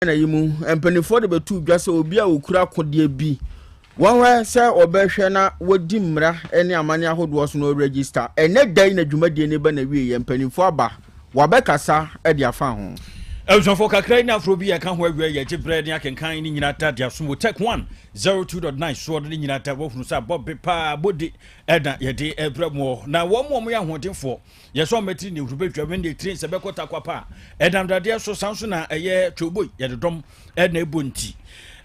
Ghana yi mu, mpanimfoɔ de bɛto dwa sɛ obi a ɔkura akodeɛ bi, wɔnhwɛ sɛ wɔbɛhwɛ na wɔdi mmara ne amanneɛ ahodoɔ so na wɔregister. Ɛnnɛ da yi na dwumadie no ba n'awieeɛ, mpanimfoɔ aba, wɔabɛkasa de afa ho. Abusuafoɔ kakra yi ne aforɔ bi a ɛka ho awia yɛgye berɛ ne akenkan ne nyinaa da de asom wɔ Tech 1 02.9 soɔ no ne nyinaa da wɔhunu sɛ abɔ be paa bɔdi ɛna yɛde ɛbrɛ moɔ na wɔn mu wɔn yɛ ahoɔdenfoɔ Yɛ sɛ ɔmɛtiri ne huru bɛtwa wɛn deɛ tiri sɛ bɛkɔ takwa pa a ɛnam dadeɛ so san so na ɛyɛ twoboi yɛde dɔm ɛna ɛbɔ nti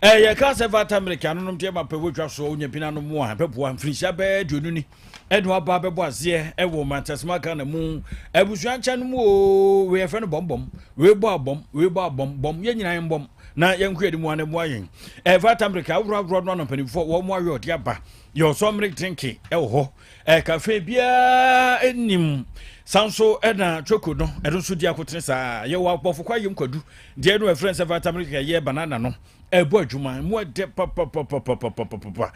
ɛyɛ ka sɛ vata mmerɛki anonom deɛ ma pɛ wɔtwa soɔ wonya bi nanom a bɛboa mfirinhyia bɛɛ aduonu ni ɛne waba bɛbɔ aseɛ ɛwɔ mantasima Ghana mu abusua nkyɛn no mu o wei yɛfrɛ no bɔmbɔm wei bɔ abɔm wei bɔ abɔm bɔm yɛn nyinaa yɛn bɔm na yɛn kɔ yɛn mu ana mmoa yɛn ɛvata mmerɛki ahorow ahorow no ano mpanimfoɔ wɔn mu ayɛ ɔde aba yɛ ɔsɔ mmerɛki drinki ɛwɔ hɔ Kafe biara nnim. San so na choco no, ɛno nso di akotene saa. Yɛwɔ abɔfo kwa yem kwadu deɛ no ɛfrɛ sɛ vitamin K yɛ banana no ɛbɔ adwuma mu ɛdɛ papapapapapapa.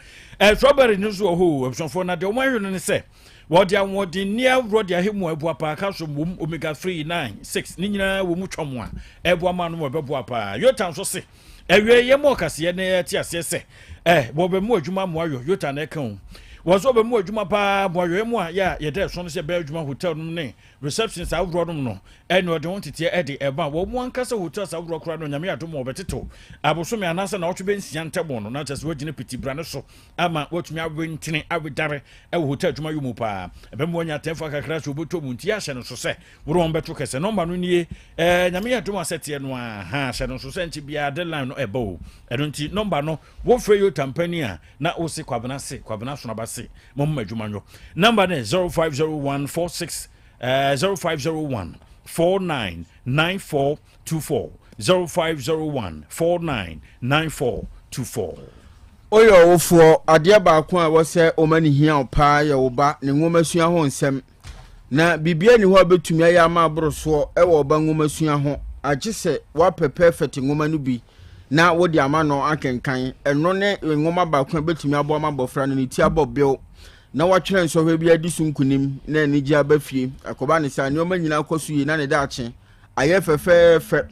Strawberry no nso wɔ hɔ abusuafoɔ na deɛ wɔn ahwɛ no ne sɛ wɔde ahoɔden nni ahoroɔ de ahe mu a ɛboa paa calcium wɔ mu omega 3 9 6 ne nyinaa wɔ mu twam a ɛboa ma no ɛbɛboa paa. Yota nso se Awiei yɛma ɔkaseɛ na yɛte aseɛ sɛ eh, wɔbɛmu adwuma mmoa yɔ yota na ɛka o. Wɔ sɛ wɔbɛmu adwuma paa mmoa yɔ ɛmu a yɛ a yɛda ɛso no sɛ ɛbɛyɛ adwuma hotel nom ne receptions ahoroɔ nom no ɛne ɔde ho nteteɛ ɛde ɛma wɔn mu ankasa hotels ahoroɔ koraa no Nyame adom wɔbɛtetew abosome anaasɛ naawɔtwe bɛnsia ntam no na kyerɛ sɛ wɔagyina piti brane so ama wɔatumi awe ntene awedare ɛwɔ hotel adwuma yɔ mu paa ɛbɛma wɔanya atɛmfo akakra sɛ wɔbɛtɔ mu nti yɛahyɛ no so sɛ Wode wɔn bɛto kɛsɛ. Nɔmba no nie. Ɛɛ Nyame yɛ adom a sɛ teɛ no a ha hyɛ no nso sɛ nkyɛ biara deadline no ɛba o. Ɛno nti nɔmba no wofrɛ Yota mpanin a na wose Kwabena se Kwabena Sonaba se momma adwuma nyɔ. Nɔmba no yɛ 0501 46 ɛɛ 0501 49 94 24 0501 49 94 24. Woyɛ ɔwofoɔ, adeɛ baako a ɛwɔ sɛ woma no hia wo paa yɛ wo ba ne nwomasua ho nsɛm. Na biribiara nni hɔ a wobɛtumi ayɛ ama aboro soɔ wɔ ɔba nwomasua ho, agye sɛ woapɛ Perfect nwoma no bi na wode ama no akenkan. Ɛno ne nwoma baako a ɛbɛtumi aboa ma abɔfra no ne ti abɔ bew na watwerɛ nsɔhwɛ bi adi so nkonim na anigye aba fie. Ɛkɔba ne saa, nneɛma nyinaa kɔ so yie na ne daakye ayɛ fɛfɛɛfɛ.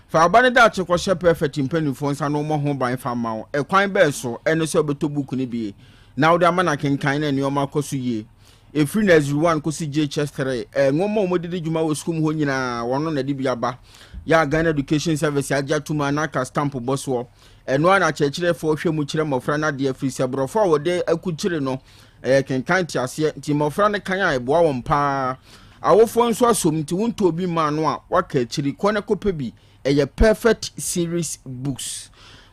Fa ɔba no daakye kɔhyɛ Perfect mpanimfoɔ nsa na wɔmmɔ ho ban fa mma wo. Ɛkwan bɛn so? Ɛne sɛ wobɛtɔ book no bi na wode ama no akenkan na nneɛma akɔ so yie. Ɛfiri Nursery 1 kɔsi JHS 3, nwoma a wɔde di dwuma wɔ sukuu mu hɔ nyinaa, wɔn na ɛde bi aba. Yɛ a Ghana Education Service agye atom a NaCCA stamp bɔ soɔ. Ɛno ara na akyerɛkyerɛfoɔ hwɛ mu kyerɛ mmɔfra no adeɛ, ɛfiri sɛ borɔfo a wɔde akukyire no, ɛyɛ kenkan nteaseɛ, nti mmɔfra no kan a, ɛboa wɔn pa ara. Awofoɔ nso asom, nti wontɔ obi mmaa no a, woaka akyiri. Kɔ na kɔpɛ bi. Ɛyɛ Perfect Series Books.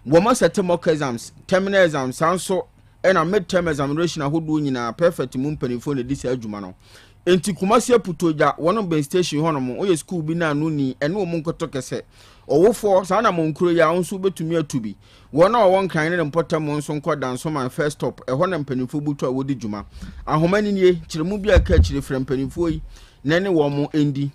Wɔn asɛte mock exams, terminal exams, saa nso ɛna mid-term examination ahodoɔ nyinaa Perfect mu mpanimfoɔ na ɛdi saa adwuma no. Enti Kumasi Aputogya, wɔn bɛn station hɔnom, woyɛ sukuu bi na ano ni, ɛne wɔn nkɔtɔ kɛsɛ. Ɔwofoɔ, saa na mo nkuro yi a, wo nso wobɛtumi atu bi. Wɔn a wɔwɔ Nkran ne ne mpɔtam nso nkɔ Dansoman First Stop, ɛhɔ na mpanimfoɔ butu a wɔdi dwuma. Ahoma no nie, kyerɛmu bi a ɛka akyire frɛ mpanimfoɔ yi na ɛne wɔn ndi.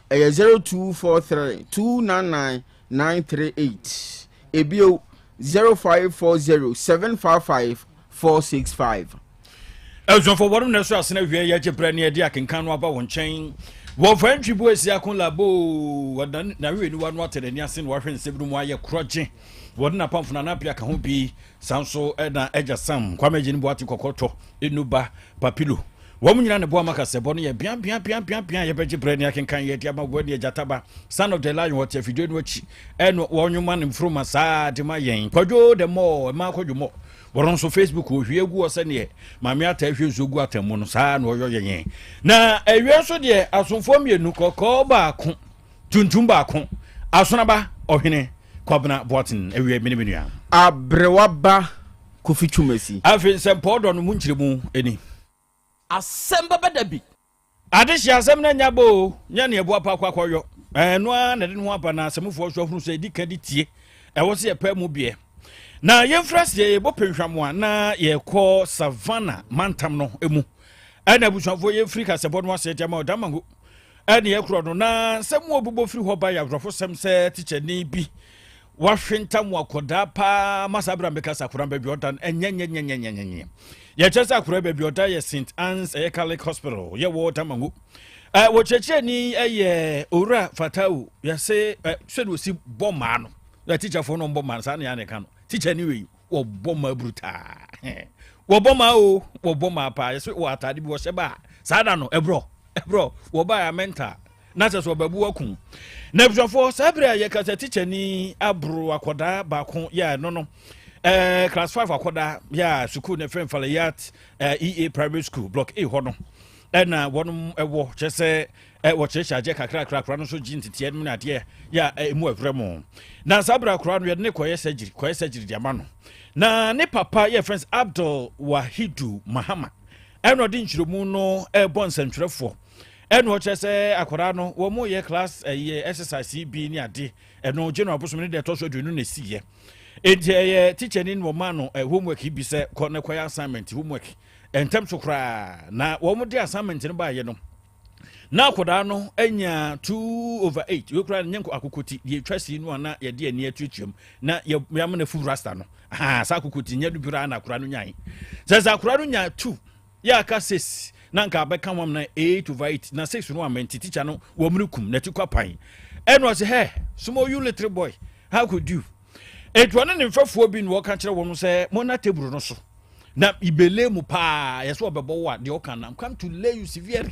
Ɛyɛ 0243 299 938. Ebio, 0540 755 465. Abusuafo wɔnom na ɛso asene awie yɛgye berɛ ne ɛde akenkan no aba wɔn nkyɛn. Wɔfa ntwi bo asi ako labo wɔda n'awewe niwa no atɛ n'ani ase na wahwɛ nsɛm no mu ayɛ korɔgye. Wɔde n'apamfo na n'apia ka ho bi. Saa nso na agya Sam Kwame Agyenim Boate Kɔkɔtɔ Enuba Papilo. Wɔn nyinaa na ɛboa ma kasɛbɔ no yɛ bea bea bea bea bea a yɛbɛgye berɛ ne akenkan yɛ de ama wɔn ne agyataba Son of the Lion wɔte afidie no akyi ɛno wɔnwoma ne mfuruma saa de ma yɛn Kwadwo the more ɛma Kwadwo mɔ wɔn nso Facebook wɔhwie gu hɔ sɛdeɛ maame ata ahwie nsuo gu ata mu no saa na wɔyɔ yɛn yɛn na awia nso deɛ asomfoɔ mmienu kɔkɔɔ baako tuntum baako asonaba ɔhene Kwabena Boateng awia mene me nua Aberewa ba Kofi Twumasi. Afei nsɛmpɔw dɔ no mu nkyerɛmu ni. Asɛm bɛba da bi. Adehye asɛm no anya ba oo, nyɛ nea ɛboa pa akɔ akɔyɔ. Ɛno ara na ɛde ne ho aba na asamufoɔ nso ahunu sɛ ɛdi ka de tie. Ɛwɔ sɛ yɛpae mu biɛ. Na yɛmfiri aseɛ yɛbɔ penhwam a na yɛkɔ Savannah mantam no mu. Ɛna abusuafoɔ yɛmfiri kasɛbɔ no aseɛ de ama Ɔdamango ɛne yɛkorɔ no na nsɛm a ɔbobɔ firi hɔ ba yɛ awerɛhosɛm sɛ tikyani bi wahwentam wɔ akɔdaa paa ma saa berɛ a meka sɛ akɔdaa baabi ɔda no ɛnyɛnyɛnyɛnyɛnyɛnyɛ yɛkyerɛ sɛ akɔdaa baabi ɔda yɛ St Anne's ɛyɛ Catholic Hospital yɛwɔ Damango wɔkyerɛkyerɛni ɛyɛ Owura Fatau yɛse sɛdeɛ ɔsi bɔ maa no. Na tikyafoɔ no ɔmbɔ ma saa ne yɛ ka no. Tikya ni wei wɔbɔ ma brutaa. Wɔbɔ ma o, wɔbɔ ma paa. Yɛsɛ wɔ ataade bi wɔhyɛ ba a saa da no ɛborɔ ɛborɔ wɔba yɛ mental na kyɛ sɛ ɔbɛbu aku. Na abusuafoɔ saa bere a yɛka sɛ tikya ni aboro akɔdaa baako yɛ no no class 5 akɔdaa yɛ a sukuu ne fɛn Falayat EA Primary School Block A hɔ no ɛna wɔnom ɛwɔ kyerɛ sɛ wɔkyerɛkyerɛ adeɛ kakrakra. Akora no nso gye nteteɛ no mu ne adeɛ yɛ a ɛmu ɛwerɛ mu. Na saa berɛ akora no yɛde ne kɔyɛ surgery, kɔyɛ surgery de ama no. Na ne papa yɛ friends Abdul Wahidu Mahama ɛna ɔde nkyerɛmu no ɛbɔ nsɛntwerɛfoɔ ɛna ɔkyerɛ sɛ akwadaa no wɔn yɛ class ɛyɛ exercise bi ne ade. Ɛno January abosom ne deɛ ɛtɔ so 20 na ɛsiiɛ. Enti ɛyɛ teacher ni na ɔma no homework bi sɛ kɔ ne kɔyɛ assignment, homework ntɛm so koraa. Na wɔn de assignment no baayɛ no na akwadaa no anya 2 over 8. Wei koraa nyɛ akokoti deɛ etwa si no a na yɛde ani atuatua mu na yɛama no fu rasta no ha. Saa akokoti nyɛ no bi koraa na akwadaa no nyae sɛ akwadaa no nya 2 yɛ aka 6 na nka abɛka wɔn na 8 over 8 na 6 no ama. Nti teacher no wɔn mu kum na ti kɔ pan ɛna ɔsɛ, "Hɛ, small you little boy, how could you?" Etu ɔne ne mfɛfoɔ bi na wɔka kyerɛ wɔn sɛ mo na table no so na ibele mu paa yɛsɛ ɔbɛbɔ wo a deɛ ɔka na come to lay you severely.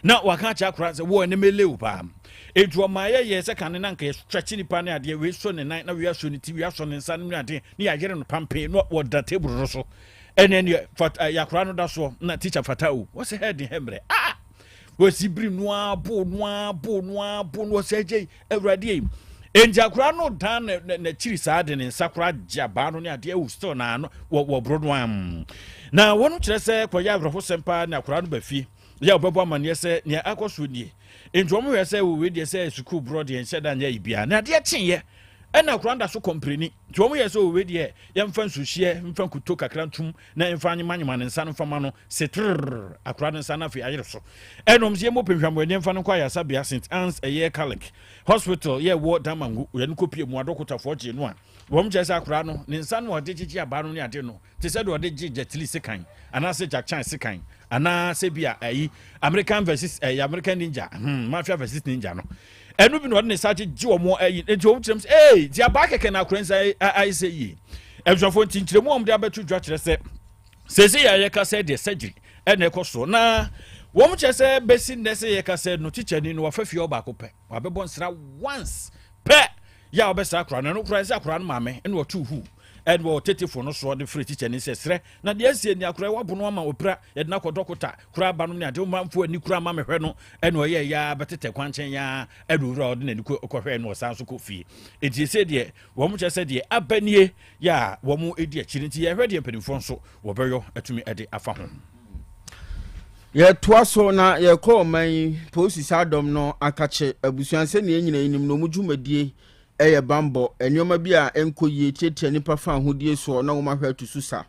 Na waka akyerɛ akora sɛ wo ɛne mele wo paa. Etu ɔma yɛ sɛ kane na nka yɛ stretch nipa ne adeɛ wei so ne nan na wei asɔ ne ti, wei asɔ ne nsa ne adeɛ ne yɛayere no pampe na wɔda table no so. Ɛne ɛne fata yakora no da soɔ na teacher fata o wɔsɛ hɛ de hɛ mmerɛ ah wɔsi biri noa bo noa bo noa bo no wɔsɛ agye Awurade yi. Enti akora no dan n'akyiri saa de ne nsa kora gye abaa no ne adeɛ ɛwɔ still na ano wɔ wɔ boro no am. Na wɔn kyerɛ sɛ kɔyɛ awerɛhosɛm paa ne akora no ba fie yɛ ɔbɛbɔ amanneɛ sɛ nea akɔ so nie. Enti wɔn hwɛ sɛ wɔwei deɛ sɛ sukuu borɔ deɛ nhyɛ da nyɛ yi biara na adeɛ kyeeɛ ɛna akora no da so complain. Nti wɔn yɛ sɛ wɔwei deɛ yɛmfa nsuhyeɛ mfa nkuto kakra ntum na yɛmfa anyemanyema ne nsa no mfama no setrrr akora no nsa no afei ayere so. Ɛnom sɛ yɛmmɔ pɛhwamɔani mfa no nkɔ ayasabea St Ans ɛyɛ Catholic Hospital yɛ wɔ Damango. Yɛno kɔpie mu adɔkotafoɔ gyee no a wɔn kyerɛ sɛ akora no ne nsa no a ɔde gyegye abaa no ne ade no te sɛ deɛ ɔde gye Jet Li sekan anaasɛ Jack Chan sekan anaasɛ bi a ɛyi American versus ɛyi American Ninja, Mafia versus Ninja no ɛno bi na ɔde ne nsa gyegye wɔn ɛyi. Nti wɔn kyerɛ mu sɛ ee ti abaa kɛkɛ na akora nsa ayɛ sɛ yie. Abusuafoɔ, nti nkyerɛmu a wɔn de abɛto dwa kyerɛ sɛ sɛsɛ yɛ a yɛka sɛ deɛ surgery ɛna ɛkɔ so na wɔn kyerɛ sɛ bɛsi nnɛ sɛ yɛka sɛ no tikyani no wafa fie ɔbaako pɛ wabɛbɔ nsra once pɛ yɛ a wɔbɛsra akora no. Ɛno koraa sɛ akora no maame ɛna ɔto hu ɛna wɔ tetefo no soɔ de firi tikyani sɛ serɛ na deɛ asie ni akora wabono ama opira yɛde no akɔ dɔkota kora aba no ne ade ɔmanfo ani kora ama mehwɛ no. Ɛna ɔyɛ ya bɛtetɛ kwankyɛn ya ɛna owura ɔde n'ani kɔhwɛ no ɔsan so kɔ fie. Eti ese deɛ wɔn kyerɛ sɛ deɛ aba nie yɛ a wɔn edi akyiri nti yɛhwɛ deɛ mpanimfoɔ nso wɔbɛyɔ atumi ɛde afa ho. Yɛtoa so na yɛkɔ ɔman yi polisi saa dɔm no akakye abusua sɛnea nyina yinim na ɔmu dwumadie ɛyɛ bambɔ nneɛma bi a ɛnkɔ yie tiatia nipa fa ahodie soɔ na wɔn ahwɛ ato so sa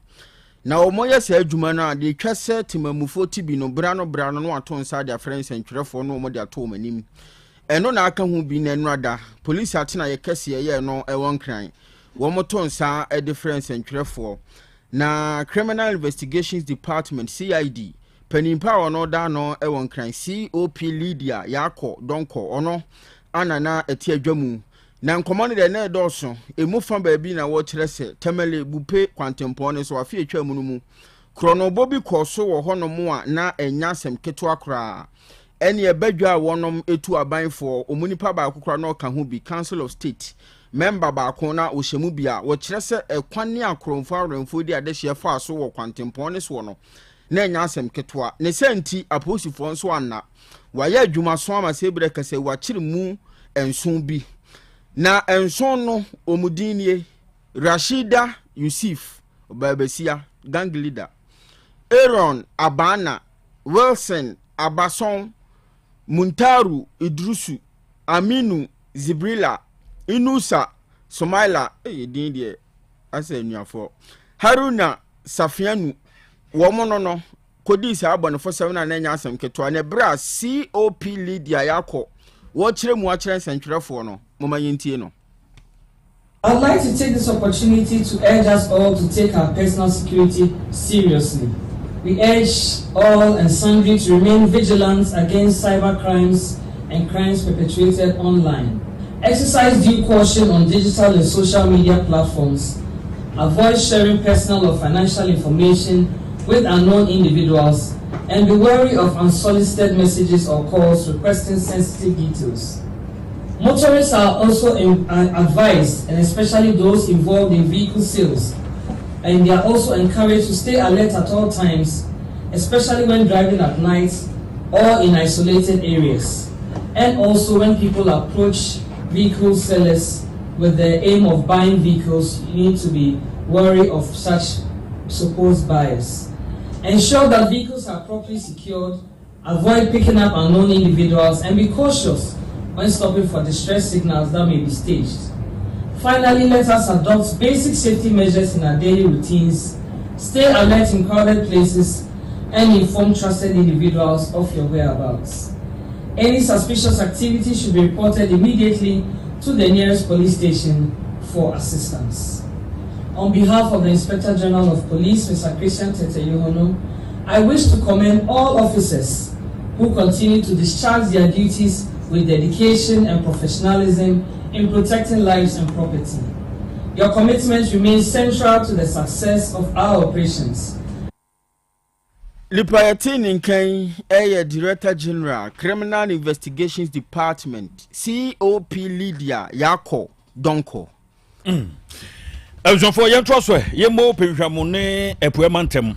na wɔn yɛ saa adwuma no a deɛ etwa sɛ temamufoɔ ti bi no bra no bra no na wato nsa de afrɛ nsɛntwerɛfoɔ no wɔn de ato wɔn anim. Ɛno na aka ho bi na ɛno ada polisi atena yɛ kɛseɛ yɛ no ɛwɔ Nkran wɔn to nsa de frɛ nsɛntwerɛfoɔ na Criminal Investigations Department, CID, panimpa a ɔno da no ɛwɔ Nkran, COP Lydia Yaakɔ Dɔnkɔ, ɔno ana na ɛte adwa mu na nkɔmɔ no deɛ na ɛdɔɔso. Emu fa baabi na wɔkyerɛ sɛ Tamale Bupe kwantempɔn no so afe atwa mu no mu korɔnobɔ bi kɔɔ so wɔ hɔnom a na ɛnya asɛm ketewa koraa. Ɛne ɛbadwa a wɔnom etu abanfoɔ wɔn nipa baako koraa na ɔka ho bi, Council of State member baako na ɔhyɛ mu bi a wɔkyerɛ sɛ ɛkwan ne akorɔmfoɔ awerɛmfoɔ di adehyeɛ faa so wɔ kwantempɔn ne soɔ no na ɛnya asɛm ketewa. Ne sɛ nti apolisifoɔ nso anna wɔayɛ adwuma so ama sɛ ebirɛ kɛsɛ wɔakyere mu nson bi na nson no wɔn din nie: Rashida Yusuf ɔbaabasia, gang leader; Aaron Abana, Wilson Abason, Muntaru Idrusu, Aminu Zibrila, Inusa Somaila, ɛyɛ din deɛ asɛ anuafoɔ, Haruna Safianu. Wɔn no kɔdii saa abɔnefosɛm no a na ɛnyɛ asɛm ketewa. Na ɛberɛ a COP Lydia Yɛakɔ wɔkyerɛ mu akyerɛ nsɛntwerɛfoɔ no, moma yɛntie no. I'd like to take this opportunity to urge us all to take our personal security seriously. We urge all and sundry to remain vigilant against cyber crimes and crimes perpetrated online. Exercise due caution on digital and social media platforms. Avoid sharing personal or financial information with unknown individuals and be wary of unsolicited messages or calls requesting sensitive details. Motorists are also advised, and especially those involved in vehicle sales, and they are also encouraged to stay alert at all times, especially when driving at night or in isolated areas, and also when people approach vehicle sellers with the aim of buying vehicles, you need to be wary of such supposed buyers. Ensure that vehicles are properly secured, avoid picking up unknown individuals, and be cautious when stopping for distress signals that may be staged. Finally, let us adopt basic safety measures in our daily routines, stay alert in crowded places, and inform trusted individuals of your whereabouts. Any suspicious activity should be reported immediately to the nearest police station for assistance. On behalf of the Inspector General of Police, Mr. Christian Tetteh Yohuno, I wish to commend all officers who continue to discharge their duties with dedication and professionalism in protecting lives and property. Your commitment remains central to the success of our operations. Nipa yɛte ne nkan yɛ Director General, Criminal Investigations Department, COP Lydia Yakɔ Donkor. Abusuafoɔ, yɛntoa so ɛ, yɛmmɔ pɛhwehwɛmo ne apuama ntɛm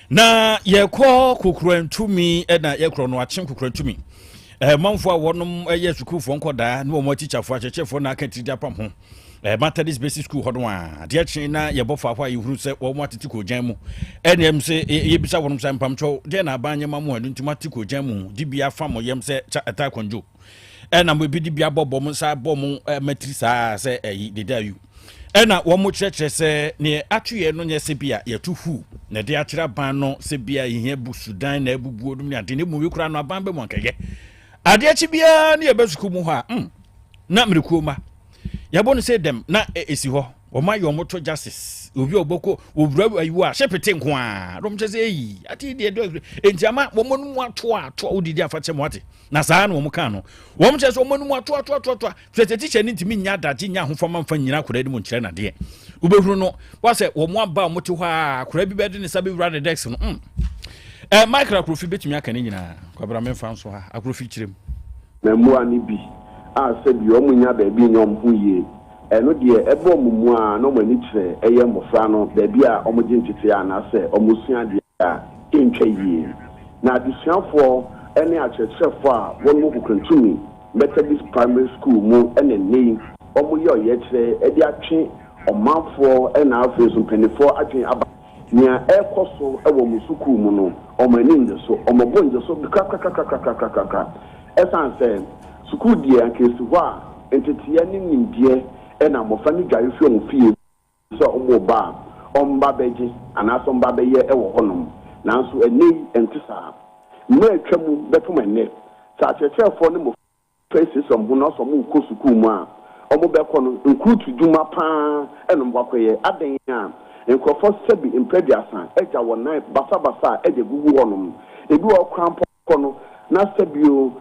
na yɛkɔ Kokurantumi, ɛna yɛkorɔ no akye Kokurantumi manfoɔ a wɔnom ɛyɛ sukuufoɔ nkɔdaa ne wɔn atikyafoɔ, akyerɛkyerɛfoɔ na aka tiri apam ho Methodist Basic School hɔ no a, adeɛ kye na yɛbɔ faako a yɛhunu sɛ wɔn atete kɔgyan mu. Ɛne ɛm sɛ yɛbisa wɔnom sɛ, mpamkyɛw, deɛ na aban nyɛma mu a ɛno nti moate kɔgyan mu de bi afa mo yam sɛ ɛta akɔndwo, ɛna mo ebi de bi abɔbɔ mo nsa bɔ mo matiri saa sɛ ɛyi deda ayu. Ɛna wɔn mo kyerɛkyerɛ sɛ neɛ ato yɛ no nyɛ sɛ bi a yɛto hu na ɛde akyerɛ aban no sɛ bi a yɛhia busudan na abubuo nom ne ade ne mu wi koraa no aban bɛ mu ankɛyɛ. Adeɛ akyi biara ne yɛbɛ sukuu mu hɔ a, na mmerekuo ma yɛbɔ no sɛ dɛm na ɛsi hɔ, wɔn ayɛ wɔn to justice obi a ɔbɛkɔ owura ayiwo a hyɛ pete nko a dɔm kyɛ sɛ eyi ate deɛ dɔ enti ama wɔn anum ato a ato a wodidi afa kyɛ mu ate. Na saa na wɔn kan no, wɔn kyɛ sɛ wɔn anum ato ato ato ato a fɛsɛ tikya ne ntumi nya adagye nya ahofama nfa nyina akwadaa anim nkyerɛ nadeɛ. Wobɛhunu no wasɛ wɔn aba a wɔte hɔ a, akwadaa bi bɛde ne nsa bɛwura ne desk no. Michael Akrofi bɛtumi aka ne nyinaa. Kwabra memfa nso ha, Akrofi kyerɛ mu. Na mmoa no bi a sɛbi wɔn nya baabi nyɛ wɔn ho yie, ɛno deɛ ɛbɔ wɔn mu a na wɔn ani kyerɛ ɛyɛ mmɔfra no baabi a wɔgye ntetee anaasɛ wɔsua adeɛ a ɛntwa yie. Na adesuafoɔ ne akyerɛkyerɛfoɔ a wɔn wɔ Kokrantumi Methodist Primary School mu ɛna nnɛ yi wɔyɛ ɔyɛkyerɛ de atwe ɔmanfoɔ na afei nso mpanimfoɔ adwene aba nea ɛrekɔ so wɔ wɔn sukuu mu no. Wɔn ani nnye so, wɔn bo nnye so korakrakrakrakrakrakra, ɛsiane sɛ sukuu deɛ anka esi hɔ a nteteɛ ne nimdeɛ ɛna mmɔfra no dware fi wɔn fie sɛ wɔn ba a wɔn ba bɛgye anaasɛ wɔn ba bɛyɛ wɔ hɔnom. Nanso ɛnɛ yi ɛnte saa. Mmerɛ atwa mu bɛpem ɛnɛ sɛ akyerɛkyerɛfoɔ ne mmɔfra esiesie wɔn ho na ɔsɛ wɔn rekɔ sukuu mu a, wɔn bɛkɔ no nkurutu dwuma paa ɛna wɔn akɔyɛ adan a nkurɔfoɔ sɛbi mpɛduasa agya wɔn nan basabasa a ɛde gugu hɔnom. Ebi wɔ kora mpo kɔ no na sɛbio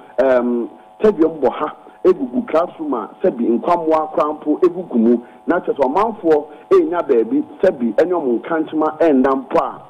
tɛduam bɔ ha egugu classroom a sɛbi nkwamoa kora mpo egugu mu, na kyerɛ sɛ ɔmanfoɔ enya baabi sɛbi ɛne ɔmo nkankyema ɛnda mpo a,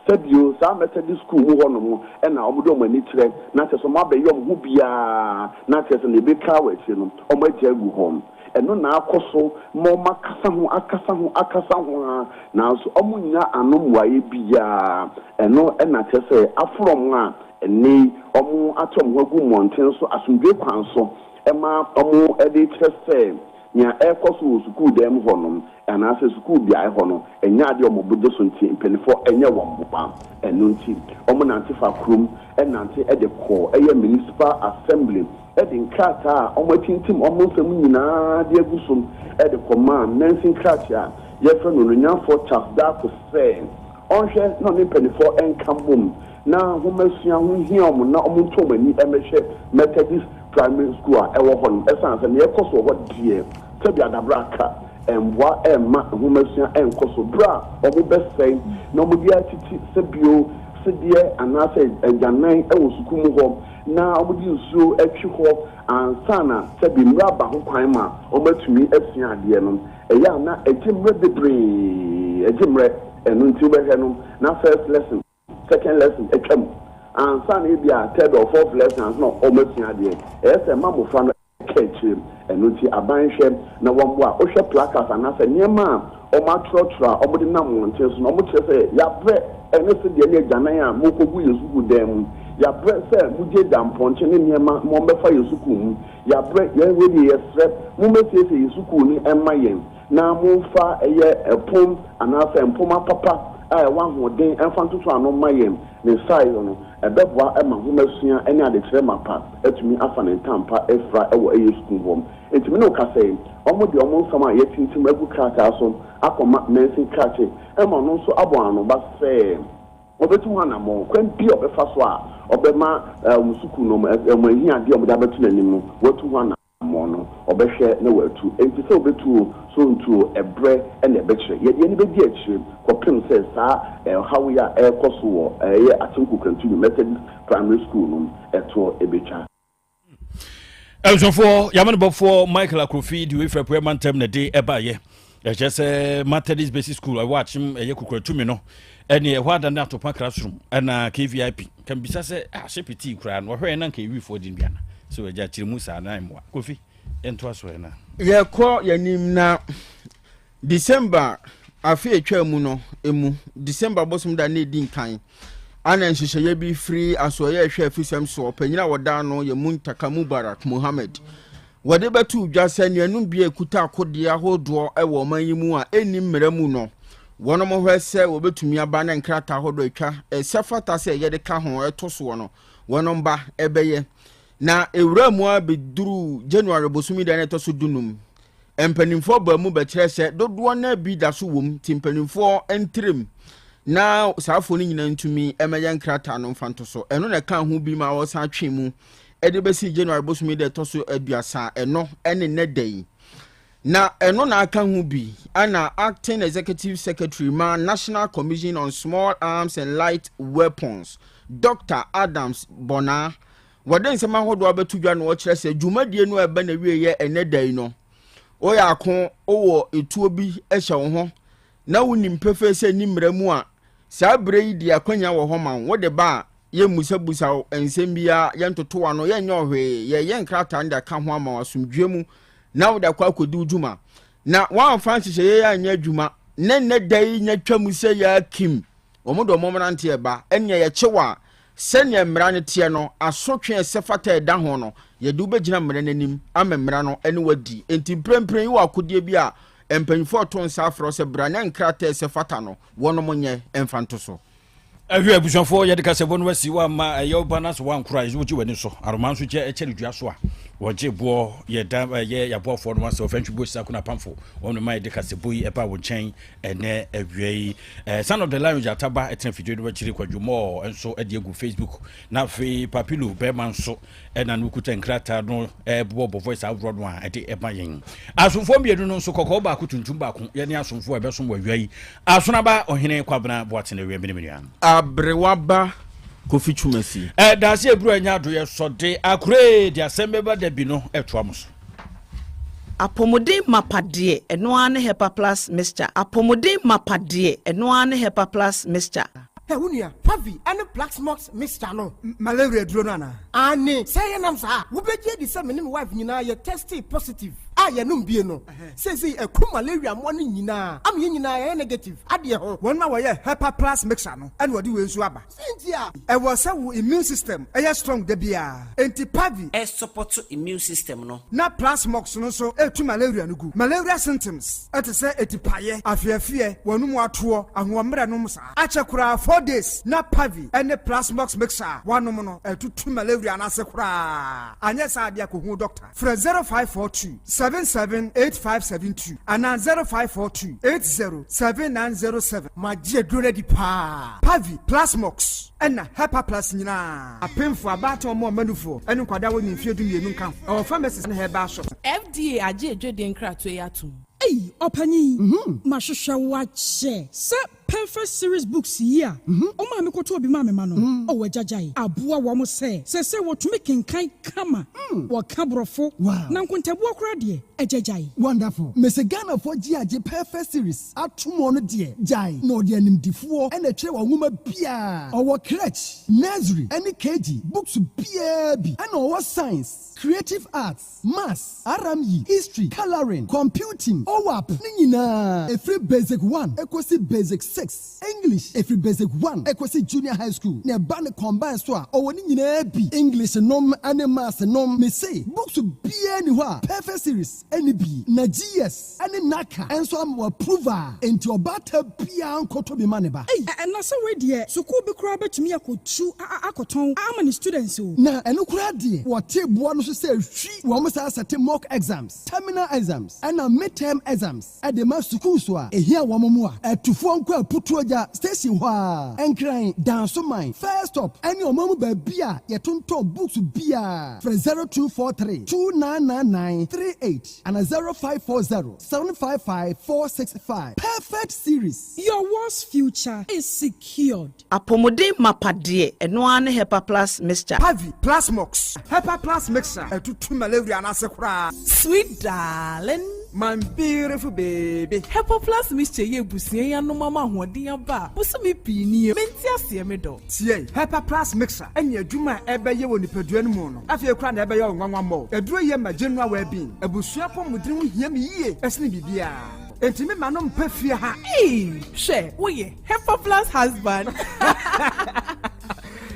sɛbio saa Methodist school mu hɔnom ɛna ɔmo de ɔmo ani kyerɛ, na kyerɛ sɛ ɔmo abɛyɛ ɔmo ho biara, na kyerɛ sɛ na ebi ka wɔ akyire no ɔmo agya agu hɔ. Ɛno na akɔ so ma ɔmo akasa ho, akasa ho, akasa ho ha, nanso ɔmo nya ano mmuayɛ biara. Ɛno ɛna kyerɛ sɛ aforo ɔmo a ɛnɛ yi ɔmo ato ɔmo ho agu mmɔnten so asomdwe kwan so, ɛma ɔmo ɛde kyerɛ sɛ nea ɛrekɔ so wɔ sukuu dan mu hɔ nom anaasɛ sukuu beaeɛ hɔ no ɛnyɛ adeɛ ɔmo bogye so, nti mpanimfoɔ ɛnyɛ wɔn boa. Ɛno nti ɔmo nante fa kurom, ɛnante ɛde kɔ ɛyɛ Municipal Assembly, ɛde nkrataa a ɔmo atintim ɔmo nsɛm nyinaa de agu so ɛde kɔmaa nansi nkrataa a yɛfrɛ no Ononyanfoɔ Charles Darko sɛ ɔnhwɛ na ɔne mpanimfoɔ ɛnka bom na ahomasua ho hia ɔmo na ɔmo nto ɔmo ani ɛmɛhwɛ Methodist Primary School a ɛwɔ hɔ no, ɛsan sɛ nea ɛkɔ so wɔ hɔ deɛ, sɛbi, adabra aka mboa ɛmma ahomasua ɛnkɔ so bere a ɔmo bɛsɛn na ɔmo de atiti sɛbio sedeɛ anaasɛ agyanan ɛwɔ sukuu mu hɔ. na wɔde nsuo twe hɔ ansa na sɛbi mmerɛ aba ho kwan ma wɔatumi asua adeɛ no, ɛyɛ a na ɛgye mmerɛ bebree, ɛgye mmerɛ. Ɛno nti wobɛhwɛ no na first lesson, second lesson atwam ansa na ebia third or fourth lesson ansa na wɔasua adeɛ. Ɛyɛ sɛ ɛma mmɔfra no ka akyire. Ɛno nti aban hwɛ na wɔmmoa. Wohwɛ placards anaasɛ nneɛma a wɔatwerɛtwerɛ a wɔde nam mmɔnten so no, wɔkyerɛ sɛ yɛabrɛ ne sedeɛ ne agyanan a mokɔgu yɛn sukuu dan mu. Yɛabrɛ sɛ mogyaagyaa mpɔnkye ne nneɛma ma wɔbɛfa yɛn sukuu mu. Yɛabrɛ, yɛn wei deɛ yɛsrɛ mommɛsiesie yɛn sukuu no mma yɛn na momfa ɛyɛ pon anaasɛ mpoma papa a ɛwɔ ahoɔden mfa ntoto ano mma yɛn. Ne saayɔ no, ɛbɛboa ma nhomasua ne adekyerɛ mapa atumi afa ne ntampa afira wɔ ɛyɛ sukuu hɔ. Enti me ne wo kasa yi, wɔde wɔn nsɛm a yɛatintim agu krataa so akɔma mansin krakye ma ɔno nso abɔ ano ba sɛ ɔbɛtu ho anammɔn. Kwan bi a ɔbɛfa so a ɔbɛma wɔn sukuu no wɔn ahiadeɛ a wɔde abɛto n'anim no, watu ho anammɔn. Mmɔ no, ɔbɛhwɛ na watu. Enti sɛ obetu o, sɛ ontu o, ɛberɛ na ɛbɛkyerɛ. Yɛde yɛn ani bɛdi akyire kɔpem sɛ saa ɔhaw yi a ɛrekɔ so wɔ ɛyɛ Akyem Kokrantumi Methodist Primary School no ɛtoɔ bɛtwa. Abusuafoɔ, yɛamanebɔfoɔ Michael Akrofi de wei firi Apueɛ Mantam na ɛde ɛbaeɛ. Ɛkyerɛ sɛ Methodist Basic School ɛwɔ Akyem ɛyɛ Kokrantumi no ɛne ɛhɔ adane atopa classroom ɛna KVIP kan bisa sɛ ahye pitii koraa no wɔhwɛɛ na nka ewifoɔ de nnuana sɛ wɔagya kyerɛ mu saa na mmoa Kofi ɛntoa so ɛna. Yɛkɔ yɛnim na December afe a ɛtwaa mu no mu, December bosom da na ɛdi nkan, ana nhyehyɛeɛ bi firi asoɛeɛ a ɛhwɛ afisɛm soɔ panyin a wɔda ano yɛ Muntaka Mubarak Mohammed wɔde bɛto dwa sɛ anuanom bi a ɛkuta akodeɛ ahodoɔ wɔ ɔman yi mu a ɛnni mmara mu no wɔnom hwɛ sɛ wɔbɛtumi aba ne nkrataa ahodoɔ atwa ɛsɛ fata sɛ yɛde ka ho ɛto soɔ no wɔnom ba ɛbɛyɛ na ewura mu a bɛduru January bosom da na ɛtɔ so dunum Mpanimfoɔ baa mu bɛkyerɛ sɛ dodoɔ no ara bi da so wom nti mpanimfoɔ ntirim na saa afoɔ no nyinaa ntumi mmɛyɛ nkrataa no mfa nto so. Ɛno na ɛka ho bi ma wɔsan twe mu de bɛsi January bosome da ɛtɔ so aduasa ɛno ne nnɛ da yi. Na ɛno na aka ho bi ɛna Acting Executive Secretary ma National Commission on Small Arms and Light Weapons, Dr. Adams Bonaa, Wɔde nsɛm ahodoɔ abɛto dwa na wɔkyerɛ sɛ dwumadie no a ɛba n'awieeɛ ɛnnɛ da yi no, woyɛ ako, wowɔ etuo bi hyɛ wo ho na wonim pefee sɛ nni mmara mu a, saa berɛ yi deɛ akwanya wɔ hɔ ma wo. Wode ba a, yɛmmusabusa wo nsɛm biara, yɛntoto w'ano, yɛnyɛ wo hwee, yɛyɛ nkrataa no de aka ho ama wo asomdwoeɛ mu na wode akɔ akɔdi wo dwuma. Na woamfa nhyehyɛeɛ yi anyɛ adwuma na nnɛ da yi nya twam sɛ yɛakim wɔn de wɔn mmeranteɛ ba, ɛnneɛ yɛkye wo a, Sɛnea mmara no teɛ no, asotwe a ɛsɛ fata a ɛda ho no, yɛde wo bɛgyina mmara no anim ama mmara no ne wo adi. Enti mprempren yi wɔ akodeɛ bi a mpanyimfoɔ reto nsa afrɛ wo sɛ bra na nkrataa a ɛsɛ fata no, wɔnom nyɛ mfa nto so. Ahwɛ abusuafoɔ yɛde kasɛbɔ no asi woamma ɛyɛ wo ba no sɛ woankora a wogye w'ani so aroma nso kyɛ ɛkyɛre dua so a wɔgye boɔ yɛda ɛyɛ yɛaboafoɔ no asɛ ɔfɛntwi boɔ sisa ko no apamfo wɔn no ma yɛde kasɛbɔ yi ɛba wo nkyɛn Ɛnɛ awia yi, eh, Son of the Lion Gyata ba ɛtena fidie no akyiri Kwadwo Mɔɔ nso de agu Facebook. Na afei Papilo bɛrima nso ɛna no kuta nkrataa no ɛbobɔbɔ voice ahoroɔ no a ɛde ɛma yɛn. Asomfoɔ mmienu no nso kɔkɔɔ baako tuntum baako yɛne asomfoɔ a ɛbɛsom wɔ awia yi. Asonaba Ɔhene Kwabena Boateng awia mene me nua. Aberewa ba Kofi Twumasi. Ɛdaase aburu anya adoyɛ sɔde akoree de asɛm bɛba da bi no ɛtoa mo so. Apɔmuden mapa deɛ, ɛno ara ne Hepa Plus Mixture. Apɔmuden mapa deɛ, ɛno ara ne Hepa Plus Mixture. Hɛ wo nua, Pavi ne Plaxmox mixture no. Malaria aduro no anaa? Aane, sɛ ɛyɛ nam saa a, wobɛgye adi sɛ me ne me wife nyinaa yɛ testee positive a yɛnom bie no. Seesei aku malaria mmoa no nyinaa ama yɛn nyinaa yɛayɛ negative adeɛ ho. Wɔn a wɔyɛ Hepa Plus mixture no na wɔde wei nso aba. Sɛ nti a. Ɛwɔ sɛ wo immune system yɛ strong da biara, enti Pavi. Ɛsupɔto immune system no. Na Plasmox no nso tu malaria no gu. Malaria symptoms te sɛ atipaeɛ, afeafeɛ, w'anum atoɔ, ahoɔmmerɛ nom saa. Akyɛ koraa 4 days na Pavi ne Plasmox mixture a woanom no atutu malaria no ase koraa. Anyɛ saa deɛ kɔhu doctor. Frɛ 0542 778572 anaa 0542 80 7907. Magye aduro no adi paa. Pavi, Plasmox, ɛna Hepa Plus nyinaa. Apemfoɔ, abaatan, wɔn a wɔma nufoɔ, ne nkwadaa a wɔnni mfeɛ 12 nka ho. Ɛwɔ pharmacies ne herbal shops. FDA agye adwadie nkratoɔ yi atom. Ei ɔpanin, mahwehwɛ wo akyɛ sɛ. Perfect Series Books yi a ɔmaa mekɔtɔɔ bi maa me mma no, ɔwɔ agyagyae aboa wɔn sɛ seesei wɔtumi kenkan kama, wɔka Borɔfo, na nkontabuo koraa deɛ, agyagyae. Wonderful. Mese Ghanafoɔ gye agye Perfect Series atom ɔno deɛ gyae na ɔde animdifoɔ na ɛtwerɛ wɔ nwoma biara. Ɔwɔ crèche, nursery ɛne KG books biara bi ɛna ɔwɔ science, creative arts, maths, RME, history, colouring, computing, OAP ne nyinaa ɛfiri basic one ɛkɔsi basic six, English ɛfiri basic one ɛkɔsi junior high school na ɛba no combine so a ɔwɔ ne nyinaa bi, English nom ɛne maths nom, mese books biara nni hɔ a perfect series ɛnni bi na GS ɛne NaCCA nso ama wɔ approve a enti ɔbaatan biara nkɔtɔ bi ma ne ba. Ei na sɛ wei deɛ sukuu bi koraa bɛtumi akɔtu akɔtɔn ama ne students o. Na ɛno koraa deɛ wɔte boɔ no so sɛ hwi wɔn saa sɛte mock exams, terminal exams ɛna mid term exams de ma sukuus a ɛhia wɔn mmoa. Atufoɔ nkɔ Aputuogya station hɔ ara, Nkran, Dansoman, First Stop ɛne ɔman mu baabi a yɛtontɔn books biara. Frɛ 0243 2999 38 ana 0540 755 465. Perfect Series. Your world's future is secured. Apɔmuden mapa deɛ, ɛno ara ne Hepa Plus Mixture. Pavi, Plasmox, Hepa Plus Mixture, ɛtutu malaria no ase koraa. Sweet darling. My beautiful baby. Hepa Plus Mixture yi abusua yi anom ama ahoɔden aba a bosome pii nie. Mente aseɛ me dɔ. Tie, Hepa Plus Mixture ne adwuma a ɛbɛyɛ wɔ nipadua no mu no, afei koraa na ɛbɛyɛ wo nwanwa mmɔɔ. Aduro yi ma general well-being. Abusua apɔmuden ho hia me yie sene biribiara. Enti me ma no mpa fie ha. Eii hwɛ woyɛ Hepa plus husband.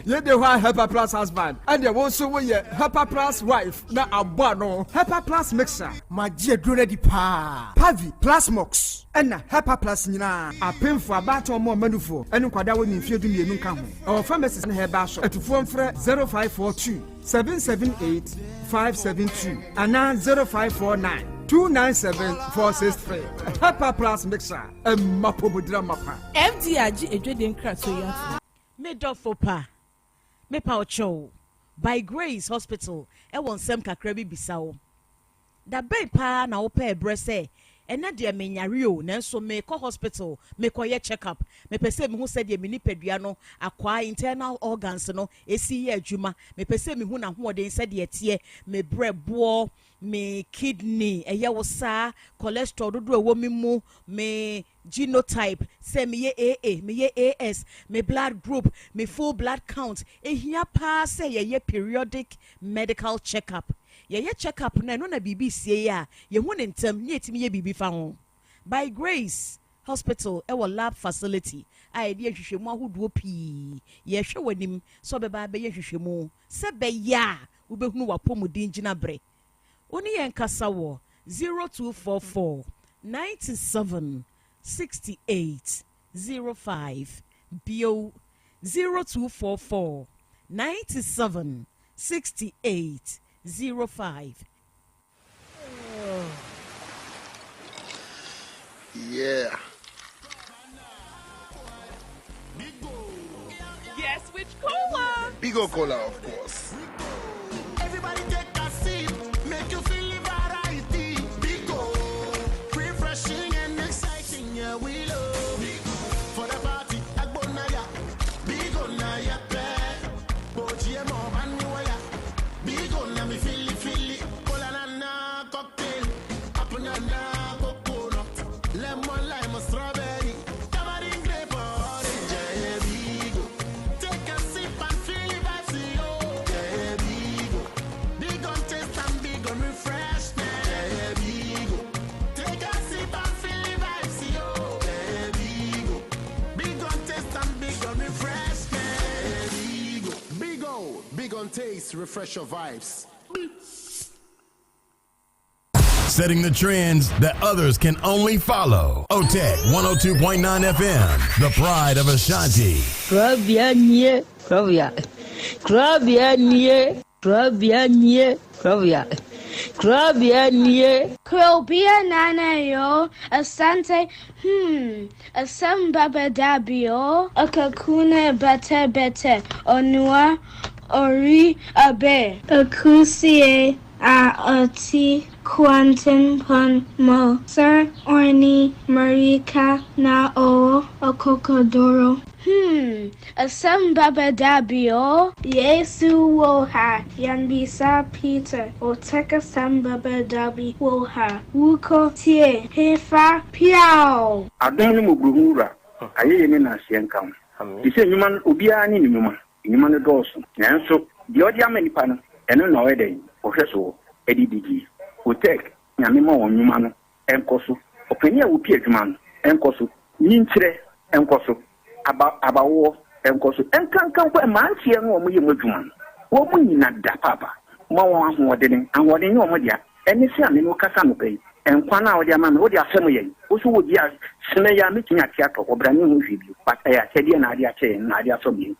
Yɛ de hɔ a Hepa plus husband ɛdeɛ wo nso woyɛ Hepa plus wife na abɔ ano. Hepa plus mixer. Magye aduro no adi paa. Pavi, Plasmox ɛna Hepa plus nyinaa. Apemfoɔ, abaatan ɔmo ɔma nufoɔ ɛne nkwadaa a wɔnni mfeɛ 12 nka ho. Ɛwɔ pharmacies ne herbal shop. Atufoɔ mfrɛ 0542 778 572 anaa 0549 297 463. Hepa Plus Mixer, ɛma pomodira mapa. FDA agye adwadie nkratoɔ yi atom. Me dɔfo pa, mepa wo kyɛw, By Grace Hospital wɔ nsɛm kakra bi bisa wo. Da bɛn paa na wopɛɛ berɛ sɛ, ɛnnɛ deɛ menyare o, nanso merekɔ hospital merekɔyɛ check up, mepɛ sɛ mehu sɛdeɛ me nipadua no akwaa, internal organs, no si yɛ adwuma, mepɛ sɛ mehu n'ahoɔden sɛdeɛ ɛteɛ, me berɛboɔ, me kidney, ɛyɛ wo saa, cholesterol dodoɔ a ɛwɔ me mu, me genotype, sɛ meyɛ AA, meyɛ AS, me blood group, me full blood count. Ɛhia paa sɛ yɛyɛ periodic medical check up. Yɛyɛ check up no a, ɛno na biribi sie a, yɛhu no ntɛm na yɛtumi yɛ biribi fa ho. By Grace Hospital wɔ lab facility a yɛde yɛ nhwehwɛmu ahodoɔ pii. Yɛrehwɛ w'anim sɛ wobɛba abɛyɛ nhwehwɛmu sɛ ɛbɛyɛ a wobɛhunu w'apɔmuden gyinaberɛ. Wo ne yɛn kasa wɔ 0244 97 68 05 bio 0244 97 68 05. Yeah. Guess which cola? Bigo Cola, of course. Everybody take a sip, make you feel the variety. Bigo, refreshing and exciting, yeah, we love. Bigo, for the party, Agbonaya. Bigo na ya pe, Boji mo baniwaya. Bigo na mi fili fili, cola na na cocktail, apple na na coconut, lemon lime strawberry, tamarind grape orange, yeah, Bigo. Take a sip and feel the vibes, yo. Yeah, Bigo. Big on taste and big on refreshment. Yeah, Bigo. Take a sip and feel the vibes, yo. Yeah, Bigo. Big on taste and big on refreshment. Yeah, Bigo. Big O, big on taste, refresh your vibes. Setting the trends that others can only follow. OTEC 102.9 FM, the pride of Ashanti. Korabea nie, korabea. Korabea nie, korabea nie, korabea. Korabea nie. Krobea nana yo, asante, asem baba dabio, akakuna bete bete, onua, ori abe. Akusie a oti. Kwantempɔn mu. Sɛ ɔne mmirika na ɔwɔ akokoduru. Hmm, asɛm bɛba da bi o. Yesu wɔ ha, yɛmmisa Peter, Otec asɛm bɛba da bi wɔ ha, Wokɔ tie hefa piaw! Adom ne mmɔborɔhunu Wura, ayɛyie ne nnaaseɛ nka wo. Te sɛ nnwuma no, obiara ne ne nnwuma. Nnwuma no dɔɔso, nanso deɛ ɔde ama nnipa no, ɛno na ɔyɛ dɛn? Ɔhwɛ soɔ de di die. Otec, Nyame ma wɔn nnwuma no nkɔ so. Ɔpanin a ɔpi adwuma no nkɔ so. Nyinkyerɛ nkɔ so. Aba, abawoɔ nkɔ so. Ɛnkanka mpo mmeranteɛ no a wɔyɛ mu adwuma no, wɔn nyina da paapa. Ma wɔn ahoɔdene. Ahoɔden nyɛ wɔn dea. Ɛne sɛ a me ne wo kasa anɔpa yi, nkwa no a wode ama me, wode afɛm yɛn. Wo nso wɔ bi a, sene yi a mɛtumi ate atɔ hɔ, bra menhu hwee bio. But ɛyɛ akyɛdeɛ na ade akyɛ yɛn, na ade afɛm yɛn.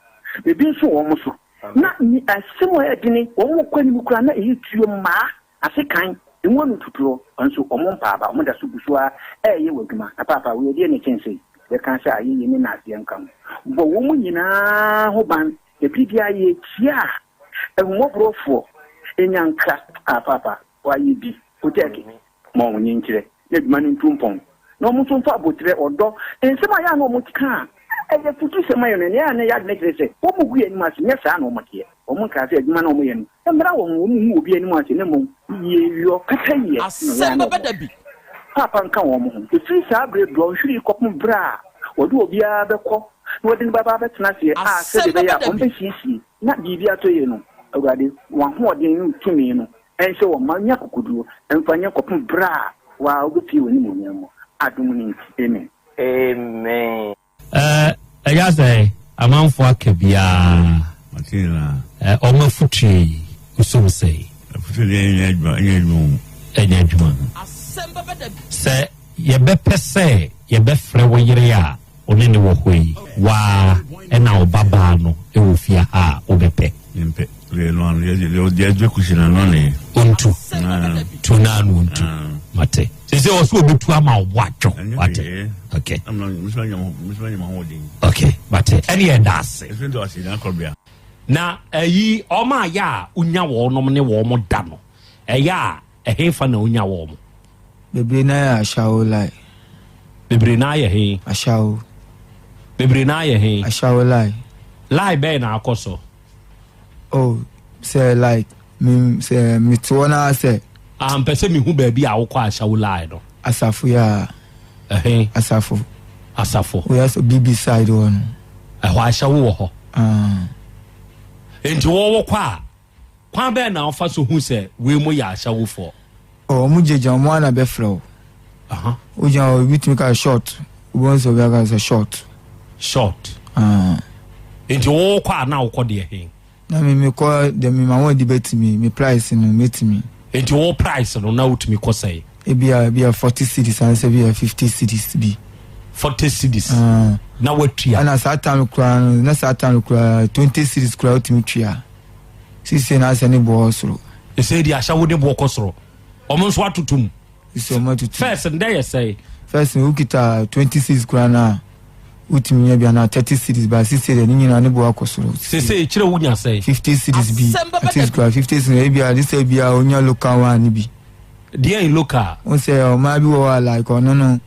Ebi nso wɔ wɔn so. Na ne asɛm a ɛyɛ dene, wɔn kɔ anim koraa na ɛyɛ tuo mmaa, asekan, emu ano tutuo, nso wɔn mpa aba, wɔn da so gu so ara ɛreyɛ wɔ adwuma. Na paapa, wei ɛdeɛn na ɛkyɛn sei? Yɛka sɛ ayɛyie ne naaseɛ nka ho. Bɔ wɔn nyinaa ho ban, na biribiara yɛtia a, ahummɔborɔfoɔ nya nkra. Ah, paapa, wayɛ bi. Kotɛɛke, ma wɔn nkyerɛ na adwuma no ntu mpɔn, na wɔn nso mfa aboterɛ, ɔdɔ, nsɛm a ɛyɛ a na wɔkeka a ɛyɛ afutusɛm ma yɛn no, ɛnea na ɛyɛ adwene kyerɛ sɛ wɔgu yɛn anim ase. Nyɛ saa na wɔteɛ. Wɔnkaa sɛ adwuma no a wɔyɛ no mmra wɔn ho, wɔnhu obi anim ase, na mmom yieyɔ, pɛpɛyɛ na ɛyɛ a Asɛm na bɛba da wɔwɔ. bi. Paapa nka wɔn ho. Ɛfiri saa berɛ dɔnhwere yi kɔpem berɛ a wɔde obiara bɛkɔ na wɔde no bɛba abɛtena aseɛ a Asɛm sɛdeɛ ɛbɛyɛ bɛba a da bi. wɔbɛsiesie na biribi atɔ yie no, Awurade, w'ahoɔden ne wo tumi no Ɛnsɛ wɔn mma nya akokoduro mfa nyɛ kɔpem berɛ a wo ara wobɛpue w'animuonyam mu, adom no nti. Amen. Amen. Eh, ɛyɛ sɛ amanfoɔ aka biara. Mate nyinaa. Eh, wɔn afotuo yi, wosom sɛn? Afotuo deɛ ɛnyɛ adwuma, ɛnyɛ adwuma o. Ɛnyɛ adwuma. Sɛ yɛbɛpɛ sɛ yɛbɛfrɛ wo yere a wo ne no wɔ hɔ yi, wo ara na wo babaa no wɔ fie ha a, wobɛpɛ? Mempɛ. Deɛ no ano, deɛ deɛ deɛ kusi na ano ne. Ontu. Tu na ano ontu. Mate. Sɛ sɛ ɔsɛ obetu ama wo bo adwo. Wate. Okay. Okay, mate. Ɛne yɛ da ase. Na ɛyi ɔmo ayɛ a wonya wɔnom ne wɔn da no, ɛyɛ a Ɛhefa na wonya wɔn? Bebree no ara yɛ Ashawo line. Bebree no ara yɛ he? Ashawo. Bebree no ara yɛ he? Ashawo line. Line bɛn na akɔ so? Oh, sɛ like me sɛ mete hɔ na sɛ. Ah, mpɛ sɛ mehu baabi a wokɔ Ashawo line no. Asafo yɛ a. Ɛhe? Asafo. Asafo. Woyɛ sɛ BB side hɔ no. Ɛhɔ Ashawo wɔ hɔ. Ah. Nti wɔwɔ kɔ a. Kwan bɛn na wofa so hu sɛ wei mo yɛ ahyɛwofoɔ? Oh, wɔn gyinagyina wɔn ara na bɛfrɛ wo. Wogyina hɔ, obi tumi ka short. Wobɛhu sɛ obi aka sɛ short. Short. Ah. Nti wokɔ a na wokɔ deɛ he? Na me mekɔ deɛ me ma wɔn adi bɛtumi, me price no mɛtumi. Nti wo price no na wotumi kɔ sɛn? Ebia ebia 40 cedis anaasɛ ebia 50 cedis bi. 40 cedis ah. na watua. Ɛna saa time koraa no, na saa time koraa 20 cedis koraa wotumi tua. Sisei na asɛ ne boɔ wɔ soro. Sisei deɛ ahyɛ wo de boɔ kɔ soro. Wɔn nso atoto mu. Sisei wɔn atoto mu. First ndɛ yɛ sɛe. First no wokita 20 cedis koraa na wotumi nya bi anaa 30 cedis ba sisei deɛ ne nyinaa ne boɔ akɔ soro. Sisei kyerɛ wonya sɛe. 50 cedis bi at least koraa 50 cedis ebi a de sɛ bi a wonya local one ne bi. Deɛ local. Wo sɛ ɔmaa bi wɔ hɔ a like ɔno no.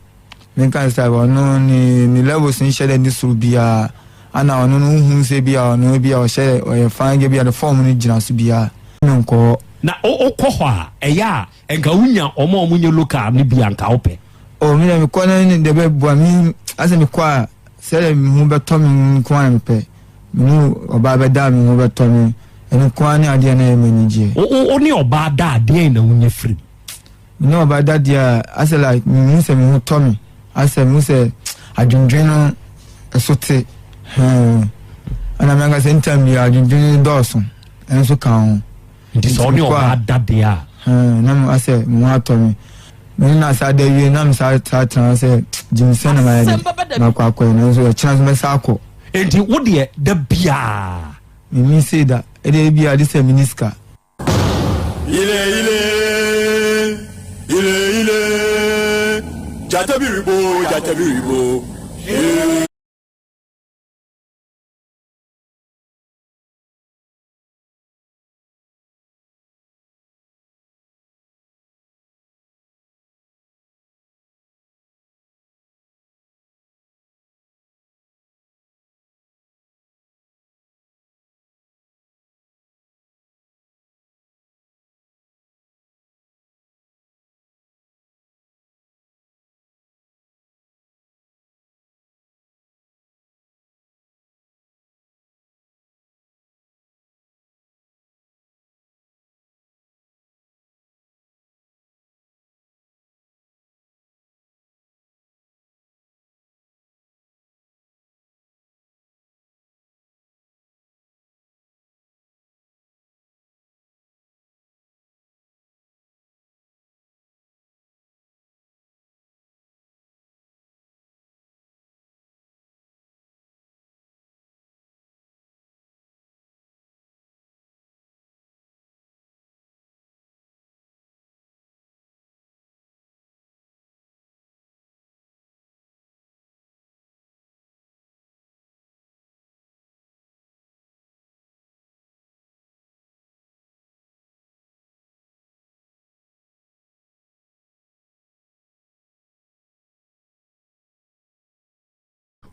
Menka sɛ ɔno ne ne levels nhyɛ dɛ ne soro biara ana ɔno no wohu sɛ bi a ɔno bi a ɔhyɛ ɔyɛ fine girl bi a ne form no gyina so biara menkɔ hɔ. Na wokɔ hɔ a ɛyɛ a nka wonya wɔn a wɔnyɛ local no bi a nka wopɛ? Oh me deɛ mekɔ no ne deɛ bɛboa me asɛ mekɔ a sɛdeɛ me ho bɛtɔ me nko ara na mepɛ me ne ɔbaa bɛda a me ho bɛtɔ me ɛno nko ara ne adeɛ na ɛyɛ m'anigyeɛ. Wo ne ɔbaa da a deɛn na wonya firi mu? Me ne ɔbaa da deɛ a asɛ like mehu sɛ me ho tɔ me asɛ mehu sɛ adwendwen no ɛso te hɛn ɛna me ankasa ntam bi adwendwen no dɔɔso ɛno nso ka ho. Nti sɛ ɔne ɔbaa da deɛ a. Hɛn na me asɛ me ho atɔ me me ne no asa da wie na me saa saa tena sɛ gyimi sɛ na mayɛ de makɔ akɔyɛ nanso ɛkyena nso mɛsa akɔ. Nti wo deɛ da biaa. Me mi se da ɛdeɛ ebi a de sɛ me ni sika. Ile ile ile ile jata biribo jata biribo.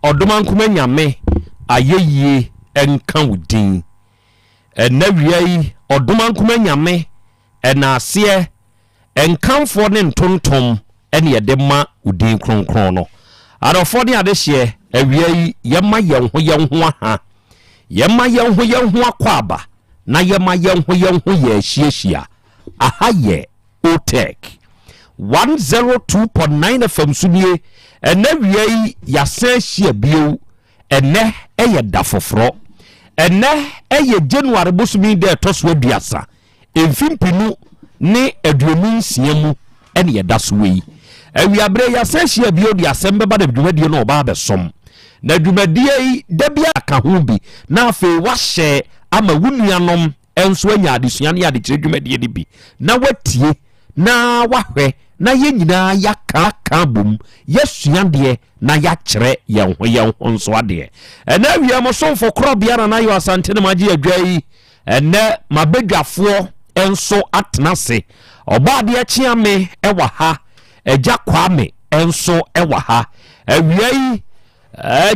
Ɔdomankoma Nyame ayɛyie nka wo din. Ɛnnɛ awia yi Ɔdomankoma Nyame ɛnaaseɛ, nkamfoɔ ne ntontom ɛne yɛde ma wo din kronkron no. Adɔfoɔ ne adehyeɛ, awia yi yɛma yɛn ho yɛn ho aha, yɛma yɛn ho yɛn ho akwaaba, na yɛma yɛn ho yɛn ho yɛ ahyiahyia. Aha yɛ Otec 102.9 FM so nie. Ɛnɛ wia yi yɛasan ahyia bio. Ɛnɛ ɛyɛ da foforɔ. Ɛnɛ ɛyɛ January bosome da ɛtɔ so aduasa mfe mpenu ne 26 mu ɛne yɛda so wɔ yi. Awiaberɛ yɛasan ahyia bio de asɛm bɛba na dwumadie no ɔba abɛsom. Na dwumadie yi da bi aka ho bi na afei wahyɛ ama wo nuanom nso anya adesua ne adekyerɛ dwumadie no bi na watie na wahwɛ na yɛn nyinaa yɛaka aka abom yɛasua adeɛ na yɛakyerɛ yɛn ho yɛn ho nso adeɛ. Ɛnɛ awia mo somfo korɔbea Nana Yaw Asante na magye adwa yi. Ɛnɛ m'abadwafoɔ nso atena ase. Ɔbɔadeɛ Kyeame wɔ ha, Agya Kwame nso wɔ ha. Awia yi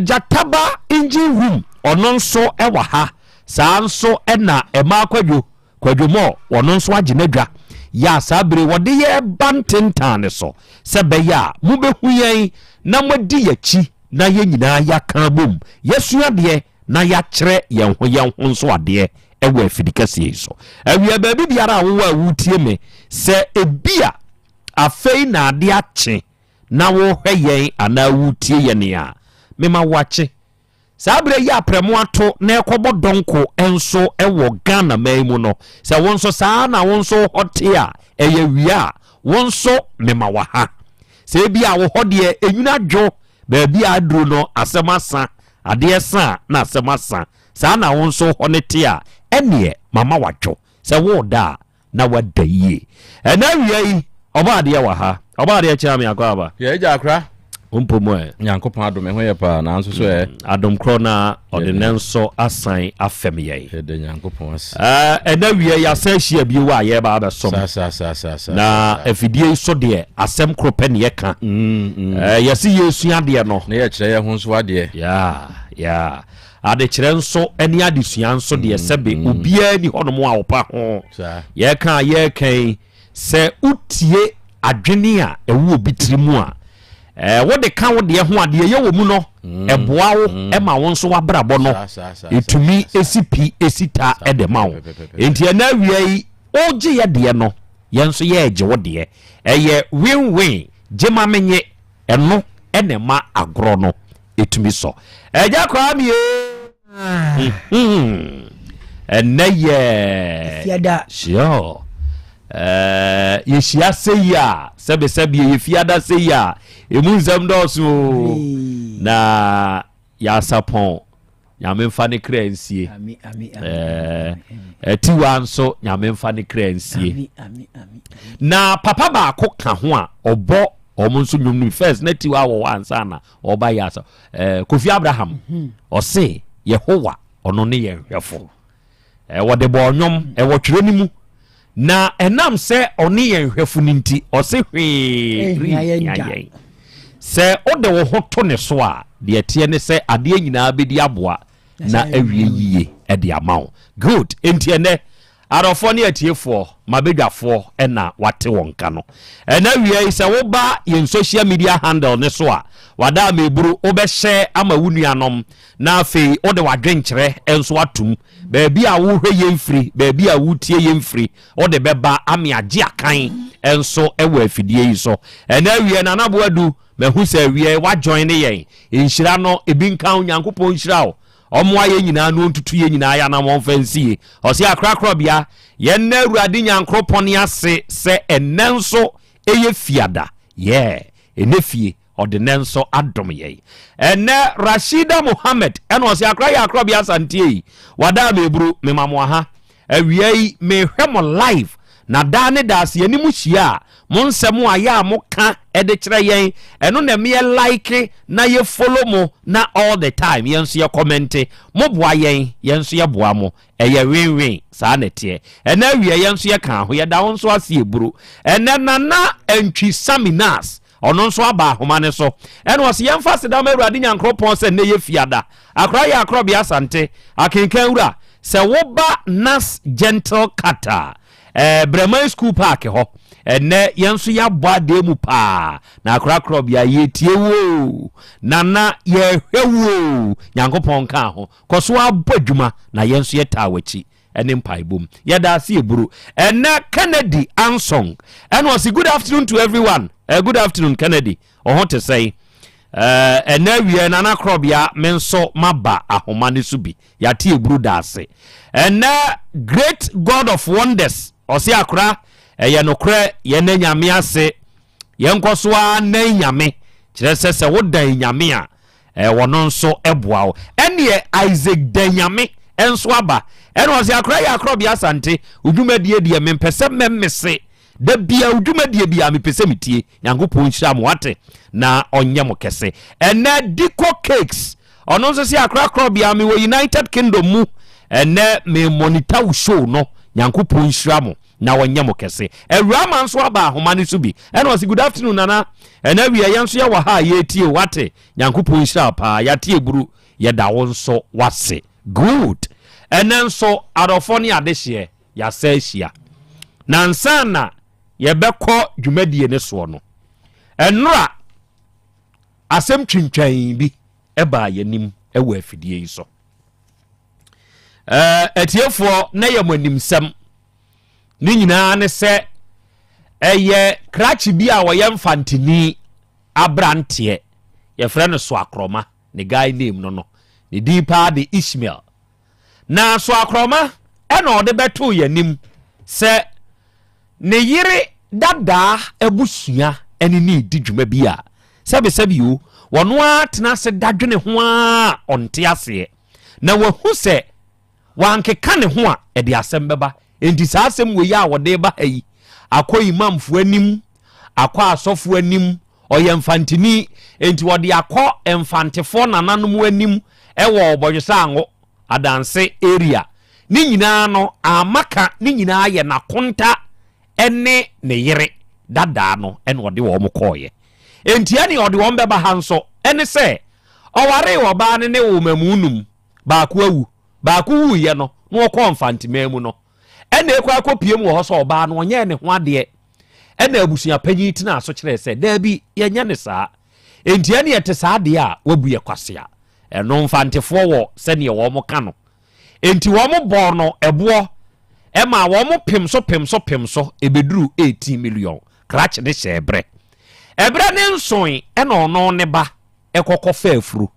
Gyataba engine room ɔno nso wɔ ha. Saa nso na Ɛmaa Kwadwo, Kwadwo Moore, ɔno nso agye n'adwa. Yɛ a saa bere wɔde yɛn ba ntentan no so sɛ ɛbɛyɛ a mobɛhu yɛn na moadi yɛn akyi na yɛn nyinaa yɛaka abom, yɛasua adeɛ na yɛakyerɛ yɛn ho yɛn ho nso adeɛ wɔ afidi kɛseɛ yi so. Awia baabi biara a wowɔ a woretie me, sɛ ebia afei na adeɛ akye na worehwɛ yɛn anaa woretie yɛn a, mema wo akye. Saa berɛ yi a prɛmo ato na ɛrekɔbɔ dɔnko nso wɔ Ghana man mu no, sɛ wo nso saa na wo nso hɔ te a, ɛyɛ wia a, wo nso mema wo aha. Sɛ ebi a wo hɔ deɛ enwunu adwo, baabi a aduru no asɛm asa, adeɛ sa a na asɛm asa, saa na wo nso hɔ no te a, ɛnneɛ mama wadwo. Sɛ woreda a, na wada yie. Ɛnɛ awia yi, ɔbɔ adeɛ wɔ ha. Ɔbɔ adeɛ kyerɛ me akɔ aba. Yɛ agya akora. Wo mpo mu ɛ. Nyankopɔn adom ɛho yɛ paa nanso so ɛ. Mm, adom korɔ na ɔde ne nso asan afɛm yɛn. Yɛda Nyankopɔn ase. Ɛnɛ awia yi asan ahyia bio a yɛreba abɛsom. Saa saa saa saa saa. Na afidie yi so deɛ asɛm koro pɛ ne yɛka. Mm, mm. Yɛse yɛresua adeɛ no. Na yɛkyerɛ yɛn ho nso adeɛ. Yeah, yeah. Adekyerɛ nso ne adesua nso deɛ sɛbe obiara ni hɔnom a ɔpa ho. Yɛka a yɛreka yi, sɛ wotie adwene a ɛwɔ obi tiri mu a, eh, wode ka wo deɛ ho a, deɛ ɛyɛ wɔ mu no, ɛboa wo ma wo nso w'abrabɔ no ɛtumi ɛsi pi ɛsi ta de ma wo. Enti ɛnɛ awia yi, wogye yɛ deɛ no, yɛn nso yɛregye wo deɛ. Ɛyɛ win-win, gye ma menye. Ɛno na ɛma agorɔ no tumi sɔ. Agya Kwame ee! Ɛnnɛ yɛ. Fiada. Sure. Ɛɛ yɛhyia sɛ yi a sɛbesɛbe yɛ fiada sɛ yi a emu nsɛm dɔɔso o. Na yɛasapɔn Nyame mfa ne kra nsie. Atiwa nso Nyame mfa ne kra nsie. Na papa baako ka ho a ɔbɔ wɔn nso nnwom no first na tiwa wɔ hɔ ansa na ɔba yɛ asa. Kofi Abraham mhm. ɔse Yehowa ɔno ne yɛn hwɛfo. Wɔde bɔɔ nnwom ɛwɔ twerɛ no mu. Na ɛnam sɛ ɔne yɛn hwɛfo no nti, ɔse hwee renhia yɛn. Sɛ wode wo ho to ne so a, deɛ ɛteɛ ne sɛ adeɛ nyinaa bɛdi aboa na awie yie de ama wo. Good. Enti ɛnɛ, adɔfoɔ ne atiefoɔ, m'abadwafoɔ na wate wɔn nka no. Ɛnɛ awia yi, sɛ woba yɛn social media handle no so a, wada ameburu, wobɛhyɛ ama wo nuanom, na afei wode w'adwenkyerɛ nso atom. Baabi a worehwɛ yɛn firi, baabi a woretie yɛn firi, wode bɛba ame agye akan nso wɔ afidie yi so. Ɛnɛ awie Nana Boadu, mahu sɛ awie woajoin ne yɛn. Nhyira no, ebi nka wo, Nyankopɔn nhyira wo. Ɔmmoa yɛn nyinaa na ɔntutu yɛn nyinaa yɛn anammɔn mfa nsie. Ɔse akorakorabea, yɛnna Awurade Nyankoropɔn ase sɛ ɛnnɛ nso ɛyɛ fiada. Yeah, ɛnɛ fie. Ɔde nɛ nso adom yɛn. Ɛnɛ Rashida Mohammed ɛna ɔse akora yɛ akora bi asanteɛ yi wadaa me eburu me ma mo aha awia yi me hwɛ mo live na daa ne daa se yɛne mo hyia a mo nsɛm a yɛ a mo ka ɛde kyerɛ yɛn ɛno na ɛmeɛ like na yɛ follow mo na all the time yɛn nso yɛ kɔmɛnte mo boa yɛn yɛn nso yɛ boa mo ɛyɛ win win saa na ɛteɛ ɛnɛ awia yɛn nso yɛ ka ho yɛda wo nso ase eburu ɛnɛ Nana Antwi Saminas. Ɔno nso aba ahoma no so. Ɛna ɔse yɛmfa aseda ma Awurade Nyankoropɔn sɛ nnɛ yɛ Fiada. Akora yɛ Akorɔbea Asante. Akenkan wura, sɛ woba Nas Gentle Cut a, eh, Brɛman School Park hɔ. Ɛnnɛ yɛn nso yɛabɔ adeɛ mu paa. Na akora Akorɔbea yɛtie wo o. Nana yɛhwɛ wo o. Nyankopɔn nka ho. Kɔ so ara bɔ adwuma na yɛn nso yɛtaa w'akyi. ne mpaebɔ mu. Yɛda ase eburu. Ɛnɛ Kennedy Ansong ɛna ɔsi good afternoon to everyone. Good afternoon Kennedy. Ɔho te sɛn? Ɛnɛ awie Nana Korɔbea me nso maba ahoma ne so bi. Yɛate eburu da ase. Ɛnɛ Great God of Wonders ɔsi akora ɛyɛ nokorɛ yɛn na nyame ase. Yɛnkɔ so ara nan nyame kyerɛ sɛ sɛ wodan nyame a Ɔno nso boa wo. Ɛneɛ Isaac Danyame nso aba. Ɛna ɔse akora yɛ akorɔbea Asante, wo dwumadie deɛ mempɛ sɛ mɛmese. Da bia wo dwumadie bia mepɛ sɛ metie. Nyankopɔn nhyira mo wate na ɔnyɛ mo kɛse. Ɛnɛ Diko Cakes, ɔno nso se akora akorɔbea mewɔ United Kingdom mu. Ɛnɛ me monitor wo show no. Nyankopɔn nhyira mo. na ɔnyɛ mo kɛse. Awurama nso aba ahoma no so bi. Ɛna ɔse good afternoon Nana. Ɛna awia yɛn nso yɛwɔ ha a yɛretie wo wate. Nyankopɔn nhyira wo paa. Yɛate aburu. Yɛda wo nso wase. Good. Ɛnɛ nso adɔfoɔ ne adehyeɛ yɛasa ahyia. Na ansa na yɛbɛkɔ dwumadie no soɔ no, ɛnora asɛm twintwan bi ɛbaa yɛnim ɛwɔ afidie yi so. Atiefoɔ na yɛ mo animsɛm ne nyinaa ne sɛ ɛyɛ krakye bi a wɔyɛ mfantini aberanteɛ yɛfrɛ no Soakorɔma ne guy name no no ne din paa de Ishmael na Soakorɔma ɛna ɔde bɛtoo yɛn anim sɛ ne yere dadaa abusua ɛne ne di dwuma bi a sɛbesɛbe o wɔn ara tena ase dadwene ho ara ɔnte aseɛ na wahu sɛ wankeka ne ho a, ɛde asɛm bɛba. Enti saa asɛm wei a wɔde ba ha yi, akɔ imamfoɔ anim, akɔ asɔfoɔ anim, ɔyɛ mfantini, enti wɔde akɔ mfantefoɔ nananom anim wɔ Ɔbɔdwesango, Adanse area. Ne nyinaa no, amma ka, ne nyinaa yɛ n'akonta ne ne yere dadaa no na ɔde wɔn kɔɔeɛ. Enti ɛnea ɔde wɔn bɛba ha nso, ɛne sɛ Ɔwaree ɔbaa no ne wo mmamu num, baako awu. Baako wuiɛ no, na ɔkɔɔ Mfanteman mu no, ɛna ɛkɔ akɔpiem wɔ hɔ sɛ ɔbaa no ɔnyɛɛ ne ho adeɛ. Ɛna abusua panyin tenaa so kyerɛɛ sɛ, daabi, yɛnyɛ ne saa. Enti ɛne ɛte saa deɛ a, wabu yɛ kwasea. Ɛno Mfantefoɔ wɔ sɛdeɛ wɔn ka no. Enti wɔn bɔɔ no ɛboɔ ɛmaa wɔn pem so pem so pem so ɛbɛduruu 18 million. Krakye no hyɛɛ berɛ. Ɛberɛ ne nsoe ɛna ɔno ne ba kɔkɔ faa afuro.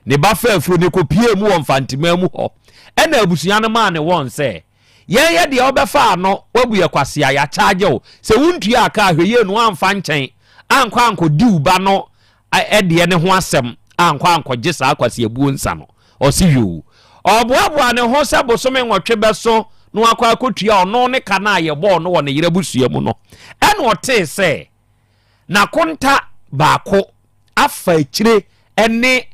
Ne ba faa afuro no kɔpuee mu wɔ Mfanteman mu hɔ. Ɛna abusua no maa ne wɔn sɛ, Yɛn yɛ deɛ wobɛfa ano, woabu yɛ kwasea, yɛakyagye wo. Sɛ wontua ka a, hwɛ yie na woamfa nkyɛn ankɔ ankɔdi wo ba no deɛ no ho asɛm ankɔ ankɔgye saa kwaseabuo nsa no. Ɔse yoo. Ɔboaboa ne ho sɛ bosome nwɔtwe bɛso na wakɔ akɔtua ɔno ne ka no a yɛbɔɔ no wɔ ne yere abusua mu no. Ɛna ɔtee sɛ N'akonta baako afa akyire ne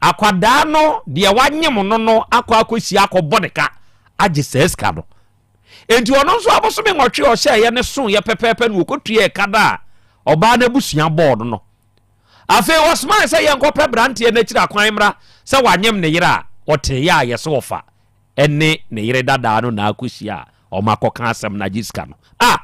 akwadaa no deɛ wanyem no no akɔ akɔhyia akɔbɔ ne ka agye saa sika no. Enti ɔno nso abosome nwɔtwe a ɔhyɛeɛ no soeɛ pɛpɛɛpɛ na ɔkɔtuaa ɛka no a ɔbaa no abusua bɔɔ no no. Afei wɔsomae sɛ yɛnkɔpɛ beranteɛ no akyiri akwan mmra sɛ wanyem ne yere a ɔteeɛ a yɛse ɔfa ne ne yere dadaa no na akɔhyia a wɔn akɔka asɛm no agye sika no. Ah!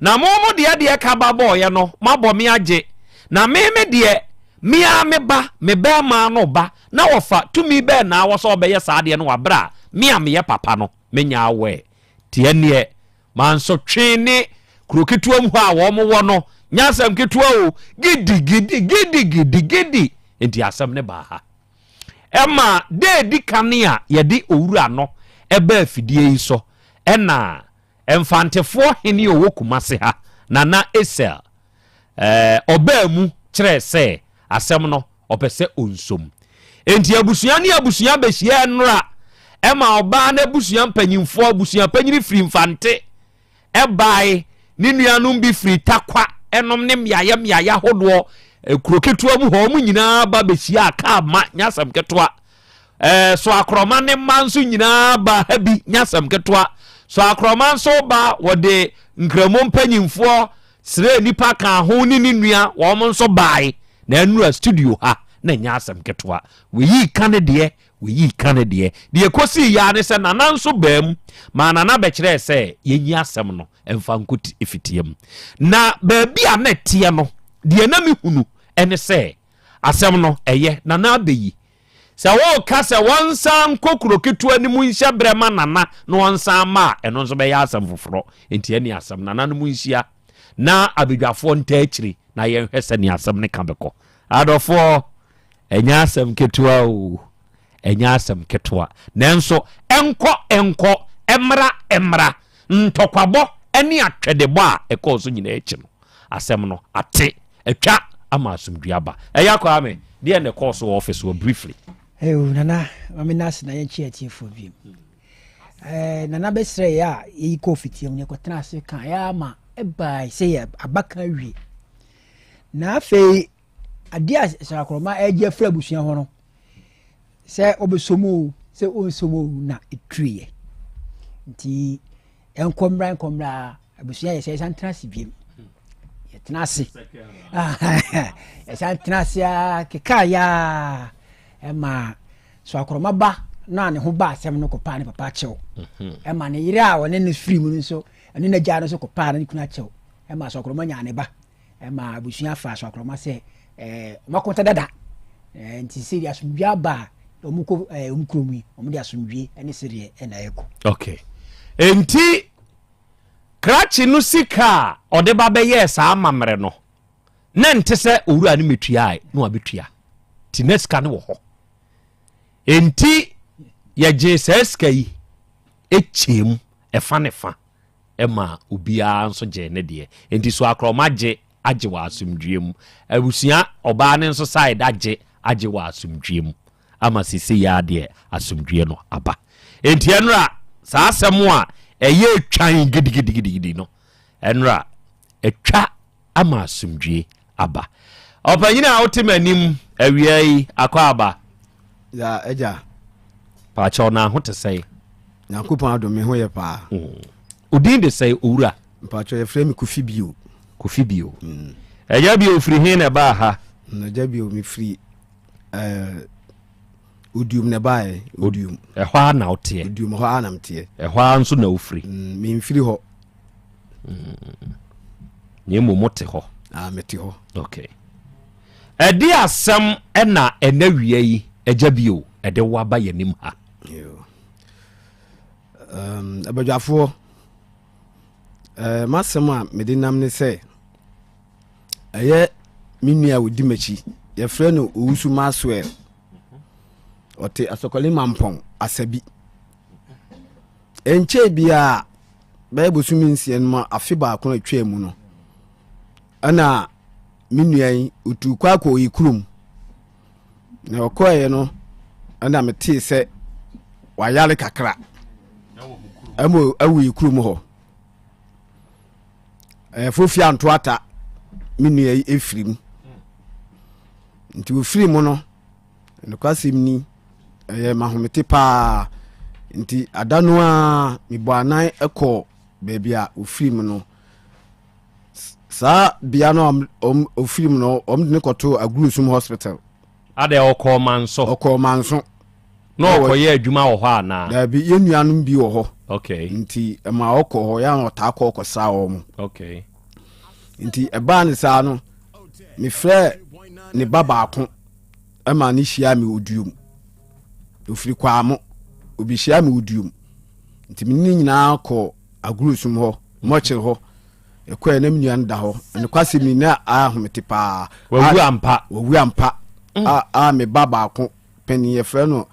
Na mo mo deɛ deɛ ka ba bɔɔyɛ no moabɔ me agye na me me deɛ me ara me ba me bɛɛmaa no ba na wɔfa tumi bɛɛ na awɔ sɛ ɔbɛyɛ saa adeɛ no wɔ aberɛ a me a meyɛ papa no menya aware nti ɛnneɛ mansotwe ne kuro ketewa mu hɔ a wɔn wɔ no nyɛ asɛm ketewa o gidi gidi gidi gidi gidi nti asɛm no baa ha. Ɛma da edi kan a yɛde owura no baa afidie yi so na Mfantefoɔ hene a ɔwɔ Kumase ha, Nana Esel, ɔbaa mu kyerɛɛ sɛ asɛm no ɔpɛ sɛ ɔnsom. Enti abusua ne abusua bɛhyiaa nnora ɛma ɔbaa no abusua mpanyimfoɔ, abusua panyini firi Mfante bae, ne nuanom bi firi Tarkwa nom ne mmeaeɛ mmeaeɛ ahodoɔ, kuro ketewa mu hɔ, wɔn nyinaa ba bɛhyiaa kaa ma, nyɛ asɛm ketewa. Ɛɛ so akorɔma ne mma nso nyinaa ba ha bi, nyɛ asɛm ketewa. So akorɔma nso ba, wɔde nkramo mpanyimfoɔ. srɛɛ nnipa kaa ho ne ne nua wɔn nso bae na ɛnura studio ha na ɛnyɛ asɛm ketewa. Weyii ka ne deɛ, weyii ka ne deɛ. Deɛ ɛkɔsii yɛ ara ne sɛ Nana nso baa mu maa Nana bɛkyerɛɛ sɛ yɛnyi asɛm no mfa nkɔ fitia mu. Na baabi a na ɛteɛ no, deɛ na mehunu ne sɛ asɛm no ɛyɛ Nana abɛyi. Sɛ woreka sɛ wɔnsan nkɔ kuro ketewa no mu nhyɛ berɛ ma Nana na ɔnsan mma a, ɛno nso bɛyɛ asɛm foforɔ. Enti ɛne asɛm, nananom nhyia na abadwafoɔ ntaa akyire na yɛnhwɛ sɛnea asɛm no ka bɛkɔ. Adɔfoɔ, ɛnyɛ asɛm ketewa o, ɛnyɛ asɛm ketewa. Nanso ɛnkɔ ɛnkɔ, ɛmmra ɛmmra, ntɔkwabɔ ne atwɛdebɔ a ɛkɔɔ so nyinaa akyi no, asɛm no ate, atwa ama asomdwie aba. Ɛya Kwame, deɛ na ɛkɔɔ so wɔ office hɔ briefly? Eyo, Nana, ma me nase na yɛnkyɛ atiefoɔ bio. Eh, Nana bɛsrɛ yɛ a yɛyi kɔɔ fitia mu, yɛkɔtena ase ka yɛ ama ɛbae sɛ yɛ abaka awie. Na afei, adeɛ a Sarakorɔma ɛregye afiri abusua hɔ no, sɛ ɔbɛsɔ mu o, sɛ ɔnsɔ mu o, na ɛtuiɛ. Nti, Ɛnkɔ mmra ɛnkɔ mmra abusua yɛ sɛ yɛsan tena ase biem yɛtena ase yɛsan tena ase a keka ya ɛma so akorɔma ba na ne ho ba asɛm no kɔpaa ne papa akyɛw mhm. ɛma ne yere a ɔne no firi mu no nso ɛne n'agya no nso kɔpaa ne kunu akyɛw ɛma so akorɔma nyaa ne ba ɛma abusua fa so akorɔma sɛ ɛɛ ɔmo akɔnta dada ɛɛ nti sɛ de asomdwe aba a ɔmo kɔ ɛɛ ɔmo kurom yi ɔmo de asomdwe ɛne sereɛ ɛna ɛkɔ. okay nti krakye no sika a ɔde ba bɛyɛɛ saa amammerɛ no na nte sɛ owura no mɛtuae na wabɛtua nti na sika no wɔ hɔ nti yɛgyee saa sika yi ɛkyɛɛ mu ɛfa ne fa ɛma obiara nso gyee ne deɛ nti so akorɔma gye agye wɔ asomdwie mu. Abusua ɔbaa no nso side agye agye wɔ asomdwie mu ama sesei ara deɛ asomdwie no aba. Enti ɛnora saa asɛm a ɛyɛ twan gidigidigidi no ɛnora atwa ama asomdwie aba. Ɔpanyin a wote m'anim awia yi akɔ aba. Ya agya. Paakyɛw na ho te sɛe. Nyankopɔn adom me ho yɛ paa. Odin de sɛe owura. Mpakyɛw yɛfrɛ me Kofi Bio. Kofi Bio. Agya Bio firi he na ɛbaa ha? Agya Bio mefiri eh, Odium na ɛbaeɛ. Odium. Ɛhɔ ara na woteɛ? Odium hɔ ara na meteɛ. Ɛhɔ ara nso na wofiri? Memfiri hɔ. Na mmom mote hɔ? Ah, mete hɔ. Okay. Ɛde asɛm ɛna ɛna wia yi Agya Bio ɛde wo aba yɛn ha? Um, abadwafoɔ Eh, m'asɛm a mede nam ne sɛ ɛyɛ me nua a ɔdi m'akyi yɛfrɛ no Owusu Maxwell ɔte Asɔkɔle Mampɔn Asabi ɛnkyɛɛ biara bɛyɛ bosome nsia no mu afe baako a atwaa mu no ɛna me nua yi ɔtuu kɔ akɔ ɔyɛ kurom na ɔkɔeɛ no ɛna metee sɛ wayare kakra ɛma ɛwɔ yɛ kurom hɔ ɛfo fie anto ata me nua yi efiri mu nti ofiri mu no nokwasɛm ni ɛyɛ mahomete paa nti ada no a mebɔ anan kɔ baabi a ofiri mu no saa bea no a ofiri mu no wɔn de no kɔtoo Agurusum hospital. Adɛ ɔkɔɔ Manso? Ɔkɔɔ Manso. Na ɔkɔyɛ adwuma wɔ hɔ anaa? Daabi, yɛn nuanom bi wɔ hɔ. Okay. Nti ɛma ɔkɔ hɔ, yɛn a ɔtaa kɔ ɔkɔsra wɔn. Okay. Nti ɛbaa ne saa no, mefrɛ ne ba baako ɛma ne hyia me oduom. Ofiri Kwaamo, obi hyia me oduom. Nti me ne nyinaa kɔ Agurusum hɔ, mɔkyere hɔ. Ɛkɔɛ na me nua no da hɔ. Nokwasɛm ni na ahomete paa. Wawu ampa. Wawu ampa. Mm. A, a me ba baako panin yɛfrɛ no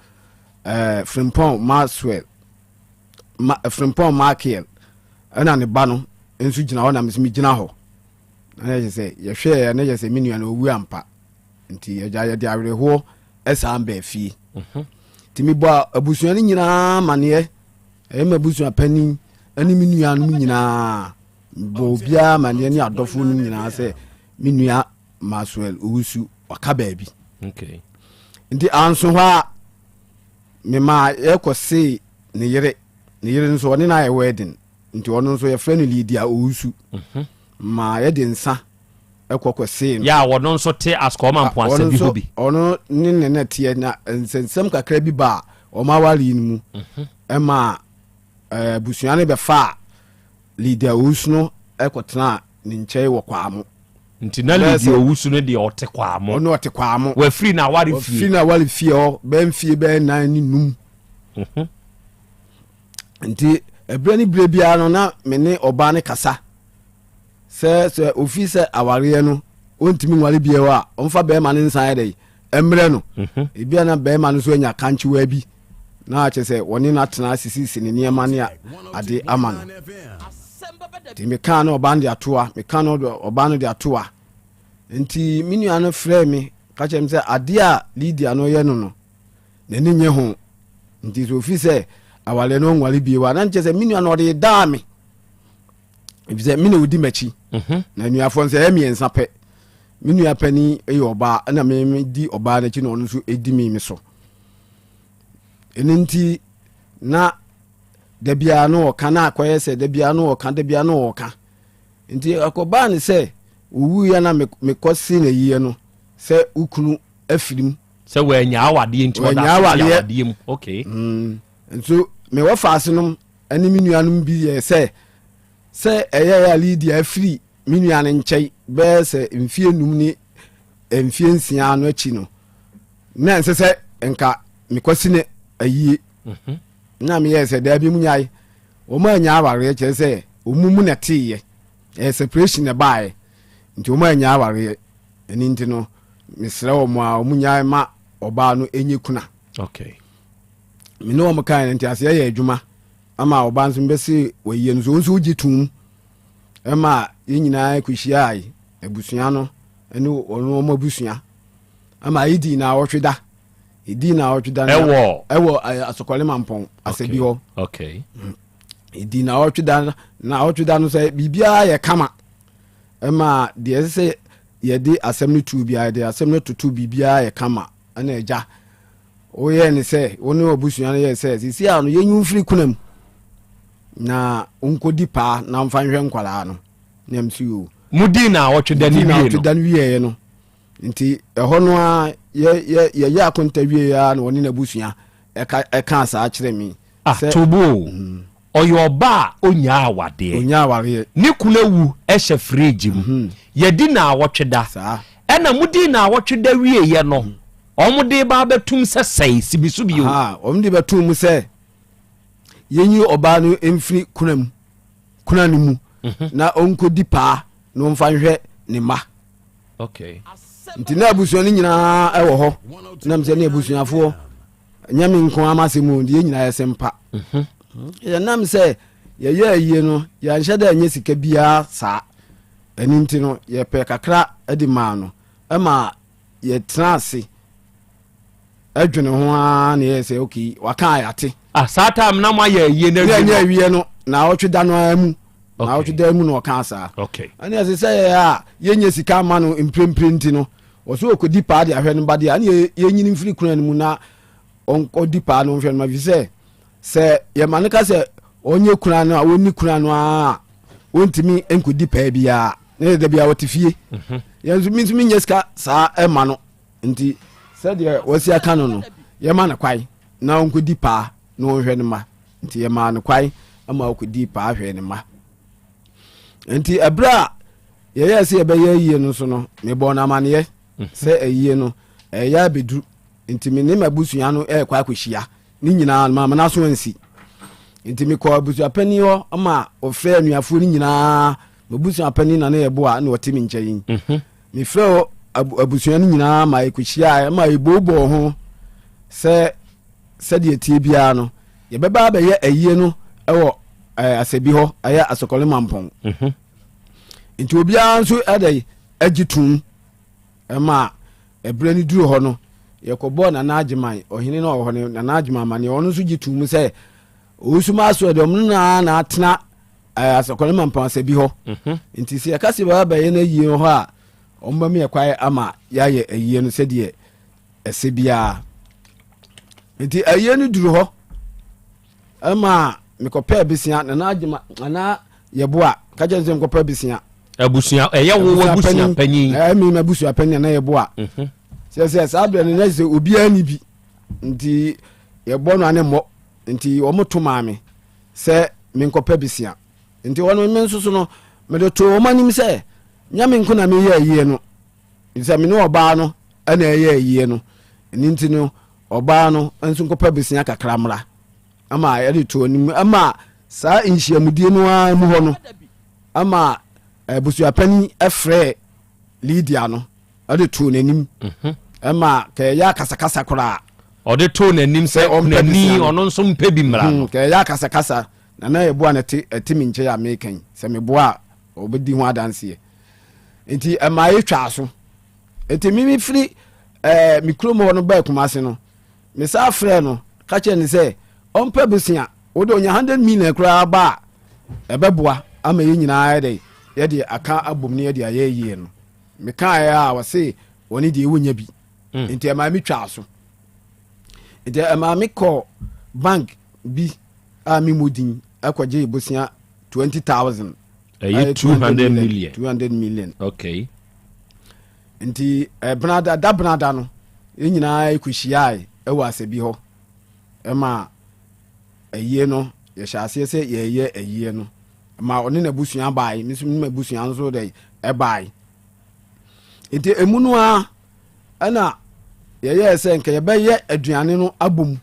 eh, Frimpong Maxwell. Ma, Frimpong Michael. Ɛna ne ba no nso gyina hɔ na me nso megyina hɔ. Na yɛ sɛ yɛhwɛɛ na yɛ sɛ me nua no wawu ampa. Nti yɛgya yɛde awerɛhoɔ ɛsan baa fie. Mhm. Nti mebɔ abusua no nyinaa amaneɛ. Ɛyɛ m'abusua panin ne me nuanom nyinaa. Mebɔ obiara amanneɛ ne adɔfoɔ no nyinaa sɛ me nua Maxwell Owusu waka baabi. Okay. Nti anso hɔ a mema yɛkɔsee ne yere. Ne yere nso ɔne no ayɛ wedding. Nti ɔno nso yɛfrɛ no Lydia Owusu. Mhm. Ma yɛde nsa ɛkɔ kɔsee no. Yɛ a wɔno nso te Asukɔɔma Mpoansa bi hɔ bi. Ɔno ne ne na teɛ na nsɛnsɛm kakra bi baa wɔn awareɛ no mu ɛma abusua no bɛfaa Lydia Owusu no kɔtenaa ne nkyɛn wɔ Kwamo. Nti na Lydia Owusu no deɛ ɔte Kwamo. Ɔno ɔte Kwamo. Wafiri n'aware fie. Wafiri n'aware fie hɔ bɛyɛ mfie bɛyɛ nan ne num. Nti ɛberɛ ne berɛ biara no na me ne ɔbaa no kasa sɛ sɛ ofi sɛ awareɛ no ɔntumi nware bio a ɔmfa bɛrima no nsan yɛ dɛ mmerɛ no. Ebia na bɛrima no nso anya kankyewa bi na akyɛ sɛ wɔne no atena asisisi ne nneɛma ne ade ama no. Nti mekaa no ɔbaa no de atoa, meka no ɔbaa no de atoa. Nti me nua no frɛɛ me ka kyerɛ me sɛ adeɛ a Lydia no yɛ no no n'ani nye ho. Nti sɛ ofi sɛ awareɛ no ɔnware bio a na nkyɛ sɛ me nua no ɔde daa me. Efisɛ me na odi m'akyi. Na anuafoɔ nso ɛyɛ mmiɛnsa pɛ. Me nua panin yɛ ɔbaa ɛna me me di ɔbaa n'akyi na ɔno nso di me me so. Ɛno nti na da biara no ɔka na akɔyɛ sɛ da biara no ɔka da biara no ɔka. Nti ɛkɔbaa ne sɛ owuiɛ na mekɔ se na yie no sɛ wo kunu afiri mu. Sɛ wɔanya awadeɛ nti ɔda so te awadeɛ mu. Okay. Nso mewɔ faase nom ne me nuanom bi yɛɛ sɛ sɛ ɛyɛɛ a Lydia afiri me nua no nkyɛn bɛyɛ sɛ mfie num ne mfie nsia no akyi no, na ɛnsɛ sɛ nka mekɔsi ne ayie. Na meyɛɛ sɛ daabi mu nyae wɔn anya awareɛ, kyerɛ sɛ wɔn mu na ɛteeɛ, ɛyɛ separation na ɛbaeɛ, nti wɔn anya awareɛ. Ɛno nti no mesrɛ wɔn a wɔn nyae ma ɔbaa no ɛnyɛ kuna. Okay. Me ne wɔn kae no nti aseɛ yɛ adwuma ama ɔbaa nso mbɛse wɔyie no so wɔn nso wogye tom ɛma yɛn nyinaa kɔhyiae abusua no ɛne wɔn wɔn abusua ama yɛdii na awɔtwe da yɛdii na awɔtwe da ɛwɔ ɛwɔ Asɔkɔle Mampɔn asɛbi hɔ. Okay. Yɛdii na awɔtwe da na awɔtwe da no sɛ biribiara yɛ kama ɛma deɛ ɛsɛ sɛ yɛde asɛm no tuo biara yɛde asɛm no toto biribiara yɛ kama ɛna agya Woyɛɛ no sɛ wo ne w'abusua no yɛɛ sɛ seesei a no yɛnyi wo mfiri kuna mu na wonkɔdi paa na mfa nhwɛ nkwadaa no. Na ɛm so yoo. Mudii naawɔtwe da no wie no. Naawɔtwe da no wieɛ no. Nti ɛhɔ no a yɛyɛ akonta wieɛ a na wɔne n'abusua ɛka saa kyerɛ me. Ah, Tobo o. Ɔyɛ ɔba a ɔnyaa awadeɛ. Ɔnyaa awareɛ. Ne kunu awu hyɛ fridge mu. Yɛadi naawɔtwe da. Ɛna modii naawɔtwe da wieɛ no, wɔn de ba abɛtum sɛ sɛe, si me so bio. Wɔn de bɛtum mu sɛ yɛnyi ɔbaa no mfiri kuna mu, kuna no mu, na ɔnkɔdi paa na ɔmfa nhwɛ ne mma. Okay. Nti na abusua no nyinaa wɔ hɔ. Nam sɛ ne abusuafoɔ nyɛ me nko ara m'asɛm o, deɛ nyinaa yɛ sɛm pa. Yɛnam sɛ yɛyɛ ayie no, yɛanhyɛ dɛ nyɛ sika biara saa. Ɛno nti no, yɛpɛ kakra de maa no ma yɛtena ase dwene ho ara na yɛyɛ sɛ okay, waka a yɛate. Ah, saa time na moayɛ ayie no awie no? Awie no, na ɔtwe da no ara mu. Na ɔtwe da mu na ɔka saa. Okay. Ɛne ɛsɛ sɛ yɛyɛ a yɛnyɛ sika ama no mprempren nti no, ɔsɛ ɔkɔdi paa de ahwɛ no ba deɛ, ɛne yɛnyini mfiri kuna no mu na ɔnkɔdi paa no nhwɛ no ma fi sɛ sɛ yɛma no ka sɛ ɔnyɛ kuna no a ɔnni kuna no a ɔntumi nkɔdi paa biara na yɛ da biara ɔte fie. Yɛn nso me nso menyɛ sika saa ɛma no nti sɛdeɛ wɔasi aka no no yɛma no kwae na ɔnkɔdi paa na ɔnhwɛ no ma nti yɛmaa no kwae ma ɔkɔdii paa hwɛɛ ne ma nti ɛberɛ a yɛyɛɛ sɛ yɛbɛyɛ ayie no so no mebɔɔ no amaneɛ sɛ ayie no ɛyɛ abɛduru nti me ne m'abusua no ɛrekɔ akɔhyia ne nyinaa no maama no aso ansi nti mekɔ abusuapanin hɔ ma ɔfrɛ anuafoɔ no nyinaa m'abusuapanin na ne yɛboa na ɔte me nkyɛn mhm. mefrɛ abusua no nyinaa ma ɛkɔhyia ma ɛboobɔɔ ho sɛ sɛdeɛ tie biara no yɛbɛba abɛyɛ ayie no wɔ asɛbi hɔ ɛyɛ asɔkɔle mampɔn mhm. nti obiara nso ɛdɛ agye tom ɛma ɛberɛ no duru hɔ no yɛkɔbɔɔ nana agyeman ɔhene no ɔwɔ hɔ no nana agyeman amaneɛ ɔno nso gye tom sɛ ɔwusum aso ɛdeɛ ɔmo naa na atena asɔkɔle mampɔn asɛbi hɔ mhm. nti sɛ yɛka sɛ bɛba bɛyɛ no ayie hɔ a ɔmo bɛma yɛ kwae ama yɛayɛ ayie no sɛdeɛ ɛsɛ biara nti ayie no duru hɔ ɛma mekɔpɛɛ besia nana agyema nana yɛboa ka kyerɛ sɛ mekɔpɛ besia. Abusua ɛyɛ wo w'abusua panyin. Ɛyɛ mi m'abusua panyin na yɛboa. Sɛ sɛ saa berɛ no na sɛ obiara ni bi nti yɛbɔ no ane mmɔ nti wɔn to maa me sɛ menkɔpɛ besia nti wɔn me nso so no mede to wɔn anim sɛ nyɛ me nko na meyɛ ayie no sɛ me ne ɔbaa no ɛna ɛyɛ ayie no ɛno nti no ɔbaa no nso nkɔpɛ besia kakra mmra ama yɛde to anim ama saa nhyiamudie no ara mu hɔ no ama abusuapanin frɛɛ Lydia no ɛde too n'anim mhm. ɛma kɛyɛ akasakasa koraa ɔde too n'anim sɛ ɔnani ɔno nso mpɛ bi mmara no hmm, kɛyɛ akasakasa na na ɛboa no te ɛte me nkyɛn a meka yi sɛ meboa a ɔbɛdi ho adanseɛ nti ɛma ɛtwaa so nti mimi firi ɛɛ me kurom hɔ no baa Kumase no Mesan frɛɛ no ka kyerɛɛ no sɛ ɔmpɛ bosea, wode ɔnya 100 million koraa ba a, ɛbɛboa ama yɛn nyinaa ayɛ dɛn, yɛde aka abom na yɛde ayɛ yie no. Mekaeɛ a ɔse ɔne deɛ wɔnya bi. Mm. Nti ɛmaa me twaa so. Nti ɛmaa me kɔɔ bank bi a memmɔ din ɛkɔgye bosea 20,000. Ɛyɛ 200 million. 200 million. Okay. Nti ɛbenada da benada no yɛn nyinaa kɔhyiae wɔ asɛbi hɔ ma ayie no yɛhyɛ aseɛ sɛ yɛreyɛ ayie no ma ɔne n'abusua bae me nso ne m'abusua nso dɛ ɛbae nti emu no ara ɛna yɛyɛɛ sɛ nka yɛbɛyɛ aduane no abom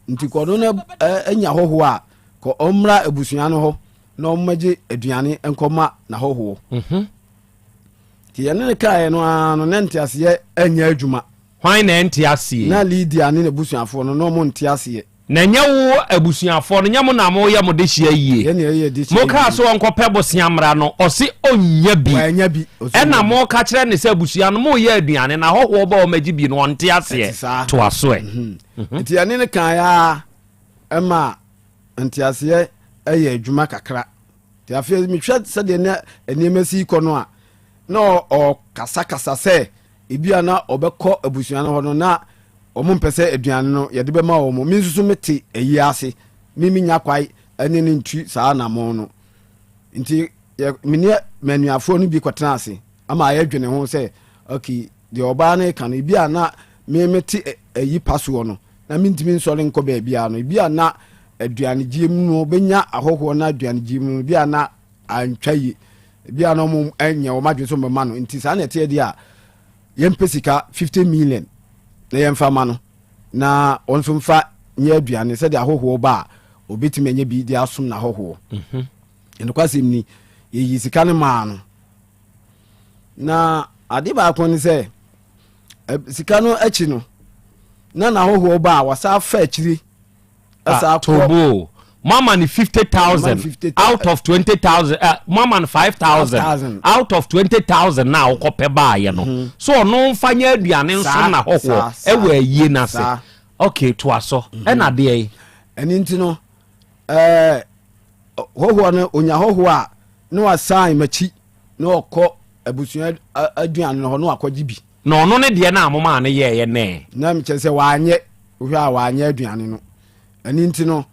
nti kɔ ɔno no anya hɔhoɔ a kɔ ɔmmra abusua no hɔ na ɔmmɛgye aduane nkɔma n'ahɔhoɔ mhm. Nti yɛne no kaeɛ no ara no, na nteaseɛ anyɛ adwuma. Hwan na ɛnte aseɛ? Na Lidia ne n'abusuafoɔ no, na wɔn nte aseɛ. Na ɛnyɛ wo abusuafoɔ no, nyɛ mo na moyɛ mo dehyeɛ yie. Yɛn na yɛyɛ dehyeɛ yie. Mokaa sɛ ɔnkɔpɛ bosea mmra no, ɔse ɔnnya bi. Wannya bi. Ɔse ɔnnya Ɛna bi. moka kyerɛ no sɛ abusua no moyɛ aduane na ahɔhoɔ ba a wɔmmɛgye bi no, ɔnte aseɛ. Ɛte saa. Toa so ɛ. Nti yɛne no kaeɛ ara ma nteaseɛ yɛɛ adwuma kakra. Nti afei mehwɛ sɛdeɛ na nneɛma si kɔ no a, na ɔkasakasa sɛ ebi a na ɔbɛkɔ abusua no hɔ no na wɔn mpɛ sɛ aduane no yɛde bɛma wɔn. Me nso so mete ayi ase, me menya kwae ne ne ntu saa anamɔn no. Nti me ne m'anuafoɔ no bi kɔtena ase ama yɛdwene ho sɛ okay deɛ ɔbaa no reka no ebi a na me mete ayi pa soɔ no na mentumi nsɔre nkɔ baabiara no ebi a na aduanegyeɛ mu no bɛnya ahɔhoɔ no aduanegyeɛ mu no ebi a na antwa yie ebi a na wɔn nyɛ wɔn adwene so bɛma no nti saa na ɛteɛ deɛ a yɛmpɛ sika 50 million na yɛmfa ma no na wɔn nso mfa nyɛ aduane sɛdeɛ ahɔhoɔ ba a obɛtumi anya bi de asom n'ahɔhoɔ mhm. ɛnokwasɛm ni yɛyi sika no maa no na ade baako ne sɛ sika no akyi no na n'ahɔhoɔ ba a wɔsa fa akyiri ɛsa ah, kɔ tobo mama no 50000 out of 20000 uh, mama no 5000 out of 20000 na wokɔpɛ baayɛ no mhm. so ɔno mfa nyɛ aduane nso na hɔhoɔ ɛwɔ ayie no ase ok toa so mhm. ɛna adeɛ yi ɛno nti no ɛɛ hɔhoɔ no onya hɔhoɔ a na wasan makyi na ɔkɔ abusua aduane no hɔ na wakɔgye bi. Na ɔno ne deɛ no a momaa no yɛeɛ nɛ. Na mekyerɛ sɛ wanyɛ, wohwɛ a wanyɛ aduane no. Ɛno nti no,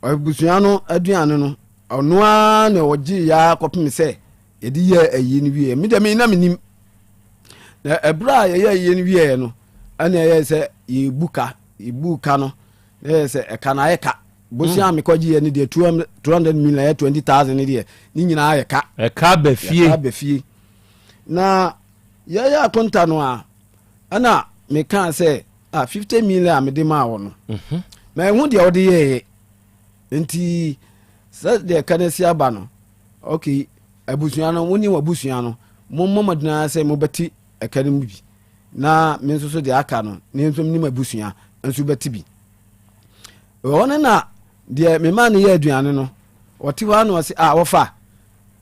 abusua no aduane no, ɔno ara na ɔgye ya kɔpem sɛ yɛde yɛɛ ayie no wieɛ. Me deɛ me na menim. Na ɛberɛ a yɛyɛ ayie no wieɛ no, ɛna ɛyɛ sɛ yɛbu ka, yɛbu ka no, na ɛyɛ sɛ ɛka no ayɛ ka. Bosia a mekɔgye yɛ no deɛ 200 million ɛyɛ 20000 no deɛ ne nyinaa yɛ ka. Ɛka ba fie. Ɛka ba fie. Na yɛyɛ akonta no a ɛna mekaa sɛ ah 50 million a mede maa wɔ no mhm. ma ɛho deɛ wode yɛɛyɛ nti sɛ deɛ ɛka no asi aba no ok abusua no wo ne w'abusua no mommɔ mmɔden sɛ mobɛte ɛka no mu bi na me nso so deɛ aka no ne nso ne m'abusua nso bɛte bi Ɛhɔ no na deɛ memaa no yɛ aduane no, ɔte hɔ ara na ɔse, ah wɔfa,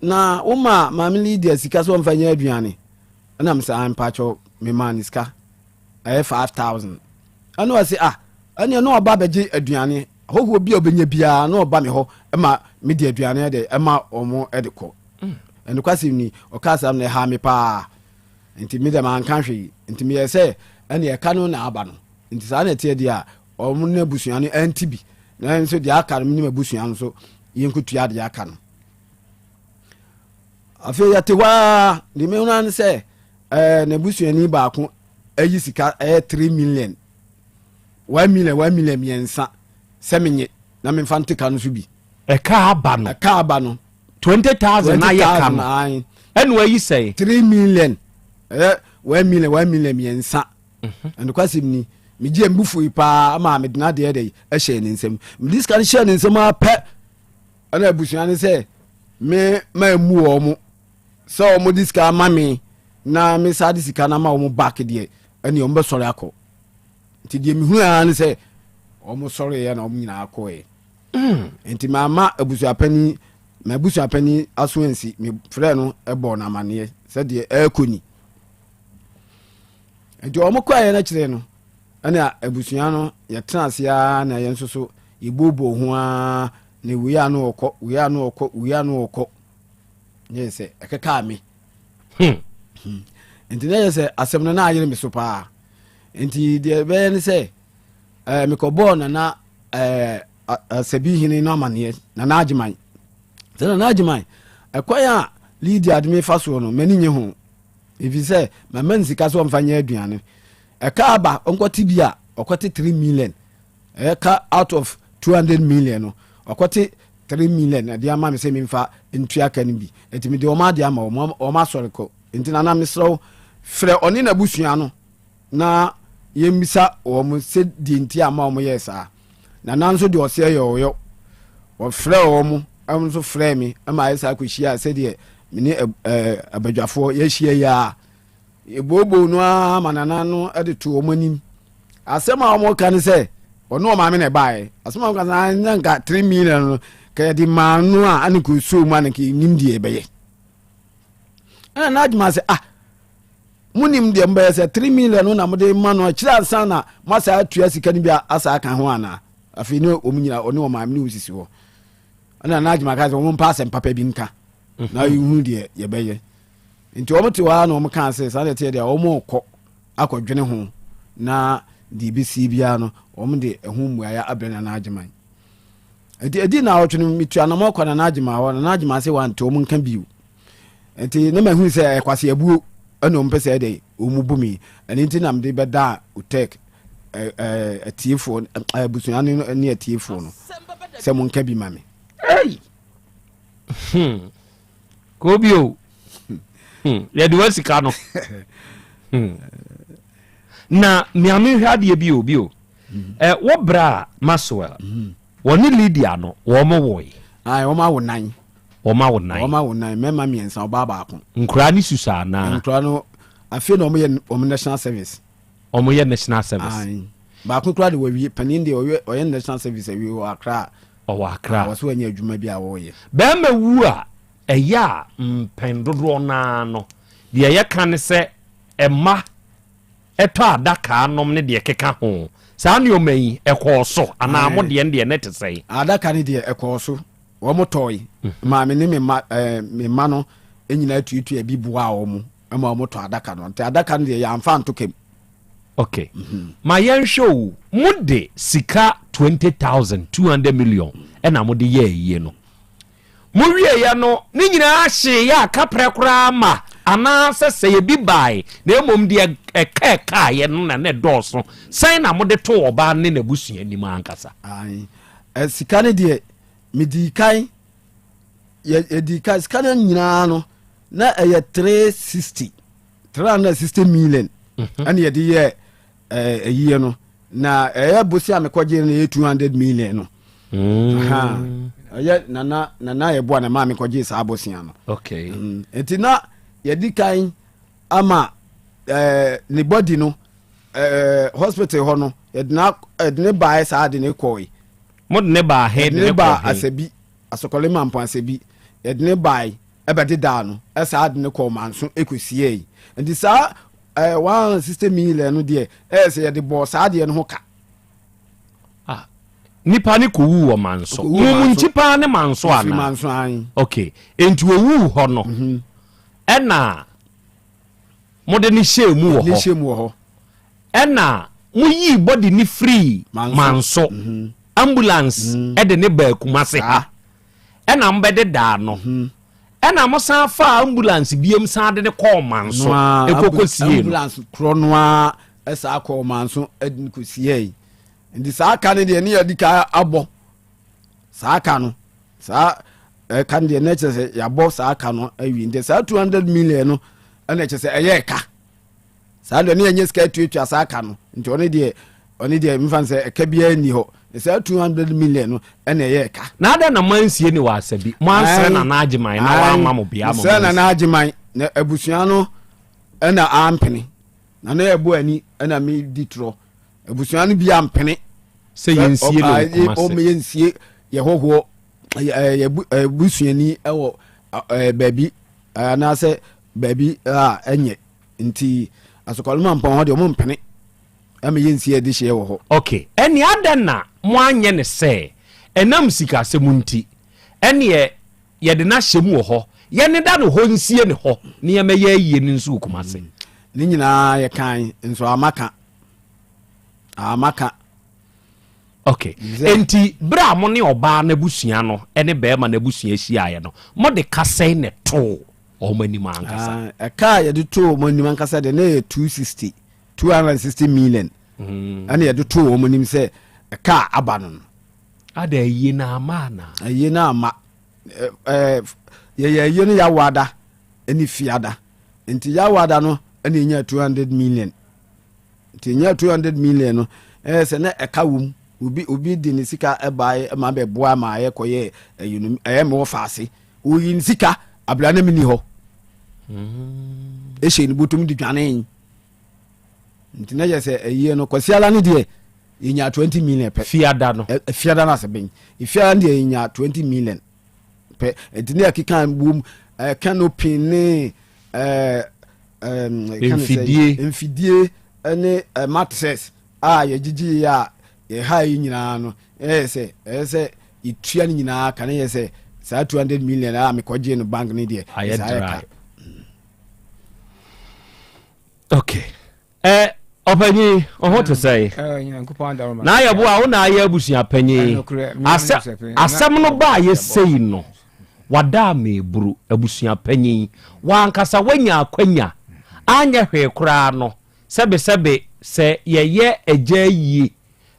na woma maame Lydia sika sɛ ɔmfa nyɛ aduane? Ɛna mesɛ, ah mpakyɛw, memaa no sika, ɛyɛ 5000. Ɛna ɔse, ah ɛneɛ na ɔba bɛgye aduane, hɔhoɔ bi a ɔbɛnya biara na ɔba me hɔ ma mede aduane de ɛma wɔn de kɔ. Mm. Ɛnokwasɛm ni, ɔkaa saa na ɛhaa me paa. Nti me deɛ manka hwee. Nti meyɛ sɛ ɛne ɛka no na aba no. Nti saa na ɛteɛ deɛ a, wɔn ne abusua no ɛnte bi na nso deɛ aka no ne abusua no nso yɛnkotua deɛ aka no. Afei yɛte hɔ ara deɛ mehunu ara ne sɛ ɛɛ n'abusuani baako ayi sika ɛyɛ 3 million 1 million 1 million mmiɛnsa sɛ menye na memfa nte ka no so bi. Ɛka aba no. Ɛka aba no. 20,000 na ayɛ ka no. Ɛna wayi sɛn? 3 million ɛyɛ 1 million 1 million mmiɛnsa. Ɛnokwasɛm ni megye mbufu yi paa ama mede n'adeɛ dɛ ɛhyɛ ne nsam. Mede sika no hyɛ ne nsam ara pɛ ɛna abusua no sɛ me ma mu wɔn mo sɛ wɔn de sika ama me na me sa de sika no ama wɔn back deɛ ɛne wɔn bɛsɔre akɔ nti deɛ mehunu ara ne sɛ wɔn sɔreeɛ na wɔn nyinaa kɔɛ mm. nti mama abusuapani ma abusuapani aso ansi mefrɛ no ɛbɔɔ no amaneɛ sɛ deɛ ɛrekɔ ni nti wɔn kɔɛ no kyerɛ no Ɛna abusua no yɛtena ase ara na yɛn nso so yɛbooboo ho ara na wei a no ɔkɔ wei a no ɔkɔ wei a no ɔkɔ nyɛ sɛ ɛkɛkaa me hmm. Hmm. nti na yɛ sɛ asɛm no na ayere me so paa nti deɛ ɛbɛyɛ ne sɛ ɛɛ mekɔbɔɔ nana ɛɛ asɛbi hene no amaneɛ nana agyeman sɛ nana agyeman ɛkwan a Lydia de me fa soɔ no m'ani nye ho ɛfiri sɛ mama no sika sɛ ɔmfa nyɛ aduane Ɛka aba ɔnkɔte bi a ɔkɔte 3 million ɛyɛ ka out of 200 million no ɔkɔte 3 million ɛde ama me sɛ memfa ntua ka no bi nti mede wɔn ade ama wɔn wɔn asɔre kɔ nti nana mesrɛ wo frɛ ɔne n'abusua no na yɛmmisa wɔn sɛ deɛ nti ama wɔn yɛɛ saa nana nso deɛ ɔseɛ yɛ ɔyɔ wɔfrɛ wɔn ɛmo nso frɛ me ɛma ayɛ saa kɔhyia sɛdeɛ me ne abadwafoɔ yɛahyia yi a Yɛbooboo no ara ma nana no de too wɔn anim. Asɛm a wɔka ne sɛ ɔne ɔmaame na ɛbaeɛ. Asɛm a wɔka sɛ na nka 3 million no ka yɛde maa no a ana nka ɔsuo mu a na nka yɛnim deɛ ɛbɛyɛ. Ɛna n'adwuma sɛ ah monim deɛ mobɛyɛ sɛ 3 million no na mode ma no akyiri ansa na moasa atua sika no bi asa aka ho anaa. Afei ne wɔn nyina ɔne ɔmaame ne wɔn sisi hɔ. Ɛna n'adwuma ka sɛ wɔn mpa asɛm papa bi nka na yɛhunu deɛ yɛbɛyɛ. Nti wɔn te hɔ ara na wɔn kaa sɛ saa deɛ teɛ deɛ wɔn rekɔ akɔdwene ho na deɛ ebesie biara no wɔn de ɛho mmuaeɛ abrɛ Nana Agyeman. Nti edi naawɔtwe no metu anamɔ kɔ Nana Agyeman hɔ Nana Agyeman sɛ wante wɔn nka bio. Nti na mahunu sɛ ɛyɛ kwasi abuo ɛna wɔn pɛ sɛ ɛdɛ wɔn bu mi. Ɛno nti na mede bɛdaa Otek atiefoɔ abusua no ne atiefoɔ no sɛ mo nka bi ma me. Hey! Hmm. Kobi o. Hmm. Yɛde wa sika no. Hmm. Na miame hwɛ adeɛ bi o bi o. Hmm. Eh, wo bra Maxwell. Hmm. Wɔne Lydia no wɔn mo woe. Ayi wɔn awo nan. Wɔn awo nan. Wɔn awo nan mmarima mmiɛnsa ɔbaa baako. Nkura ne susa anaa. Nkura no afei na wɔn yɛ wɔn national service. Wɔn yɛ national service. Ayi baako kura de wɔwie panin deɛ ɔyɛ ɔyɛ national service awie wɔ Accra. Ɔwɔ Accra. Ɔwɔ so wɔnyɛ adwuma bi a wɔyɛ. Bɛrima wu a ɛyɛ a mpɛn dodoɔ no ara no, deɛ yɛka ne sɛ mma tɔ adaka nom ne deɛ ɛkeka ho. Saa nneɛma yi, ɛkɔɔ so anaa mo deɛ no deɛ na ɛte sɛn? Adaka no deɛ ɛkɔɔ so. Wɔn tɔe. Mhm. Maame ne me mma ɛɛ me mma no nyinaa tuatua bi boaa wɔn ma wɔn tɔ adaka no. Nti adaka no deɛ yɛamfa anto kam. Ok. Mhm. Ma yɛnhwɛ o, mo de sika 20,000, 200 million ɛna mo de yɛɛ ayie no. Mowieeɛ no, ne nyinaa hyeeɛ a kaprɛ koraa ma, anaasɛ sɛ ebi bae, na mmom deɛ ɛka ɛkaeɛ no na na ɛdɔɔso. Sɛn na mode too ɔbaa no ne n'abusua anim ankasa? Ae. Sika no deɛ, medii kan, yɛdii kan, sika no nyinaa no, na ɛyɛ 360, 360 million, mhm. ɛne yɛde yɛɛ ɛyie no. Na ɛyɛ bosea mekɔgye no yɛ 200 million no. Mm. Ɛyɛ nana nana yɛboa na maa mekɔgye saa bosea no. Okay. Mm. Nti na yɛdi kan ama eh, ne body no eh, hospital hɔ no yɛde ne baeɛ saa de ne kɔe. Mo de ne baa he de ne kɔɔ he? Asabi Asɔkɔle Mampɔn Asabi yɛde ne bae ɛbɛdedaa no ɛsaa de ne kɔɔ Manso ɛkɔsiei. Nti saa eh, 160 million no deɛ ɛyɛ sɛ yɛde bɔɔ saa deɛ no ho ka. Ah, nipa ne kɔwuu wɔ Manso. Ɔkɔwuu Mo Manso. nkyi paa ne Manso Ɔfiri anaa? Manso ae. Ok, enti ɔwuu hɔ no Mhm. ɛna mode ne hyɛɛ mu wɔ Ne hɔ hyɛ mu wɔ hɔ. ɛna moyii body ne firii Manso. Manso Mhm. ambulance ɛde ne baa Kumase ha Saa. ɛna mobɛdedaa no Mhm. Ɛna mo san faa ambulance biam san de ne kɔɔ Manso ɛkɔkɔ sie no. Ambulance korɔ no ara ɛsaa kɔɔ Manso ɛde no kɔ siee. Nti saa ka no deɛ ne yɛde ka abɔ saa ka no saa ɛka no deɛ ne kyerɛ sɛ yɛabɔ saa ka no awie nti saa 200 million no ɛna kyerɛ sɛ ɛyɛ ɛka saa deɛ ne yɛnyɛ sika atuatua saa ka no nti ɔne deɛ ɔne deɛ mfa sɛ ɛka biara nni hɔ ne saa 200 million no ɛna ɛyɛ ɛka. Na adɛn na moansie ne wɔ Asabi? Moansrɛ Nana Agyeman na wamma mo bea ma moansie? Mesrɛ Nana Agyeman na abusua no ɛna ampene na na yɛbɔ ani ɛna medi torɔ abusua no bi ampene sɛ yɛnsie no wɔ Kumase. Ɔmo yɛnsie yɛhɔhoɔ yɛbusuani ɛwɔ baabi anaasɛ baabi a ɛnyɛ nti Asokɔre Mampɔn hɔ deɛ ɔmo mpene ɛma yɛnsi ɛde hyeɛ wɔ hɔ. Ok, ɛneɛ adɛn na moanyɛ no sɛ ɛnam sikasɛm nti ɛneɛ yɛde no ahyɛ mu wɔ hɔ, yɛneda no hɔ nsie no hɔ na yɛmɛyɛ ayie no nso wɔ Kumase? Ne nyinaa yɛkae nso amma ka, amma ka. Ok, enti berɛ a mo ne ɔbaa no abusua no ne barima no abusua hyiaeɛ no, mode ka sɛn na ɛtoo wɔn anim ankasa? Ɛka a yɛde too wɔn anim ankasa deɛ na ɛyɛ 260, 260 million mm. ɛna yɛde too wɔn anim sɛ ɛka a aba no no. Ada ayie no ama anaa? Ayie no ama. Yɛyɛ ayie no yawada ne fiada nti yawada no ɛna yɛnya 200 million. Nti ɛnya 200 million no ɛyɛ sɛ na ɛka wɔ mu obi obi de ne sika ɛbaeɛ ma bɛboa ma yɛkɔyɛ ɛyi no ɛyɛ mewɔ faase oyi ne sika abira na meni hɔ ɛhyɛ ne bɔtɔm de dwane nti na yɛ sɛ ɛyie no kwasiala no deɛ yɛnya 20 million pɛ fiada no fiada no asɛ bɛn fiada no deɛ yɛnya 20 million pɛ nti ne yɛkeka wom canopy ne mfidie mfidie ne mattresses a yɛgyegye yɛ a yɛha yi nyinaa no ɛyɛ sɛ ɛyɛ sɛ yɛtua no nyinaa ka ne yɛ sɛ saa 200 million a mekɔgyee no bank no deɛ ayɛ saa yɛ dry ka okay ɛ ɔpanyin ɔho te sɛ Nyankopɔn adaworo ma. na ayɛ bo a wo na ayɛ abusua panyin Ɛnokorɛ, me asɛ ara me abusua panyin. asɛm no baa yɛ sei no wada ameburu abusua panyin wankasa wanya akwanya anyɛ hwee koraa no sɛbesɛbe sɛ yɛyɛ agya yie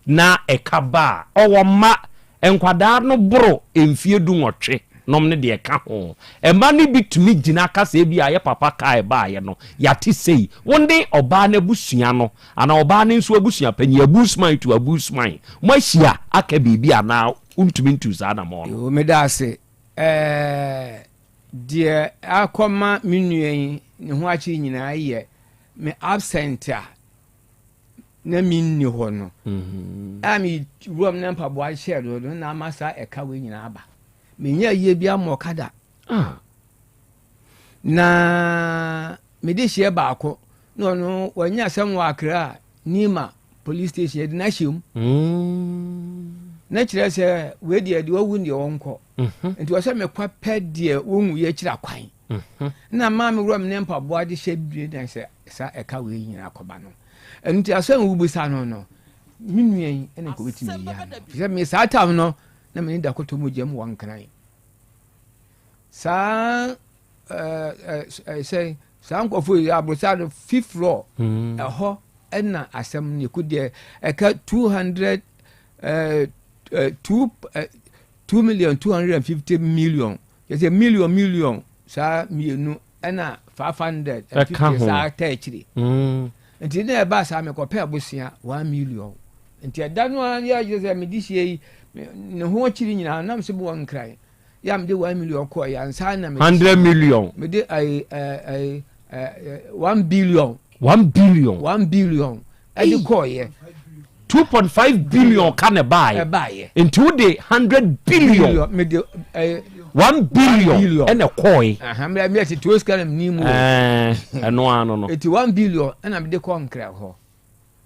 na ɛka ba a, ɔwɔ mma. Nkwadaa no boro mfeɛ dunwɔtwe nom ne deɛ ɛka ho. Mma no bi tumi gyina ka sɛ ebia yɛ papa kaa ɛbaeɛ no, yɛate sei. Wo ne ɔbaa no abusua no anaa ɔbaa no nso abusua panin, abusman to abusman, moahyia aka biribi anaa wontumi ntuu saa anammɔn no? Yoo, meda ase. Ɛɛ, deɛ akɔma me nua yi ne ho akyere nyinaa yɛ me absent a na menni hɔ no a mewuram na mpaboa hyɛɛ no no na ama saa ɛka wei nyinaa aba. Menyɛ ayie bi ama ɔka da. Ah. Na mede hyeɛ baako na ɔno wanya asɛm wɔ Accra Nima police station yɛde no ahyɛ mu. Mm. Na kyerɛ sɛ wei deɛ deɛ wawu deɛ ɔnkɔ. Mhm. Nti ɔsɛ mekɔ pɛ deɛ wɔnwu yɛ akyiri akwan. Mhm. Na maa me wuram ne mpaboa de hyɛ bie na sɛ saa ɛka wei nyinaa kɔba no. Ɛno nti asɛm a wobisa no no, me nua yi ɛna nka obɛtumi ayi ano. Firi sɛ me saa tam no, na mene da kɔtɔ mogya mu wɔ Nkran. Saa sɛ saa nkurɔfoɔ yi aborosa no fifth floor hmm. ɛhɔ ɛna asɛm no yɛkɔ deɛ ɛka 200 2 2 million 250 million yɛsɛ million million saa mmienu ɛna 500 Ɛka 50 ho. saa ta akyire Mm. nti na ɛbaa saa mekɔpɛ abosea 1 million nti ɛda no ara yɛ kyerɛ sɛ mede hyia yi me- ne ho akyiri nyinaa nam sɛ mewɔ nkran yɛ a mede 1 million kɔɔ yɛ ansa na mede 100 million. mede ayi ayi ɛɛ 1 billion 1 billion. 1 billion ɛde kɔɔyɛ 2.5 billion ka na ɛbaeɛ. Ɛbaeɛ. Nti wo de 100 billion. Mede ɛɛ. 1 billion ɛna ɛkɔɔe. Aha mɛ mɛ ti tuo sika na mi ni mu. Ɛɛ ɛno ano no. Eti 1 billion ɛna mede kɔ nkira hɔ.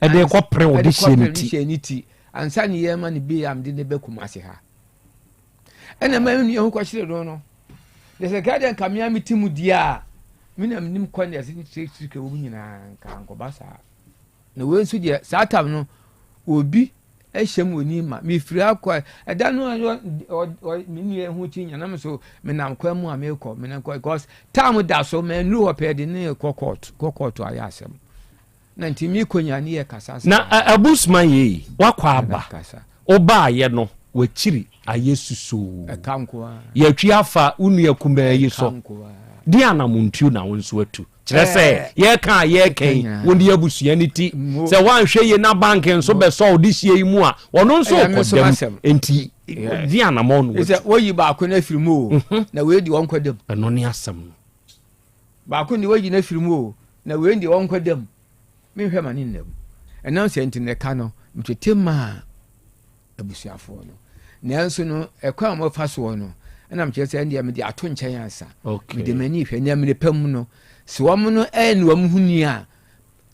Ɛde kɔ pere wo de hyɛ ne Ɛde kɔ pere ti. hyɛ ne ti. Ansa ne yɛ ma ne bi a mede ne bɛ Kumasi ha. Ɛna mɛ nua ho kɔkyerɛ no no. De sɛ kɛdeɛ nka mea me ti mu di a me na menim kɔ ne ɛsɛ sika wɔ mu nyinaa nka nkɔba saa. Na wei nso deɛ saa tam no obi Ɛhyɛ mu oni ma mefiri akɔ ɛda no a me nua ho kyi nya na me so menam kwan mu a mekɔ menam kɔ because time da so manu hɔ pɛɛ de ne kɔ court kɔ court ayɛ asɛm na nti mekɔ nya ne yɛ kasa na abusuma yei wakɔ aba wobaayɛ no wakyiri ayɛ susoo ɛka nko a yɛatwi afa wo nua kumaa yi so de anamontuo na wo nso atu Kyerɛ sɛ, yɛreka a yɛreka yi, wo ne abusua no ti. Sɛ woanhwɛ yie na bank nso bɛsɔ wo dehyeɛ yi mu a, ɔno nso rekɔ dam. Enti, di anammɔn na watu. Sɛ woyi baako no afiri mu o, mhm. na wei deɛ ɔnkɔ dam. Ɛno ne asɛm no. Baako deɛ woyi no afiri mu o, na wei deɛ ɔnkɔ dam. Menhwɛ ma ne nna mu. Ɛnam sɛ nti na ɛka no, metete maa abusuafoɔ no. Nanso no, ɛkwan a wɔfa soɔ no, ɛna mekyerɛ sɛ ɛndeɛ mede ato nkyɛn ansa. Mede m'ani hwɛ na mmerɛ pa mu no, sɛ wɔn no ɛne wɔn ho ni a,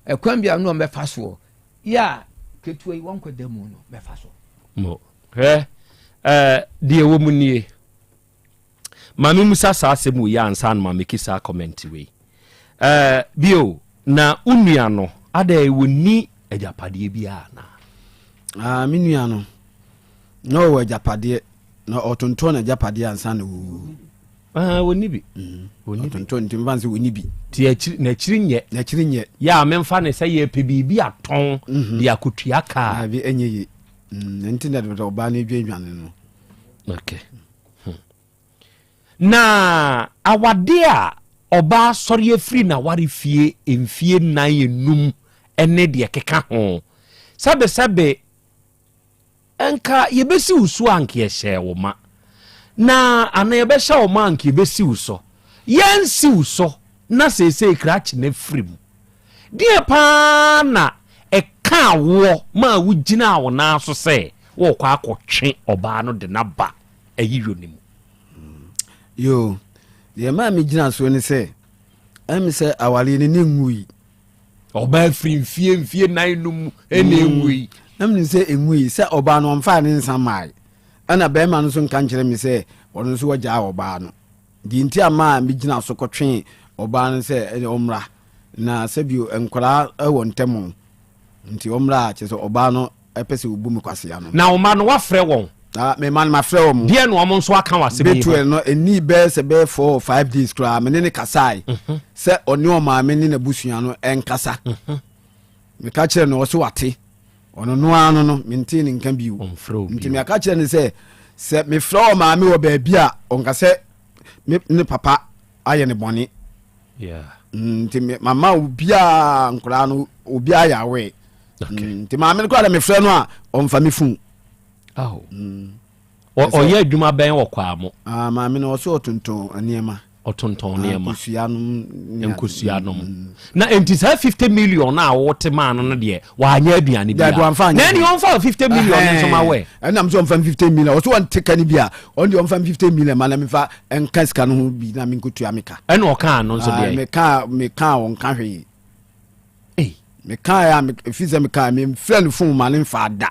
ɛkwan bi a no wɔn bɛfa soɔ, yɛ a ketewa yi wɔn kɔda mu no bɛfa so. Mo hwɛ ɛɛ deɛ ɛwɔ mu nie. Ma me musa saa asɛm wei ansa na ma meki saa comment wei. Eh, bio, na wo nua no, adɛn wɔnni agyapadeɛ biara anaa? Ah, me nua no, na ɔwɔ agyapadeɛ, na ɔtontɔn n'agyapadeɛ ansa na ɔwu. Ah, wɔnni bi. Mm. Wɔnni bi. Ɔtontɔn nti mfa sɛ wɔnni bi. Ti akyiri n'akyiri nyɛ. N'akyiri nyɛ. Yɛ a memfa ne sɛ yɛpɛ biribi atɔn mhm. de akotua kaa. Dabi ɛnyɛ ye. Mm, nti na ɔbaa no dwadwane no. Okay. Hmm. Na awadeɛ a ɔbaa sɔre afiri n'aware fie mfie nnan enum ne deɛ ɛkeka ho. Sɛbesɛbe nka yɛbɛsi wo so a nka yɛhyɛɛ wo ma. Na anaa yɛbɛhyɛ wo ma a nka yɛbɛsi wo so. Yɛnsi wo so na seesei krakye no afiri mu. Deɛn paa na ɛkaa woɔ maa wogyinaa wo nan so sɛ worekɔ akɔtwe ɔbaa no de no aba ayiyɔ no mu? Yoo, deɛ ɛmaa megyina soɔ ne sɛ, ɛm sɛ awareɛ no ne nwui. Ɔbaa firi mfie mfie nan no mu ɛna ɛnwui. Na menim sɛ ɛnwui, sɛ ɔbaa no ɔmfaa ne nsa mmae, ɛna bɛrima no nso nka nkyerɛ me sɛ ɔno nso wagyaa ɔbaa no. Deɛ nti a maa megyina so kɔtwee ɔbaa no sɛ ɔmmra, na sɛbio nkwadaa wɔ ntam nti ɔmmra a, kyerɛ sɛ ɔbaa no pɛ sɛ ɔbu me kwasea no. Na wo mma no, woafrɛ wɔn? Ah, me mma no, mafrɛ wɔn. Deɛn na wɔn nso aka wɔ asɛm yi ho? Betuel no, ɛnnii bɛyɛ sɛ bɛyɛ four or five days koraa, me ne no kasae mhm. sɛ ɔne ɔmaame ne n'abusua no ɛnkasa. Mhm. Meka kyerɛ no, ɔse wate. Ɔno no ara no no, mentee ne nka bio. Nti meka kyerɛ no sɛ, sɛ mefrɛ ɔmaame wɔ baabi a, ɔnka sɛ ne papa ayɛ ne bɔne. Mm, nti mama obiaa nkoraa no obiaa yɛ awee mm, nti maame no koraa dɛ mefrɛ no a ɔmfa me fon mm. ɔyɛ adwuma bɛn wɔ kwaa mo ah, maame no ɔsɛ ɔtontɔn nneɛma ɔtontɔn ah, nneɛma nkosua nom nkosua nom mm. na nti saa 50 million a wɔte maa no no deɛ wanyɛ aduane bi a na ɛne ɔmfa 50 million no nso ma wɛ ɛnam sɛ ɔmfa 50 million ɔsɛ ɔnte ka no bi a ɔno deɛ ɔmfa 50 million ma na mefa nka sika no ho bi na menkɔtua me ka ɛna ɔkaa no nso deɛ ah, meka meka ɔnka hwee meka a ɛfiri sɛ meka memfrɛ no fon ma ne mfa da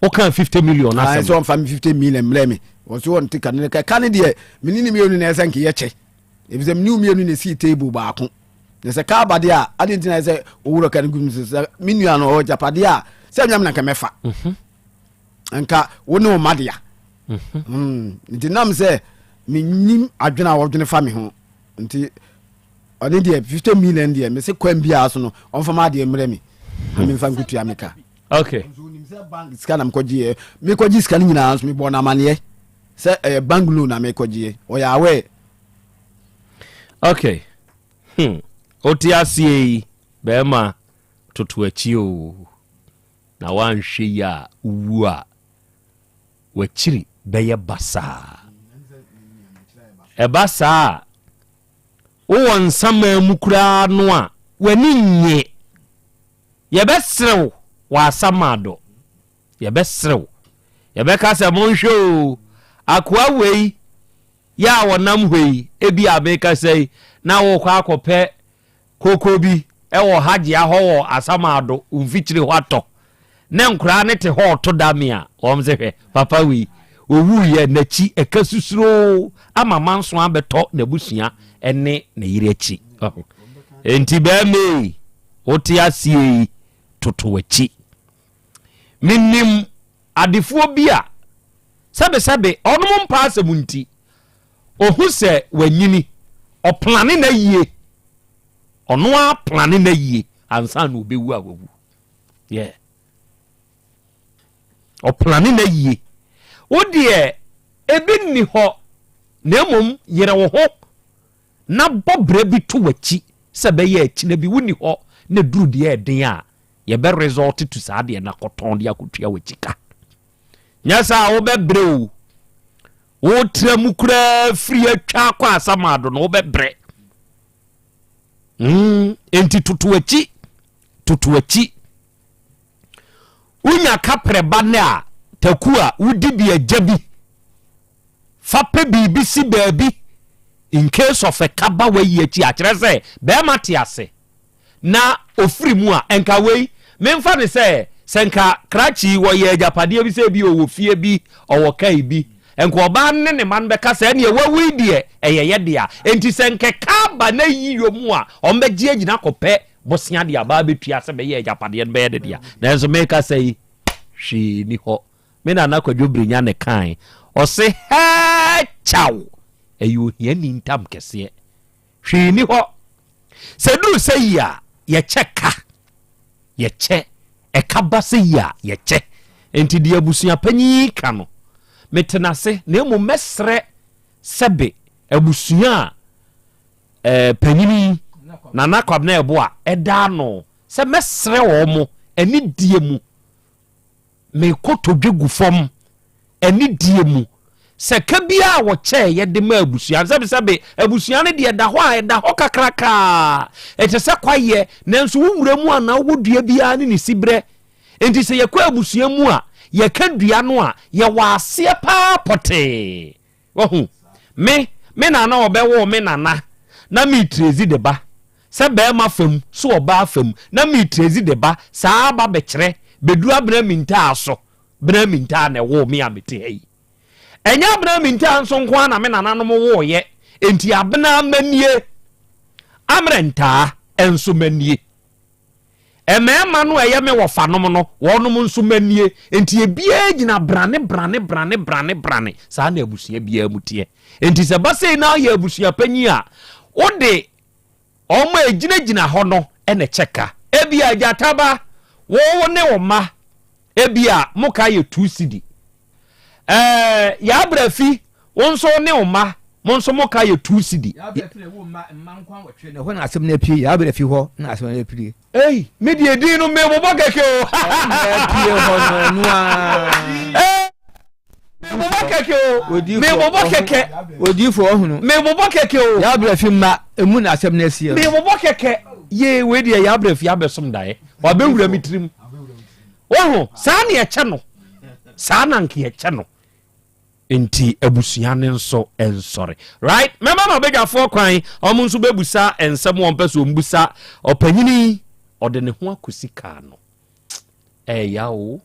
woka 50 million asɛm sɛ ɔmfa me 50 million mmerɛ me wɔ so ɔnte ka no ka ne deɛ mene ne mmienu na ɛsɛ nkeyɛ kyɛ ɛfisɛ mene mmienu na ɛsii table baako na sɛ kaa ba deɛ a ade nti na sɛ owurɔ ka no gu sɛ sɛ me nua no ɔwɔ gyapadeɛ a sɛ nyam na nka mɛfa mhm. nka wo ne wo ma dea mhm. hmm, nti nam sɛ menim adwene a wɔdwene fa me ho nti ɔne deɛ 50 million deɛ mese kwan biara so no ɔmfa ma adeɛ mmerɛ me na memfa nkotua me ka okay sika na mekɔgyeɛ mekɔgye sika no nyinaa nso mebɔ no amaneɛ sɛ ɛyɛ bank loan na mekɔgyeɛ ɔyɛ aware okay hmm wote aseɛ yi bɛrima toto akyi o na woanhwɛ yi a wowu a w'akyiri bɛyɛ basaa ɛba saa a wowɔ nsamaa mu koraa no a w'ani nnye yɛbɛserew wɔ asamado yɛbɛserew yɛbɛka sɛ monhwɛ o akoa wei Yɛ a wɔnam hɔ yi, ebia merekasa yi na worekɔ akɔpɛ koko bi wɔ Hajia hɔ wɔ Asamado mfikyire hɔ atɔ, ne nkoraa no te hɔ reto dame a, wɔn se hwɛ, papa wei, ɔwuiɛ, n'akyi ɛka susuroo ama manso abɛtɔ n'abusua ne ne yere akyi. Enti bɛrima yi, wote aseɛ yi, toto w'akyi. Menim. adefoɔ bi a sɛbesɛbe ɔnom mpa asɛm nti, ɔhu sɛ wanyini, ɔplane n'ayie. Ɔno ara plane n'ayie ansa na ɔbɛwu a wawu. Yeah. Ɔplane n'ayie. Wo deɛ, ebi nni hɔ, na mmom yere wo ho na bɔ bra bi to w'akyi sɛ ɛbɛyɛ akyina bi wonni hɔ na duru deɛ ɛden a, yɛbɛ result to saa deɛ no akɔtɔn de akɔtua w'akyi ka. Nyɛ saa a wobɛbrɛ o. Wotra mu koraa firi atwa akɔ asamado no wobɛbrɛ. Mm, enti toto akyi, toto akyi. Wonya kaprɛ ba nnɛ a, taku a wodi bi agya bi. Fa pɛ biribi si baabi in case of ɛka ba w'ayi akyi a, kyerɛ sɛ bɛrima te ase na ofiri mu a, nka wei memfa ne sɛ sɛ nka krakye yi wɔyɛ agyapadeɛ bi sɛ bi ɔwɔ fie bi ɔwɔ kai bi nka ɔbaa no ne ne ma no bɛka sɛ ɛneɛ wawu yi deɛ ɛyɛ yɛ dea enti sɛ nka ɛka ba na yi yɔ mu a ɔmbɛgye agyina kɔpɛ bosea de aba abɛtua sɛ bɛyɛ agyapadeɛ no bɛyɛ ne dea nanso meka sɛ yi hwee ni hɔ Me nana Kwadwo Brenya na ɛkae. Ɔse hɛɛ kyaw! Ɛyɛ ohiani ntam kɛseɛ. Hwee nni hɔ. Sɛ ɛduru sɛ yi a, yɛkyɛ ka. Yɛkyɛ. Ɛka ba sɛ yi a, yɛkyɛ. Enti deɛ abusua panyin yi ka no, mete no ase, na mmom mɛsrɛ sɛbe abusua a eh, panyin yi, Nana Kwabena Yeboah, ɛda ano sɛ mɛsrɛ wɔn anidie mu Me kotodwe gu fam anidie mu sɛ ka biara a wɔkyɛeɛ de maa abusua no. Sɛbesɛbe, abusua no deɛ ɛda hɔ a, ɛda hɔ kakrakaa. Ɛte sɛ kwaeɛ, nanso wo wura mu anaa wowɔ dua biara ne ne siberɛ. Enti sɛ yɛkɔ abusua mu a, yɛka dua no a, yɛwɔ aseɛ paa pɔtee. Wahu? Me, me nana a ɔbɛwoo me nana, na meretirezi de ba, sɛ barima fam, so ɔbaa fam, na meretirezi de ba, saa ba bɛkyerɛ, bɛduru Abena Mintaa so. Bena Mintaa na ɛwoo me a mete ha yi. Ɛnyɛ Abena Mintaa nso nko ara na me nananom wooeɛ, enti Abena manie, Amrɛ Ntaa nso manie. Mmarima no a ɛyɛ me wɔfanom no, wɔnom nso mma nie. Enti ebiara gyina brane, brane, brane, brane, brane. Saa na abusua biara mu teɛ. Enti sɛ ɛba sei na woyɛ abusua panyin a, wode wɔn a ɛgyinagyina hɔ no na ɛkyɛ ka. Ebia gyata ba, wo ne wo mma, ebia mo ka yɛ two cedi. Ɛɛ, Yɛabrɛ fi, wo nso wo ne wo mma, mo nso mo ka yɛ two cedi. Yɛabrɛ fi na wo mma mma nkwa nwɔtwe no, ɛhɔ na asɛm no apue. Yɛabrɛ fi hɔ na asɛm no apue. Ei, me deɛ din no mebobɔ kɛkɛ o. Ɛna apue hɔ no, ɛno ara. Ei, mebobɔ kɛkɛ o. Mebobɔ kɛkɛ. Odiifo ɔhunu. Mebobɔ kɛkɛ o. Yɛabrɛ fi mma, emu na asɛm no asie no. Mebobɔ kɛkɛ. Yee, wei deɛ yɛabrɛ fi abɛsom daeɛ. Wabɛwura me tirim. Wohu, saa na yɛkyɛ no. Saa na nka yɛkyɛ no. Nti abusua no nso nsɔre. Right? Mɛma m'abadwafoɔ kwan, wɔn nso bɛbusa nsɛm wɔn pɛ sɛ wɔn busa. Ɔpanyini yi, ɔde ne ho akɔsi kaa no. Ɛya o.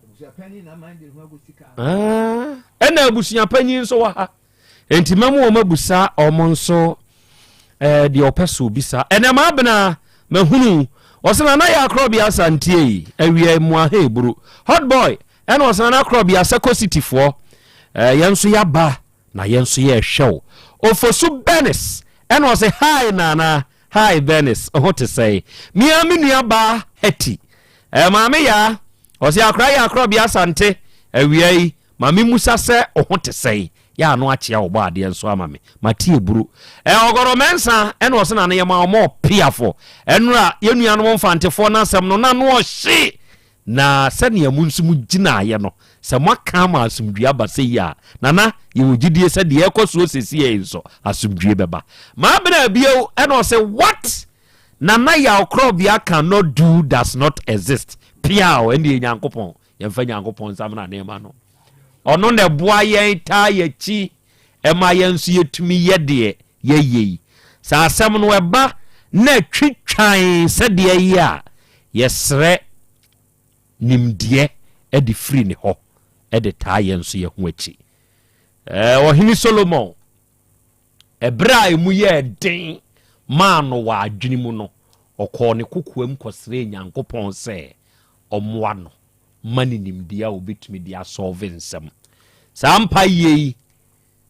Ah, ɛna abusua panyin nso wɔ ha. Enti mɛma wɔn abusa wɔn nso eh, deɛ ɔpɛ so obisa. Ɛnɛ maa bena mahunu ɔsɛ nana yɛ akorɔbea asantie yi awia mu aha eburu hot boy ɛna ɔsɛ nana akorɔbea sɛkɔ city foɔ eh, yɛn nso yaba na yɛn nso yɛrehwɛ wo ofosu benis ɛna ɔsɛ hi nana hi benis ho te sɛe mia me nua baa hati eh, maame yaa ɔsɛ akora yɛ akorɔbea asante awia yi Ma me mmusa sɛ wo ho te sɛn? Yɛ ano akyea wo bɔ adeɛ nso ama me. Mate aburo. Ɛ ɔgɔrɔ mɛnsa ɛna ɔse na ne yɛ ma ɔmɔ piafo. Ɛnora yɛ nuanom mfantefoɔ no asɛm no na ano ɔhye. Na sɛnea mo nso mo gyinaeɛ no sɛ mo aka ama asomdwie aba sɛyi a, Nana yɛwɔ gyidie sɛ deɛ ɛrekɔ soɔ sesiei nso asomdwie bɛba. Maabena bio ɛna ɔse what? Nana Yaw Korɔbea can not do does not exist. Piaw ɛndeɛ Nyankopɔn Yɛmfa Nyankopɔn nsa mmra nneɛma no. Ɔno na ɛboa yɛn taa yɛakyi ɛma yɛn nso yɛtumi yɛ deɛ yɛyɛ yi. Sɛ asɛm no ɛba na ɛtwitwan sɛdeɛ ɛyɛ a, yɛsrɛ nimdeɛ de firi ne hɔ de taa yɛn nso yɛn ho akyi. Ɔhene Solomon, ɛberɛ a ɛmu yɛɛ den maa no wɔ adwene mu no, ɔkɔɔ ne kokoam kɔsrɛɛ Nyankopɔn sɛ ɔmmoa no. ma no nimdeɛ a ɔbɛtumi de asɔlve nsɛm. Saa mpaeɛ yi,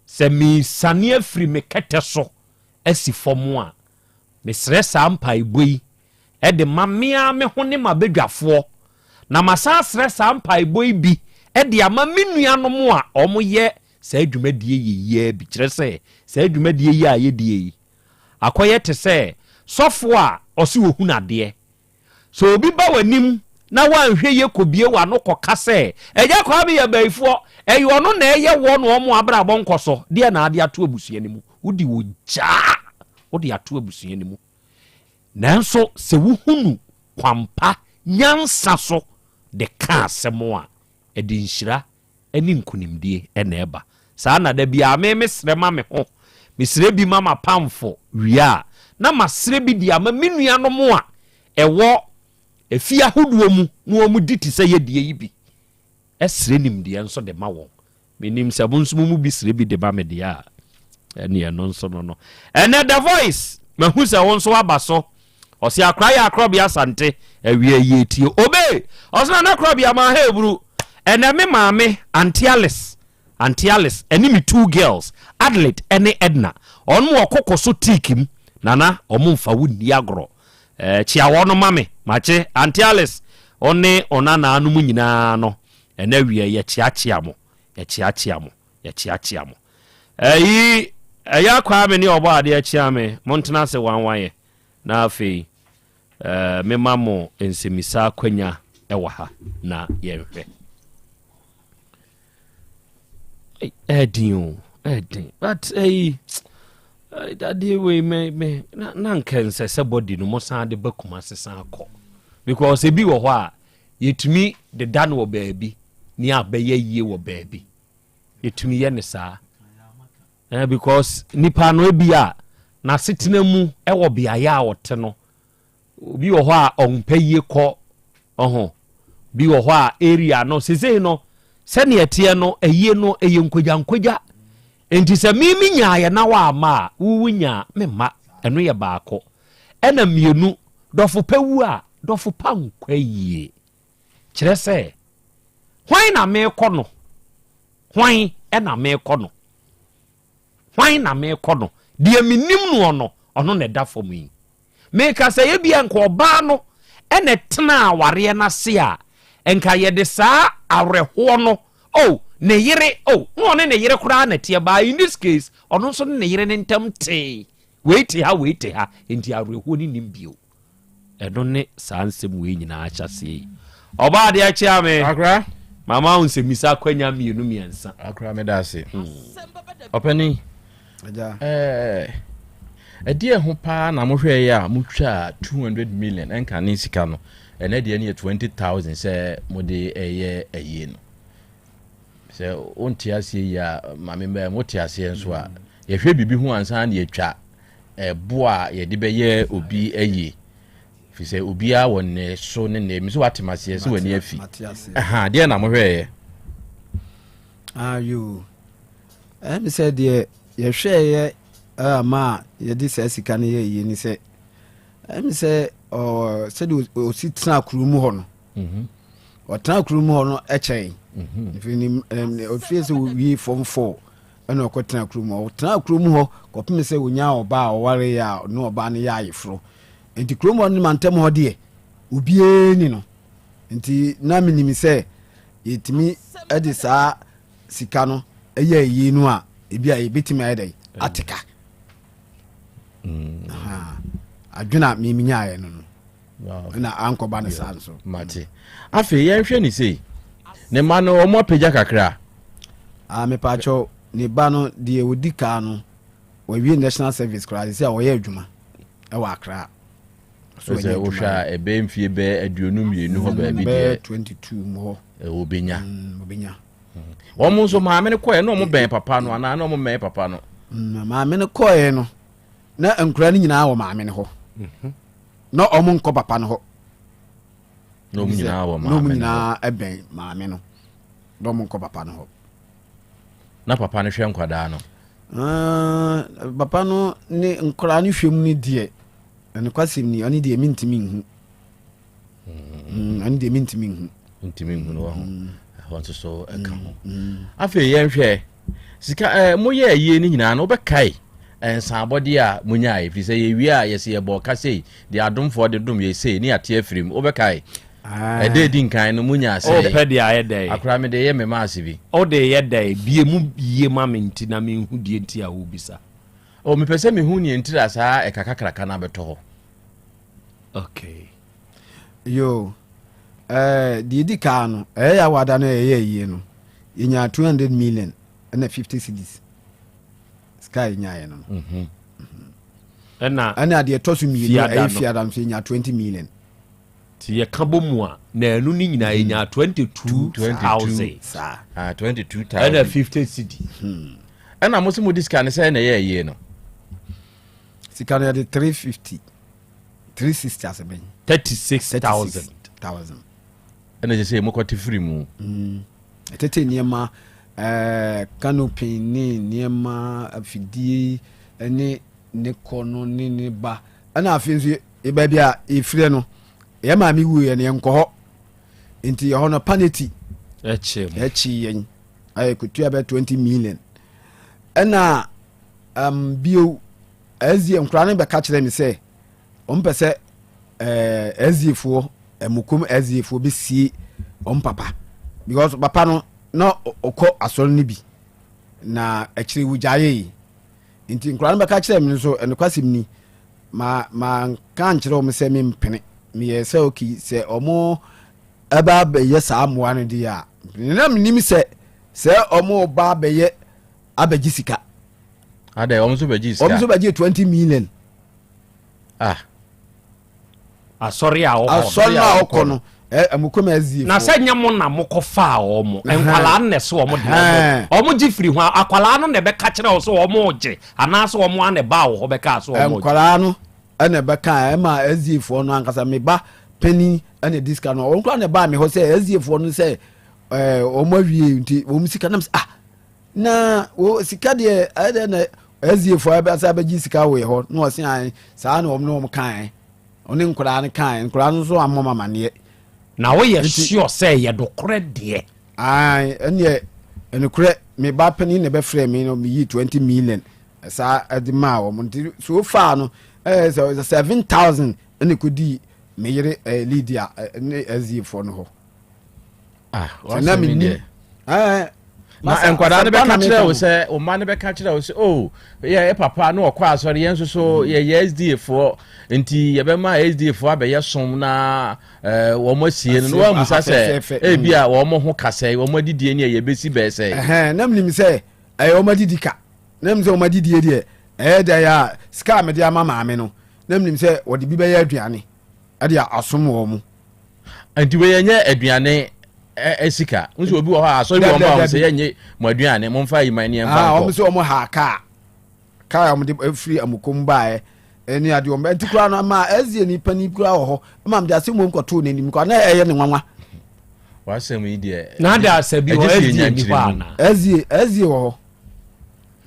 sɛ meresane afiri me kɛtɛ so asi fam a, mesrɛ saa mpaebɔ yi de ma me ara me ho ne m'abadwafoɔ, na masan asrɛ saa mpaebɔ yi bi de ama me nuanom a wɔyɛ saa dwumadie yɛ yi ara bi. Kyerɛ sɛ, saa dwumadie yi a yɛdie yi, akɔyɛ te sɛ sɔfoɔ a ɔse ɔhunu adeɛ. Sɛ obi ba w'anim na woanhwɛ yie kɔbue w'ano kɔka sɛ, Agya Kwame yɛ bayifoɔ, ɛyɛ ɔno na ɛyɛ woɔ na wɔn abrabɔ nkɔ so, deɛ na ade ato abusua no mu? Wode ogya wode ato abusua no mu. Nanso sɛ wohunu kwampa nyansa so de ka asɛm a, ɛde nhyira ne nkunimdie na ɛba. Saa na da biara me mesrɛ ma me ho, mesrɛ bi ma m'apamfo wie a, na masrɛ bi de ama me nuanom a ɛwɔ afie ahodoɔ mu na wɔdi te sɛ yɛdeɛ yi bi. Srɛ nimdeɛ nso de ma wɔn. Menim sɛ mo nso mo mu bi srɛ bi de ma me deɛ a, ɛne ɛno nso no no. Ɛnɛ The Voice, mahu sɛ wo nso aba so. Ɔse akora yɛ akorɔbea Asante, awia yie tie. Obe! Ɔse nana korɔbea ma ha eburu. Ɛnɛ me maame, Auntie Alice, Auntie Alice, ɛne me two girls, Adelaide ɛne Edna. Ɔnom wɔ koko so teak mu. Nana, ɔmo nfa wo nni agorɔ. Eh, kyia wɔn ma me. Makye, Auntie Alice, ɔne ɔnanaa nom nyinaa no, ɛnɛ awia yɛkyeakyea mo, yɛkyeakyea mo, yɛkyeakyea mo. Ɛyi, ɛyɛ akwaa me ne ɔbɔ adeɛ kyea me, montena ase wanwayɛ, na afei eh, mema mo nsɛmmisa akwanya ɛwɔ ha na yɛnhwɛ. Ɛɛden o, ɛɛden, but ɛyi, dadeɛ wei me me na na nka nsɛ sɛ body no mo san de ba Kumasi san kɔ because ebi wɔ hɔ a yɛtumi deda no wɔ baabi ne abɛyɛ yie wɔ baabi yɛtumi yɛ ne saa eh, because nipa no ebi a n'asetena mu ɛwɔ beaeɛ a ɔte no obi wɔ hɔ a ɔmpɛ yie kɔ ɔho bi wɔ hɔ a area no sesei no sɛnea ɛteɛ no ayie no ɛyɛ nkogya nkogya nti sɛ mimi nyaayɛ na waama a wowu nyaa me mma ɛno yɛ baako ɛna mmienu dɔfo pɛ wu a dɔfo pa nkɔ ayie kyerɛ sɛ hwan na meekɔ no hwan na meekɔ no hwan na meekɔ no deɛ menim noɔ no ɔno na ɛda fam yi meka sɛ ebia nka ɔbaa no ɛna ɛtena awareɛ no ase a nka yɛde saa awerɛhoɔ no oh ne yere oh na ɔne ne yere koraa na ɛteɛ baa in this case ɔno nso ne ne yere ne ntam tee wei te ha wei te ha nti awerɛhoɔ no nim bio Ɛno ne saa nsɛm wei nyinaa ahyɛaseɛ yi. Ɔbaa adeɛ kyea me. Akora. Mama wo nsɛmmisa akwanya mmienu mmiɛnsa. Akora meda ase. Ɔpani. Ɛɛ ɛdeɛ ho paa na mohwɛ yɛ a motwaa 200 million ɛnka ne sika no ɛnɛ deɛ no yɛ 20,000 sɛ mode ɛyɛ ayie no. Sɛ wonte aseɛ yi a maame mbɛn wote aseɛ nso a yɛhwɛ biribi ho ansa na yɛtwa ɛbo a yɛde bɛyɛ obi ayie fi sɛ obiara wɔ ne so ne ne mi so wate maseɛ sɛ w'ani afi ɛha deɛ na mohwɛeɛ ayo ɛm sɛ deɛ yɛhwɛeɛ ama a yɛde saa sika no yɛ yie ni sɛ ɛm sɛ sɛdeɛ ɔsi tena kuro mu hɔ no mhm. ɔtena kuro mu hɔ no kyɛn mhm. ɔfie sɛ wɔwie fam fɔɔ Ɛna ɔkɔtenaa kurom hɔ. Ɔtenaa kurom hɔ kɔpem sɛ ɔnyaa ɔbaa a ɔwareeɛ a ɔne ɔbaa no yɛ ayeforɔ. Nti kurom hɔ ne mantam hɔ deɛ, obiara ni no. Nti na menim sɛ yɛtumi de saa sika no yɛ ayie no a, ebi a yɛbɛtumi ayɛ dɛn ate ka. Mm. Adwene a memenyaeɛ no no. na ankɔba no saa nso. Mate. Afei yɛnhwɛ ne sei. Ne mma no wɔn apagya kakra. Ah, mepaakyɛw ne ba no deɛ ɔdi kaa no wawie national service koraa sɛ a ɔyɛ adwuma ɛwɔ Accra. So sɛ wohwɛ a ɛbɛyɛ mfie bɛyɛ 22 hɔ baabi deɛ. Bɛyɛ 22 mu hɔ. Wɔbɛnya. Wɔbɛnya. Wɔn nso maame no kɔɛ na wɔn bɛn papa no anaa na wɔn mmɛn papa no. Maame no kɔɛ no na nkura no nyinaa wɔ maame no hɔ. Mhm. Na ɔmo nkɔ papa no hɔ. Na ɔmo nyinaa wɔ maame no hɔ. Na ɔmo nyinaa bɛn maame no. Na ɔmo nkɔ papa no hɔ. Na papa no hwɛ nkwadaa no. Ah, papa no ne nkwadaa no hwɛ mu no deɛ, ɛnokwasɛm ni, ɔno deɛ mentumi nhu. Hmm. Ɔno deɛ mentumi nhu. Ntumi nhunu wɔ ho. Ɛhɔ nso so ɛka ho. Afei yɛnhwɛ sika ɛɛ moyɛ ayie no nyinaa no wobɛkae nsaabɔdeɛ a monyae ɛfiri sɛ yɛwie a yɛsɛ yɛbɔ ka sei deɛ adomfoɔ de dom yɛ sei ne yɛate afiri mu wobɛkae ɛda ɛdi nkan no monyaa sɛ wopɛ deɛ ayɛ dɛn akora mede yɛ me maase bi wode yɛ dɛn bie mu yie ma me nti na menhu deɛ nti a wobisa o mepɛ sɛ mehu neɛ ntira saa ɛka kakraka no abɛtɔ hɔ okay Yo, eh, deɛ ɛdi kaa no, ɛyɛ yɛ awada no ɛyɛ ayie no, yɛnyaa 200 million ɛna 50 cedis. Sika a yɛnyaeɛ no. Mhm. Ɛna ɛna deɛ ɛtɔ so mmienu ɛyɛ fiada nso yɛnyaa 20 million. Nti yɛka bɔ mu a, na ɛno ne nyinaa yɛnyaa 22,000. Saa. Ah, 22,000. Ɛna 50 cedi. Hmm. Ɛna mo se mo de sika no sɛ ɛna ɛyɛ ayie no. Sika no yɛde 350. 360 ase bɛn. 36000. thousand. Ɛna sɛ sɛ mokɔte firi mu. Mm. Ɛtete nneɛma ɛɛ canopy ne nneɛma afidie ne ne kɔ no ne ne ba ɛna afei nso baabi a efirɛ no yɛ maame wu yɛ no yɛn nkɔ hɔ nti yɛ hɔ no paneti ɛkyi ɛkyi yɛn ayɛ kutua bɛ 20 million ɛna um, bio SDA nkwadaa no bɛka kyerɛ me sɛ wɔn pɛ sɛ ɛɛ SDA foɔ ɛmukom SDA foɔ bɛsie wɔn papa because papa no na ɔkɔ asɔre no bi na akyire wogyaeɛ yi nti nkwadaa no bɛka kyerɛ me nso ɛnokwasɛm ni ma ma nka nkyerɛ wɔn sɛ mempene meyɛ sɛ okay sɛ wɔn ɛba abɛyɛ saa mmoa no deɛ a na menim sɛ sɛ wɔn ba abɛyɛ abɛgye sika Adɛ wɔn nso bɛgye sika. Wɔn nso bɛgye 20 million. Ah. Asɔre a ɔkɔ. Asɔre a ɔkɔ no. Ɛmukom ɛzie. Na sɛ nyɛ mo na mokɔ faa wɔn. Nkwalaa no na ɛsɛ wɔn de wɔn. Wɔn gye firi ho akwalaa no na ɛbɛka kyerɛ wɔn sɛ wɔn gye anaasɛ wɔn a na ɛbaa wɔ hɔ bɛka sɛ wɔn gye. Nkwalaa no ɛna ɛbɛka ɛma ɛzie foɔ no ankasa me ba panyin ɛna ɛdi sika no wɔn koraa na ɛbaa mi hɔ sɛ ɛzie foɔ no sɛ ɛɛ wɔn awie nti wɔn sika nam sɛ ah. Na wo sika deɛ ɛyɛ dɛ na SDA foɔ ɛbɛ sɛ abɛgye sika wɔ yɛ hɔ na wɔse ae saa na wɔn ne wɔn kae wɔne nkwadaa no kae nkwadaa no nso ammɔ ma amaneɛ. Na woyɛ sure sɛ ɛyɛ nokorɛ deɛ? Ae ɛneɛ ɛnokorɛ me ba panin na ɛbɛfrɛ me no meyii 20 million saa ɛde maa wɔn nti so far no ɛyɛ sɛ 7000 ɛna ɛkɔdii me yere Lydia ne SDA foɔ no hɔ. Ah, na menim na nkwadaa no bɛka kyerɛ wo sɛ wo mma no bɛka kyerɛ wo sɛ o oh, yɛ papa na ɔkɔ asɔre yɛn nso so mm. yɛyɛ sda foɔ nti yɛbɛma sda foɔ abɛyɛ som na eh, wɔn asie no na wɔamusa sɛ ebi a wɔn ho kasɛe wɔn adidie ne yɛbɛsi bɛɛ sɛ. na menim sɛ ɛyɛ wɔn adidi ka na menim sɛ wɔn adidie deɛ ɛyɛ dɛ a sika a mede ama maame no na menim sɛ wɔde bi bɛyɛ aduane ɛde asom wɔn mo. Nti wei ɛnyɛ aduane sika. Nso obi wɔ hɔ a asɔre bi wɔn ba wɔn sɛ yɛnyɛ mo aduane mo nfa yi man ne yɛn fa nkɔ. Wɔn sɛ wɔn ha kaa kaa a wɔn de firi amukom baeɛ ɛne adeɛ wɔn nti koraa no ama ɛzie ni panyin koraa wɔ hɔ ɛma mede asɛm wɔm kɔtoo n'anim koraa na ɛyɛ ne nwanwa. W'asɛm yi deɛ. Na ada asɛ bi wɔ ɛzie ni hɔ ana. Ɛzie ɛzie wɔ hɔ.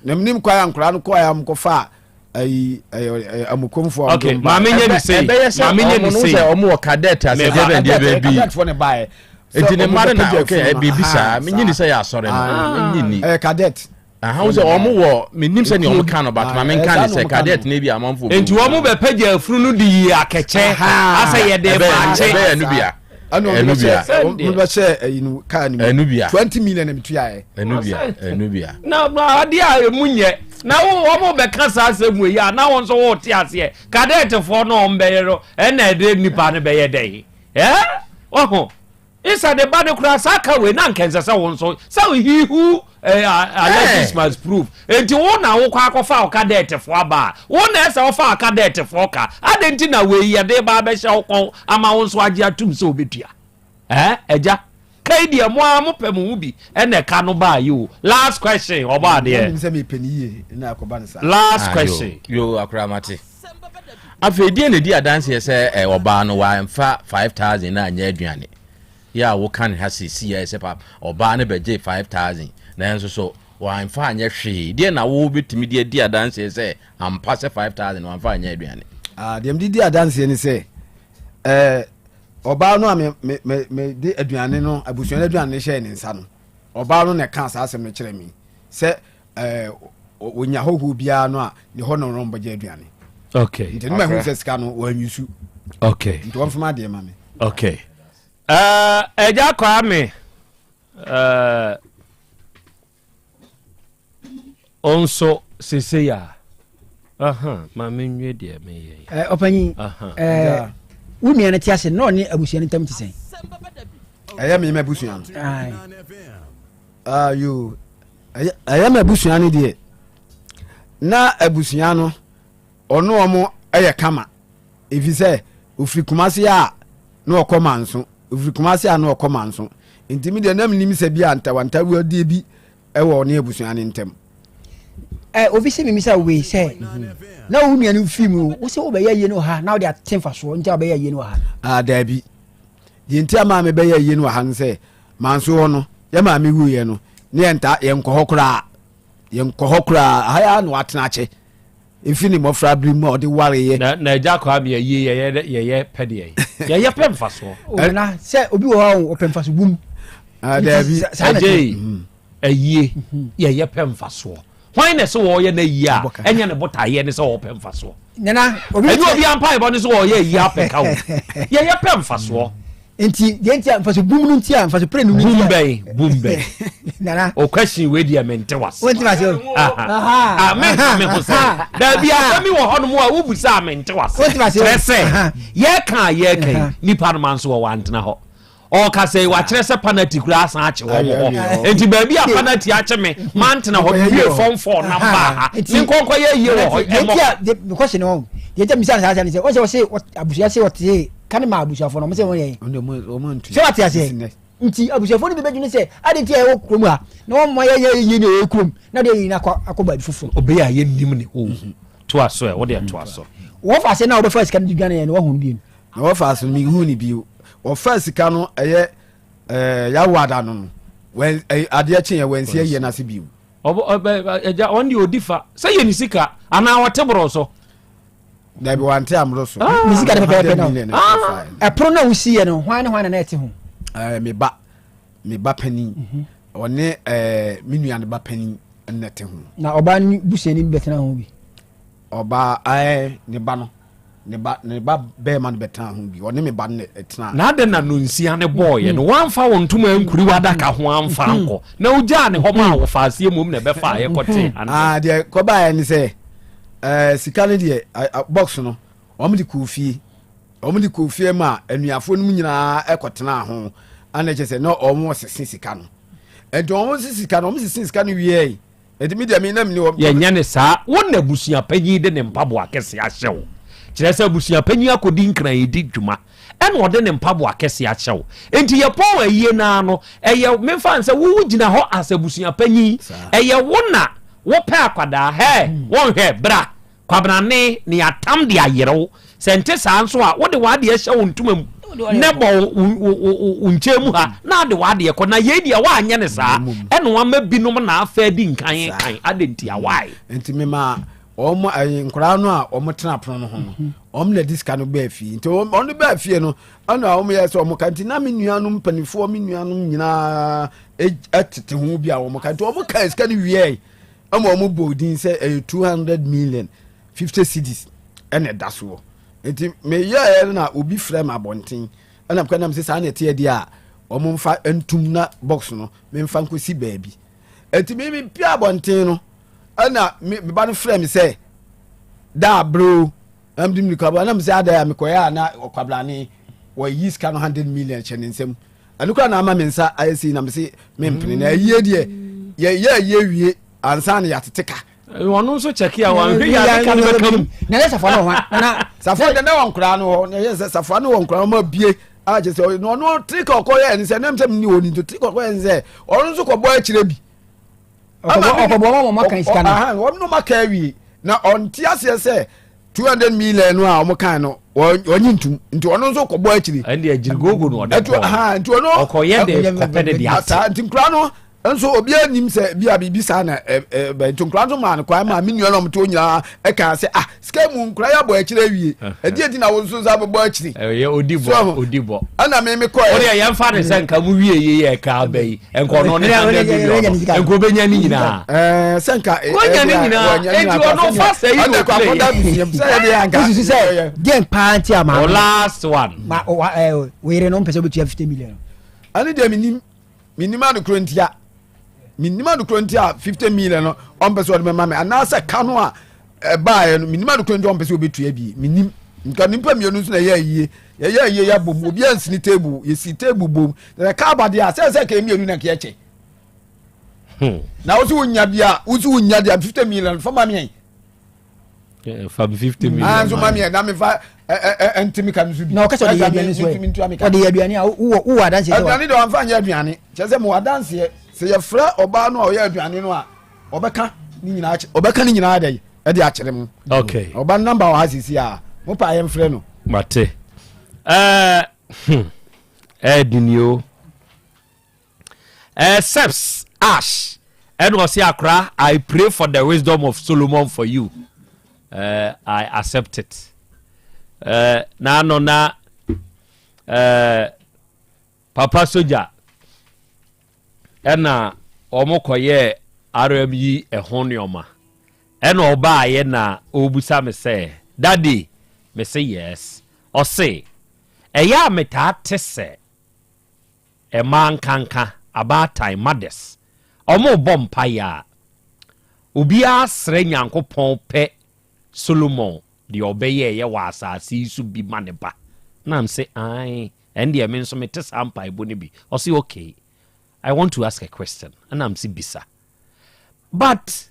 Na menim kwan a nkwadaa no kɔɛ a wɔkɔfaa ayi ɛyɛ amukomfoɔ a okay maame nye ne sei ɛbɛyɛ sɛ maame nye ɔmo ne no sei sɛ ɔmo wɔ cadet ase deɛ bɛn deɛ bɛn bi cadetfoɔ ne baeɛ nti ne mma no na okay biribi saa menye ni sɛ yɛ asɔre no menye ni ɛyɛ cadet aha wo sɛ ɔmo wɔ menim sɛ nea ɔmo ka no but maame nka ne sɛ cadet ne bi amanfoɔ nti wɔn bɛ pɛgya afunu no de yi akɛkyɛ asɛ yɛ de maakye ɛbɛyɛ no bia ɛna ɔmo bɛhyɛ ɛyi no kaa no mu 20 million na metua yɛ ɛnu bia ɛnu bia. na adeɛ a emu nyɛ na wo wɔn bɛka saa asɛm wɔ yi a na wɔn nso wɔte aseɛ kadɛɛtefoɔ no wɔn bɛyɛ no ɛna ɛde nipa no bɛyɛ dɛ ɛɛ ɔho isa de ba no koraa saa ka wei na nkɛnsɛ sɛ wo nso sɛ he who eh, alleges must prove nti wo na wokɔ akɔfa wo kadɛɛtefoɔ aba a wo na ɛsɛ wofa kadɛɛtefoɔ ka adɛn nti na wei yɛde ba abɛhyɛ wo kɔn ama wo nso agye atum sɛ wobɛtua Eh agya kai deɛ mo ara mo pɛ mo ho bi ɛna ɛka no baa yi o last question ɔbɔ adeɛ. Nim sɛ mepɛ ne yie na akɔba no saa. Last ah, question. Yo, yo akora mate. Afei deɛ na ɛdi adanseɛ sɛ eh, ɔbaa no wamfa 5000 na anyɛ aduane. Yɛ a woka ne ha sisi yɛ sɛ pa ɔbaa no bɛgye 5000 nanso so wamfa anyɛ hwee. Deɛ na wobɛtumi de adi adanseɛ sɛ ampa sɛ 5000 wamfa anyɛ aduane. Ah, deɛ mede di adanseɛ ne sɛ eh, Ɔbaa no a me me me me de aduane no abusua no aduane no hyɛɛ ne nsa no, ɔbaa no na ɛkaa saa asɛm no kyerɛ me sɛ ɛɛ wɔnya hɔhoɔ biara no a ne hɔ na wɔn bɛgye aduane. Okay. Nti no ma ehu sɛ sika no wɔanyusu. Okay. Nti wɔn fama adeɛ ma me. Okay. Ɛɛ ɛgya Kwame ɛɛ. Wo nso seesei a, aha, ma menwie deɛ meyɛ yi. Eh, ɔpanyin, eh, wo nua no te ase na ɔne abusua no ntam te sɛn? Ɛyɛ me m'abusua no. Ayo, ɛyɛ m'abusua no deɛ. Na abusua no, ɔno ɔmo ɛyɛ kama. Ɛfiri sɛ, ofiri Kumase a na ɔkɔ Manso, ofiri Kumase a na ɔkɔ Manso. Nti me deɛ na menim sɛ bi a ntawantawadeɛ bi ɛwɔ ɔne abusua no ntam. Ɛ obi sɛ mimisa wei sɛ na wo nua no firi mu wo sɛ wobɛyɛ ayie no wɔ ha na wode ate mfasoɔ nti a wobɛyɛ ayie no wɔ ha. Ah, daabi. Deɛ nti a maa mebɛyɛ ayie no wɔ ha no sɛ manso hɔ no yɛ maame wuiɛ no ne yɛnta yɛnkɔ hɔ koraa yɛnkɔ hɔ koraa ha yɛ na watena akyɛ efi ne mmɔfra bere mu a ɔde wareyɛ. Na na agya Kwame ayie yɛyɛ yɛyɛ pɛ deɛ yɛyɛ pɛ mfasoɔ. Ɔna sɛ obi wɔ hɔ a ɔpɛ mfaso bum. Ah, daabi. Agya yi ayie yɛyɛ pɛ mfasoɔ. Hwan na ɛsɛ wɔyɛ n'ayie a ɛnyɛ ne botaeɛ ne sɛ ɔpɛ mfasoɔ. Nana obi ɛnyɛ obi ampaebɔ ne sɛ wɔyɛ ayie apɛ ka o. Yɛyɛ pɛ mfasoɔ. Nti deɛ nti a nfaso bum no nti a nfaso pere no nti a. Bum bɛn bum bɛn. Nana. O question wei deɛ mente wase. Wọ́n ti ma se o. Ah menka me ho sɛ. Daabi asɛm bi wɔ hɔ nom a wobusa a mente wase. Wọ́n ti ma se o. Kyerɛ sɛ yɛka a yɛka yi nipa no ma nso wɔ wantena hɔ. Ɔka sɛ wakyerɛ sɛ panati koraa asan akye wɔn hɔ. Nti baabi a panati akye me mantena hɔ mewie fɔm fɔɔ nam baa ha. Me nkɔnkɔ yɛ yie wɔ hɔ ɛmɔ. Deɛ nti a question wɔn deɛ nti a misa saa sɛ wɔn sɛ wɔse abusua se wɔte ka ne ma abusuafoɔ no wɔn sɛ wɔn yɛ sɛ wɔte aseɛ nti abusuafoɔ no bi bɛdwene sɛ ade nti a yɛwɔ kurom ha na wɔn ma yɛyɛ yie ne yɛwɔ kurom na deɛ yɛn akɔ akɔ baabi foforɔ. Obi a yɛnnim ne hɔ toa so ɛ wode toa so. Wɔfa ase na wɔbɛfa sika no de dwane yɛn no wɔhu no bio. Na wɔfa ase no mehu ne bio wɔfa sika no ɛyɛ ɛɛ yawada no no wɔn adeɛ kye yɛ wɔn nsi ayie n'ase bio. Ɔbɔ ɔbɛ ɛgya wɔn deɛ odi fa sɛ yɛ ne sika anaa wɔte borɔ so. Dabi wante amoro so. Ah. Ne sika de pɛpɛɛpɛ no. Ah. Ɛpono na wosi yɛ no hwan ne hwan na na ɛte ho. Ɛɛ me ba me ba panin mhm. ɔne ɛɛ me nua no ba panin na ɛte ho. Na ɔbaa no busuani bi bɛtena ho bi. Ɔbaa ɛɛ ne ba no ne ba ne ba bɛrima no bɛtena ho bi ɔne me ba no ɛtena. Na adɛn na nonsia no bɔɔyɛ no wamfa wo ntoma ankuri w'adaka ho amfa ankɔ na wogyaa ne hɔ maa wɔfa aseɛ mmom na ɛbɛfa a yɛkɔtee ha no. Ah, deɛ kɔbaeɛ ne sɛ ɛɛ sika no deɛ box no wɔn de kɔɔ fie wɔn de kɔɔ fie ma anuafoɔ no mu nyinaa ɛkɔtenaa ho ana kyɛ sɛ na wɔn sese sika no nti wɔn sese sika no wɔn sese sika no wie nti mi deɛ mi nam ni wɔn. Yɛnyɛ ne saa wo na abusua panyin de ne mpaboa kɛse ahyɛ wo kyerɛ sɛ abusua panyin akɔdi nkran edi dwuma ɛna ɔde ne mpaboa kɛse ahyɛ wo nti yɛpɔn ayie naa no ɛyɛ memfa nsɛ wo gyina hɔ as abusua panyin ɛyɛ wo na Wopɛ akwadaa hɛɛ wonhwɛ bra Kwabenane ne atam de ayere wo sɛ nte saa nso a wode w'adeɛ hyɛ wo ntoma mu ne bɔ wo nkyɛn mu ha na ade w'adeɛ kɔ na yei deɛ woanyɛ ne saa ɛna wama binom na afa adi nkan kan ade nti a why? Nti mema wɔn ayi nkwadaa no a wɔn tena pono no ho no wɔn na di sika no bɛɛ fie nti wɔn de bɛɛ fie no ɛna wɔn yɛ sɛ wɔn ka nti na me nuanom mpanimfoɔ me nuanom nyinaa tete ho bi a wɔn ka nti wɔn ka sika no wiɛ ɛma wɔn bɔ odin sɛ ɛyɛ 200 million 50 cedis ɛna ɛda soɔ nti meyɛɛ na obi frɛ me abɔnten ɛna meka nam sɛ saa na ɛteɛ deɛ a wɔn mfa ntum na box no memfa nkɔsi baabi nti me mepia abɔnten no ɛna me ba no frɛ me sɛ daa bro na mede mmirika ba na mesɛ adɛn a mekɔyɛ a na ɔkwabrane wɔyi sika no 100 million hyɛ ne nsam ɛno koraa na ama me nsa ayɛ sei na mese mempene na ayie deɛ yɛyɛ ayie wie ansa na yɛatete ka ɔno nso kyɛke a wanhwɛ yɛ ade ka no bɛka mu na yɛ safoa no hɔ na safoa deɛ na wɔ nkoraa no hɔ na yɛ sɛ safoa no wɔ nkoraa no ma bie a kyɛ sɛ ɔno trika ɔkɔyɛ ne sɛ nam sɛ menni hɔ ni nti trika ɔkɔyɛ ne sɛ ɔno nso kɔbɔ akyerɛ bi ɔkɔbɔ ɔma wɔn aka sika no wɔn no maka awie na ɔnte aseɛ sɛ 200 million no a wɔn kan no wɔnye ntum nti ɔno nso kɔbɔ akyiri ɛnde agyiri gogo no ɔde kɔ nti ɔno ɔkɔyɛ de kɔpɛ de de ate nti nkura no. Nso obiara nim sɛ bi a biribi saa na ɛbɛ nti nkora nso maa no kwan maa me nua na ɔmo to nyinaa ɛka sɛ ah sika mu nkora yɛ abɔ akyire awie ɛdi eti na wɔn nso nsa bɛbɔ akyire. Ɛyɛ odi bɔ odi bɔ. Ɛna mi mi kɔ yɛ. O deɛ yɛn fa ne sɛ nka mu wie yie yɛ ɛka abɛ yi nka ɔno ne hundred million nka obɛnya ne nyinaa. Ɛɛ sɛ nka wɔnya ne nyinaa eti ɔno fa sɛ yi na okule yi. Sɛ yɛ de yɛ anka. Wosusu sɛ deɛn paa nti a maame. O last one. Ma o wa ɛɛ o yere no mpɛ sɛ obetua 50 million. Ɛne deɛ mi nim. Mennim ade korɔ nti a mennim ade korɔ nti a 50 million no ɔmpɛ sɛ ɔde bɛma me anaasɛ ka no a ɛbaeɛ no mennim ade korɔ nti ɔmpɛ sɛ ɔbɛtua bi mennim nka nipa mmienu nso na ɛyɛ ayie yɛyɛ ayie yɛabɔ mu obiara nsini table yɛsi table bom na ɛka aba deɛ a sɛ sɛ ka mmienu na nka yɛkyɛ na wo so wonya bi a wo so wonya deɛ 50 million fa ma me Eh, fa bi 50 million. Ah, nso ma mi na mi fa ntumi ka nso bi. Na ɔkasa ɔde yɛ aduane so ɛ. Ɔde yɛ aduane a wowɔ wowɔ adanseɛ sɛ. Aduane deɛ wɔnfa nyɛ aduane. Kyerɛ sɛ mo adanseɛ sɛ yɛfrɛ ɔbaa no a ɔyɛ aduane no a ɔbɛka ne nyinaa ɔbɛka ne nyinaa dɛ ɛde akyerɛ mo. Okay. Ɔba no namba wɔ ha sisi a mo pa yɛmfrɛ no. Mate. Ɛɛ hmm ɛɛ dini o. Eh, Seps Ash ɛna ɔse akora I pray for the wisdom of Solomon for you. Eh, I accept it. Eh, na ano na eh, Papa Soja ɛna wɔn kɔyɛɛ RM yi ɛho nneɛma ɛna ɔbaayɛ na ɔrebusa me sɛ daddy me se yes ɔse ɛyɛ a metaa te sɛ Mmaa nkanka, abaatan, mothers, wɔrebɔ mpaeɛ a, obiara srɛ Nyankopɔn pɛ Solomon deɛ ɔbɛyɛeɛ wɔ asase yi so bi ma ne ba. Na mese, ae, ɛndeɛ me nso mete saa mpaebɔ no bi. Ɔse, okay, I want to ask a question. Ɛna mese, bisa. But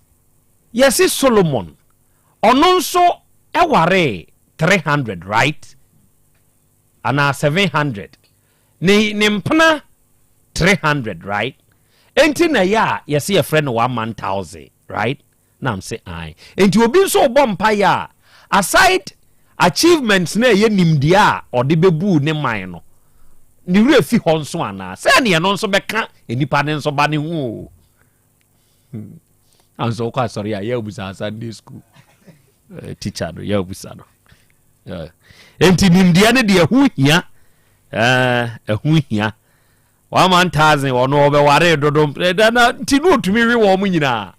yɛse Solomon, ɔno nso waree 300, right? Anaa 700. Ne ne mpena 300 right enti na ɛyɛ a yɛse yɛfrɛ no one man thousand right na mse ae enti obi nso rebɔ mpaeɛ a aside achievements na ɛyɛ nimdeɛ a ɔde bɛbuu ne man no ne werɛ fi hɔ nso anaa sɛ ɛne ɛno nso bɛka nnipa ne nso ba ne ho o hmm. anso wokɔ asɔre a yɛ abusa Sunday school eh, teacher no yɛ abusa no Enti nimdeɛ no deɛ ɛho hia. Ɛho hia. One man thousand ɔno ɔbɛware dodo na nti na ɔtumi we wɔn nyinaa.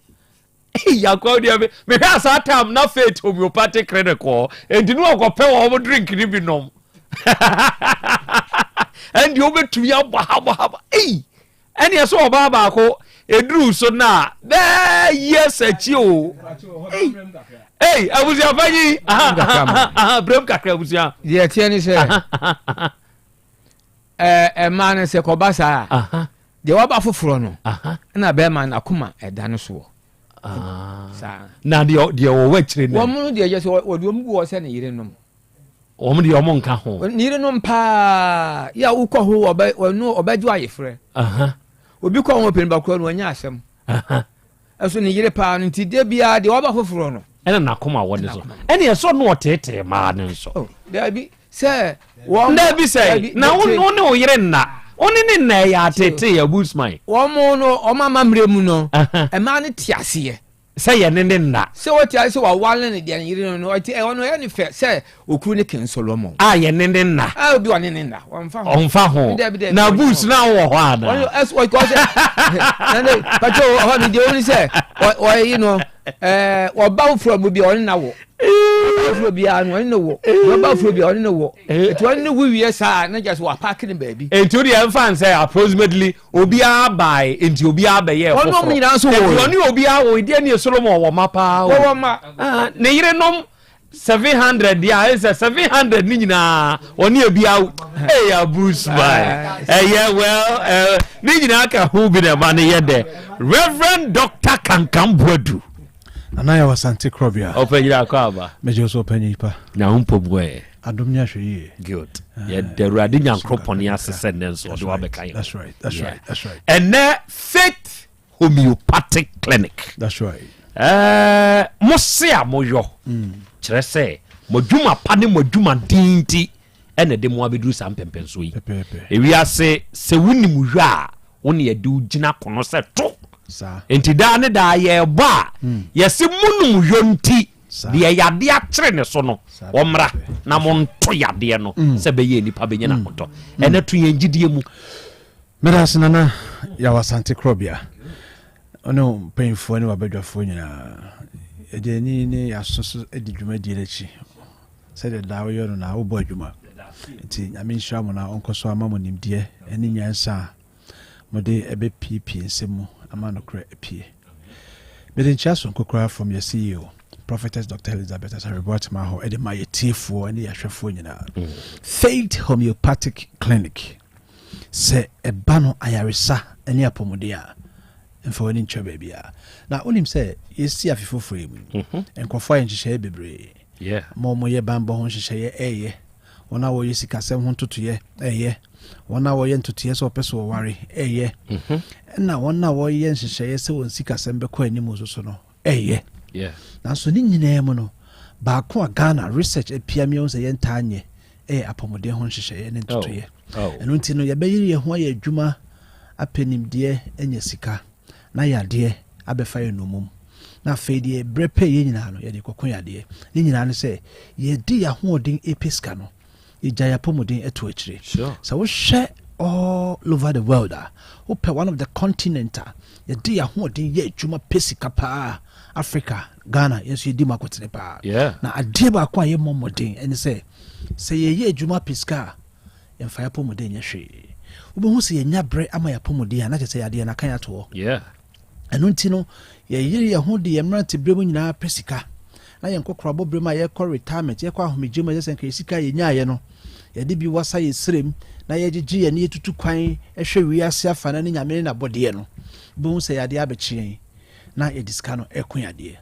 Yakwa deɛ mehwɛ asa tam na faith homeopathic clinic hɔ enti ne ɔkɔpɛ wɔn drink no bi nom. Ɛnde wobɛtumi abɔ ha bɔ ha bɔ. Ei! Ɛneɛ sɛ ɔbaa baako ɛduruu so no a bɛɛ years akyi o. Ei abusua panyin brem kakra abusua. Deɛ ɛteɛ ne sɛ ɛmaa no sɛ kɔba saa a deɛ waba foforɔ no na bɛrima no akoma ɛda no soɔ. Ah. Saa. Na deɛ deɛ wɔwɔ akyire no. Wɔn no deɛ yɛ sɛ wɔde wɔn gu hɔ sɛ ne yerenom. Wɔn deɛ wɔn nka ho. Ne yerenom paa yɛ a wokɔ ho ɔbɛ ɔno ɔbɛgye ayefrɛ. Obi kɔ ho pɛn bakora no ɔnyɛ asɛm. Ɛso ne yere paa no nti de biara deɛ waba foforɔ no. Ɛna n'akoma wɔ ne so. Ɛna ɛsɔ no ɔteetee maa no nso. Oh, daabi sɛ wɔn. Daabi sɛ na wo ne wo yere nna wo ne ne nna ɛyɛ ateetee abusman. Wɔn no wɔn amammerɛ mu no mmaa no te aseɛ. Sɛ yɛne ne nna. Sɛ ɔte ase sɛ waware ne deɛ ne yere no no, ɔte ɛhɔ no ɛyɛ ne fɛ sɛ okuru ne King Solomon. A yɛne ne nna. A obi ɔne ne nna, ɔmfa ho. Ɔmfa ho. Dabi dabi. Na boots na wɔ hɔ ana? Ɔno ɛso ɔkɔ sɛ na ne patro ɔhɔ no deɛ ɔni sɛ ɔyi no ɛɛ ɔba foforɔ mu bi ɔne na wɔ. Ɔba foforɔ biara no ɔne ne wɔ. Ɔba foforɔ biara ɔne ne wɔ. Eti ɔne ne wo wie saa na kyerɛ sɛ wapaaki ne baabi. Eti o deɛ ɛmfa nsɛ approximately Obiara bae, enti obiara bɛyɛɛ foforɔ. Wɔnom nyinaa nso woe. Enti ɔne obiara woe. Deɛ nie Solomon wɔ mma paa o. Wɔwɔ mma. Ah, ne yerenom 700 deɛ a, ɛsɛ 700 ne nyinaa ɔne obiara wo. Hey, abusman. Ɛyɛ well, eh, ne nyinaa ka ho bi na ɛma no yɛ dɛ. Reverend Dr. Kankam Boadu. Nana yɛ Asante Krɔbea. Ɔpanyin akɔ aba. Megye so ɔpanyin pa. Na ho mpom ɛ. Adom ne ahwɛ yie. Good. Yɛda Awurade Nyankoropɔn ase sɛ nnɛ nso ɔde wabɛka yɛn. That's right. That's right. That's right. Ɛnɛ Faith Homeopathic Clinic. That's right. Ɛɛ mo se a moyɔ kyerɛ sɛ mo adwuma pa ne mo adwuma den nti ɛna ɛde mo abɛduru saa mpɛmpɛnsoɔ yi. Ewiase sɛ wonim yɔ a. Wo ne yɛde wo gyina kono sɛ to. Nti daa ne daa yɛrebɔ a, hmm. yɛse monom yɔ nti deɛ yadeɛ akyere ne so no ɔmmra na monto yadeɛ no hmm. sɛ bɛyɛ nnipa bɛnya no ahotɔ. Hmm. Ɛnɛ to yɛn gyidie mu. Meda ase nana Yaw Asante Korɔbea ɔne mpanyinfoɔ ne wabadwafoɔ nyinaa. Yɛde ani ne yɛaso so di dwumadie no akyi sɛdeɛ daa woyɛ no na wobɔ adwuma. Nti Nyame nhyira mo na ɔnkɔ so ama mo nimdeɛ ne nyansa a mode ɛbɛpiepie nsɛm mu ama nokorɛ apue. Mede nkyia sononko koraa from yɛ CEO, Prophetess Doctor Elizabeth Asare Boatema hɔ de ma yɛ tiefoɔ ne yɛ ahwɛfoɔ nyinaa. Faith Homeopathic Clinic. Sɛ ɛba no ayaresa ne apɔmuden a, mfa w'ani nkyerɛ baabiara. Na wonim sɛ yɛsi afe foforɔ yi mu yi, mhm. nkurɔfoɔ ayɛ nhyehyɛeɛ bebree. Ma wɔyɛ banbɔ ho nhyehyɛeɛ ɛyɛ. Wɔn a wɔyɛ sikasɛm ho ntotoeɛ ɛyɛ. Wɔn a wɔyɛ ntotoeɛ sɛ wɔpɛ sɛ wɔware ɛyɛ. Mhm. Ɛna wɔn a wɔyɛ nhyehyɛeɛ sɛ wɔn sikasɛm bɛkɔ anim nso so no ɛyɛ. Nanso ne nyinaa mu no, baako a Ghana research apia mi sɛ yɛntaa nyɛ ɛyɛ apɔmuden ho nhyehyɛeɛ ne ntotoeɛ. Oh. Oh. Ɛno nti no yɛbɛyere yɛn ho ayɛ adwuma apɛ nimdeɛ anya sika na yadeɛ abɛfa yɛn nnommum. Na afei deɛ berɛ pɛ yɛn nyinaa no yɛde kɔko yadeɛ. Ne nyinaa ne sɛ yɛde yɛn ahoɔden ɛpɛ sika no yɛgya yɛn apɔmuden to akyire. Sɛ wohwɛ all over the world a, wopɛ one of the continent a yɛde yɛn ahoɔden yɛ adwuma pɛ sika paa, Africa, Ghana, yɛn nso yɛdi mu akotene paa. Na adeɛ baako a yɛmmɔ mmɔden ɛne sɛ, sɛ yɛyɛ adwuma pɛ sika a, yɛmfa yɛn apɔmuden nyɛ hwee. Wobɛhu sɛ yɛnya berɛ ama yɛn apɔmuden a, na kyerɛ sɛ yadeɛ no aka yɛn ato hɔ. Ɛno nti no, yɛyere yɛn ho de yɛn mmeranteberɛ mu nyinaa pɛ sika, na yɛn nkɔkorabɔ berɛ mu a yɛkɔ retirement, yɛkɔ ahomegye mu a ɛsɛ sɛ nka yɛ sika a yɛnyaeɛ no, yɛde bi wasa yɛn serem na yɛgyegye yɛn ani yɛtutu kwan hwɛ wiase afana ne Nyame ne n'abɔdeɛ no, wobɛhu sɛ yadeɛ abɛkye yɛn na yɛde sika no ɛko yadeɛ.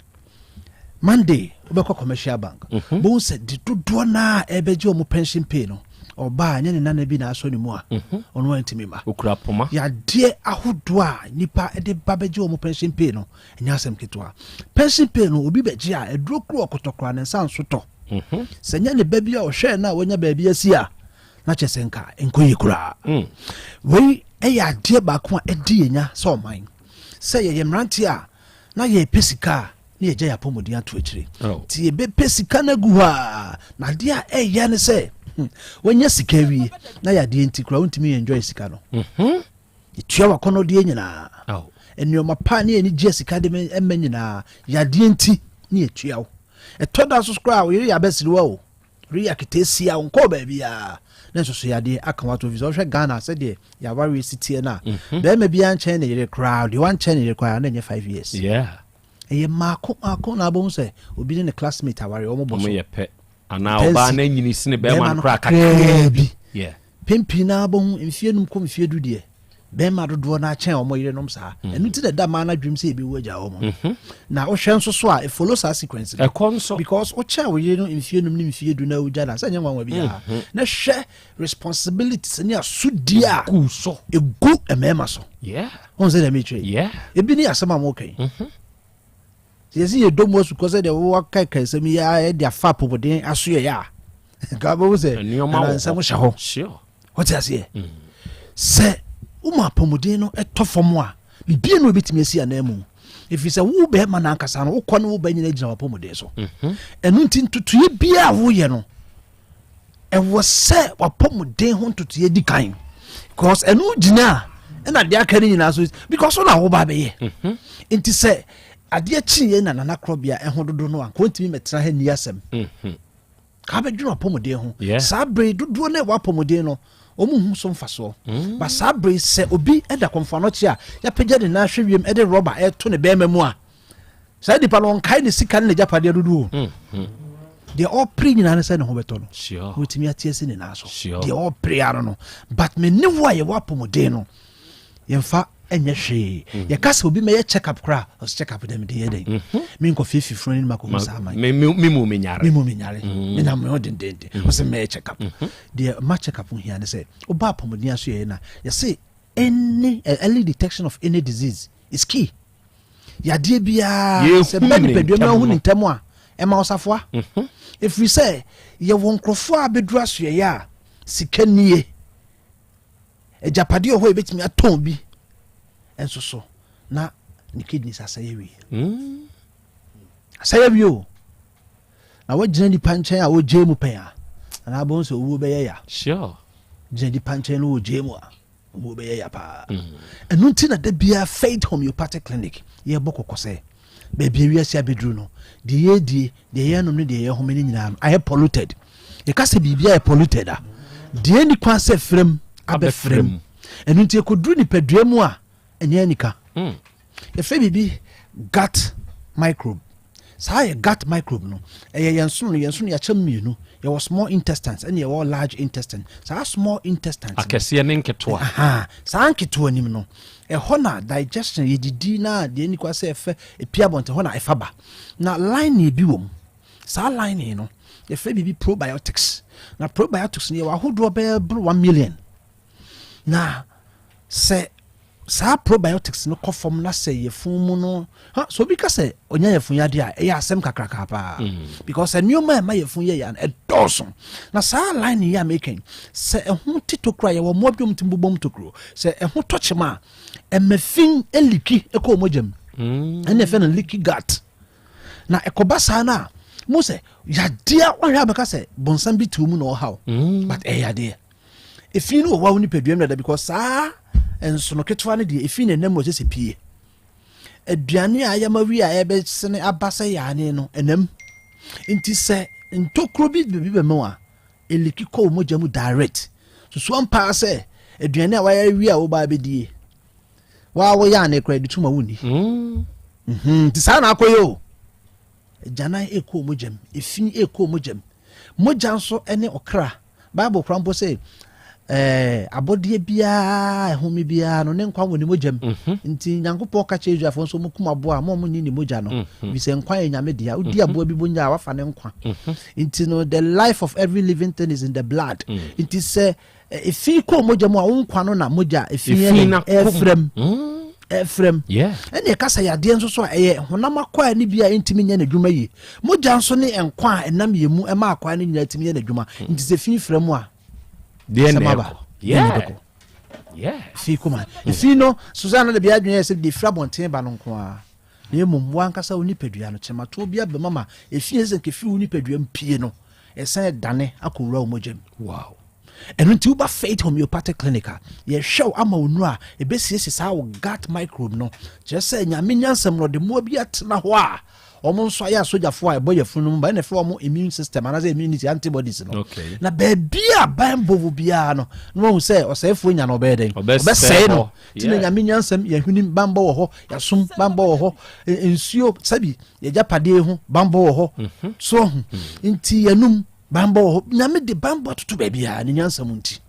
Monday wobɛkɔ commercial bank mhm. bohu sɛ de dodoɔ no a ɛbɛgye ɔmo pension pay no ɔbaa nyɛ ne nana bi na asɔ ne mu a mhm. ɔno antumi ma okura poma yadeɛ ahodoɔ a nipa de ba bɛgye ɔmo pension pay no ɛnyɛ asɛm ketewa pension pay no obi bɛgye a aduro koro ɔkɔtɔ ne nsa nso tɔ mhm. sɛ nyɛ ne ba bi a ɔhwɛɛ no a wanya baabi asi a na kyerɛ sɛ nka nkɔ yie koraa mm. wei ɛyɛ adeɛ baako a ɛdi yɛn nya sɛ ɔman sɛ yɛyɛ mmeranteɛ a na yɛrepɛ sika a, na yɛgya yɛn apɔmuden ato akyire. Oh. Nti yɛbɛpɛ sika no agu hɔ a, na adeɛ a ɛyɛ ne sɛ hmm, wanya sika awie na yadeɛ nti koraa wontumi enjoy sika no. Mhm. Yɛtua wakɔnɔdeɛ nyinaa. Oh. Nneɛma pa ne ani gye sika de ma nyinaa yadeɛ nti ne yɛtua wo. Ɛtɔ da so koraa wo yere yɛ abɛserewa o. Reyɛ aketeesia ɔnkɔɔ baabiara na nso so yadeɛ aka wato fi sɛ ɔhwɛ Ghana sɛdeɛ yɛawareɛ si teɛ no a mhm. bɛrima biara nkyɛn ne yere koraa deɛ wankyɛn ne yere koraa na ɛnyɛ 5 years ɛyɛ mmaako mmaako na abɛhu sɛ obi ne ne classmate aware wɔn bɔ so yɛ pɛ anaa ɔbaa no anyini sene bɛrima no koraa kakraa bi pɛn na abɛhu mfie num kɔ mfie du deɛ bɛrima dodoɔ no akyɛn wɔn yerenom saa mm. ɛno nti na ɛda mmaa no adwene sɛ ebi wu agya wɔn mhm. na wohwɛ nso so a efolo saa sequence no ɛkɔ nso because wokyɛn wo yere no mfie num ne mfie du na wogya na sɛ nyɛ nwanwa biara mhm. na hwɛ responsibilities ne asodie a egu so egu mmarima so wɔn sɛ dɛm ekyirɛ ebi ne asɛm a wɔka yi mhm. Sɛ yɛsi yɛ dɔ mu asukɔ sɛ deɛ wɔkaekae nsɛm yi ara de afa apɔmuden asoɛeɛ a, nka wobɛhu sɛ nana nsɛm hyɛ hɔ. Wote aseɛ? Mm. Sɛ woma apɔmuden no tɔ fam a, biribi no ebɛtumi asi anan mu. Ɛfiri sɛ wo bɛrima no ankasa no, wokɔ ne wo ba nyina gyina w'apɔmuden so. Mhm. Ɛno nti ntotoeɛ biara a woyɛ no, ɛwɔ sɛ wapɔmuden ho ntotoeɛ di kan because ɛno gyina a ɛna adeɛ aka no nyinaa so because wo na woba bɛyɛ mhm. nti sɛ adeɛ kyeeɛ na nana korɔbea ɛho dodo no a nka ɔntumi mɛtena ha nni asɛm mhm. ka bɛdwene apɔmuden ho saa bere dodoɔ no ɛwɔ apɔmuden no wɔn hu so mfasoɔ mm. ba saa bere sɛ obi ɛda kɔnfoanɔkye a yɛapagya ne nan ahwɛ wiem ɛde rɔba ɛto ne bɛrima mu a saa nipa no ɔnkae ne sika ne n'agyapadeɛ dodoɔ o mm-hmm. deɛ ɔpere nyinaa ne sɛ ne ho bɛtɔ no ɔtumi ate asi ne nan so deɛ ɔpere ano no but me ne wo a yɛwɔ apɔmuden no yɛmfa ɛnyɛ hwee mm. yɛka sɛ obi mɛyɛ check up koraa ɔsɛ check up dɛ mede yɛ dɛn mm-hmm. menkɔ fifi funu no makɔhu saa man memu menyare memu menyare mm. menam me ho dendenden mm. ɔsɛ mɛyɛ check up deɛ ma check up ho hia ne sɛ woba apɔmuden aso yɛyɛ no a yɛse any eh, early detection of any disease is key yadeɛ biara sɛ bɛ nipadua mu ahu ne ntɛm a ɛma ɔsafoa mhm. ɛfiri sɛ yɛwɔ nkurɔfoɔ a bɛduru asoɛeɛ a sika nie agyapadeɛ wɔ hɔ yɛbɛtumi atɔn bi Nso so na ne kidneys asɛe awie. Asɛe awie o. Na woagyina nipa nkyɛn a wogyae mu pɛn a, anaa abɛhu sɛ owuo bɛyɛ ya. Sure. Gyina nipa nkyɛn na wogyae mu a, owuo bɛyɛ ya paa. Ɛno nti na da biara Faith Homeopathic Clinic yɛbɔ kɔkɔ sɛ baabi a wiase abɛduru no, deɛ yɛredie, deɛ yɛrenom ne deɛ yɛrehome no nyinaa no ayɛ polluted. Yɛka sɛ biribi ayɛ polluted a, deɛ ɛnni kwan sɛ frɛ mu abɛfrɛ mu. Ɛno nti ɛkɔduru nipadua mu a, ɛnyɛ anika. Yɛfrɛ biribi gut microbe. Saa yɛ gut microbe no, ɛyɛ yɛn sono no, yɛn sono yɛakyɛ mu mmienu. Yɛwɔ small intestines ɛne yɛwɔ large intestine. Saa small intestines no, Akɛseɛ ne nketewa. Aha, saa nketewa nim no, ɛhɔ na digestion, yɛdidi na deɛ ɛni kwa sɛ ɛfɛ, ɛpia abɔnten, ɛhɔ na ɛfa ba. Na lining bi wɔ mu. Saa lining no, yɛfrɛ biribi probiotics. Na probiotics no, yɛwɔ ahodoɔ bɛyɛ boro 1 million. Na sɛ saa probiotics no kɔ fam na sɛ yɛfun mu no ha sɛ obi ka sɛ ɔnya yɛfun yadeɛ a ɛyɛ asɛm kakraka paa mm. because nneɛma a ɛma yɛfun yɛ yɛ no ɛdɔɔso na saa line yi a meka yi sɛ ɛho te tokuro a yɛwɔ mmoa bi a wɔtumi bobɔ mu tokuro sɛ ɛho tɔ kyema a ɛma fi leaky ɛkɔ wɔn mogya mu mm. ɛna ɛfɛ no leaky gut na ɛkɔba saa no a mo sɛ yadeɛ wɔhwɛ abɛka sɛ bɔnsam bi te mu na ɔhaw mm. but ɛyɛ yadeɛ Efi no wɔ wo nipadua mu dada because saa nsono ketewa no deɛ efi na ɛnam mu ɛsɛ sɛ pie. Aduane a ayam awie a ɛbɛsene aba sɛ yaane no ɛnam. Nti sɛ ntokuro bi baabi bɛma a eliki kɔ wo mogya mu direct. Susu ampaa sɛ aduane a wayɛ awie a woba abɛdie waa wo yaane koraa de tuma wonni. Mm. Mhm, nti saa na akɔyɛ o. Agyanan ɛkɔ mogya mu, efi ɛkɔ mogya mu. Mogya nso ne ɔkra Bible kora mpo sɛ eh, abɔdeɛ biara ɛhome biara no ne nkwa wɔ ne mogya mu. Mhm. Nti Nyankopɔn ka kyerɛ Israelfoɔ nso wɔkum aboa a ma wɔn nni ne mogya no. Mhm. Efisɛ nkwa yɛ Nyame dea. Wodi mhm. aboa bi mogya a wafa ne nkwa. Nti no the life of every living thing is in the blood. Mm. Nti sɛ eh, efi kɔ mogya mu a wo nkwa no na mogya efi yɛ ɛfrɛm. Mm. Ɛfrɛm. Ɛne ɛka sɛ yadeɛ nso so a ɛyɛ honam akwaa no bi a ɛntumi nyɛ n'adwuma yie. Mogya nso ne nkwa a ɛnam yɛn mu ɛma akwaa no nyinaa tumi yɛ n'adwuma. Hmm. Nti sɛ fi frɛ mu a, asɛm aba. Deɛ Fi koma. Hmm. Fi no, Susanna de bi adwene yɛ sɛ deɛ firi abɔnten ba no nko ara. Na mmom wankasa wo nipadua no, kyɛmatoɔ bi abɛma ma efi sɛ nka fi wo nipadua mu pie no, ɛsan dane akɔwura wo mogya mu. Wow. Ɛno nti woba Faith Homeopathic Clinic a, yɛhwɛ wo ama wo nnuro a ɛbɛsiesie saa wo gut microbe no. Kyerɛ sɛ Nyame nyansam no ɔde mmoa bi atena hɔ a wɔn nso ayɛ asogyafoɔ a ɛbɔ yafunu no mu ba, ɛna ɛfrɛ wɔn immune system anaasɛ immunity antibodies no. Okay. Na baabi a banbɔ wɔ biara no, na wahu sɛ ɔsɛefoɔ nya no ɔbɛyɛ dɛn? Ɔbɛsɛe no. Nti na Nyame nyansam yɛhwenem banbɔ wɔ hɔ, yɛasom banbɔ wɔ hɔ, nsuo sɛbi yɛgyapadeɛ ho banbɔ wɔ hɔ. Mhm. So ɔho. Mm. Nti yɛnum Banbɔ wɔ hɔ. Nyame de banbɔ atoto baabiara ne nyansa mu nti.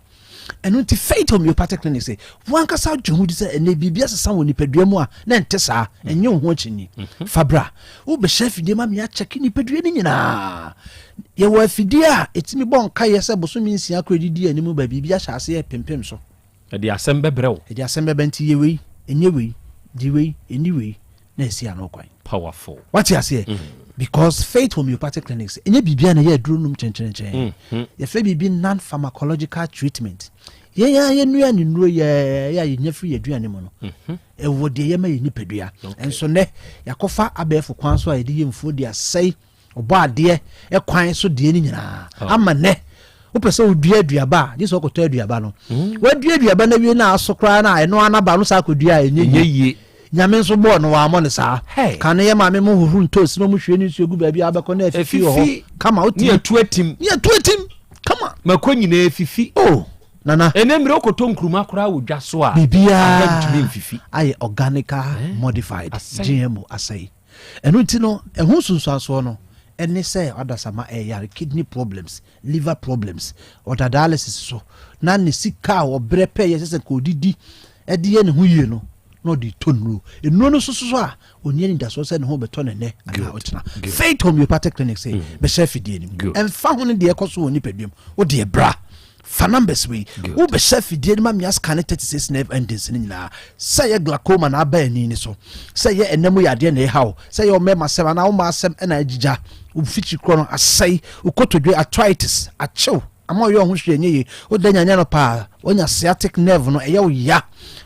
Ɛno nti Faith Homeopathic Clinic sɛ wankasa dwe ho di sɛ ɛnɛ biribi asesa wɔ nipadua mu a na ɛnte saa, ɛnyɛ wo ho akyinnye. Mhm. Fa bra. Wobɛhyɛ afidie ma me akyɛke nipadua no nyinaa. Yɛwɔ afidie a ɛtumi bɔ nkaeɛ sɛ bosome nsia koro didi anim ba biribi ahyɛ aseɛ pempem so. Ɛde asɛm bɛbrɛ wo. Ɛde asɛm bɛbɛ nti yɛ wei, ɛnyɛ wei, di wei, ɛni wei. na ɛsi ano kwan. Powerful. Wate aseɛ? Mm. Because Faith Homeopathic Clinics, ɛnyɛ biribi a na ɛyɛ aduro nom kyɛnkyɛnkyɛn. Mm. Mm. Yɛfrɛ biribi non-pharmacological treatment. Yɛn a yɛnua ne nnuro yɛ a yɛnya firi yɛn aduane mu no, mm-hmm. ɛwɔ deɛ yɛma yɛ nipadua. Nso nnɛ, yɛakɔfa abɛɛfo kwan so a yɛde yɛ mfuo de asɛe Ɔbɔ adeɛ kwan so deɛ no nyinaa oh. ama nnɛ wopɛ sɛ wodua aduaba a gye sɛ wokɔtɔ aduaba no hmm. wadua aduaba no awie no aso koraa no a ɛno anaba no saa kɔdua a ɛnyɛ yie nyame nso bɔɔ no wammɔ no saa ka no yɛ maame mo hohoro ntosi na ɔmo hwie ne nsuo gu baabi a wobɛkɔ na afifi wɔ hɔ kama wotumi ne atu atim ne atu atim kama mako nyinaa fifi oh nana ɛnɛ mmerɛ wokɔtɔ nkuruma koraa wɔ dwa so a biribiara ntumi mfifi ayɛ organic eh? modified GMO asɛe Ɛno nti no, ɛho nsunsuansoɔ no ne sɛ adasamma ɛyare kidney problems, liver problems, ɔda dialysis so, na ne sika a ɔbrɛ pɛyɛ sɛ sɛ nka ɔdidi de yɛ ne ho yie no, na ɔde tɔ nnuro. Nnuro no nso so a, ɔnni anidasoɔ sɛ ne ho bɛtɔ no nnɛ anaa ɔkyena. Faith Homeopathic Clinic sɛ mm. bɛhyɛ afidie no mu. Ɛmfa ho ne deɛ ɛkɔ so wɔ nipadua mu, wo deɛ bra. Fa numbers wei. Wo bɛhyɛ afidie no ma me ascan 36 nerve endings no nyinaa. Sɛ ɛyɛ glaucoma na aba ani no so, sɛ ɛyɛ ɛna mu yadeɛ na ɛha wo, sɛ ɛyɛ wo mmarima asɛm anaa wo mmaa asɛm na agyigya, wo mfikyiri korɔ no asɛe, wo kotodwe, arthritis, akyew, ama ɔyɛ wo ho hwee ɛnyɛ yie, wo da nyane anɔpa a, Woanya sciatic nerve no, ɛyɛ wo ya.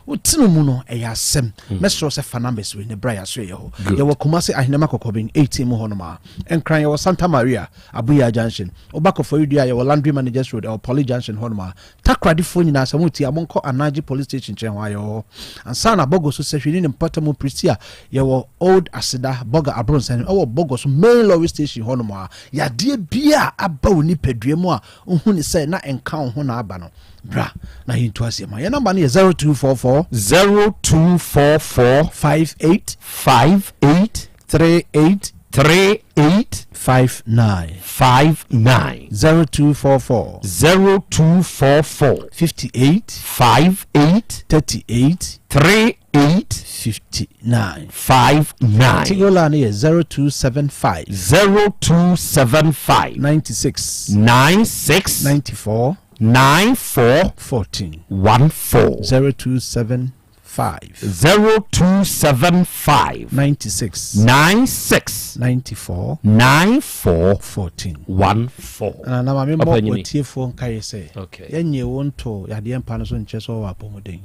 Wote no mu no, ɛyɛ asɛm. Mɛsrɛ wo sɛ fa numbers wei na bra yɛn asoɛeɛ hɔ. Yɛwɔ Kumasi Ahenema Kɔkɔben 18 mu hɔnom a. Nkran yɛwɔ Santa Maria, Abuya Junction. Woba Koforidua a, yɛwɔ Landry Managers Road, ɛwɔ Poly Junction hɔnom a. Takoradifoɔ nyinaa sɛ moretie a, monkɔ Anagye Police Station nkyɛn hɔ a, yɛwɔ hɔ. Ansa na Bogoso Sahwi ne ne mpɔtam Prestea, yɛwɔ Old Aseda, Bolga Abronsan, ɛwɔ Bogoso Main Lorry Station hɔnom a. Yadeɛ biara a aba wo nipadua mu a wohu no sɛ na ɛnka wo ho na aba no, bra na yɛntu aseɛ ma. Yɛn nɔmba no yɛ 0244. 0244. 58. 58. 38. 38. 59. 59. 0244. 0244. 58. 58. 38. 38. 59. 59. Tigola no yɛ 0275. 0275. 96. 96. 94. 94. 14. 14. 0275. 0275. 96. 96. 94. 94. 14. 14. Na na maame mmɔ Ɔpanyini. otiefoɔ nkaeɛ sɛ Okay. yɛnyɛ wo nto yadeɛ mpa no so nkyerɛ sɛ ɔwɔ apɔmuden.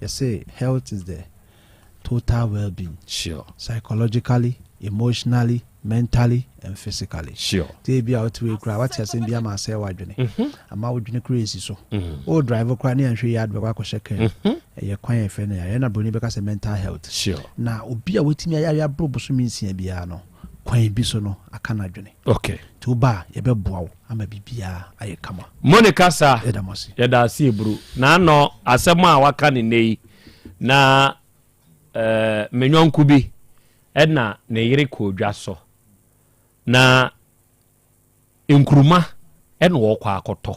Yɛse health is the total well being. Sure. Psychologically, emotionally, mentally and physically. Sure. Nti ebi a wote wei koraa wate asɛm bi ama asɛe w'adwene. Ama wodwene koraa esi so. Wo drive koraa ne anhwɛ yie ade bɛkɔ akɔhyɛ kaa mu. Ɛyɛ kwan a yɛfrɛ no yareɛ na broni bɛka sɛ mental health. Sure. Na obi a watumi ayare aboro bosome nsia biara no, kwan bi so no aka n'adwene. Okay. Nti woba a yɛbɛboa wo ama biribiara ayɛ kama. Mo ne kasa. Yɛda mo ase. Yɛda ase eburu. Na ano asɛm a waka ne nnɛ yi na eh, me nyɔnko bi ɛna ne yere kɔɔ dwa so na nkuruma ɛna ɔkɔ akɔtɔ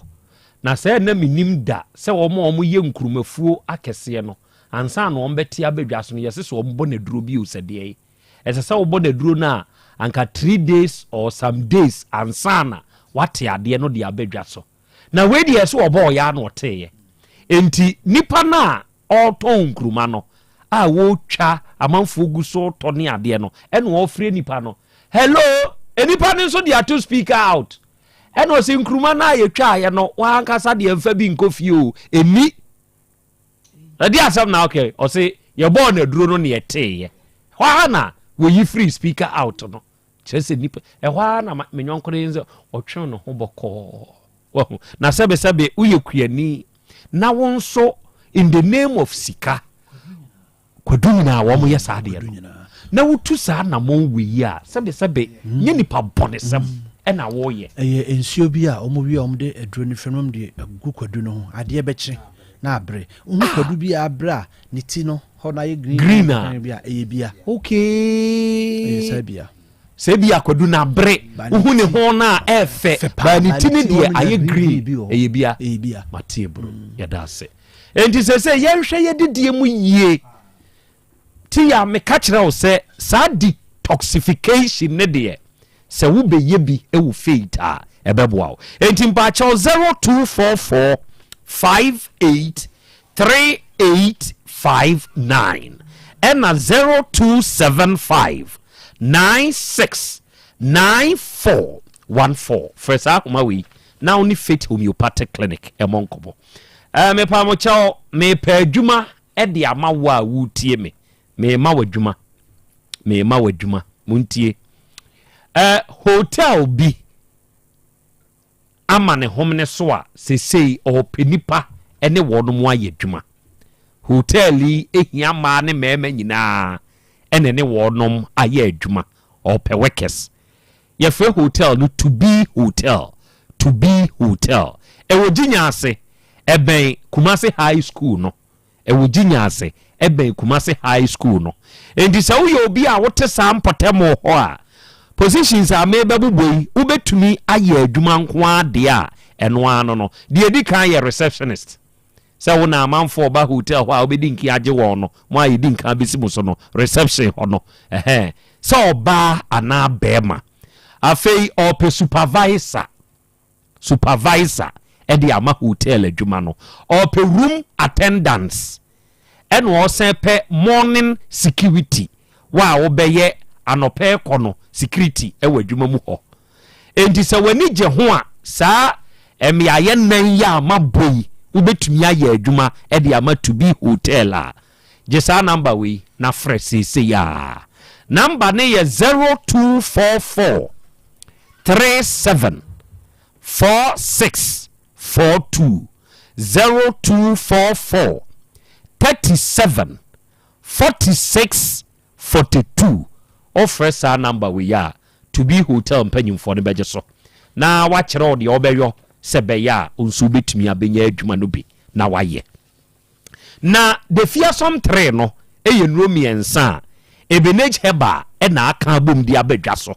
na sɛ na menim da sɛ wɔn a wɔyɛ nkurumafuo akɛseɛ no ansa na wɔn bɛte abɛdwa so no yɛse sɛ wɔn bɔ n'aduro bi o sɛ deɛ yi Ɛsɛ sɛ wobɔ no aduro no a anka 3 days or some days ansa na wate adeɛ no de aba dwa so. Na wei deɛ ɛsɛ ɔbɔɔ yɛ a na ɔteeɛ. Enti nipa no a ɔretɔn nkuruma no a wɔretwa amanfoɔ gu so retɔ ne adeɛ no ɛna ɔrefrɛ nipa no hello, nipa no nso de ato speaker out ɛna ɔsɛ nkuruma no a yɛtwaeɛ no wankasa deɛ mfa bi nkɔ fie o, ɛni. Ɛde asɛm na okay ɔse yɛbɔɔ no aduro no ne yɛteeɛ hɔ ara na wɔyi firi speaker out no kyerɛ sɛ nipa ɛhɔ ara na me nyɔnko no sɛ ɔtwe ne ho bɔkɔɔ wahu na sɛbesɛbe woyɛ kuani na wo nso in the name of sika Kwadu nyinaa wɔn yɛ saa adeɛ no na wotu saa anamɔn wei yi a sɛbesɛbe nyɛ nipa bɔnesɛm ɛna woyɛ. Ɛyɛ nsuo bi a wɔn wie a wɔn de aduro no firi no wɔn de agu kwadu no ho adeɛ bɛkye na abre wohu kwadu bi a abre a ne ti no hɔ no ayɛ green Green a. bi a ɛyɛ bia. Okay. Ɛyɛ saa bia. Sɛ ebi a kwadu no abre wohu ne ho no a ɛɛfɛ baa ne ti no deɛ ayɛ green ɛyɛ bia. Ɛyɛ bia. Mate aburo yɛda ase. Enti seesei yɛnhwɛ yɛn didie mu yie. Ti a meka kyerɛ wo sɛ saa detoxification ne deɛ sɛ wobɛyɛ bi wɔ faith a ɛbɛboa wo. Enti mpaakyɛw 0244 58 3859 ɛna 0275 96 9414 frɛ saa ahoma wei na wo ne Faith Homeopathic Clinic ɛmɔ nkɔmmɔ. Eh, mepa mo kyɛw, mepɛ adwuma de ama wo a woretie me. Mema wo adwuma. Mema wo adwuma. Montie. Eh, hotel bi ama ne homene so a sesei ɔpɛ nipa ne wɔn mo ayɛ adwuma. Hotel yi ehia mmaa ne mmarima nyinaa ɛna ne wɔnom ayɛ adwuma. Ɔpɛ workers. Yɛfrɛ hotel no To Be Hotel, To Be Hotel. Ɛwɔ Gyinya ase, ɛbɛn Kumasi High School no. Ɛwɔ Gyinya ase, ɛbɛn Kumasi High School no. Enti sɛ woyɛ obi a wote saa mpɔtam hɔ a, positions a merebɛbobɔ yi, wobɛtumi ayɛ adwuma nko ara deɛ a, ɛno ara no no. Deɛ ɛdi kan yɛ receptionist. Sɛ wo na amanfoɔ ba hotel hɔ a wobɛdi nkan agye wɔn no, mo a yɛdi nkan bɛsi mo so no, reception hɔ no, ɛhɛn, sɛ ɔbaa anaa bɛrima. Afei ɔpɛ supervisor, supervisor ɛde ama hotel adwuma no. Ɔpɛ room attendants, ɛna ɔsan pɛ morning security, wo a wobɛyɛ anɔpɛ kɔ no security ɛwɔ adwuma mu hɔ. Enti sɛ w'ani gye ho a, saa mmeaeɛ nnan yi a mabɔ yi, wobɛtumi ayɛ adwuma de ama To Be Hotel a, gye saa number wei na frɛ seesei ara. Number no yɛ 0244 37 46 42, 0244 37 46 42. Wofrɛ saa number wei a, To Be Hotel mpanyimfoɔ no bɛgye so na wɔakyerɛ wo deɛ wobɛyɔ sɛ ɛbɛyɛ a wo nso wobɛtumi abɛnya adwuma no bi na woayɛ. Na The Fearsome Three no yɛ nnuro mmiɛnsa a Ebenage Herbal na aka abom de aba dwa so.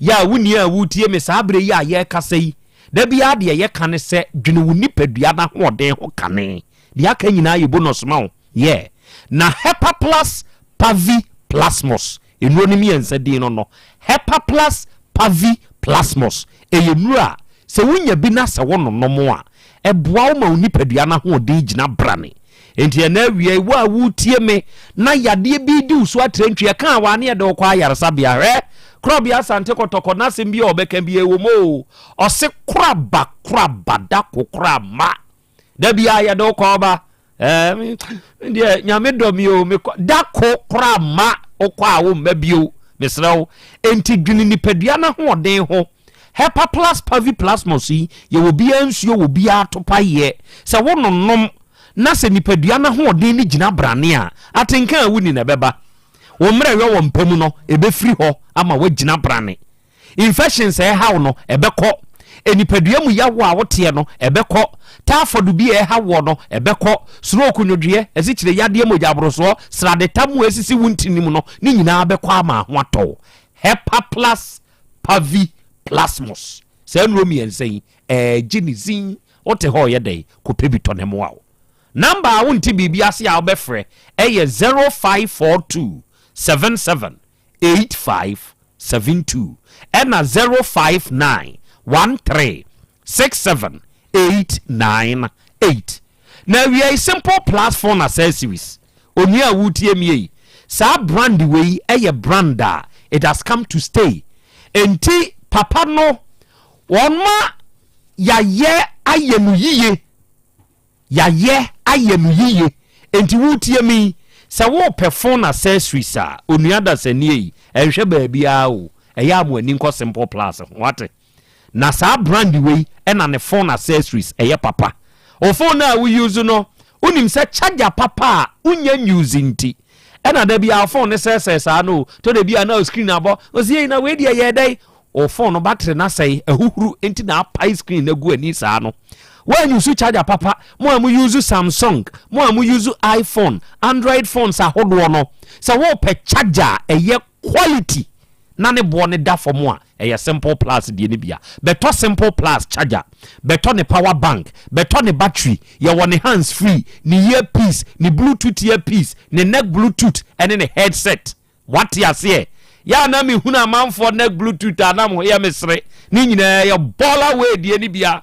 Yɛ a wo nua a woretie me saa berɛ yi a yɛrekasa yi, da biara deɛ yɛka ne sɛ dwene wo nipadua no ahoɔden ho kane. Deɛ aka nyinaa yɛ bonus ma wo. Yeah. Na Hepaplus Pavi Plasmos, nnuro no mmiɛnsa din no no, Hepaplus Pavi Plasmos, ɛyɛ nnuro a sɛ wonya bi na sɛ wononom a, ɛboa wo ma wo nipadua no ahoɔden gyina brane. Enti ɛnnɛ awia yi, wo a woretie me na yadeɛ bi redi wo so atrantwie, ɛka a w'ane ɛde wo kɔ ayaresabea. Hwɛ! Korabea Asante Kɔtɔkɔ, n'asɛm bi a ɔbɛka bi ɛwɔ mu o. Ɔse koraba koraba da kokora ma. Da biara yɛde wo kɔ ɔba. Ɛɛ me deɛ nyame dɔ mi o mekɔ da ko koraa ma wokɔ a womma bio mesrɛ wo. Enti dwene nipadua no ahoɔden ho. Hepaplus parviplasmus yi yɛ obiara nsuo wɔ obiara topaeɛ. Sɛ wononom na sɛ nipadua no ahoɔden no gyina brane a, atenka a wonni na ɛbɛba. Wo mmerɛyɔ wɔ mpa mu no, ɛbɛfiri hɔ ama woagyina brane. Infections a ɛhaw no, ɛbɛkɔ. Nipadua mu yaw a woteɛ no, ɛbɛkɔ. Typhoid bi a ɛhaw woɔ no, ɛbɛkɔ. Stroke, nwodwoeɛ, asikyire yadeɛ, mogyaborosoɔ, sradetam a ɛsisi wo ntini mu no, ne nyinaa bɛkɔ ama ho atɔ wo. Hepaplus parviplasmus. Saa nnuro mmiɛnsa yi, ɛregye ne zin. Wote hɔ reyɛ dɛn? Kɔpɛ bi tɔ na ɛmmoa wo. Number a wonte biribi ase a wobɛfrɛ yɛ 0542 77 85 72 ɛna 059 13 67 89 8. Na awiei Simple Plus Phone Accessories, onua a woretie me ei, saa brand wei yɛ brand a it has come to stay. Enti papa no wɔma yɛayɛ ayɛ no yiye. Yɛayɛ ayɛ no yiye. Enti woretie me yi, sɛ worepɛ phone accessories a, onua dasani ei, ɛnhwɛ baabiara o, ɛyɛ a mo ani nkɔ Simple Plus ho, wate? Na saa brand wei na ne phone accessories ɛyɛ papa. Wo phone no a wo use no, wonim sɛ charger papa a wonnya use nti, ɛna da biara wo phone no sɛesɛe saa no o, tɔ da bi a na wo screen abɔ, ɔsi ei na wei deɛ ɛyɛɛ dɛn? Wo phone no battery no asɛe, ahuhuru nti na apae screen no agu ani saa no. Woanyusu charger papa, mo a mo use Samsung, mo a mo use iPhone, Android phones ahodoɔ no, sɛ wopɛ charger a ɛyɛ quality na ne boɔ no da fam a, ɛyɛ Simple Plus deɛ no bi a. Bɛtɔ Simple Plus charger, bɛtɔ ne power bank, bɛtɔ ne battery, yɛwɔ ne hands free, ne earpiece, ne bluetooth earpiece, ne neck bluetooth ɛne ne headset. Wate aseɛ? Yɛ a na mehunu amanfoɔ neck bluetooth a na mo yɛ me sere. Ne nyinaa yɛ bɔɔla wei deɛ no bia.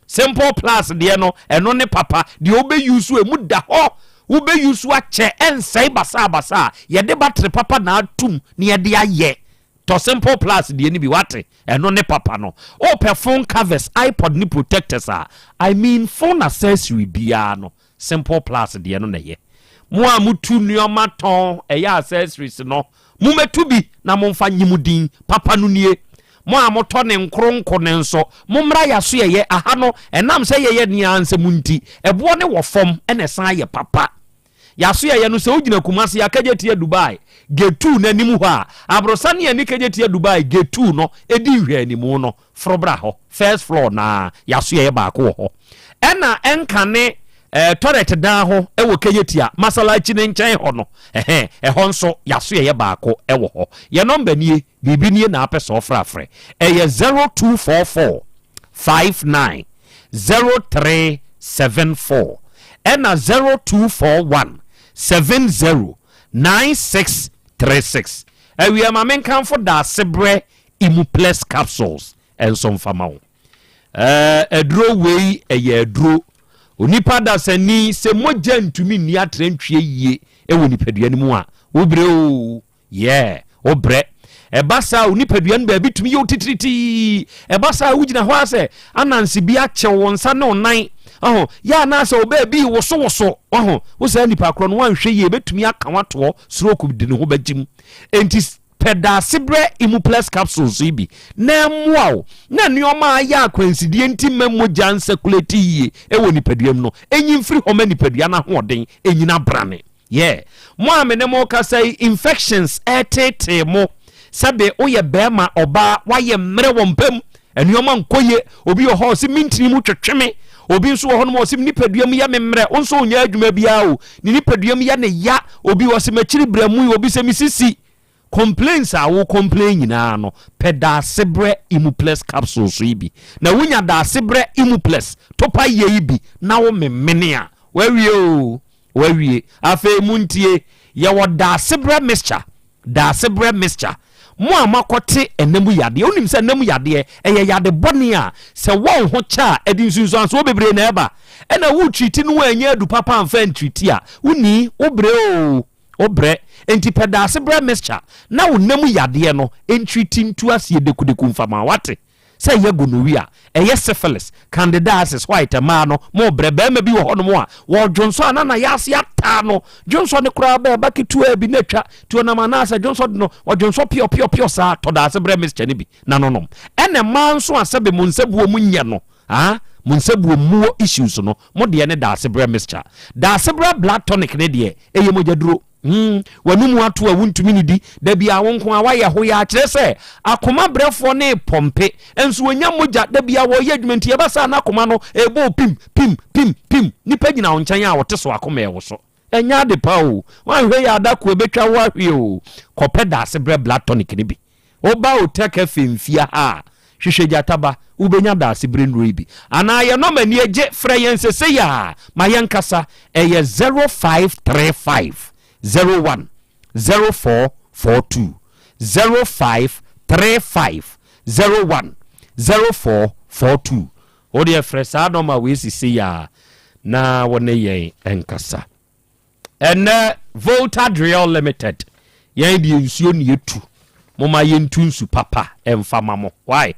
Simple plus deɛ no, ɛno ne papa. Deɛ wobɛ use emu da hɔ. Wobɛ use akyɛ, ɛnsɛe basaa basaa. Yɛde battery papa na atum na yɛde ayɛ. Tɔ simple plus deɛ no bi, wate? Ɛno ne papa no. Wopɛ phone covers, iPod ne protectors a, I mean phone accessory biara no, Simple plus deɛ no na ɛyɛ. Mo a motu nnoɔma tɔn ɛyɛ accessories no, mommɛtu bi na momfa nye mo din. Papa no nie. Mo a motɔ ne nkoronko no nso, mommra yɛasoɛeɛ. Aha no, ɛnam sɛ yɛyɛ ne ara nsɛm nti, ɛboɔ no wɔ fam na ɛsan yɛ papa. Yɛasoɛeɛ no, sɛ wogyina Kumasi Akagyetia Dubai Gate 2 no anim hɔ a, aborosan ne ani Kagyetia Dubai Gate 2 no di nhwɛanimu no, Foro bra hɔ, first floor na y'asoɛeɛ baako wɔ hɔ. Ɛna ɛnkane eh, toilet dan ho wɔ Kejetia, Masalachi ne nkyɛn hɔ no, ɛhɛn, ɛhɔ nso y'asoɛeɛ baako wɔ hɔ. Yɛ nɔmba nie, biribi nie na apɛ sɛ ɔfrɛ afrɛ. Ɛyɛ 0244 59 0374 ɛna 0241 70 9636. Awia ma menkamfo Daasebrɛ Imuplex capsules nso mfa ma wo. Ɛɛ aduro wei ɛyɛ aduro. Onipa dasani sɛ mogya ntumi nni atrantwie yie wɔ nipadua no mu a, wobrɛ o, yeah, wobrɛ. Ɛba saa wo nipadua no baabi tumi yɛ wo titiritii. Ɛba saa wogyina hɔ a sɛ ananse bi akyew wo nsa ne wo nan. Ɔho, yɛ anaasɛ wo baabi wosowoso. Ɔho, wo saa nipa korɔ no wanhwɛ yie, ɛbɛtumi aka watoɔ, stroke de ne ho bɛgyim. Enti pɛ Daasebrɛ Imuplus capsules yi bi na ɛmmoa wo na nneɛma a ayɛ akwansideɛ nti mma mogya nsɛkulati yie wɔ nipadua mu no nyi mfiri hɔ ma nipadua no ahoɔden nnyina brane. Yeah. Mo a me ne mo rekasa yi, infections reteetee mo. Sɛbe woyɛ barima, ɔbaa, woayɛ mmerɛ wɔ mpa mu, nneɛma nkɔ yie. Obi wɔ hɔ a ɔse me ntini mu twetwe me. Obi nso wɔ hɔnom a ɔse me nipadua mu yɛ me mmerɛ. Wo nso wonyɛ adwuma biara o. Ne nipadua mu yɛ ne ya. Obi ɔse m'akyiri brɛ mu yi, obi sɛ me sisi. Complaints a wo complain nyinaa no, pɛ Daasebrɛ Imuplus capsules yi bi. Na wonya Daasebrɛ Imuplus topa yɛ yi bi na wo memene a, wawie o, wawie. Afei montie, yɛwɔ Daasebrɛ mixture, Daasebrɛ mixture. Mo a moakɔte ɛna mu yadeɛ, wonim sɛ ɛna mu yadeɛ ɛyɛ yade bɔne a sɛ wɔn ho kyɛ a ɛde nsunsuansoɔ bebree na ɛba. Ɛna wo treat no woannya adu papa amfa antreat a, wonni, wobrɛ o. Wobrɛ, enti pɛ daasebrɛ mixture na wo nna mu yadeɛ no ntriti ntu aseɛ dekudeku mfa ma, wate? Sɛ ɛyɛ gonorrhea, ɛyɛ syphilis, candidiasis, white, mmaa no, mobrɛ, barima bi wɔ hɔnom a, wɔdwonsɔ a na n'ayaase ataa no, dwonsɔ no koraa bɛɛ ba ketewaa bi na atwa, nti ɔnam anaasɛ dwonsɔ de no, ɔdwonsɔ piɔ piɔ piɔ saa, tɔ daasebrɛ mixture no bi na no nom. Ɛna mmaa nso a sɛbe mo nsabuo mu nyɛ no, ah, mo nsabuo muo issues no, mo deɛ ne daasebrɛ mixture. Daasebrɛ blood tonic ne deɛ, ɛyɛ mogyaduro. Hmm, w'anomu ato a wontumi nidi, da bi a wo nko a woayɛ hoyaa, kyerɛ sɛ akoma brɛfoɔ ne pɔmpe, nso wɔnya mogya, da bi a wɔyɛ adwuma nti ɛba saa na akoma no ɛbɔ pim, pim, pim, pim, nipa gyina wo nkyɛn a wɔte so akoma ɛwo so. Ɛnyɛ ade pa o, woanhwɛ yɛ adako ɛbɛtwa wo ahwe o, kɔpɛ daasebrɛ blood tonic no bi. Woba Hotel Cafe mfie ha a, hwehwɛ gyata ba, wobɛnya daasebrɛ nnuro yi bi. Anaa yɛn nɔma nie, gye frɛ yɛn sesei ara ma yɛnkasa, ɛyɛ 0535 01 0442, 0535 01 0442. Wo deɛ frɛ saa nɔma wei sesei ara na wo ne yɛn nkasa. Ɛnnɛ Volta Driel Limited yɛn deɛ nsuo ne yɛtu moma yɛntu nsu papa ɛmfa ma mo why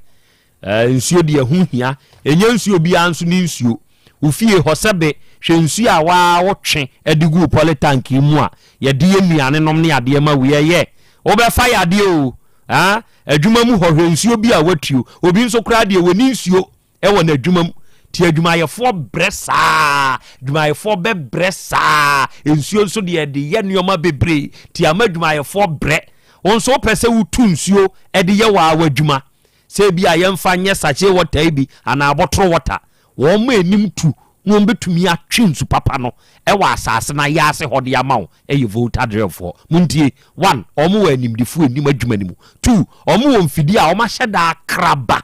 eh, nsuo deɛ ɛho hia ɛnyɛ nsuo biara nso ne nsuo wo fie hɔ sɛbe hwɛ nsuo a waa wotwe de gu polytank mu a yɛde yɛ nnuane nom ne adeɛ ma wei ɛyɛ wobɛfa yadeɛ o ah, adwuma mu hɔ hwɛ nsuo bi a watuo obi nso koraa deɛ wɔni nsuo wɔ n'adwuma mu nti adwumayɛfoɔ brɛ saa adwumayɛfoɔ bɛbrɛ saa nsuo nso deɛ ɛde yɛ nneɛma bebree nti ama adwumayɛfoɔ brɛ wɔn nso wopɛ sɛ wotu nsuo de yɛ wɔn adwuma sɛ ebi a yɛmfa nyɛ sachet water yi bi anaa bottle water wɔn ma anim tu na wɔn bɛtumi atwe nsu papa no wɔ asase no ayɛ ase hɔ de ama wo ɛyɛ Volta drillfoɔ montie one wɔn wɔ animdefoɔ anim adwuma no mu two wɔn wɔ mfidie a wɔn ahyɛ da akraba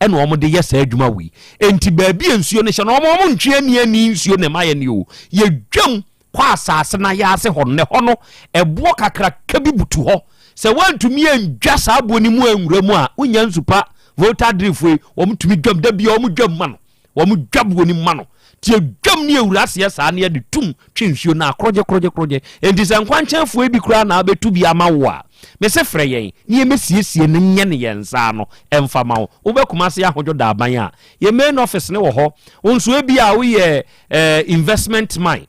ɛna wɔn de yɛ saa adwuma wei enti baabi a nsuo no hyɛ no wɔn wɔn ntwe ani ani nsuo na ɛma yɛ ne o yɛdwam kɔ asase na yɛ ase hɔ no na ɛhɔ no ɛboɔ kakraka bi butu hɔ sɛ wɔntumi andwa saa aboɔ no mu anwura mu a wonya nsu pa Volta drifo yi wɔn tumi dwam da bia wɔn dwam ma no wɔn dwa buo no ma no nti edwam ne ewura aseɛ saa ne yɛde tum twe nsuo no akorɔgye korɔgye korɔgye nti sɛ nkwankyɛnfoɔ yi bi koraa na abɛtu bi ama wo a mese frɛ yɛn ne yɛmɛsiesie no nyɛ ne yɛn nsa ano ɛmfa ma wo wobɛ Kumase ahodwo daaban a yɛ main office ne wɔ hɔ wo nso ebi a woyɛ eh, investment man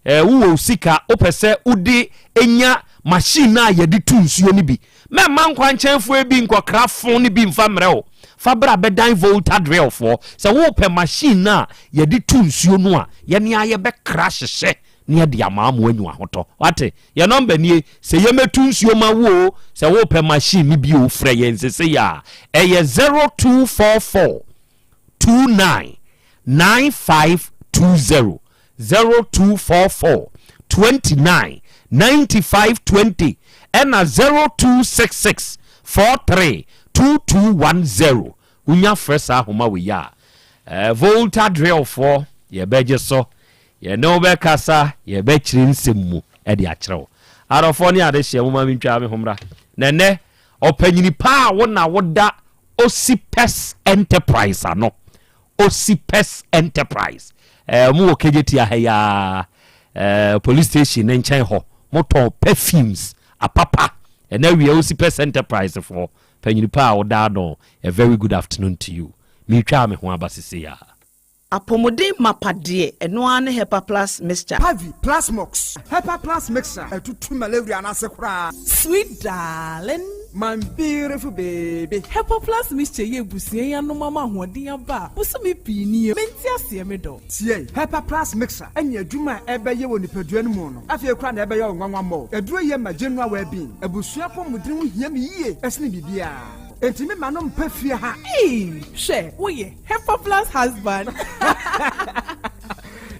Eh, wowɔ sika, wopɛ sɛ wode nya machine no a yɛde tu nsuo no bi. Mɛmma nkwankyɛnfoɔ bi nkɔkra fon no bi mfa mmerɛ wo. Fa bra bɛdan Volta Drillfoɔ. Sɛ wopɛ machine no a yɛde tu nsuo no a, yɛne ara yɛbɛkra hyehyɛ na yɛde ama ama woanya ahotɔ. Wate? Yɛn nɔmba nie, sɛ yɛmmɛtu nsuo ma wo o, sɛ wopɛ machine no bi o, frɛ yɛn sesei ara. Ɛyɛ 0244 29 9520. 0244 29 95 20 ɛna 0266 43 2210 wonya frɛ saa ahoma wei a eh, Volta Drillfoɔ yɛbɛgye so yɛne wo bɛkasa yɛbɛkyerɛ nsɛm mu de akyerɛ wo adɔfoɔ ne adehyeɛ moma mentwaa me ho mmra na ɛnɛ ɔpanyini paa wo na woda Osipes Enterprise ano Osipes Enterprise. Eh, ɔmo wɔ Kejetia ha yi ara, eh, police station ne nkyɛn hɔ. Motɔn perfumes apapa. Ɛna awia Osipes Enterprise foɔ, panyini pa a woda ano, a very good afternoon to you. Meretwa me ho aba sesei ara. Apɔmuden mapa deɛ, ɛno ara ne Hepa Plus Mixture. Pavi, Plasmox, Hepa Plus Mixture ɛtutu malaria no ase koraa. Sweet darling. My beautiful baby. Hepa Plus Mixture yi abusua yi anom ama ahoɔden aba a bosome pii nie. Mente aseɛ me dɔ. Tie! Hepa Plus Mixture ne adwuma a ɛbɛyɛ wɔ nipadua no mu no, afei koraa na ɛbɛyɛ wo nwanwa mmɔ. Aduro yi ma general well-being. Abusua apɔmuden ho hia me yie sene biribiara. Enti me ma no mpa fie ha. Eii hwɛ woyɛ Hepa Plus husband.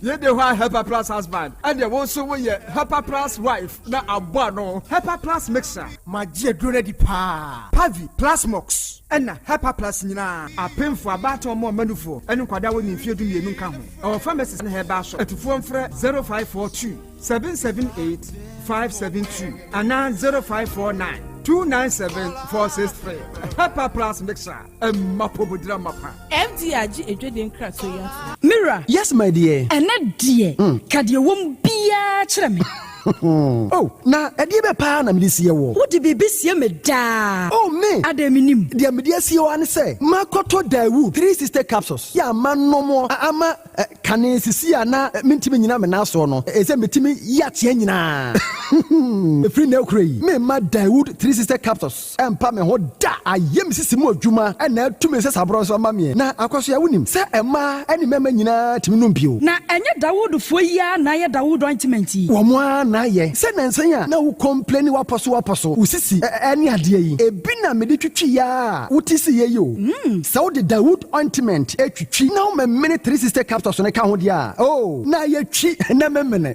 Yei de hɔ a Hepa Plus husband, ɛnneɛ wo nso woyɛ Hepa Plus wife na abɔ ano. Hepa Plus Mixture. Magye aduro no adi paa. Pavi, Plasmox, ɛna Hepa Plus nyinaa. Apemfo, abaatan, ɔmo a ɔma nufoɔ, ɛne nkwadaa a wɔnni mfeɛ dumienu nka ho. Ɛwɔ pharmacies ne herbal shop. Atufoɔ mfrɛ 0542 778 572 anaa 0549 297 463. Hepa Plus Mixture, ɛma apɔmuden amapa. FDA agye adwadie nkratoɔ yi atom. Me wura. Yes my dear. Ɛnɛ deɛ, ka deɛ ɛwɔ mu biara kyerɛ me. Oh, na ɛdeɛ bɛ paa na mede sie woɔ? Wode biribi sie me daa. Oh, me! Adɛn mennim? Deɛ mede asie wo ara ne sɛ, makɔtɔ Daewoo 360 capsules yɛ a manom ama kane sisi a na mentumi nnyina me nan soɔ no, ɛsɛ metumi yi ateɛ nyinaa. Ɛfiri nnɛ rekora yi, meremma Daewoo 360 capsules ɛmpa me ho da. Ayɛ me sisi mu adwuma na atu me nsasaborɔ nso ama meɛ. Na Akwasoa, wonim sɛ mmaa ne mmarima nyinaa tumi nom bio. Na ɛnyɛ Dawoodfoɔ yi ara na ayɛ Dawood ointment yi? Wɔn ara na ayɛ. Sɛ nnansa yi a na wo complaini w'apɔso w'apɔso, wo sisi ne adeɛ yi, ebi na mede twitwiiɛ ara a wote siiɛ yi o. Sɛ wode Dawood ointment twitwi na womemene 360 capsules no ka ho deɛ a, oh, na ayɛ twi na memene.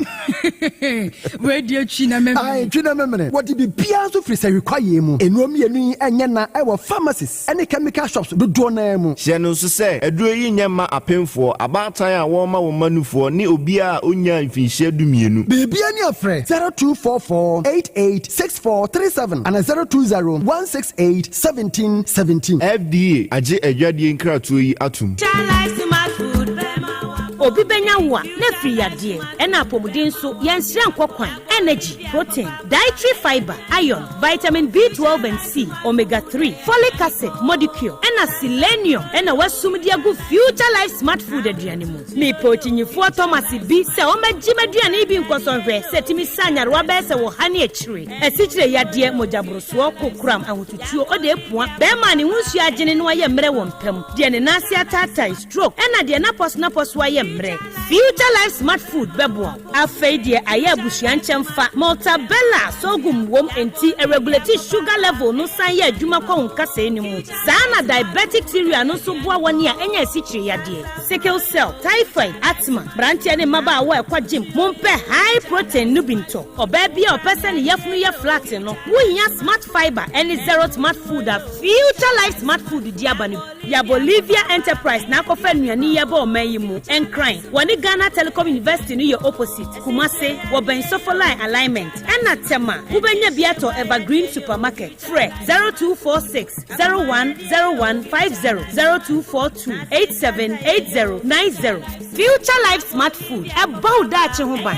Wei deɛ twi na memene. Ae, twi na memene. Wɔde biribiara nso firi sahwi kwaeɛ mu. Nnuro mmienu yi nyɛ na wɔ pharmacies ne chemical shops dodoɔ no ara mu. Hyɛ no nso sɛ, aduro yi nyɛ mma apemfoɔ, abaatan a wɔrema wɔn mma nufoɔ, ne obiara a ɔnnyaa mfinhyia dumienu. Biribiara ni a frɛ 0244 88 6437 anaa 020 168 1717. FDA agye adwadie nkratoɔ yi atom. Obi bɛnya wo a, na afiri yadeɛ, ɛna apɔmuden nso, yɛnsrɛ nkɔ kwan, energy, protein, dietary fibre, iron, vitamin B12 and C, omega 3, folic acid, modicure, ɛna selenium ɛna wasum de agu Future Life Smart Food aduane mu. Mepɛ okyinyifoɔ Thomas bi sɛ ɔmmɛgye m'aduane yi bi nkɔsɔ nhwɛ sɛ ɛtumi sa nyarewa bɛyɛ sɛ ɔha ne akyire, asikyire yadeɛ, mogyaborosoɔ, kokoram, ahotutuo, ɔde apua, bɛrima a ne ho nsuo agyene na wayɛ mmerɛ wɔ mpa mu, deɛ ne nan ase ataatae, stroke, ɛna deɛ n'apɔso-n'apɔso ayɛ mmerɛ. Future Life Smart Food bɛboa wo. Afei deɛ ayɛ abusua nkyɛmfa, Maltabella sorghum wom enti ɛregulate sugar level no san yɛ adwuma kɔ wo nkasɛɛ no mu. Saa na diabetic cereal no nso boa wɔn a anya asikyire yadeɛ, sickle cell, typhoid, asthma, mmeranteɛ ne mmabaawa a ɛkɔ gym, mompɛ high protein no bi ntɔ. Ɔbaa bi a ɔpɛ sɛ ne yafunu yɛ flat no, wohia Smart Fibre ne Zero Smart Food a Future Life Smart Food de aba no bi. Ya Bolivia Enterprise na akɔfa nnuane yi aba ɔman yi mu. Nkran, wɔne Ghana Telecom University no yɛ opposite. Kumase, wɔbɛn Sofoline Alignment. Ɛna Tema, wobɛnya bi atɔ Evergreen Supermarket. Frɛ 0246 01 01 50, 0242 87 80 90. Future Life Smart Food, ɛbɔ wo daakye ho ban.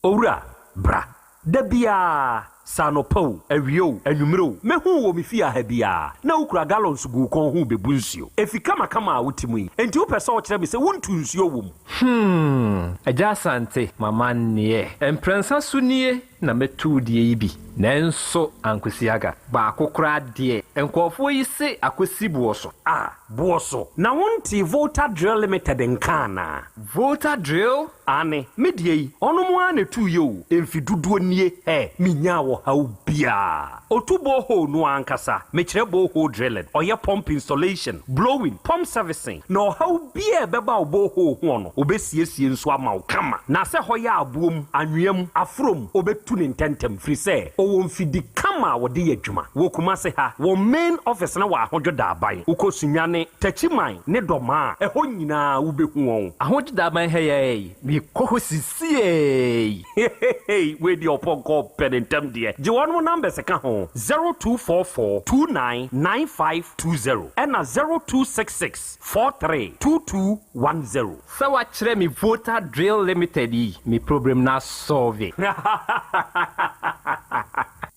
Owura, bra. Da biara, sɛ anɔpa o, awia o, anwummere o, mehu wo wɔ me fie ha biara, na wokura gallons gu wo kɔn ho rebebu nsuo. Efi kamakama a wote mu yi, enti wopɛ sɛ wokyerɛ me sɛ wontu nsuo wɔ mu? Hmm, Agya Asante, m'amanneɛ. Mprɛnsa so nie na mɛtu wo deɛ yi bi, nanso ankosi aga. Baako koraa deɛ, nkurɔfoɔ yi se akɔsi boɔ so. Ah, boɔ so. Na wontee Volta Drill Limited nka anaa? Volta Drill? Aane, me deɛ yi, ɔnom ara na ɛtuiɛ o, mfe dodoɔ nie, hɛ, menyaa ɔhaw biara. Ɔtu borehole no ara ankasa, mekyerɛ borehole drilling, ɔyɛ pump installation, blowing, pump servicing, na ɔhaw biara a ɛbɛba wo borehole hoɔ no, ɔbɛsiesie nso ama wo kama. Na sɛ hɔ yɛ aboɔ mu, anwea mu, aforɔ mu, ɔbɛtu no ntɛntɛm, firi sɛ ɔwɔ mfidi kama a wɔde yɛ adwuma. Wɔ Kumase ha, wɔn main office no wɔ Ahodwo Daaban. Wokɔ Sunyani, Techiman ne Dɔmaa a, ɛhɔ nyinaa wobɛhu wɔn. Ahodwo Daaban ha yi ara yi, mekɔ hɔ sisiei. Hehehe wei deɛ ɔpɔnkɔ pɛ ne ntɛm deɛ. Gye wɔnom numbers ka ho, 0244 29 9520 ɛna 0266 43 2210. Sɛ wakyerɛ me Volta Drill Limited yi, me problem no asɔlve.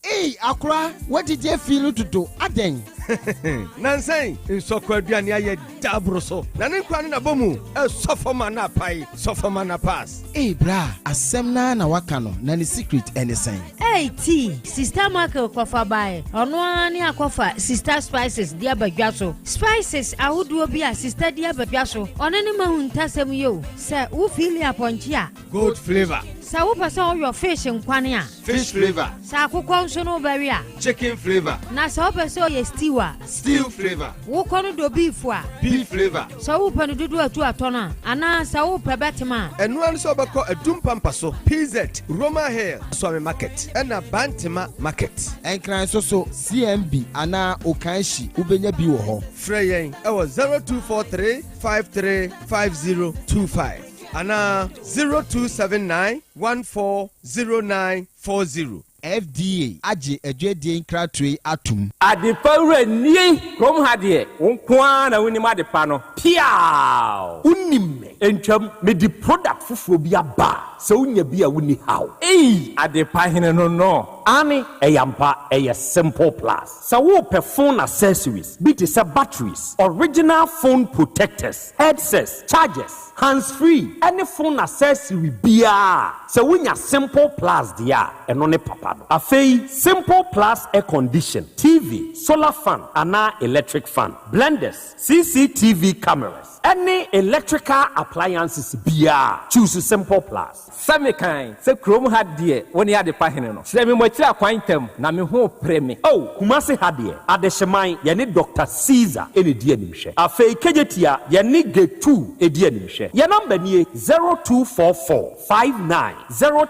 Eii akora wadidi afi no dodo adɛn. Nnansa yi, nsɔkɔ aduane ayɛ dɛ aboro so, na ne nkwa ne n'abɔmu sɔ fam a na apae, sɔ fam a na pass. Ei bra, asɛm no ara na waka no, na ne secret ne sɛn? Ei tea, Sista Michael kɔfa bae, ɔno ara ne akɔfa Sista Spices de aba dwa so. Spices ahodoɔ bi a Sista de aba dwa so, ɔno ne m'ahuntasɛm yi o, sɛ wo feeli apɔnkye a, Goat flavour. Sɛ wopɛ sɛ woyɔ fish nkwane a. Fish flavour. Sɛ akokɔ nso no wobɛwe a. Chicken flavour. Na sɛ wopɛ sɛ ɔyɛ stew a. Stew flavour. Wokɔ no dɔ beef a. Beef flavour. Sɛ wopɛ no dodoɔ atu atɔ no a, anaa sɛ wopɛ bɛtem a. Ɛno ara ne sɛ wobɛkɔ Adum Pampa so, PZ, Roma Hill, Suame Market, ɛna Bantema Market. Nkran nso so, CMB anaa Okaishie, wobɛnya bi wɔ hɔ. Frɛ yɛn wɔ 0243 53 5025. Anaa 0279 1409 40. FDA agye adwadie nkratoɔ yi atom. Adepa wura nie! Kurom ha deɛ, wo nko ara na wonim adepa no. Piaaw! Wonim me. Ntwam, mede product foforɔ bi aba a, sɛ wonya bi a wonni haw. Ei! Adepa hene no no. Aane, ɛyɛ ampa, ɛyɛ Simple Plus. Sɛ worepɛ phone accessories bi te sɛ batteries, original phone protectors, headsets, chargers, hands free ne phone accessory biara a, sɛ wonya Simple Plus deɛ a, ɛno ne papa no. Afei Simple Plus air condition, TV, solar fan anaa electric fan, blenders, CCTV cameras ne electrical appliances biara a, choose Simple Plus. Sɛ mekan sɛ kurom ha deɛ wo ne adepa hene no. Kyerɛ me mo akyiri akwan ntɛm na me ho repere me. Oh, Kumasi ha deɛ, Adehyeman, yɛne Doctor Caesar na ɛdi animhwɛ. Afei Kejetia, yɛne Getu di animhwɛ. Yɛn number nie, 0244 59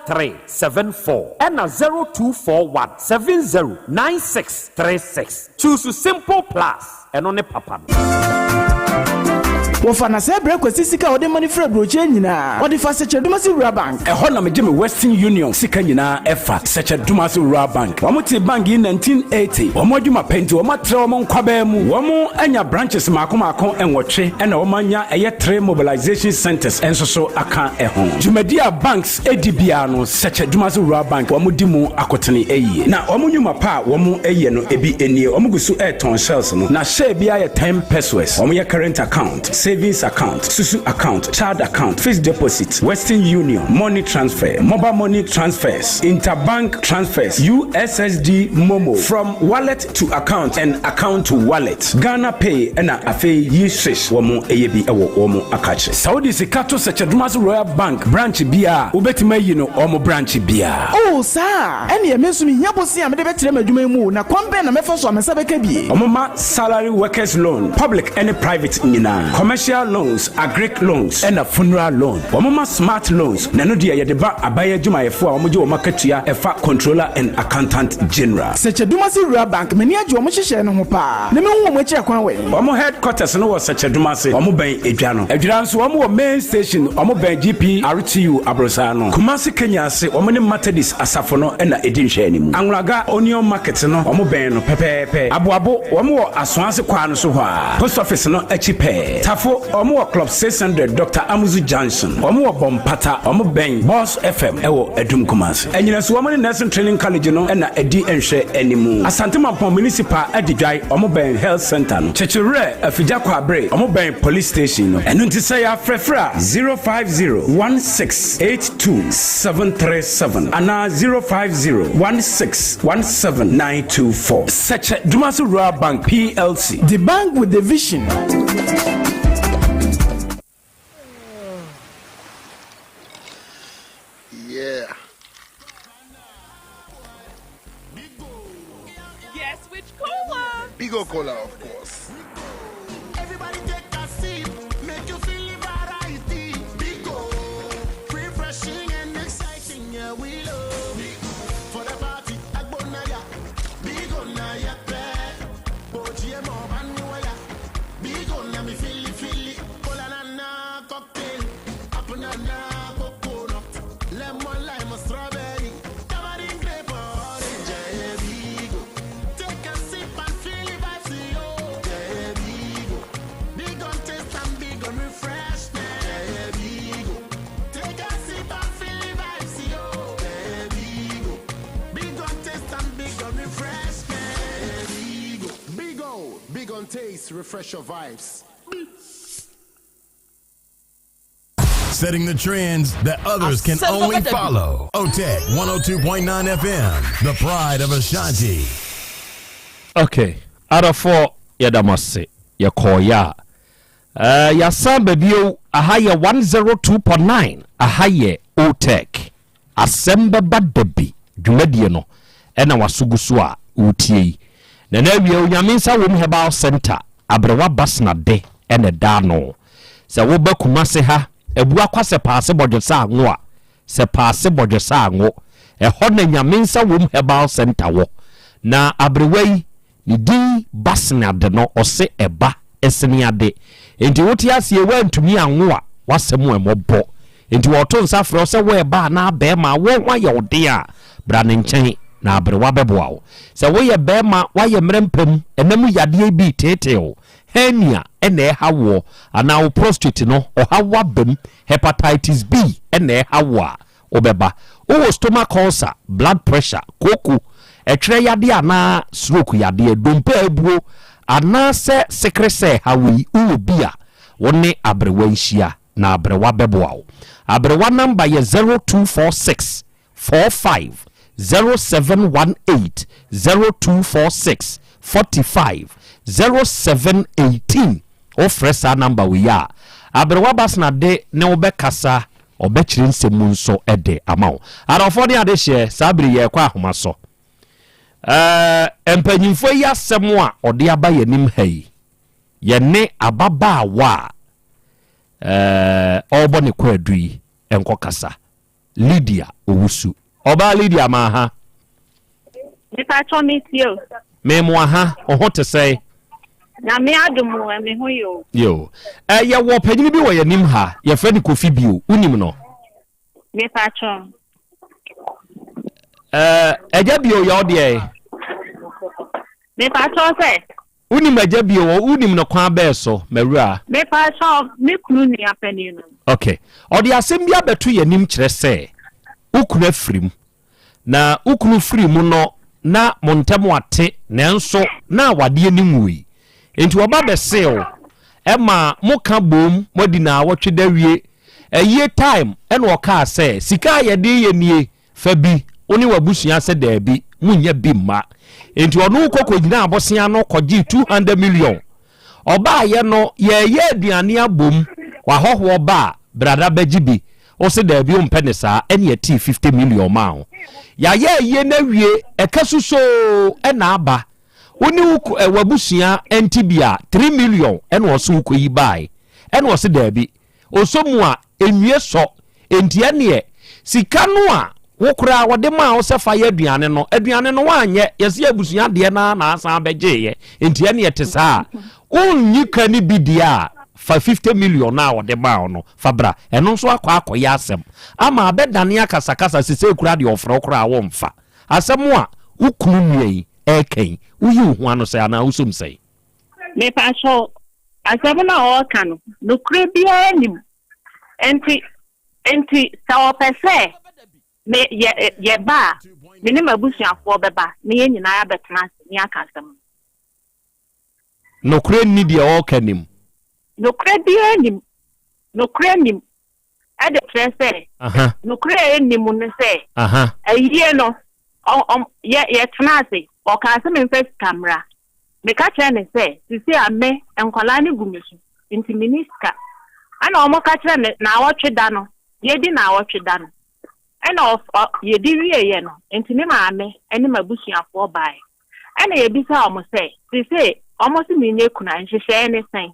03 74 ɛna 0241 70 96 36. Choose Simple Plus. Ɛno ne papa no. Wɔfa na saa berɛ Kwasi sika a ɔde ma no firi aburokyire nyinaa, ɔde fa Sɛkyɛ-Dumasi Rural Bank. Ɛhɔ na megye me Western Union sika nyinaa ɛfa, Sɛkyɛ-Dumasi Rural Bank. Wɔn tee bank yi 1980. Wɔn adwuma pɛ nti wɔn atrɛ wɔn nkwabaa mu. Wɔn anya branches maako maako nwɔtwe ɛna wɔn anya ɛyɛ three mobilization centers nso so aka ɛho. Dwumadie a banks di biara no, Sɛkyɛ Dumase Rural Bank wɔn di mu akotene yie. Na wɔn nnwuma pa a wɔn yɛ no ebi nie, wɔn gu so retɔn shells no, na share biara yɛ ten pesewas. Wɔn yɛ current account, savings account, susu account, child account, fixed deposit, Western Union, money transfer, mobile money transfers, interbank transfers, USSD momo, from wallet to account and account to wallet, Ghana Pay ɛna afei yi swish wɔn yɛ bi wɔ wɔn akakyere. Sɛ wode sika to Sɛkyɛdomase Royal Bank branch biara a, wobɛtumi ayi no wɔn branch biara. Oh, saa a? Ɛnneɛ me nso mehia bosea a mede bɛtrɛ m'adwuma yi mu o, na kwan bɛn na mɛfa so a me nsa bɛka bi? Wɔma salary workers loan, public ne private nyinaa, commercial loans, agric loans ɛna funeral loan. Wɔma smart loans, na ɛno deɛ yɛde ba aban adwumayɛfoɔ a wɔgye wɔn akatua ɛfa Controller and Accountant General. Sɛkyɛdumase Rural Bank, m'ani agye wɔn nhyehyɛe no ho paa, na mehu wɔn akyiri akwan wɛn. Wɔn headquarters no wɔ Sɛkyɛdumase, wɔn bɛn Edwa no. Adwira nso wɔn wɔ main station, wɔn bɛn GPRTU aborosaa no. Kumasi Kenya ase, wɔn ne Methodist asafo no na ɛdi nhwɛanimu. Anwulaga Onion Market no, wɔn bɛn no pɛpɛɛpɛ. Aboabo, wɔn wɔ Asoase kwaa no so hɔ ara, Post Office no akyi pɛɛ. Tafo, wɔn wɔ Club 600, Doctor Amuzu Junction. Wɔn wɔ Bompata, wɔn bɛn Boss FM wɔ Adum Kumasi. Anyinaso, wɔn ne Nursing Training College no na ɛdi nhwɛanimu. Asante Mampong Municipal Adidwae, wɔn bɛn Health Centre no. Kyekyewerɛ, Afigya Kwabre, wɔn bɛn Police Station no. Ɛno nti sɛ yɛafrɛfrɛ a, 050 1682 737 anaa 050 1617 924. Sɛkyɛ Dumasi Rural Bank PLC. The bank with the vision. Yeah. Guess which cola? Bigo Cola, of course. Everybody take a sip, make you feel the variety. Bigo, refreshing and exciting, yeah we love. For the party, Agbonaya, Bigo na ya pe. Boji mo banuaya, Bigo na mi fili fili. Cola na na cocktail, apple na na coconut, lemon lime strawberry, tamarind grape orange, yeah, Bigo. Take a sip and feel the vibes, yo. Yeah, taste, refresh your vibes. Setting the trends that others can only follow. OTEC 102.9 FM, the pride of Ashanti. Okay, adɔfoɔ yɛda mo ase yɛkɔɔyɛ a uh, yɛasan ba bio aha yɛ 102.9 aha yɛ OTEC asɛm bɛba da bi dwumadie no ɛna waso gu so a wotie yi na na awie Onyame nsa wom herbal center aberewa basnade ɛna ɛda ano Sɛ woba Kumase ha, Abuakwa sɛ paase bɔdwesa ango a, sɛ paase bɔdwesa ango. Ɛhɔ na Nyame Nsa Wom Herbal Centre wɔ. Na aberewa yi, ne din Baseneade no, ɔse ɛba sene ade. Enti wote aseɛ, woantumi anwo a, w'asɛm ɛmmɔbɔ. Enti wɔto nsa frɛ wo sɛ woɛba anaa bɛɛma a, wo ho ayɛ wo den a, bra ne nkyɛn na aberewa bɛboa wo. Sɛ woyɛ bɛɛma, woayɛ mmerɛ mpa mu, ɛna mu yadeɛ bi reteetee wo, Hernia na ɛha woɔ anaa wo prostate no ɔhaw aba mu, hepatitis B na ɛha wo a, wobɛba. Wowɔ stomach ulcer, blood pressure, kooko, ɛtwerɛ yadeɛ anaa stroke yadeɛ, dompe a abuo anaasɛ sekeresɛ ɛha wo yi, wowɔ bi a, wo ne aberewa nhyia na aberewa bɛboa wo. Aberewa number yɛ 0246 45 0718 0246 45 0718 Wofrɛ saa number wei a, Aberewa Basena de ne wo bɛkasa, ɔbɛkyerɛ nsɛm mu nso de ama wo. Adɔfoɔ ne adehyeɛ, saa bere yi yɛrekɔ ahoma so. Ɛɛ, mpanyimfoɔ yi asɛm a ɔde aba yɛn anim ha yi, yɛne ababaawa a ɛɛ ɔrebɔ ne kwaadu yi nkɔkasa. Lydia Owusu. Ɔbaa Lydia ma ha. Mepakyɛw me tie o. Me mo aha, wo ho te sɛn? Nyame adom o, me ho yɛ o. Yo. Ɛ yɛwɔ panyini bi wɔ yɛn anim ha, yɛfrɛ no Kofi Bio, wonim no? Mepakyɛw. Ɛ Agya Bio yɛ wo deɛ? Mepakyɛw sɛ? Wonim agya bio o, wonim no kwan bɛɛ so, m'awuraa? Mepakyɛw, me kunu nua panin no. Ok. Ɔde asɛm bi abɛto yɛn anim kyerɛ sɛ wo kunu afiri mu. Na wo kunu firi mu no, na mo ntam ate nanso na awadeɛ no nwui. Enti ɔba bɛsee wo, ɛma moka boom, moadi naawɔtwe da wie. Ayie time ɛna ɔkaa sɛ, sika a yɛde reyɛ nie, Fa bi, wo ne w'abusua sɛ daabi, monnya bi mma. Enti ɔno kɔ kɔgyinaa bosea no kɔgyee 200 million. Ɔbaeɛ no, yɛreyɛ aduane abom, w'ahɔhoɔ ba a, brada bɛgye bi. Wo se daabi wompɛ ne saa, ɛne yɛtee 50 million maa wo. Yɛayɛ ayie no awie, ɛka susoo na aba. Wo ne wo w'abusua nte bi a, 3 million ɛna ɔse wokɔyi baeɛ. Ɛna ɔse daabi. Ɔsɔ mu a, ɛnwie sɔ. Enti ɛnneɛ, sika no a wo koraa wɔde maa wo sɛ fa yɛ aduane no, aduane no woanyɛ, yɛse abusua deɛ no ara na asan bɛgyeeɛ. Enti ɛnneɛ ɛte saa a, wonnyi ka no bi deɛ a, fa 50 million no a wɔde maa wo no fa bra. Ɛno nso akɔ akɔyɛ asɛm ama abɛdane akasakasa, sesei koraa deɛ ɔfrɛ wo koraa a womfa. Asɛm a wo kunu nua yi reka yi, woyi wo ho ano sɛn anaa wosom sɛn? Mepakyɛw, asɛm no a ɔreka no, nokorɛ biara nni mu. Enti, enti sɛ ɔpɛ sɛ me, yɛ, yɛba a, me ne m'abusuafoɔ bɛba na yɛn nyinaa abɛtena ase na yɛaka asɛm no. Nokorɛ nni deɛ ɔreka no mu. Nokorɛ biara nni mu. Nokorɛ nni mu. de kyerɛ sɛ nokorɛ a ɛnni mu ne sɛ ayie no yɛ yɛtena ase ɔkaa sɛ memfa sika mmra meka kyerɛ ne sɛ sisi a me nkwadaa no gu me so nti menni sika ɛna wɔn ka kyerɛ me naawɔtwe da no yɛdi naawɔtwe da no ɛna yɛdi wieeɛ no nti me maame ne m'abusuafoɔ baeɛ ɛna yɛbisa wɔn sɛ sisi wɔn se menyɛ kuna nhyehyɛeɛ ne sɛn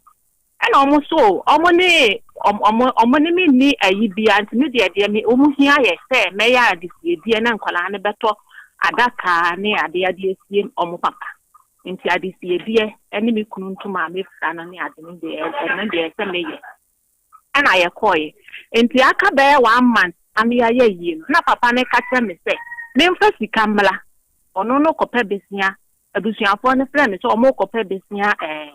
Ɛna ɔmo so ɔmo ne ɔmo ɔmo ne me nni ayi bia nti me deɛ deɛ me ɔmo hia yɛ sɛ mɛyɛ adesiedie na nkwadaa no bɛtɔ adaka ne adeɛ de asie ɔmo papa nti adesiedie ɛne me kunu ntoma a mefira no ne ade no deɛ ɛno deɛ sɛ meyɛ ɛna yɛkɔɔyɛ nti aka bɛyɛ one month ama yɛayɛ yie no na papa no ka kyerɛ me sɛ memfa sika mmla ɔno no kɔpɛ besia abusuafoɔ no frɛ me sɛ ɔmo kɔpɛ besia ɛɛ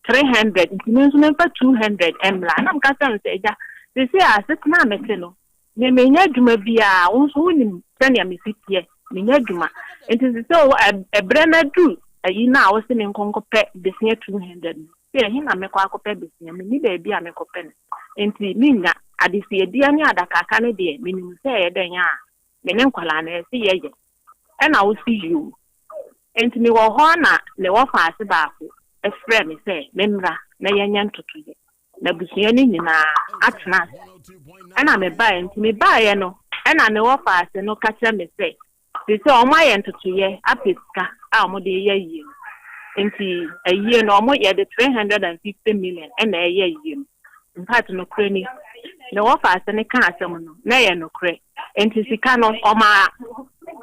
300 nti me nso memfa 200 mmra. Na meka kyerɛɛ no sɛ, Agya, seesei a asetena a mete no, me mennyɛ adwuma biara, wo nso wonim sɛnea mesi teɛ, mennyɛ adwuma. Nti seesei ɛberɛ no aduru ayi no a wose menkɔ nkɔpɛ besia 200 no, sɛ ɛhe na mɛkɔ akɔpɛ besia? Menni baabi a mekɔpɛ no. Enti mennya. Adesuadeɛ ne adakaka no deɛ, menim sɛ ɛyɛ dɛn a, me ne nkwadaa no, ɛsɛ yɛyɛ. Ɛna wose yoo. Enti mewɔ hɔ ara na me wɔfaase baako frɛɛ me sɛ memmra na yɛnyɛ ntotoeɛ. Na abusua no nyinaa atena ase. Ɛna mebaeɛ. Nti mebaeɛ no, ɛna me wɔfaase no ka kyerɛ me sɛ, seesei wɔayɛ ntotoeɛ apɛ sika a wɔde reyɛ ayie no. Nti ayie no, wɔn yɛde 350 million ɛna ɛreyɛ ayie no. In fact, nokorɛ ni, me wɔfaase no kaa asɛm no, na ɛyɛ nokorɛ. Nti sika no, ɔmaa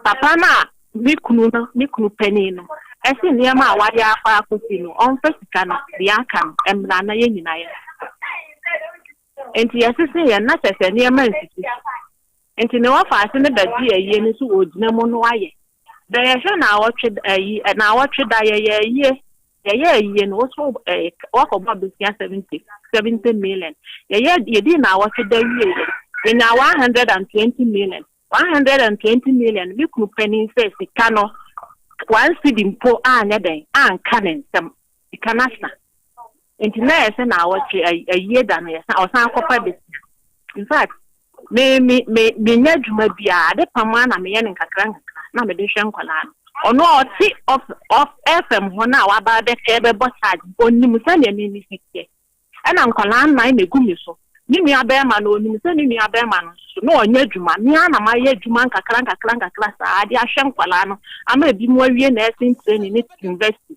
papa no a me kunu no, me kunu panin no, se nneɛma a wayɛ akɔ akɔsi no, ɔmfa sika no, deɛ aka no, mmra na yɛn nyinaa yɛn. Nti yɛsese yɛn, na kyerɛ sɛ nneɛma nsisi so. Nti ne wɔfaase no bɛgye ayie no so ɔgyina mu no ayɛ. Bɛ yɛhwɛ naawɔtwe ayi, naawɔtwe da yɛyɛ ayie, yɛyɛ ayie no, woso ɛɛ, wakɔbɔ abosea 70, 70 million. Yɛyɛ, yɛdii naawɔtwe da wieɛ, yɛnyaa 120 million. 120 million, me kunu panin sɛ sika no one cedi mpo anyɛ dɛn anka ne nsam, sika no asa. Nti na ɛyɛ sɛ naawɔtwe ayie da no yɛsan ɔsan kɔfa bɛsia. In fact, me me me menyɛ adwuma biara, ade pam ara na meyɛ no nkakra nkakra na mede hwɛ nkwadaa no. Ɔno a ɔte off off FM hɔ no a waba abɛka bɛbɔ charge, ɔnim sɛdeɛ me me si teɛ. Ɛna nkwadaa nnan na ɛgu me so. Me nua barima no, ɔnim sɛ ne nua barima no nso so, na ɔnyɛ adwuma. Me ara na mayɛ adwuma nkakra nkakra nkakra saa de ahwɛ nkwadaa no ama ebinom awie nursing training ne university.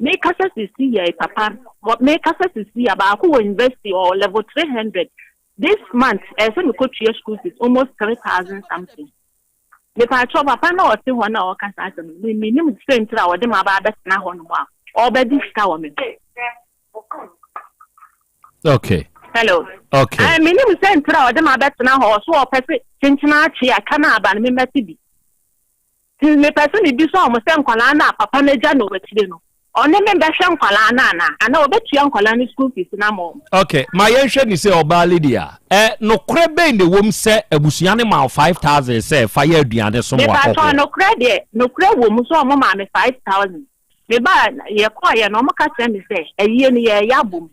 Mekasa sisi yɛ papa, mekasa sisi a baako wɔ university ɔwɔ level 300. This month, ɛsɛ sɛ mekɔtua school fees almost 3000 something. Mepaakyɛw, papa no a ɔte hɔ no a ɔreka saa asɛm no, me mennim sɛntiri a ɔde me aba abɛtena hɔ nom a ɔrebɛgye sika wɔ me hɔ. Okay. Hello. Okay. Eh, menim sɛntiri a ɔde me abɛtena hɔ, ɔso ɔpɛ se kyenkyena akye a ka no aba no memmɛte bi. Nti mepɛ sɛ mebisa wɔn sɛ nkwadaa no a papa no agya no wɔ akyire no, ɔne me bɛhwɛ nkwadaa no anaa? Anaa ɔbɛtua nkwadaa no school fees no ama wɔn? Ok, ma yɛnhwɛ ni sɛ ɔbaa Lydia, ɛ, nokorɛ bɛn na ɛwom sɛ abusua no maa wo 5000 sɛ fa yɛ aduane som Mepakyɛw, w'ahɔhoɔ? nokorɛ deɛ, nokorɛ wɔ mu sɛ wɔn maa me 5000. Me ba a, yɛkɔeɛ no, wɔka kyerɛɛ me sɛ ayie no yɛreyɛ abom.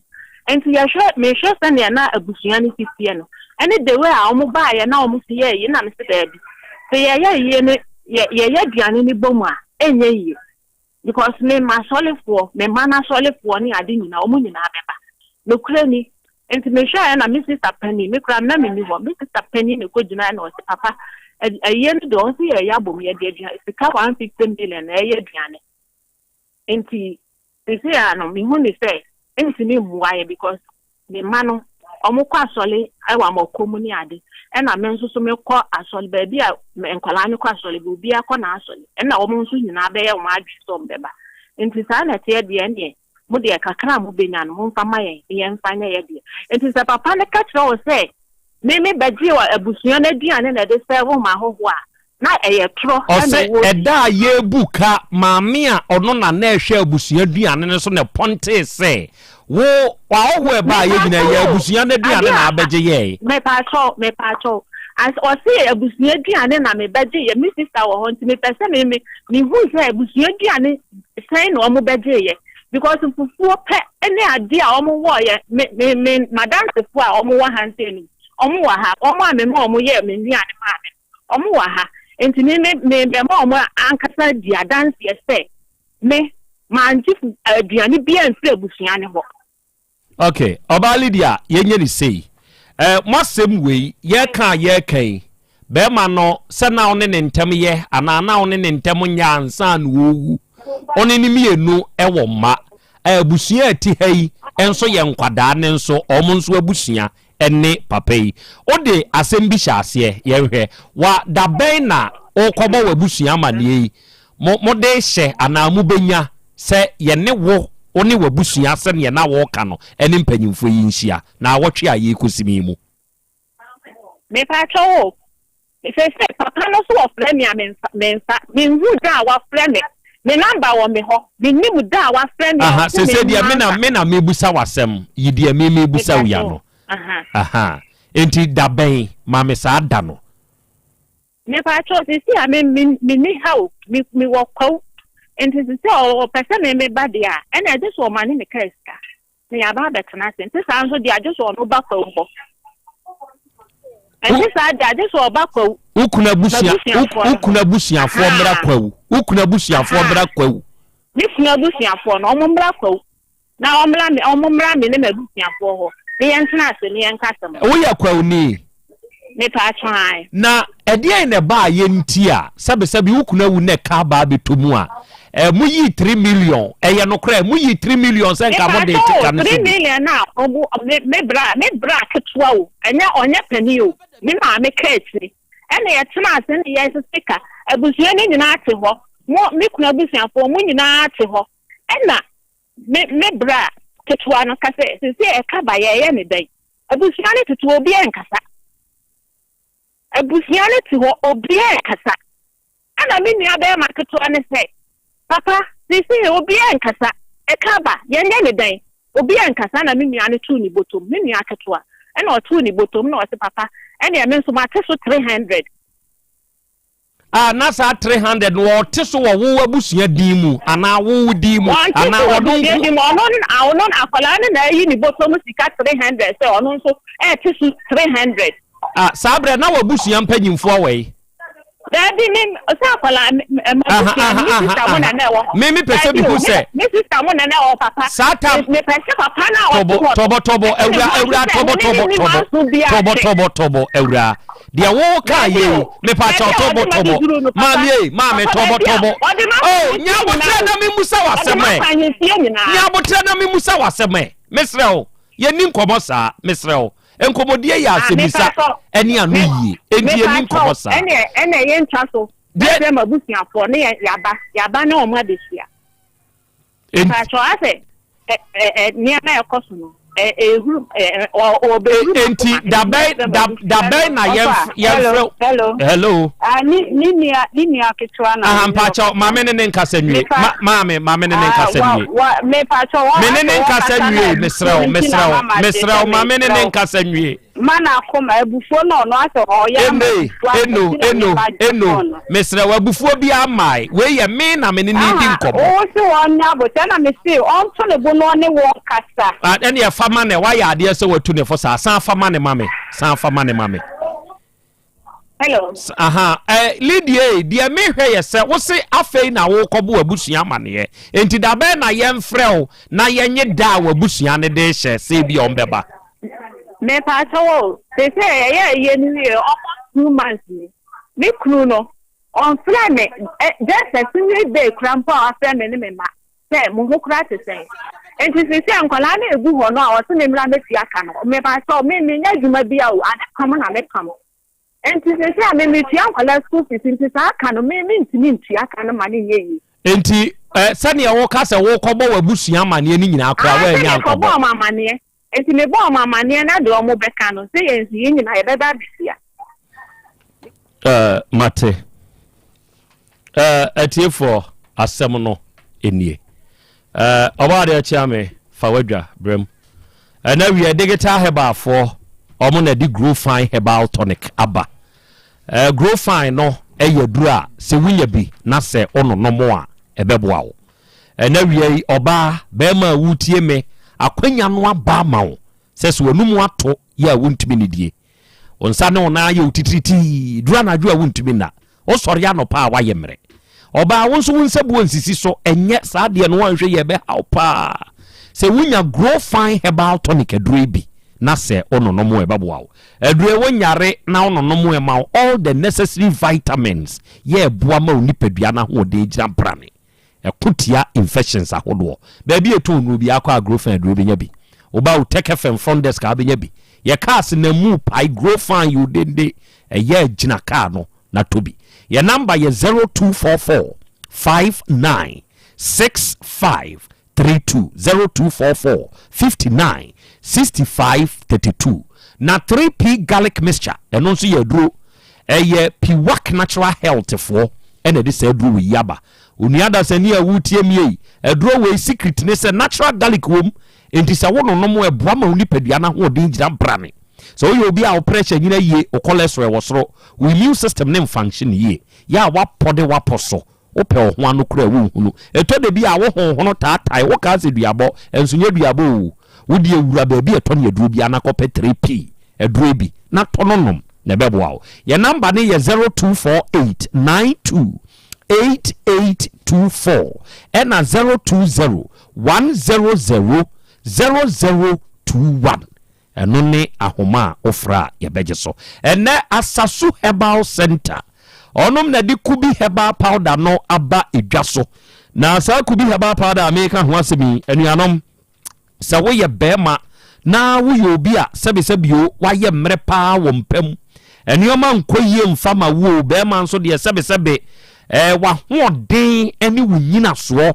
Nti yɛhwɛ, mehwɛ sɛdeɛ na abusua no si teɛ no, ɛne the way a wɔbaeɛ na wɔsi yɛɛ ayie, na mese daabi, sɛ yɛyɛ ayie no, yɛ, yɛyɛ aduane no bom a, ɛnyɛ yie. Because me m'asɔrefoɔ, me mma no asɔrefoɔ ne ade nyinaa, wɔn nyinaa bɛba. Nokorɛ ni, nti mehwɛeɛ na me sista panin, me koraa na menni hɔ, me sista panin na ɛkɔgyinaeɛ na ɔse, papa, ayie no deɛ ɔse yɛreyɛ abom, yɛde aduane, sika 150 million na ɛyɛ aduane. Nti seesei ara no mehu no sɛ ɛntumi mmoa yɛn because me mma no wɔkɔ asɔre wɔ amɔkɔ mu ne ade ɛna me nso so mekɔ asɔre baabi a nkwadaa no kɔ asɔre bi obiara kɔ n'asɔre ɛna wɔn nso nyinaa bɛyɛ wɔn adwene sɛ wɔn bɛba nti saa na ɛteɛ deɛ ɛneɛ mo deɛ kakra a mobɛnya no momfa ma yɛn na yɛmfa nyɛ yɛ deɛ nti sɛ papa no ka kyerɛ wo sɛ me me bɛgye abusua no aduane na ɛde sɛvo ma ahɔhoɔ a na ɛyɛ torɔ na Ɔse ɛwɔ bi. ɛda a yɛrebu ka maame a ɔno na na ɛhwɛ abusua aduane no so na ɛpɔntee sɛ, Wo, w'ahɔhoɔ a ɛbaa yɛ nyinaa Mepaakyɛw yɛ o, abusua no aduane adeɛ na a, abɛgye yɛe. mepaakyɛw, mepaakyɛw, as ɔse abusua aduane na mebɛgye yɛ, me sister wɔ hɔ nti mepɛ sɛ me, me, mehu sɛ abusua aduane sɛn na wɔn bɛgye yɛ, because fufuo pɛ ne adeɛ a wɔn wɔɔyɛ, me, me, me, m'adansefoɔ a wɔn wɔ ha nsɛn no mu, wɔn wɔ ha, wɔn a mema wɔn yɛɛ me nnuane maa me no. Wɔn wɔ ha, enti me me mebɛma wɔn ankasa adi adanseɛ sɛ me mangye aduane biara mfiri abusua no hɔ. Ok, ɔbaa Lydia, yɛnyɛ no sei. Eh, mo asɛm wei, yɛreka a yɛreka yi, bɛrima no, sɛ na wo ne ne ntam yɛ anaa na wo ne ne ntam nyɛ ansa na ɔrewu, wo ne no mmienu wɔ mma. Eh, abusua a ɛte ha yi nso yɛ nkwadaa ne nso, wɔn nso abusua ne papa yi. Wode asɛm bi hyɛ aseɛ, yɛnhwɛ. Wa, da bɛn na worekɔbɔ w'abusua amanneɛ yi? Mo, mode rehyɛ anaa mobɛnya sɛ yɛne wo, wo ne w'abusua sɛdeɛ na woreka no ne mpanyimfoɔ yi nhyia naawɔtwe a yɛrekɔsim yi mu? Mepakyɛw o, seesei papa no so ɔfrɛ me a memfa, memfa, menhu da a wafrɛ me, me number wɔ me hɔ, mennim da a wafrɛ me a Aha, ɔse seesei deɛ me na, memma me na mebusa w'asɛm yi deɛ me mebusa wo yi Mepakyɛw, ano. aha. Aha, enti da bɛn, ma me saa da no. Mepakyɛw, seesei a me, me, menni ha o, me, mewɔ Kwawu. Nti sesei ɔpɛ sɛ me meba deɛ a, ɛna gye sɛ ɔmane me kaa sika na yɛaba abɛtena ase. Nti saa nso deɛ a, gye sɛ ɔno ba kwawu hɔ. Ɛnte saa deɛ a, gye sɛ ɔba kwawu. Wo kunu abusua, wo kunu abusuafoɔ mmra kwawu. Wo kunu abusuafoɔ mmra kwawu. Me kunu abusuafoɔ no, wɔn mmra kwawu. Na wɔmmra me, wɔmmra me ne m'abusuafoɔ hɔ, na yɛntena ase na yɛnka asɛm no. Woyɛ kwawuni? Mepatwo, ae. Na ɛdeɛn na ɛbaeɛ nti a sɛbesɛbe wo kunu awu na ɛka aba abɛtɔ mu a, eh, moyii three million? Ɛyɛ nokorɛ, moyii three million sɛ nka mode Mepatwo rete o, ka no three so bi? million a ɔmo, me, me bra, me bra ketewa o, ɛnyɛ, ɔnyɛ panin o, me maame ka akyire. Ɛna yɛtena ase na yɛsese ka, abusua no nyinaa te hɔ, mo, me kunu abusuafoɔ, mo nyinaa te hɔ. Ɛna me me bra ketewa no ka sɛ, Seesei ɛka ba, yɛreyɛ no dɛn? Abusua no tete hɔ, obiara nkasa. Abusua no te hɔ, obiara nkasa. Ɛna me nua barima ketewa no sɛ, Papa, seesei obiara nkasa. Ɛka ba, yɛnyɛ no dɛn? Obiara nkasa. Ɛna me nua no too ne bɔtɔm, me nua ketewa, ɛna ɔtoo ne bɔtɔm, na ɔse, Papa, ɛneɛ me nso mate so 300. A na saa 300 no wɔte so wɔ wo abusua din mu anaa wo wo din mu Wɔnte so anaa wɔ ɔno abusua nko. din mu. Ɔno ɔno akwadaa no na ayi ne bɔtɔ mu sika 300 sɛ ɔno nso ɛrete so 300. A saa berɛ na w'abusua mpanyimfoɔ wɔ he? Daabi me sɛ akwadaa me m'abusua no me sista mo na na ɛwɔ hɔ. Me mepɛ sɛ Daabi mehu o me sɛ. me sista mo na na ɛwɔ hɔ papa. Saa tam. Me mepɛ sɛ papa no a ɔte Tɔbɔ hɔ no tɔbɔ tɔbɔ ɛte ne awura ho ase awura sɛ tɔbɔ me ne tɔbɔ ne nni tɔbɔ manso biara tɔbɔ hwɛ. tɔbɔ tɔbɔ awura. Deɛ wo kaa Daabi yei o, mepakyɛw baabi a tɔbɔ ɔde ma tɔbɔ bɛduru no papa, maame ei maame papa tɔbɔ baabi a tɔbɔ ɔde ma oh kɔ nya ahemfie abotrɛ nyinaa na o, memusa ɔde w'asɛm ma ɛ kɔ ahemfie nyinaa. nya abotrɛ na memusa w'asɛm ɛ mesrɛ wo yɛnni nkɔmmɔ saa mesrɛ wo nkɔmmɔdie yɛ Ah, asɛmisa mepakyɛw, ɛne ano me yie enti yɛnni mepakyɛw nkɔmmɔ saa ɛneɛ ɛneɛ yɛntwa so deɛ mɛfrɛ m'abusuafoɔ ne yɛ yɛaba yɛaba ne wɔn abɛhyia. Mpatsɔ asɛ ɛ ɛ nneɛma a ɛkɔ so no ɛ ehuru ɛ ɔ ɔbɛhuru Enti dabɛn da dabɛn na yɛn yɛn frɛ. Hello. Ah ne ne nua ne nua ketewa na. Aha mpatsɔ maame ne ne nkasa nwie ma maame maame ne ne nkasa nwie. Wa mepatsɔ wa Me ne ne nkasa nwie mesrɛ wo mesrɛ wo mesrɛ wo maame ne ne nkasa nwie. Ma n'akoma abufuo na ɔno asɛ ɔyɛ ama Eno, abufuo eno, aba nti na eno, meba gye eno, phone no. mesrɛ wo abufuo biara mmae. Wei yɛ me na me ne no redi Aha, nkɔmmɔ. wo se ɔnyɛ abotire na me se ɔnto ne bo na ɔne wo nkasa. Ah, ɛneɛ fa ma no, woayɛ adeɛ sɛ watu ne fo saa, san fa ma no ma me, san fa ma no ma me. Hello. Aha, eh, Lydia, eh, deɛ mehwɛ yɛ sɛ wo se afei na wokɔbɔ w'abusua amaneɛ. Enti da bɛn na yɛmfrɛ wo na yɛnye da a w'abusua no de rehyɛ sɛ ebi a wɔbɛba? Mepaakyɛw o, seesei yɛyɛ ayie no wie almost 2 months ni, me kunu no ɔmfrɛ me ɛ just a single day koraa mpo a wafrɛ me ne me mma sɛ mo ho koraa te sɛn. Nti seesei nkwadaa no egu hɔ no a ɔse me mmra mmɛtua ka no, mepaakyɛw me menyɛ adwuma bia o, ade pam na mepam. Nti seesei a me metua nkwadaa school fees nti saa ka no me mentumi ntua ka no ma no nyɛ yie. Enti eh, sɛdeɛ woka sɛ wokɔbɔ w'abusua amaneɛ no nyinaa koraa Ah, woannya sɛ mekɔbɔ ankɔbɔ. wɔn amaneɛ. Enti mebɔɔ wɔn amaneɛ na deɛ wɔbɛka no, sɛ yɛn nso yɛn nyinaa yɛbɛba abɛhyia. Eh, mate. Eh, atiefoɔ, asɛm no nie. Eh, ɔbaa deɛ kyea me, fa w'adwa brɛ mu. Ɛna wiɛ digital herbalfoɔ, ɔmo na de Grow Fine Herbal Tonic aba. Eh, Grow Fine no ɛyɛ aduro a sɛ wonya bi na sɛ wononom a ɛbɛboa wo. Ɛna wia yi, ɔbaa, bɛrima a wotie me, akwanya no aba ama wo sɛ sɛ w'anum ato yɛ a wontumi nidie. Wo nsa ne wo nan ayɛ wo titiritii, duru anadwo a wontumi nna. Wosɔre anɔpa a woayɛ mmerɛ. Ɔbaa, wo nso wo nsabuo nsisi so, ɛnyɛ saa deɛ no woanhwɛ yie a ɛbɛha wo paa. Sɛ wonya Grow Fine Herbal Tonic aduro yi bi na sɛ wononom a ɛbɛboa wo. Aduro yi wonyare na wononom a ɛma wo all the necessary vitamins yɛ ɛboa ma wo nipadua no ahoɔden gyina brane. Ɛko tia infections ahodoɔ. Baabi a ɛtɔn nnuro biara kɔ a Grofan aduro bɛnya bi. Woba Utec FM front desk a wobɛnya bi. Yɛ cars nam mu pae Grofan yi odende ɛyɛ gyina car no na tɔ bi. Yɛ number yɛ 0244 59 65 32 0244 59 65 32 Na 3P garlic mixture ɛno nso yɛ aduro. Ɛyɛ Piwak Natural Health foɔ ɛna ɛde saa aduro wei yi aba. Onua dasani a woretie me ei, aduro wei secret ne sɛ natural garlic wom, enti sɛ wononom a ɛboa ma wo nipadua no ahoɔden gyina brane. Sɛ woyɛ obi a wo pressure nyina yie, wo cholesterol wɔ soro, wo immune system no mfunction yie, yɛ a woapɔ de woapɔ so. Wopɛ wo ho ano koraa a wonhunu. Ɛtɔ da bi a wo honhono taatae, wokaa sɛ duabɔ, ɛnso nyɛ duabɔ oo. Wo deɛ wura baabi a ɛtɔ ne aduro biara na kɔpɛ 3P aduro bi na tɔ no nom na ɛbɛboa wo. Yɛn namba no yɛ 0248 92 8824 ɛna 020 100 0021. Ɛno ne ahoma a wofrɛ a yɛbɛgye so. Ɛnnɛ Asasu Herbal Centre, ɔnom na ɛde Kubi Herbal Powder no aba edwa so. Na saa Kubi Herbal Powder a meka ho asɛm yi, anuanom, sɛ woyɛ barima na woyɛ obi a sɛbesɛbio woayɛ mmerɛ paa wɔ mpa mu, nneɛma nkɔ yie mfa ma wo o, barima nso deɛ sɛbesɛbe ɛɛ w'ahoɔden ne wo nyinasoɔ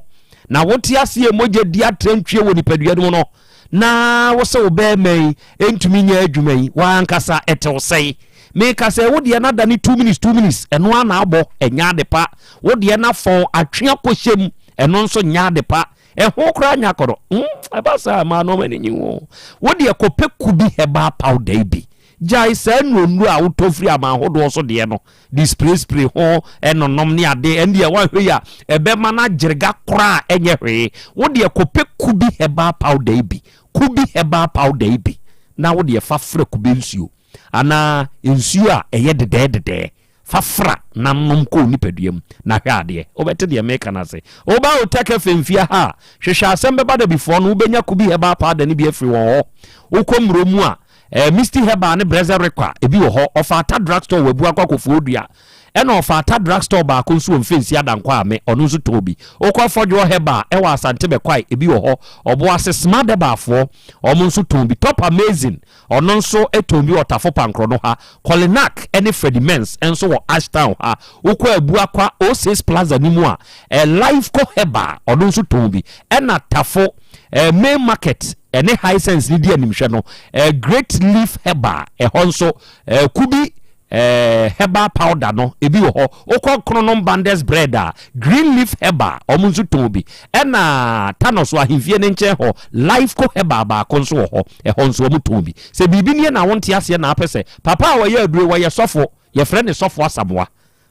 na wote aseɛ mogya di atrantwie wɔ nipadua no mu no, na wo sɛ wo bɛrima yi ntumi nyɛ adwuma yi w'ankasa ɛtew sɛe meka sɛ wo deɛ no adane 2 minutes 2 minutes ɛno ara na abɔ ɛnyɛ ade pa wo deɛ no afɔn atwe akɔhyɛ mu ɛno nso nyɛ ade pa ɛho koraa nyɛ akɔdɔ mm, ɛba saa maa nɔɔma no nyi wo wo deɛ kɔpɛ kubi herbal powder yi bi Gyae saa nnuronnuro a wotɔ firi aman ahodoɔ so deɛ no de sprayspray ho nonom ne ade, ɛndeɛ woanhwɛ yi a ɛbɛma no agyerega koraa a ɛnyɛ hwee. Wo deɛ kɔpɛ Kubi herbal powder yi bi, Kubi herbal powder yi bi na wo deɛ fa fra kube nsuo anaa nsuo a ɛyɛ dedɛɛdedɛɛ. Fa fra na nom kɔ wo nipadua mu na hwɛ adeɛ. Wobɛte deɛ meka no ase. Woba Otec FM fie ha a, hwehwɛ asɛm bɛba dabifoɔ no, wobɛnya Kubi Herbal Powder no bi afiri wɔn hɔ. Wokɔ mmuro mu a, eh, Misty Herbal ne Brɛsɛ Rekwa, ebi wɔ hɔ. Ɔfaata Drug Store wɔ Abuakwa Kofoɔ Dua. Ɛna Ɔfaata Drug Store baako nso wɔ Mfensi Adankwa Ame, ɔno nso tɔn bi. Wokɔ Fɔdwoɔ Herbal ɛwɔ Asante Bɛkwae, ebi wɔ hɔ. Ɔboase Smart Herbalfoɔ, wɔn nso tɔn bi. Top Amazing Ɔno nso tɔn bi wɔ Tafo Pankorɔ no ha. Kolinak ne Freddie Mens nso wɔ Ashtown ha. Wokɔ Abuakwa O-Six Plaza no mu a, Lifeco Herbal, ɔno nso tɔn bi. Ɛna Tafo Main Market ne Hisense no di animhwɛ no, Great Leaf Herbal, ɛhɔ nso Kubi Eh, herbal powder no ebi wɔ hɔ. Wokɔ Kronom Banders Bread a, Green Leaf Herbal, wɔn nso tɔn bi. Ɛna Thanos wɔ ahemfie no nkyɛn hɔ, Lifeco Herbal baako nso wɔ hɔ, ɛhɔ nso wɔn tɔn bi. Sɛ biribi nie na wonte aseɛ na apɛ sɛ, papa a ɔyɛ aduro yi, ɔyɛ sɔfo, yɛfrɛ no Sɔfo Asamoah.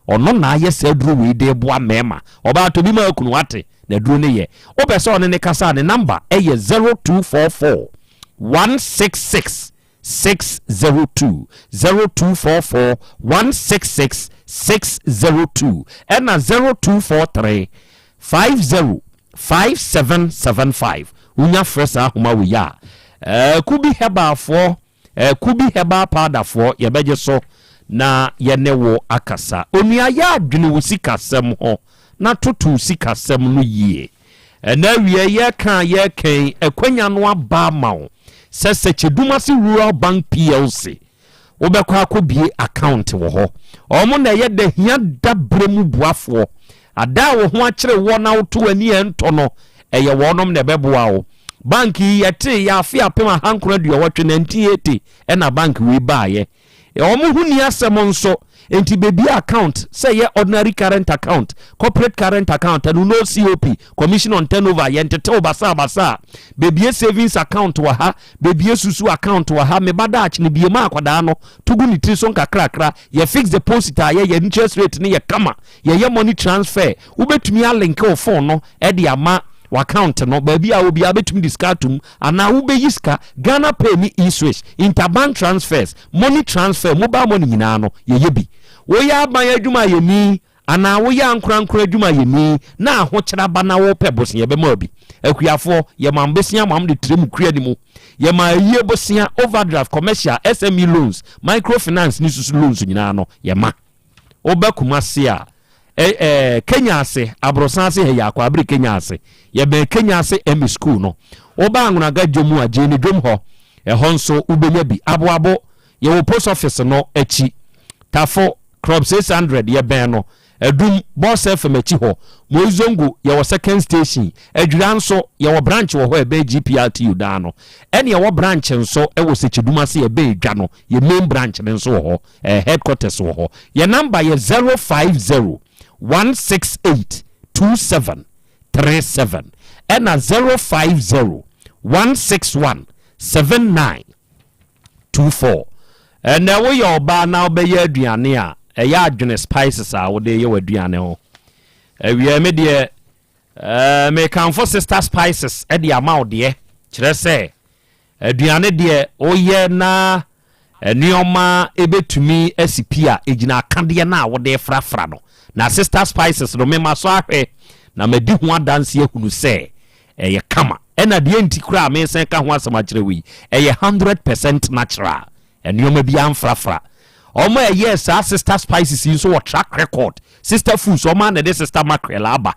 Ɔno na ayɛ saa aduro wei de reboa mmarima. Ɔbaa tɔ bi ma akunu, wate, na aduro no yɛ. Wopɛ sɛ ɔne no kasa a, ne number yɛ 0244 166 602, 0244 166 602 ɛna 0243 50 5775. Wonya frɛ saa ahoma wei a, eh, Kubi Herbalfoɔ, eh, Kubi Herbal Powderfoɔ yɛbɛgye so na yɛne wo akasa. Onua yɛ adwene wo sikasɛm ho na toto wo sikasɛm no yie. Ɛnnɛ awia yi yɛreka a yɛreka yi, akwanya no aba ama wo sɛ Sɛkyɛdumase Rural Bank PLC wobɛkɔ akɔbie account wɔ hɔ. Wɔn na ɛyɛ da hia da berɛ mu boafoɔ. Ada a wo ho akyere woɔ na woto w'ani a ɛntɔ no, ɛyɛ wɔnom na ɛbɛboa wo. Bank yi yɛtee yɛ afe 1980, 1980 ɛna bank wei baeɛ. Wɔn ho nni asɛm nso, enti bebia account, sɛ ɛyɛ ordinary current account, corporate current account, ɛno no COP, Commission on Turnover, yɛntetew basabasa. Bebie savings account wɔ ha, bebie susu account wɔ ha, me ba daakye no bie ma akwadaa no, to gu ne tiri so nkakrakra, yɛ fixed deposit a yɛyɛ interest rate no yɛ kama, yɛyɛ money transfer, wobɛtumi alinke wo phone no de ama w'account no, baabi a obiara bɛtumi de sika atum anaa wobɛyi sika, Ghana Pay ne E-Swish, interbank transfers, money transfer, mobile money nyinaa no, yɛyɛ bi. Woyɛ aban adwumayɛni anaa woyɛ ankorankoro adwumayɛni na ahokyere aba na wopɛ bosea, yɛbɛma wo bi. Akuafoɔ, yɛma mo bosea ma mode trɛ mo kua no mu. Yɛma ayie bosea, overdraft, commercial, SME loans, microfinance ne susu loans nyinaa no, yɛma. Woba Kumasi a, ɛ ɛ Kenya ase, aborosan ase ha yi, Akwaabere Kenya ase. Yɛbɛn Kenya ase ME School no. Woba Anwonaga dwom a, Gyeene dwom hɔ, ɛhɔ nso wobɛnya bi. Aboabo, yɛwɔ post office no akyi. Tafo, Club 600, yɛbɛn no. Adum, Boss FM akyi hɔ. Moizongo, yɛwɔ second station. Adwira nso, yɛwɔ branch wɔ hɔ a ɛbɛn GPRTU dan no. Ɛne yɛwɔ branch nso wɔ Sekyedum ase a ɛbɛn Edwa no. Yɛn main branch no nso wɔ hɔ. Eh, headquarters wɔ hɔ. Yɛn number yɛ 050 168 2737 ɛna 050 161 7924. Ɛnɛ woyɛ ɔbaa na wobɛyɛ aduane a, ɛyɛ adwene spices a wode yɛ w'aduane ho. Awia me deɛ eh, mekamfo Sister Spices de ama wo deɛ. Kyerɛ sɛ aduane deɛ woyɛ na nneɛma ɛbɛtumi asi pi a ɛgyina akadeɛ no a wode frafra no. Na Sister Spices no mema so ahwɛ na madi ho adanse ahunu sɛ ɛyɛ kama. Ɛna deɛ nti koraa a mesan ka ho asɛm akyerɛ wo yi, ɛyɛ 100% natural. Nneɛma bi amfrafra. Wɔn a ɛyɛɛ saa Sister Spices yi nso wɔ track record. Sister Foods, wɔn ara na ɛde Sister Mackerel aba.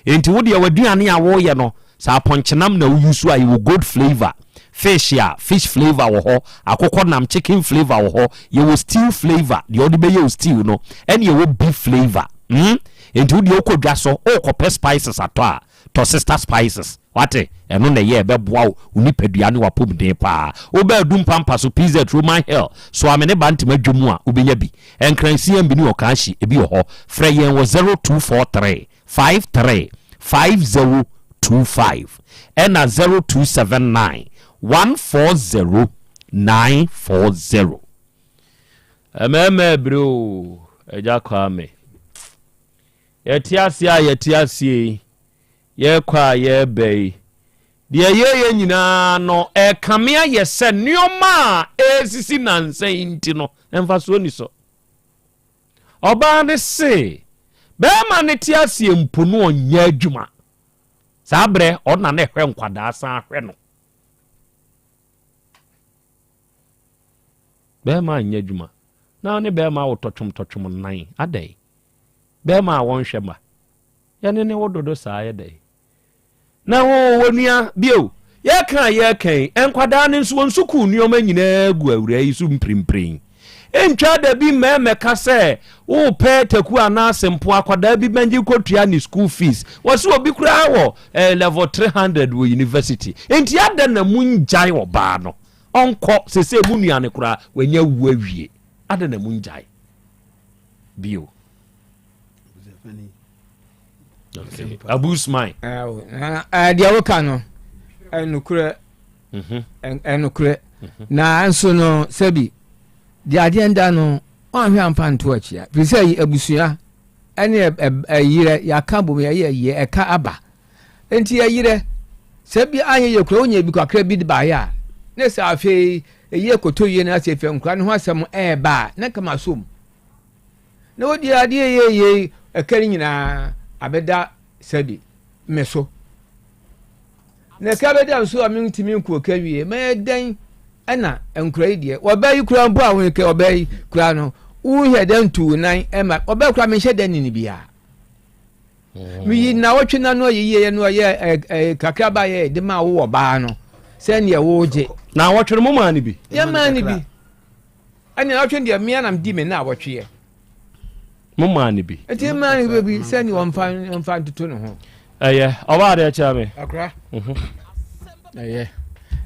Enti wo deɛ w'aduane a woreyɛ no, sɛ apɔnkyenam na wo use a, yɛwɔ goat flavour, fish a, fish flavour wɔ hɔ, akokɔ nam, chicken flavour wɔ hɔ, yɛwɔ stew flavour, deɛ wode bɛyɛ wo stew no, ɛne yɛwɔ beef flavour. Hmm? Enti wo deɛ wokɔ dwa so, worekɔpɛ spices atɔ a, Tɔ sister spices wate ɛno na ɛyɛ ɛbɛboa wo wo nipadua ne w'apɔmuden paa. Wobɛ Adum Pampa so PZ Roman Hill Soame ne Bantama dwa mu a wobɛnya bi. Nkran CMB ne Ɔkanhyi ebi wɔ hɔ. Frɛ yɛn wɔ 0243 53 5025 ɛna 0279 140 940. Ɛmɛɛmɛ bere oo Agya Kwame. Yɛte aseɛ a yɛte aseɛ yi, yɛrekɔ a yɛreba yi, deɛ yɛreyɛ nyinaa no, ɛrekame ayɛ sɛ nneɛma a ɛresisi nnansa yi nti no, mfasoɔ nni so. Ɔbaa no se, barima no te aseɛ mpo no ɔnyɛ adwuma. Saa berɛ ɔno na na ɛhwɛ nkwadaa san hwɛ no. Barima nyɛ adwuma. Na ne barima wo tɔtwom tɔtwom nan. Adɛn? Bɛɛma a wɔnhwɛ mma. Yɛne ne wo dodo saa yɛ dɛn? Na wo onua, bio, yɛka a yɛreka yi, nkwadaa no nso wɔn sukuu nneɛma nyinaa gu awuraa yi so mprempren. Ntwa da bi mma ɛmmɛka sɛ worepɛ taku anaa sempo akwadaa bi bɛgye kɔtua ne school fees. Wɔse obi koraa wɔ eh, level 300 wɔ university. Enti adɛn na mongyae ɔbaa no ɔnkɔ? Sesei mo nua no koraa wanya wu awie. Adɛn na mongyae? bio. Okay. Abu Usman. Deɛ woka no ɛnokorɛ mhm. ɛnokorɛ mhm. na nso no sɛbi deɛ adeɛ nda no ɔnhwɛ amfa nto akyia firi sɛ abusua ɛne ɛyerɛ yɛaka bom yɛyɛ yɛ ɛka aba nti ɛyerɛ sɛ bi anyɛ yɛ kura wonya bi kakra bi de baayɛ a ne sɛ afei Eyi ɛkɔtɔ yie na sɛ efɛ nkura no ho asɛm ɛɛba a na nka masom na wodi adeɛ yie yie ɛka no nyinaa abɛda sɛbi me so na ɛka bɛda nso a mentumi nkuo ka wie mɛyɛ dɛn ɛna nkura yi deɛ wɔbɛ yi kura mpo a wɔn kɛ ɔbɛ yi kura no wohɛ dɛ ntu nan ɛma ɔbɛ kura menhyɛ dɛ nini biara Meyi nnawɔtwe na no ɔyɛ yie no ɔyɛ ɛ ɛ kakraba yɛ de ma wo ɔbaa no sɛdeɛ wogye. Nnawɔtwe no mo maa no bi. Yɛ maa no bi. Ɛne nnawɔtwe deɛ mmea nam di me nnawɔtwe yɛ. Mo maa no bi. Nti maa no bi sɛdeɛ ɔmfa ɔmfa ntoto ne ho. Ɛyɛ ɔbaa deɛ kyerɛ me. Akora. Mhm. Ɛyɛ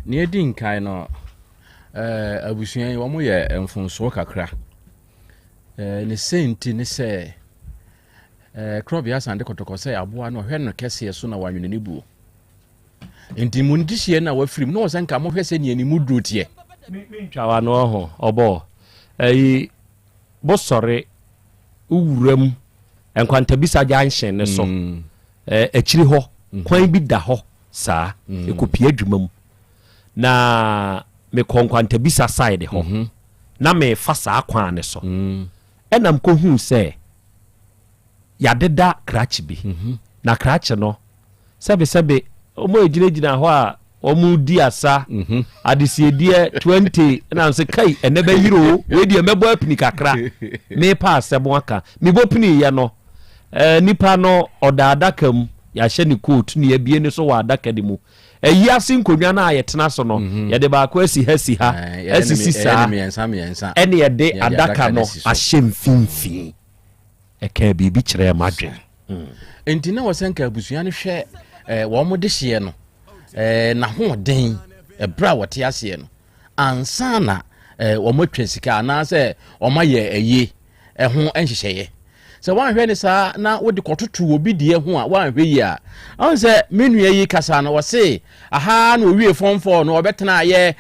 nea edi nkan no ɛɛ abusua yi wɔn yɛ mfomsoɔ kakra. Ɛɛ ne sɛ nti ne sɛ. Ɛɛ, korɔbea san de kɔtɔkɔ sɛ aboa no ɔhwɛ no kɛseɛ so na wanwene ne buo. Nti mo ndehyeɛ no a wafiri mu na wɔ sɛ nka mohwɛ sɛ nea ne mu duro teɛ. Mentwa w'ano ɔho, ɔbɔ ɛyi bosɔre wura mu nkwantabisa junction ne so mm. akyiri hɔ mm-hmm. kwan bi da hɔ saa mm. ɛkɔpie adwuma mu na mekɔ nkwantabisa side hɔ mm-hmm. na mefa saa kwan ne so mm. Ɛna mekɔhuu sɛ yɛadeda krakye bi, na krakye no, sɛbesɛbe, wɔn a ɛgyinagyina hɔ a wɔredi asa, adesiedeɛ 20, ɛna nso kai, ɛnɛ bɛyere o, wei deɛ mɛbɔ apini kakra, mepa asɛm aka. Mebɔ piniiɛ no, eh, nipa no ɔda adaka mu, yɛahyɛ ne coat ne yɛabie ne so wɔ adaka no mu. Ayi ase nkonnwa no a yɛtena so no, mhm. yɛde baako asi ha si ha, asisi saa, ɛne yɛde adaka no ahyɛ mfimfini. Ɛkaa biribi kyerɛɛ m'adwene. Mm. Nti na wɔsɛ nka abusua no hwɛ eh, wɔn de hyeɛ no eh, n'ahoɔden ɛberɛ a wɔte aseɛ no ansa na eh, wɔn atwa sika anaasɛ wɔn ayɛ ayie ɛho nhyehyɛeɛ Sɛ woanhwɛ ne saa na wode kɔtoto obi deɛ ho a woanhwɛ yie a, ɔhu sɛ me nua yi kasa no ɔse aha na owie fɔmfɔɔ no ɔbɛtenaeɛ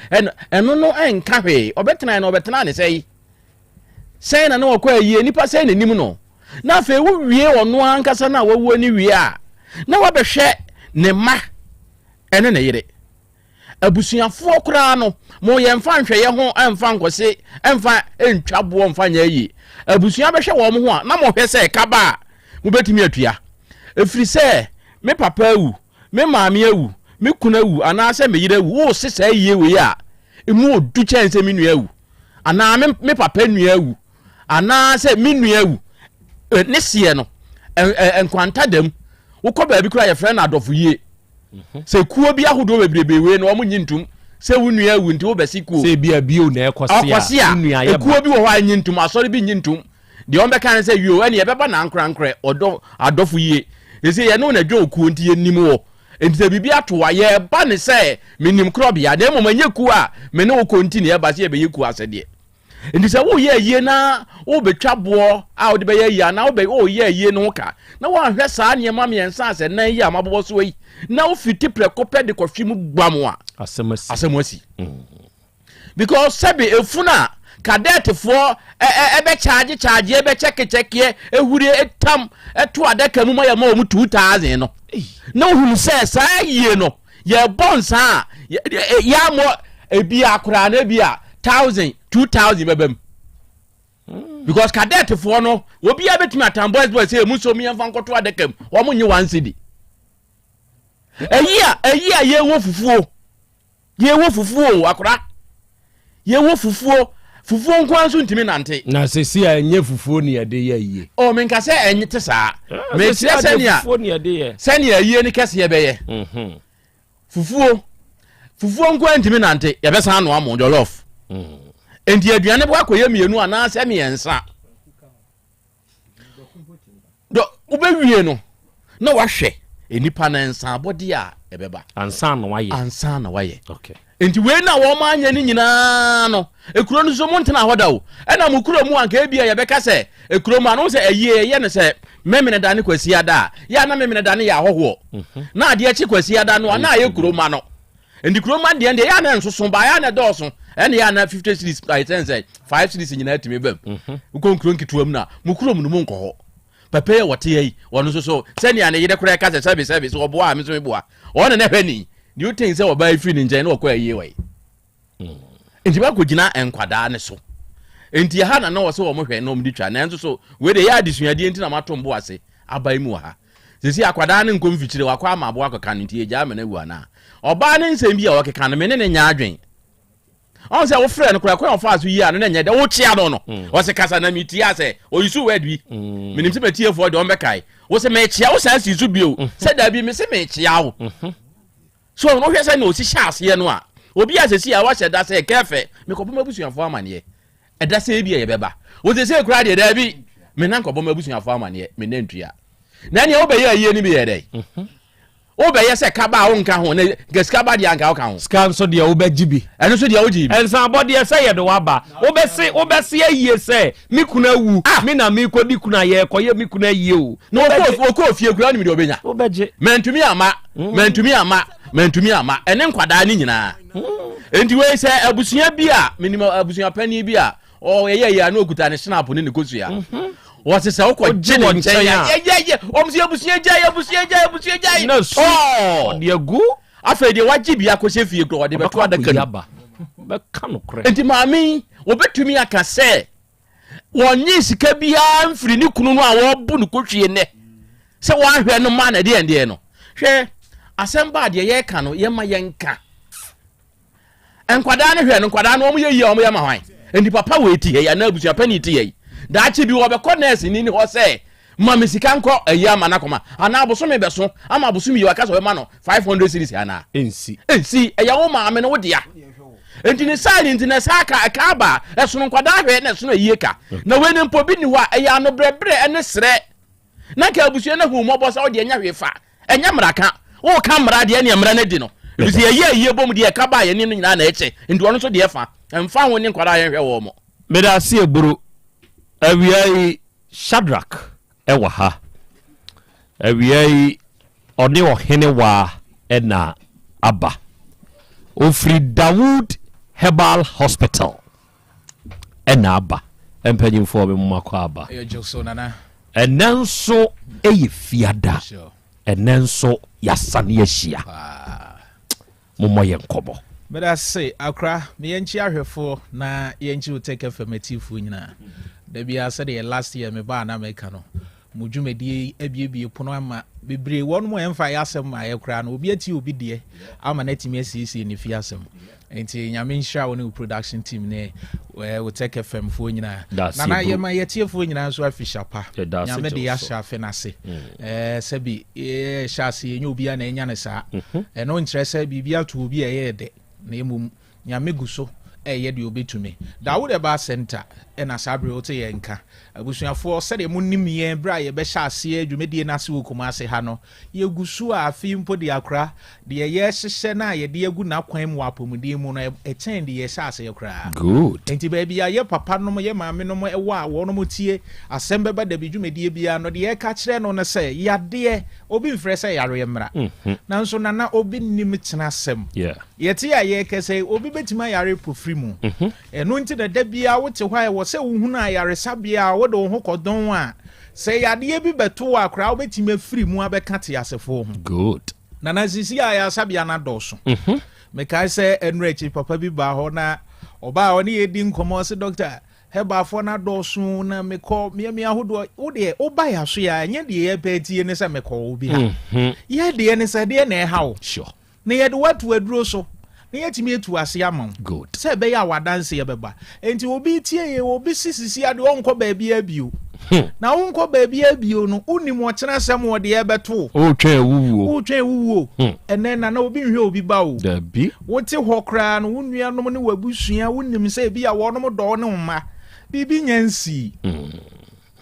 ɛno no ɛnka hwee ɔbɛtenaeɛ no ɔbɛtenaa ne sɛe sɛn na na ɔkɔ ayie nipa sɛn na nim no. Na afei wowie ɔno ankasa no a wawuo no wie a, na wabɛhwɛ ne mma ɛne ne yere. Abusuafoɔ koraa no, mo yɛmfa nhwɛyɛ ho mfa nkɔse mfa ntwa boɔ mfa nyɛ ayie. Abusua bɛhwɛ wɔn ho a, na mohwɛ sɛ ɛka ba a, mobɛtumi atua. Ɛfiri sɛ me papa awu, me maame awu, me kunu awu anaasɛ me yere awu, wose saa ayie wei a, ɛmu ɔdu kyɛn sɛ me nua awu anaa me, me papa nua awu anaasɛ me nua awu. Ne seɛ no, nkwanta da mu. Wokɔ baabi koraa yɛfrɛ no adɔfo yie. Mhm. Sɛ kuo bi ahodoɔ bebrebe wei no wɔn nyi ntum sɛ wo nua awu nti wobɛsi kuo. Sɛ ebi a bio na ɛkɔsi a, ekuo bi wɔ hɔ a nyi ntum, asɔre bi nyi ntum. Deɛ wɔn bɛka ne sɛ yio ɛne yɛbɛba na ankorankorɛ ɔdɔ adɔfo yie. Ɛsɛ yɛne wo na dwa okuo nti yɛnim wɔ. Nti sɛ biribi ato a yɛba ne sɛ menim korɔbea na mmom ɛnyɛ kuo a me ne wo kɔ nti na yɛba sɛ yɛbɛyɛ kuo asɛdeɛ. Nti sɛ woyɛ ayie na wobɛtwa boɔ a wode bɛyɛ ayie anaa wobɛ woyɛ ayie no ho ka na woanhwɛ saa nneɛma mmiɛnsa a sɛ nan yi a mabobɔ soɔ yi na wofiti prɛko pɛ de kɔhwe mu gbam a asɛm asi. Asɛm asi. Mm. Because sɛbe efunu a kadɛɛtefoɔ ɛbɛ kyaagye kyaagye ɛbɛ kyɛke kyɛkeɛ ehurie etam ɛto adaka mu ma yɛ ma wɔn 2000 no na wohunu sɛ saa ayie no yɛbɔ nsa a yɛamɔ ebi akoraa no ebi a 1000 2000 bɛbɛ mu hmm. because kadɛɛtefoɔ no obiara bɛtumi atan boys boys sɛ emu nso yɛmfa nkɔto adaka mu wɔn nye one cedi ɛyi a ɛyi a yɛwɔ fufuo. Yɛwɔ fufuo o, akora. Yɛwɔ fufuo. Fufuo nko ara nso ntumi nante. Na sisi a ɛnyɛ fufuo ne yɛde yɛ ayie. O, menka sɛ ɛnyɛ te saa. Ah, Mekyerɛ sɛnea sɛnea ayie no kɛseɛ bɛyɛ. Mhm. Fufuo. Fufuo nko ara ntumi nante. Yɛbɛsan anoa mo jollof. Mm. Enti aduane bɔ akɔyɛ mmienu anaasɛ mmiɛnsa. Dɔ wobɛwie no na wahwɛ nnipa no nsaabɔdeɛ a ɛbɛba. Ansa na wayɛ. Ansa na wayɛ. Okay. Nti wei na wɔn anyɛ no nyinaa no, ekuro no nso mo ntena hɔ da o. Ɛna mo kuro mu anka ebi a yɛbɛka sɛ ekuro mu ano sɛ ɛyie ɛyɛ no sɛ Memeneda ne Kwasiada a, yɛ a na Memeneda no yɛ ahɔhoɔ. Mhm. Na adeɛ kye Kwasiada no a na ayɛ kuro ma no. Nti kurom adeɛ deɛ yɛ a na nsoso ba yɛ a na ɛdɔɔso ɛna yɛ a na 50 series ayɛ sɛn sɛ 5 series nyinaa tumi bam mhm. wokɔ nkuro nketewa mu na mo kurom no mu nkɔ hɔ pɛpɛ yɛ wɔte yɛ yi wɔn nso so sɛnea ne yere koraa ka sɛ sɛbi sɛbi so ɔboa a me nso meboa wɔn na na hwɛ ni do you think sɛ ɔbaa efiri ne nkyɛn na ɔkɔ ayie wɔ yi mm. nti bakɔ gyina nkwadaa ne so nti ha na na wɔsɛ wɔn hwɛ na wɔn de twa nanso so wei de yɛ adesuadeɛ nti na mato mbo ase aba yi mu wɔ ha Sesei akwadaa no nkɔ mfikyire, wakɔ ama aboa akɔka no nti yɛgyaa ma no awu anaa? Ɔbaa no nsɛm bi a ɔkeka no, me ne no nyɛ adwen. Ɔhu sɛ wofrɛ no koraa, kwan a ɔfaa so yii ano no nyɛ dɛ, wokyea no no, mm. ɔse kasa na metie a sɛ ɔyi so word bi. Mm. Menim sɛ matiefoɔ deɛ ɔmbɛkae. Wo se mekyea wo saa si so bio. Mm-hmm. Sɛ daabi me se mekyea wo. Mm-hmm. So ɔno wohwɛ sɛ na ɔsi hyɛ aseɛ no a, obi a sɛsi a wahyɛ da sɛ kɛfɛ, mekɔbɔ m'abusuafoɔ amaneɛ. Ɛda sɛ ebi a yɛbɛba. Wo sesei koraa deɛ daabi. Me na nkɔbɔ m'abusuafoɔ amaneɛ, me na ntua. Na ɛneɛ wobɛyɛ ayie no bi yɛ dɛn? Mhm. Wobɛyɛ sɛ kaba a wonka ho, na nka sika ba deɛ anka woka ho. Sika nso deɛ wobɛgye bi. Ɛno nso deɛ wogye bi. Nsa abɔdeɛ sɛ yɛde waba. Wobɛse wobɛse ayie sɛ me kunu awu, ah! me na merekɔdi kunu a yɛrekɔyɛ me kunu ayie o. Na wɔkɔɔ fie koraa wonim deɛ wɔbɛnya. Wobɛgye. Mantumi amma, mm. mantumi amma, mantumi amma. Ɛne nkwadaa no nyinaa. Enti wei sɛ abusua bi a menim abusua panin bi a ɔyɛ yɛ a na okuta ne snap ne ne kosua. Mhm. Wɔte sɛ wokɔ gye ne nkyɛn a yɛyɛyɛ wɔn sɛ abusua gyae abusua gyae abusua gyae. Na su ɔde agu. Afei deɛ wagye bi akɔhyɛ fie kura ɔde bɛto adaka mu. Bɛka no korɛ. Enti maame yi wɔbɛtumi aka sɛ wɔnye sika biara mfiri ne kunu no a wɔbu no kɔhwie nnɛ sɛ wɔahwɛ no ma na ɛdeɛ deɛ no hwɛ asɛm baa deɛ yɛreka no yɛma yɛnka nkwadaa no hwɛ no nkwadaa no wɔn yɛ yie a wɔn yɛ ma hwan nti papa wei ti ha yi anaa abusua panyin ti ha yi daakye bi wɔbɛkɔ nɛɛse ni ne hɔ sɛ ma me sika nkɔ ayi ama no akɔma anaa abosome bɛso ama abosome yi waka sɛ ɔbɛma no 500 series anaa nsi nsi ɛyɛ wo maame no wo dea nti ne saa ne nti na saa ka ɛka aba ɛsono nkwadaa hwɛ na ɛsono ayie ka na wei ne mpo bi ni hɔ a ɛyɛ anobrɛbrɛ ɛne serɛ na nka abusua no ahu mmɔbɔ sɛ wode ɛnyɛ hwee fa ɛnyɛ mmara ka woka mmara deɛ ne mmara no adi no ɛfiri sɛ yɛyɛ ayie bom deɛ ɛka ba a yɛne no nyinaa na ɛkyɛ nti ɔno nso deɛ fa ɛmfa ho ne nkwadaa yɛnhwɛ wɔ mo Meda ase aburo. Awia yi Shadrack wɔ ha. Awia yi ɔne ɔhene waa na aba. Ɔfiri Dawood Herbal Hospital na aba. Mpanyinfoɔ me mo makɔ aba. Ɛyɛ gye so nana. Ɛnɛ nso ɛyɛ fiada. Ɛnɛ nso yɛasane ahyia. Mommɔ yɛn nkɔmmɔ. Meda se akora me yɛnkyi ahwɛfoɔ na yɛnkyi Otec FM atiefoɔ nyinaa. Da biara sɛdeɛ last year me baa na meka no, mo dwumadie yi abiebie pono ama bebree wɔn mu a ɛmfa yɛ asɛm ma yɛ koraa no obi atie obi deɛ ama no atumi asiesie ne fie asɛm. Nti Nyame nhyira wo ne wo production team ne eh, Otec FM foɔ nyinaa. Nana yɛma yɛtiefoɔ nyinaa nso afihyia pa. Nyame de yɛahyɛ afe no ase. Eh, sɛbi yɛhyɛ ase yɛnyɛ obiara na ɛnya no saa. Mhm. Ɛno nkyerɛ sɛ biribi ato obi a ɛyɛ dɛ na mmom Nyame gu so ɛyɛ deɛ ɔbɛtumi. Dawood Herbal Center ɛna saa bere wote yɛn nka. Abusuafoɔ sɛdeɛ monim yɛn berɛ a yɛbɛhyɛ aseɛ dwumadie no ase wɔ Kumase ha no, yɛgu so a afei mpo de akora deɛ yɛrehyehyɛ no a yɛde agu n'akwan mu wɔ apɔmuden mu no ɛkyɛn deɛ yɛhyɛ aseɛ koraa. Good. Enti baabi a yɛ papa nom, yɛ maame nom wɔ a wɔnom tie asɛm bɛba dabi dwumadie biara no, deɛ yɛka kyerɛ no ne sɛ yadeɛ, obi mfrɛ sɛ yareɛ mmra. Nanso Nana obi nnim kyena asɛm. Yeah. Yɛte a yɛrekasa yi, obi bɛtumi ayare pofiri mu. Ɛno nti na da biara wote hɔ a ɛwɔ sɛ wohunu ayaresabea a wode wo ho kɔdɔn a, sɛ yadeɛ bi bɛto wo a koraa wobɛtumi afiri mu abɛka teasefoɔ ho. Good. Nana sisi a ayaresabea no adɔɔso. Mekae sɛ ɛnora akyi papa bi baa hɔ na ɔbaa hɔ ne yɛdi nkɔmmɔ ɔse dɔkta herbalfoɔ no adɔɔso na mekɔ mmeammea ahodoɔ wo deɛ woba yɛ aso yɛ a ɛnyɛ deɛ yɛpɛ atie ne sɛ mekɔ wo bi ha. Yɛ deɛ ne sɛ deɛ na ɛha wo. Sure. Na yɛde wo ato aduro so, na yɛatumi atu ase ama wo, Good. sɛ ɛbɛyɛ a w'adanseɛ bɛba. Enti obi retie yei, obi se sisi adeɛ ɔnkɔ baabiara bio. Na wonkɔ baabiara bio no, wonim ɔkyena asɛm wɔ deɛ ɛbɛto wo. Woretwɛn awuwuo. Woretwɛn awuwuo. Ɛnnɛ, Nana, obi nhwɛ obi ba o. Dabi. Wote hɔ koraa no, wo nuanom ne w'abusua, wonim sɛ ebia wɔnom dɔ wo ne wo mma. Biribi nya nsii.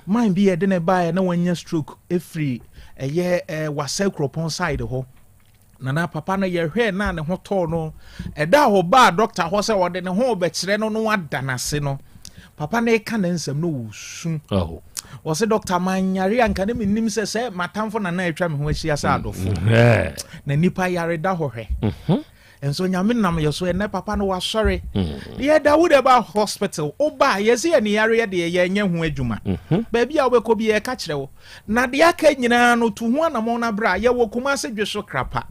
Man bi yɛde no baeɛ na wanya stroke firi ɛyɛ eh, Wasa Kuropɔn side hɔ. Nana papa no yɛhwɛɛ na ne ho tɔɔ no. Ɛda a ɔbaa dɔkta hɔ sɛ ɔde ne ho rebɛkyerɛ no na wada no ase no, papa no reka ne nsɛm no ɔresu. Oh. Ɔse dɔkta manyare a nka ne mennim sɛ sɛ m'atamfo na na atwa me ho ahyia sɛ mm, adɔfo. Mm, na nipa yare da hɔ hwɛ. Mm-hmm. Nso nyame nam yɛ so ɛnɛ papa no wasɔre. Mm. Yɛ da wo de ba hospital woba a yɛse yɛ ne yareɛ deɛ yɛnyɛ ho adwuma. Mm-hmm. Baabi a wobɛkɔ bi yɛka kyerɛ wo. Na deɛ aka nyinaa no tu ho anamɔn na bra. Yɛwɔ Kumase Dweso Krapa.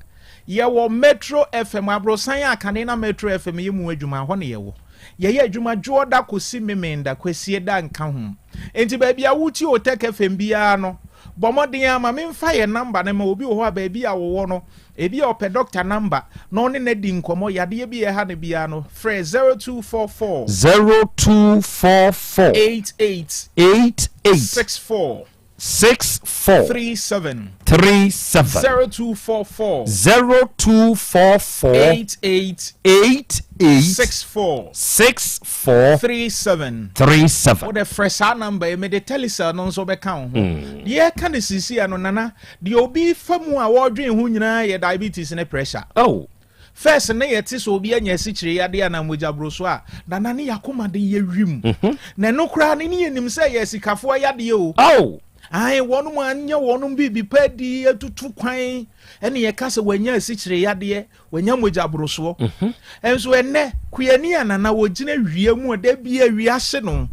Yɛwɔ Metro FM aborosan a kane na Metro FM yɛ mu adwuma hɔ na yɛwɔ. Yɛyɛ adwuma Dwoɔda kɔsi Memenda, Kwasieda nka ho. Enti baabi a wotie Otec FM biara no, bɔ mmɔden ara ma memfa yɛn namba no ma obi wɔ hɔ a baabi a wɔwɔ no, ebia ɔpɛ dɔkta namba na ɔne no adi nkɔmmɔ, yadeɛ bi a ɛha no biara no, frɛ 0244. 0244. 88. 88. 64. 64. 37. 37. 0244. 0244. 88. 88. 64. 64. 37. 37. Wode frɛ saa namba yi, mede Telecel no nso bɛka wo ho. Deɛ ɛka no seesei no, Nana, Deɛ obi fa mu a wɔredwen ho nyinaa yɛ diabetes ne pressure. Oh. First ne yɛte sɛ obi anya asikyire yadeɛ anaa mogya boroso a, nana ne yakoma de yɛ wim. Mhm. Na ɛno koraa ne ne yɛnim sɛ yɛ asikafoɔ yadeɛ o. Oh. Ae, wɔnom anyɛ wɔnom biribi pa adi atutu kwan ɛne yɛka sɛ wɔanya asikyire yadeɛ, wɔanya mogya borosoɔ. Mhm. Nso ɛnnɛ, kuani a nana wɔgyina wia mu a da bi awia hye no,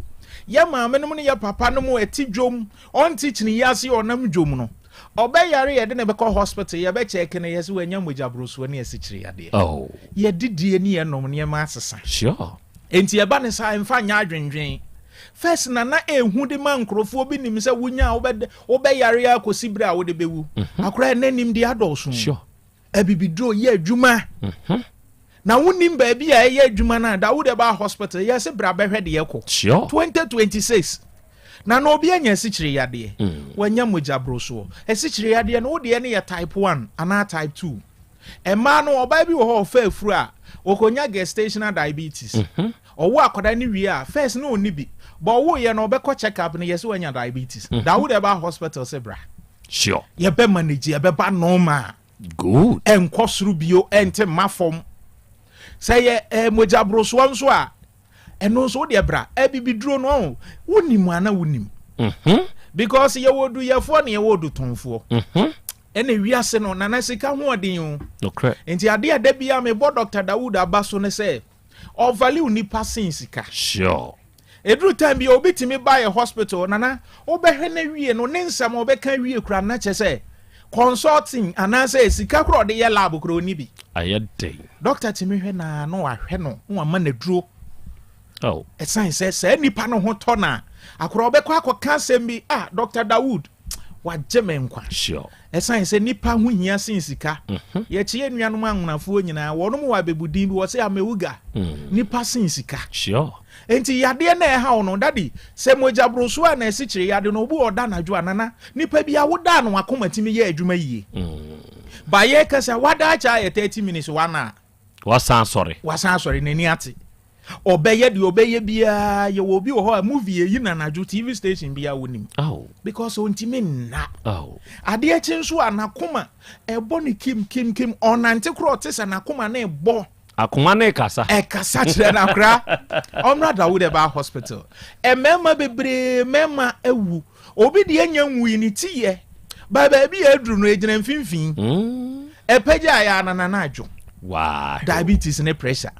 yɛ maame nom ne yɛ papa nom ɛte dwom Ɔnte kyini yi ase ɔnam dwom no ɔbɛyare yɛde no bɛkɔ hospital yɛbɛ check no yɛse wanya mogya brosoɔ ne asikyire yadeɛ. Oh. Yɛdidie ne yɛnom nneɛma asesa. Sure. Enti ɛba ne saa mfa nyɛ adwendwen. First na na ehu de ma nkurɔfoɔ bi nim sɛ wonya a wobɛ wobɛyare a kɔsi berɛ a wode bɛwu. Mm -hmm. Akora ɛnɛ nimdeɛ adɔɔso. Sure. Abibiduro yɛ adwuma. Mm-hmm. Na wonim baabi a ɛyɛ adwuma no a da wode ba hospital yɛ se bra bɛhwɛ deɛ kɔ. Sure. 2026 na na obi anya asikyire yadeɛ. Mm. Wanya mogya borosoɔ. Asikyire yadeɛ no wo deɛ no yɛ type 1 anaa type 2. Mmaa no ɔbaa bi wɔ hɔ ɔfa afuru a ɔkɔnya gestational diabetes. Mm-hmm. Ɔwo akwadaa no wie a first no ɔnni bi. But ɔwoeɛ no ɔbɛkɔ check up no yɛ sɛ wanya diabetes. Mm-hmm. Da wode ba hospital se bra. Sure. Yɛbɛ manage yɛbɛba normal. Good. Ɛnkɔ soro bio ɛnte mma fam. Sɛ yɛ ɛɛ mogya borosoɔ nso a ɛno nso wodeɛ bra abibiduro no ɔho wonim ana wonim. Mm-hmm. Because yɛwɔ oduyɛfoɔ na yɛwɔ odutɔnfoɔ. Mm-hmm. Ɛna wiase no nana sika ho ɔden o. Nokorɛ. Nti adeɛ a da biara mebɔ Dr. Dawood aba so ne sɛ ɔvalue nipa sen sika. Sure. Ɛduru time bi a obi tumi ba yɛ hospital nana wobɛhwɛ no awie no ne nsɛm a ɔbɛka awie kora na kyɛ sɛ consulting anaasɛ sika kora ɔde yɛ lab kora ɔni bi. Ayɛ den. Doctor tumi hwɛ naa na wahwɛ no na wama no aduro. Oh. Ɛsan sɛ saa nipa no ho tɔ na akora ɔbɛkɔ akɔka asɛm bi ah Doctor Dawood wagye me nkwa. Sure. Ɛsan sɛ nipa ho hia sen sika. Mhm. Yɛkye yɛn nuanom anwonafoɔ nyinaa wɔnom wɔ abɛbudin bi wɔse amewuga. Mm. Nipa sen sika. Sure. Enti yadeɛ no a ɛha wo no daddy sɛ mogya borosoɔ a na asikyire yade no obi wɔ ɔda anadwo a nana nipa bi a woda a na wakoma tumi yɛ adwuma yie. Mm. Ba yɛka sɛ wada akyɛ ayɛ 30 minutes one hour. Wasan asɔre. Wasan asɔre n'ani ate. Ɔbɛyɛ deɛ ɔbɛyɛ biara yɛwɔ obi wɔ hɔ a movie eyi na anadwo TV station biara wonim. Oh. Because ɔntumi nna. Oh. Adeɛ kye nso a n'akoma ɛbɔ ne kim kim kim ɔnante korɔ ɔte sɛ n'akoma no ɛbɔ. Akoma no ɛkasa. Ɛkasa kyerɛ no akora. Ɔmmra Dawood ɛbaa hospital. Mmarima bebree mmarima awu. Obi deɛ nya nwui ne ti yɛ. Ba baabi a aduru no egyina mfimfini. Mm. Ɛpɛgya yɛ anana na adwo. Wow. Diabetes ne pressure.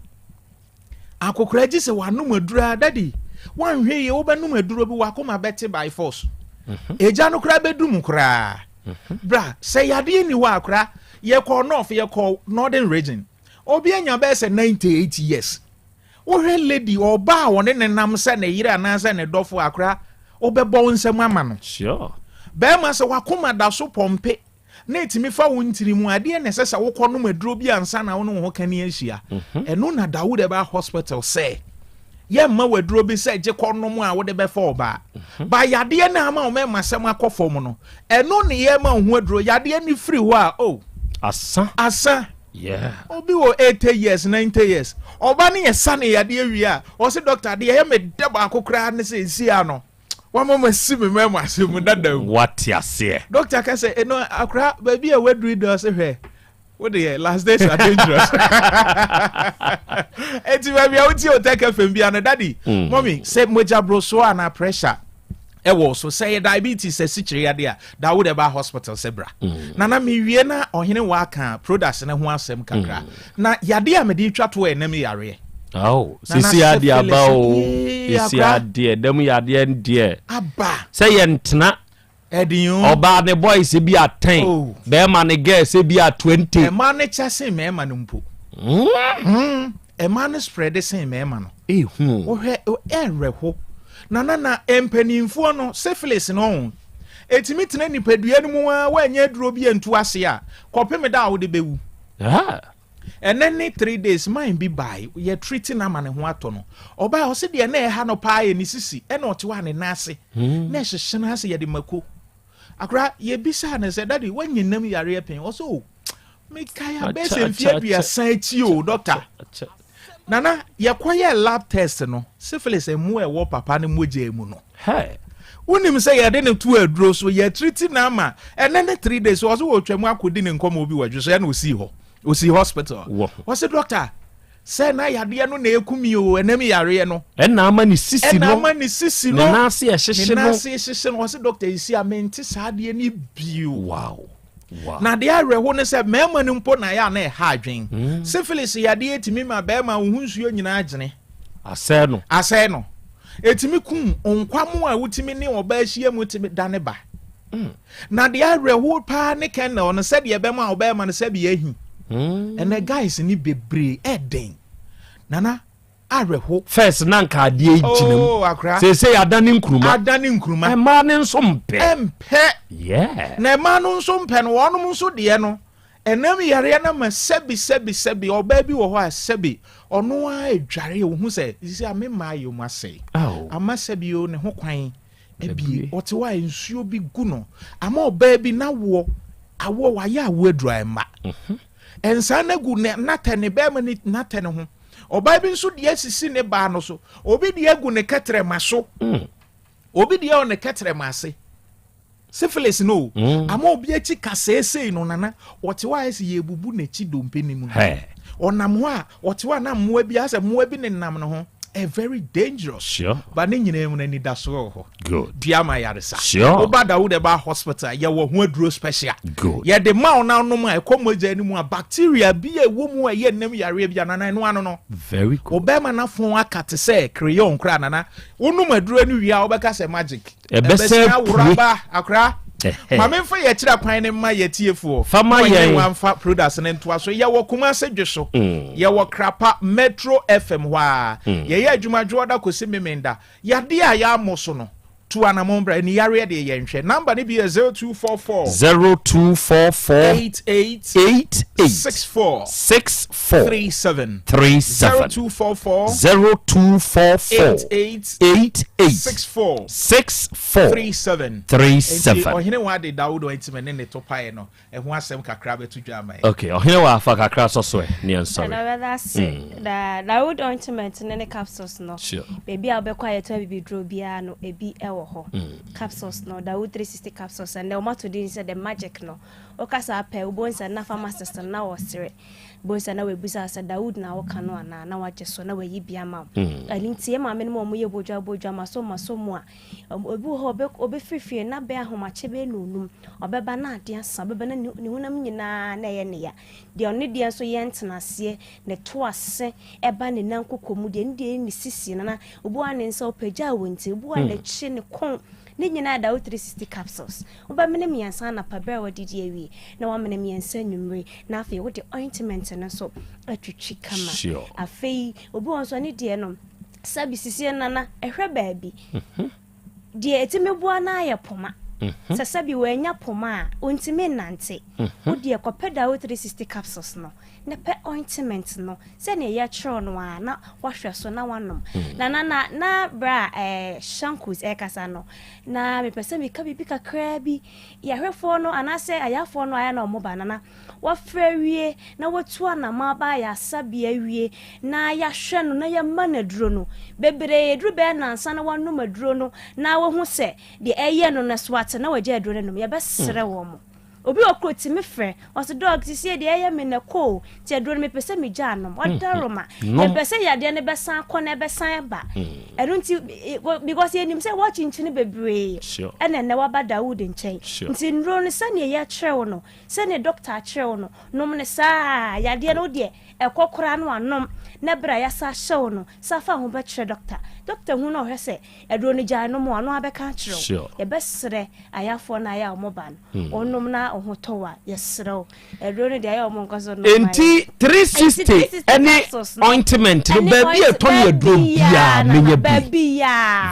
Akokora gye sɛ wanom aduro a daddy wanhwɛ yie wobɛnom aduro bi wakoma bɛte by force. Mhm. Egya no koraa bɛdum koraa. Mhm. Bra sɛ yadeɛ ni hɔ akora yɛkɔ north yɛkɔ northern region obi anya bɛyɛ sɛ 98 years wohwɛ lady ɔba a wɔne ne nam sɛ ne yere anaasɛ ne dɔfo akora wobɛbɔ wo nsam ama no. Sure. Bɛrima sɛ wakoma da so pɔmpe na ɛtumi fa wo ntini mu a, ɛdeɛn na ɛsɛ sɛ wokɔnom aduro bi ansa na wo ne wo ho kani ahyia? Mhm. Ɛno na Dawood ɛbaa hospital sɛ yɛmma wo aduro bi sɛ gye kɔnom a wode bɛfa ɔbaa. Mhm. Ba yadeɛ no ama wo mɛma sɛm akɔ fam no, ɛno ne yɛma wo ho aduro. Yadeɛ no firi hɔ a, oh. Asa. Asa. Yeah. Obi wɔ 80 years, 90 years. Ɔba no yɛ sa ne yadeɛ wie a, ɔse doctor deɛ ɛyɛ me dɛ baako koraa ne sɛ ɛsi ano. wama ma si me mɛma ase mu dada mu. Wate aseɛ. Doctor ka sɛ ɛno akora baabi a waduru yi deɛ ɔse hwɛ wo deɛ last days are dangerous. Eti baabi a wotie Otec FM bia no daddy mm. mommy sɛ mogya borosoɔ anaa pressure ɛwɔ so sɛ yɛ diabetes asikyire yadeɛ a da wo de ba hospital sɛ bra mm. na na mewie na ɔhene wa ka products ne ho asɛm kakra mm. Na yadeɛ a mede retwa toɔ ɛnam yareɛ. Ao, sisi adeɛ aba o, sisi adeɛ, dɛm yadeɛ deɛ. Aba. Sɛ yɛntena. Ɛdin o. Ɔbaa ne boys bi a ten, oh. bɛrima ne girls bi a 20. Ɛma ne kyɛ sen mɛrima no mpo. Mm. Ɛma no spread sen mɛrima no. Ehu. Wohwɛ ɛwerɛho. Na na na mpanimfoɔ no syphilis no ho. Ɛtumi tena nipadua no mu a woanyɛ aduro bi antu ase a kɔpem da a wode bɛwu. Ɛnɛ ne 3 days man bi bae yɛ treat no ama ne ho atɔ no. Ɔbae ɔse deɛ na ɛha no paa yɛ ne sisi ɛna ɔte hɔ a ne nan ase na ɛhyehye no ase yɛde mako. Akora yɛbisaa no sɛ daddy woanya nam yareɛ pɛn? Ɔse oh mekae a bɛyɛ sɛ mfeɛ 30 akyi o doctor. Nana yɛkɔyɛɛ lab test no syphilis mmoa ɛwɔ papa no mogya mu no. Wonim sɛ yɛde no to aduro so yɛtriti no ama ɛnɛ ne 3 days ɔse wɔtwa mu akɔdi ne nkɔmmɔ bi wɔ adwo so ɛna ɔsii hɔ ɔsii hospital ɔse doctor sɛ na yadeɛ no na ɛku mi o ɛnam yareɛ no ɛna ama ne sisi no ɛna ama ne sisi no ne nan ase ɛhyehye no ne nan ase ɛhyehye no ɔse doctor esi a mente saa adeɛ no bio wow. Wow. Na deɛ awerɛho ne sɛ mmarima no mpo na ɛyɛ a na ɛha adwen. Syphilis yadeɛ tumi ma barima wo ho nsuo nyinaa gyene. Asɛe no. Asɛe no. Ɛtumi kum nkwamo a wotumi ne ɔbaa hyia mu tumi dane ba. Na deɛ awerɛho paa ne kernel no sɛdeɛ ɛbɛma ɔbarima no sɛbi ahi. Ɛnɛ guys ne bebree ɛden. Nana awerɛho. First na nka adeɛ yi gyina mu. Oh, akora. Seesei adane nkuruma. Adane nkuruma. Mmaa no nso mpɛ. Mpɛ. Yeah. Na mmaa no nso mpɛ no, wɔnom nso deɛ no, ɛnam yareɛ no ma sɛbi sɛbi sɛbi, ɔbaa bi wɔ hɔ a sɛbi, ɔno ara adware, ohu sɛ, sisi a me mmaa yɛ mu asɛe. Ama sɛbi o, ne ho kwan abie. Ɔte hɔ a nsuo bi gu no. Ama ɔbaa bi n'awoɔ, awoɔ, wayɛ awoɔ aduru a ɛmma. Nsa no agu ne natɛ ne bɛrima ne natɛ ne ho. Ɔbaa bi nso deɛ asisi ne baa no so. Obi deɛ agu ne kɛtrɛma so. Obi deɛ wɔ ne kɛtrɛma ase. Syphilis no o. Ama obi akyi kaseesei no nana. Ɔte hɔ a ɛsɛ yɛbubu n'akyi dompe no mu. Ɔnam hɔ a ɔte hɔ a na mmoa bi asɛ mmoa bi nenam ne ho. ɛ very dangerous. But ne nyinaa mu no anidasoɔ wɔ hɔ. Dua ma yaresa. Woba Dawood Herbal Hospital yɛwɔ ho aduro special. Yɛde ma wo na wonom a ɛkɔ mogya no mu a bacteria bi a ɛwɔ mu a ɛyɛ nnam yareɛ bi a nana ɛno ano no. Very good. Wo bɛrima no afon aka te sɛ crayon koraa nana. Wonom aduro no wie a wobɛka sɛ magic. Ɛbɛsɛ Ɛbɛsɛ aworo pue. aba akora. Ma memfa yɛ akyira kwan no mma yɛ tiefoɔ. Fa ma Na wɔnyɛ yɛn. wɔn amfa products no ntoa so. Yɛwɔ Kumase dwe so. Yɛwɔ Krapa Metro FM hɔ ara. Yɛyɛ adwuma dwoɔda kɔsi Memenda. Yadeɛ a yɛammɔ so no, tu anamɔn bra. Ani yareɛ deɛ yɛnhwɛ. Number no bi yɛ 0244. 0244. 88. 88. 64. 64. 37. 37. 0244. 0244. 88. 88. 64. 64. 37. 37. Nti ɔhene wa de Dawud ɔntimi ne ne to paeɛ no ɛho asɛm kakra bɛto dwa ama yɛn. Okay, ɔhene wa afa kakra sɔ so ɛ ne yɛn sɔre. Ɛna bɛda ase. Na Dawud ointment ne ne capsules no. Baabi a wobɛkɔ a yɛtɔ abibiduro biara no ebi ɛwɔ hɔ. Capsules no Dawud 360 capsules ɛnɛ wɔn ato din sɛ the magic no. Woka saa pɛ wobɛhu sɛ na pharmacist no na wɔsere. Wobɛhu sɛ na wɔabisa sɛ Dawud na woka no anaa na wagye so na wayi bi ama wo. Ɛno nti yɛn maame no mu a wɔyɛ bodwa bodwa maso maso mu a Obi wɔ hɔ a, ɔbɛfiri fie na bɛyɛ ahomakye bɛyɛ nnɔnnum, ɔbɛba na adeɛ asa, ɔbɛba na ne honam nyinaa na ɛyɛ ne ya. Deɛ ɔno deɛ nso yɛ ntenaseɛ, ne to ase ɛba ne nan koko mu, deɛ ne deɛ yɛ ne sisi, nana, obi wɔ hɔ a ne nsa ɔpagya wɔ nti, obi wɔ hɔ a n'akyi, ne kɔn, ne nyinaa da wo 360 capsules. Wobɛmene mmiɛnsa anapa berɛ a woadidi awie, na woamene mmiɛnsa anwummere, na afei wode ointment no nso atwitwi kama. Afei, obi wɔ hɔ nso a ne deɛ no, Sɛbi sisi nana ɛhwɛ baabi. Deɛ ɛtumi boa no ara yɛ poma. Sɛ sɛbi wannya poma a, ɔntumi nnante. Wo deɛ kɔpɛ Dawo 360 capsules no na pɛ ointment no sɛdeɛ yɛkyerɛw no ara na wahwɛ so na wanom. Nana na na berɛ a eh, Shankus ɛrekasa no, na mepɛ sɛ meka biribi kakraa bi. Yɛahwɛfoɔ no anaasɛ ayafoɔ no ayɛ na wɔn ba nana. Wafrɛ awie na watu anamɔ aba ayaresabea awie na yɛahwɛ no na yɛama no aduro no. Bebree ɛduru bɛyɛ nnansa na wanom aduro no na wahu sɛ deɛ ɛyɛ no no so ate na wagya aduro no nom. Yɛbɛsrɛ wɔn. Obi wɔ koro tumi frɛ, ɔse dɔk sesie deɛ ɛyɛ me no ɛkɔ o, nti aduro no mepɛ sɛ megya anom. Ɔdaroma, yɛmpɛ sɛ yadeɛ no bɛsan akɔ na ɛbɛsan aba. Ɛno nti, because yɛnim sɛ woakyinkyini bebree ɛna ɛnɛ waba Dawood nkyɛn. Nti nnuro no sɛdeɛ yɛkyerɛ wo no, Sɛdeɛ dɔkta akyerɛ wo no, nom no saa ara. Yadeɛ no wo deɛ, ɛkɔ koraa no a, nom. Na berɛ a yɛasa ahyɛ wo no, san fa wo ho bɛkyerɛ dɔkta. Dɔkta hu na ɔhwɛ sɛ aduro no gyae nom a, ɔno ara bɛka akyerɛ wo. Yɛbɛsrɛ ayafoɔ no a ɛyɛ a wɔba no, wonom na wo ho tɔ wo a, yɛsrɛ wo. Aduro no deɛ ɛyɛ a wɔnkɔ so nnom ma yɛn. Enti 360 ɛne ointment no baabi a ɛtɔ ne aduro biara menya bi.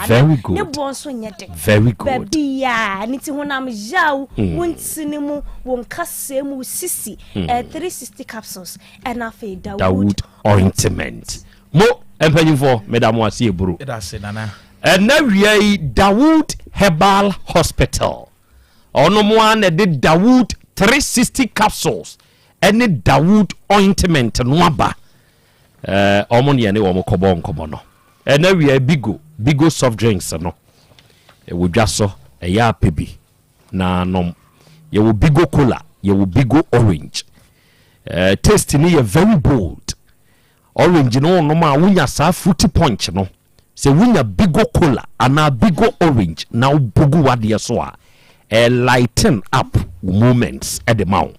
Very good. Ne boɔ nso nyɛ den. Very good. Baabiara ne ti honam yaw, wo ntini mu, wo nkasɛɛ mu, wo sisi, ɛyɛ 360 capsules ɛna afei Dawood, Dawood ointment. Mo mpanyinfoɔ meda mo ase eburu. Yɛda ase nana. Ɛna wia yi Dawood Herbal Hospital ɔno mo ara na ɛde Dawood 360 capsules ɛne Dawood ointment no aba. Ɛɛ wɔn ne yɛne wɔn kɔbɔ nkɔmɔ no. Ɛna wia Bigo, Bigo soft drinks no ɛwɔ dwa so, ɛyɛ apɛ bi na nom. Yɛwɔ Bigo cola, yɛwɔ Bigo orange. Eh, taste no yɛ very bold. Orange no wonom a wonya saa fruity punch no. Sɛ wonya Bigo cola anaa Bigo orange na wobɔ gu w'adeɛ so a, ɛ lighten up wo moments de ma wo.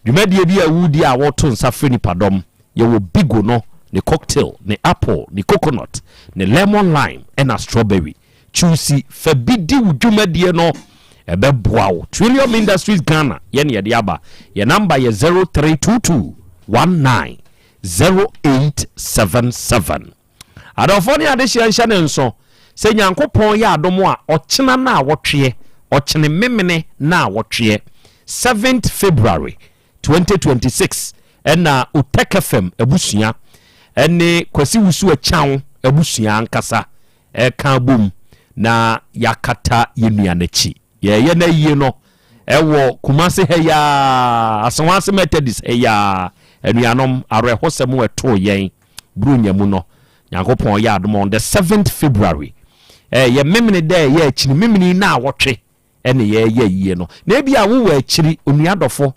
Dwumadie bi a wodi a woto nsa frɛ nipadɔm, yɛwɔ Bigo no, ne cocktail, ne apple, ne coconut, ne lemon lime ɛna strawberry. Choose fa bi di wo dwumadie no, ɛbɛboa wo. Trillium Industries Ghana yɛ ne yɛde aba. Yɛ number yɛ 0322 19 0877. Adɔfoɔ ne adehyeɛ nhyɛ ne nso sɛ Nyankopɔn yɛ adom a ɔkyena naawɔtweɛ, ɔkyene memene naawɔtweɛ, 7th February 2026 ɛna Otec FM abusua ɛne Kwasi Wusu Akyang abusua ankasa ɛka abom na yɛakata yɛn nua no akyi. Yɛreyɛ no ayie no ɛwɔ Kumasi ha yi ara, Asawase Methodist ha yi ara. Anuanom, awerɛhosɛm ɛtoo yɛn Buronya mu no, Nyankopɔn yɛ adom on the seventh February, ɛyɛ Memene da a ɛyɛ akyiri Memene naawɔtwe ɛne yɛreyɛ ayie no. Na ebi a wowɔ akyiri, onua dɔfo,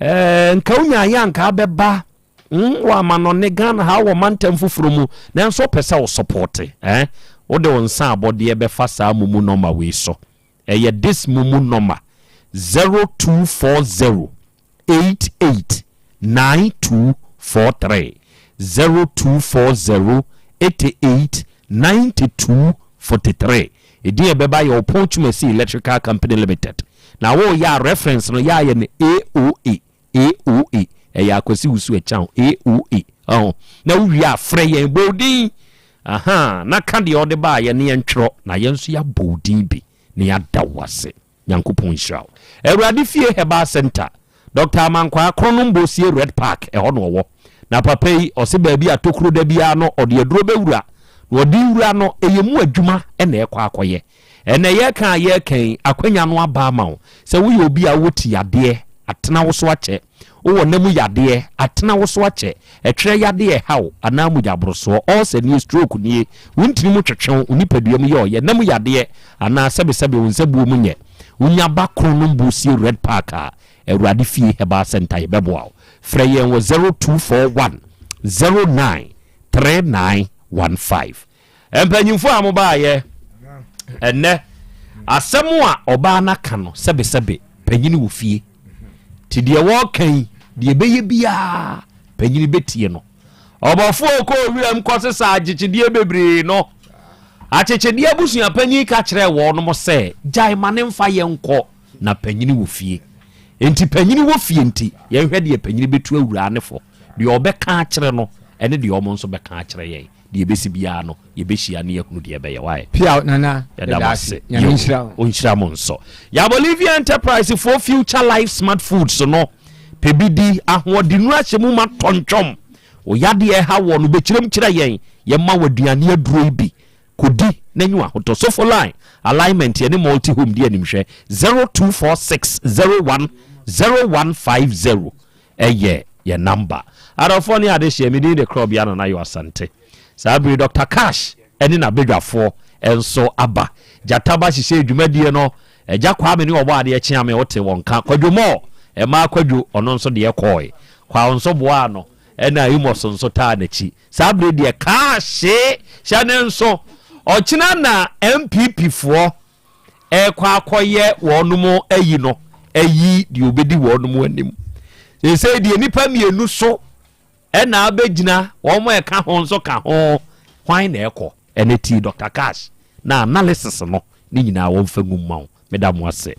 ɛɛ nka wonyaeɛ a nka abɛba. Mm, wɔ amanɔne Ghana ha wɔ mantam foforɔ mu nanso wopɛ sɛ wo sɔpɔte eh? Wode wo nsa abɔdeɛ bɛfa saa mumu nɔma wei so. Ɛyɛ this mumu nɔma 0240 88 9243 0240 88 92 43. Ɛdin a ɛbɛba yɛ Ɔpɔn Twumasi Electrical Company Limited. Na woyɛ a reference no yɛ ayɛ no AOA. AOA ɛyɛ Akwasi Wusu Ɛkyan AOA ɔho na wowie a frɛ yɛn bɔ odin aha na ka deɛ ɔde baa yɛ ne yɛn twerɛ na yɛn nso yɛabɔ odin bi na yɛada wo ase. Nyankopɔn nhyira wo. Awurade Fie Herbal Center, Dr. Amankwaa Kronom Bosie Red Park ɛhɔ na ɔwɔ. Na papa yi ɔse baabi a tokuro da biara no ɔde aduro bɛwura na ɔde wura no ɛyɛ mu adwuma na ɛkɔ akɔyɛ. Ɛnnɛ yɛreka a yɛreka yi, akwanya no aba ama wo. Sɛ woyɛ obi a wowɔ ti yadeɛ, atena wo so akyɛ, wowɔ nna mu yadeɛ, atena wo so akyɛ, ɛtwerɛ yadeɛ ɛha wo, anaa mogyaborosoɔ, ulcer nie, stroke nie, wo ntini mu twetwe wo, wo nipadua mu yɛ ɔyɛ, nna mu yadeɛ, anaa sɛbesɛbe wo nsabuo mu nyɛ, wonya ba Kronom Bosie Red Park a, Awurade Fie Herbal Centre yɛbɛboa wo. Frɛ yɛn wɔ 0241 09 3915. Mpanyimfo a mobaayɛ ɛnnɛ, asɛm a ɔbaa no aka no, sɛbesɛbe, panyini wɔ fie. Nti deɛ wɔreka yi, deɛ ɛbɛyɛ biara, panyini bɛtie no. Ɔbɔfoɔ kɔɔ wiram kɔsesa akyekyedeɛ bebree no, akyekyedeɛ abusua panyin ka kyerɛɛ wɔnom sɛ, gyae ma ne mfa yɛn nkɔ, na panyini wɔ fie. Enti panyini wɔ fie nti, yɛnhwɛ deɛ panyini bɛtu awuraa no fo, deɛ ɔbɛka akyerɛ no, ɛne deɛ wɔn nso bɛka akyerɛ yɛn. Deɛ ɛbɛsi biara no, yɛbɛhyia na yɛahunu deɛ ɛbɛyɛ. Why? Piaw Nana, Yɛda mo ase. Nyame Yo, nhyira wo. Ɔnhyira mo nso. Yɛ Bolivia Enterprise foɔ Future Life Smart Foods no, pɛ bi di, ahoɔdennuro ahyɛ mu ma tɔntwɔm. Wo yadeɛ ɛha woɔ no, bɛkyerɛm kyerɛ yɛn, yɛma wo aduane aduro yi bi. Kɔdi na nya w'ahotɔ. Sofo Line, Alignment, yɛne Multi Home di animhwɛ. 0246 01 0150. Ɛyɛ yɛn number. Adɔfoɔ ne adehyeɛ, me din de Korɔbea Nana Yaw Asante. Saa bere yi Doctor Cash ne n'abadwafoɔ nso aba. Gyata ba hyehyɛɛ dwumadie no. Agya Kwame ne Ɔbɔadeɛ Kyeame wote wɔn nka. Kwadwo Moore, ɛmaa Kwadwo, ɔno nso deɛ kɔɔe. Kwawo nso boaa no, ɛna Amos nso taa n'akyi. Saa bere deɛ Cash hyɛ ne nso. Ɔkyena na NPP foɔ ɛrekɔ akɔyɛ wɔnom ayi no ayi deɛ ɔbɛdi wɔnom anim. Seesei deɛ nnipa mmienu so ɛna abɛgyina wɔn a ɛka ho nso ka ho hwan na ɛkɔ ɛne tii Dr. Cash na analysis no ne nyinaa wɔmfa ngu mma wo. Meda mo ase.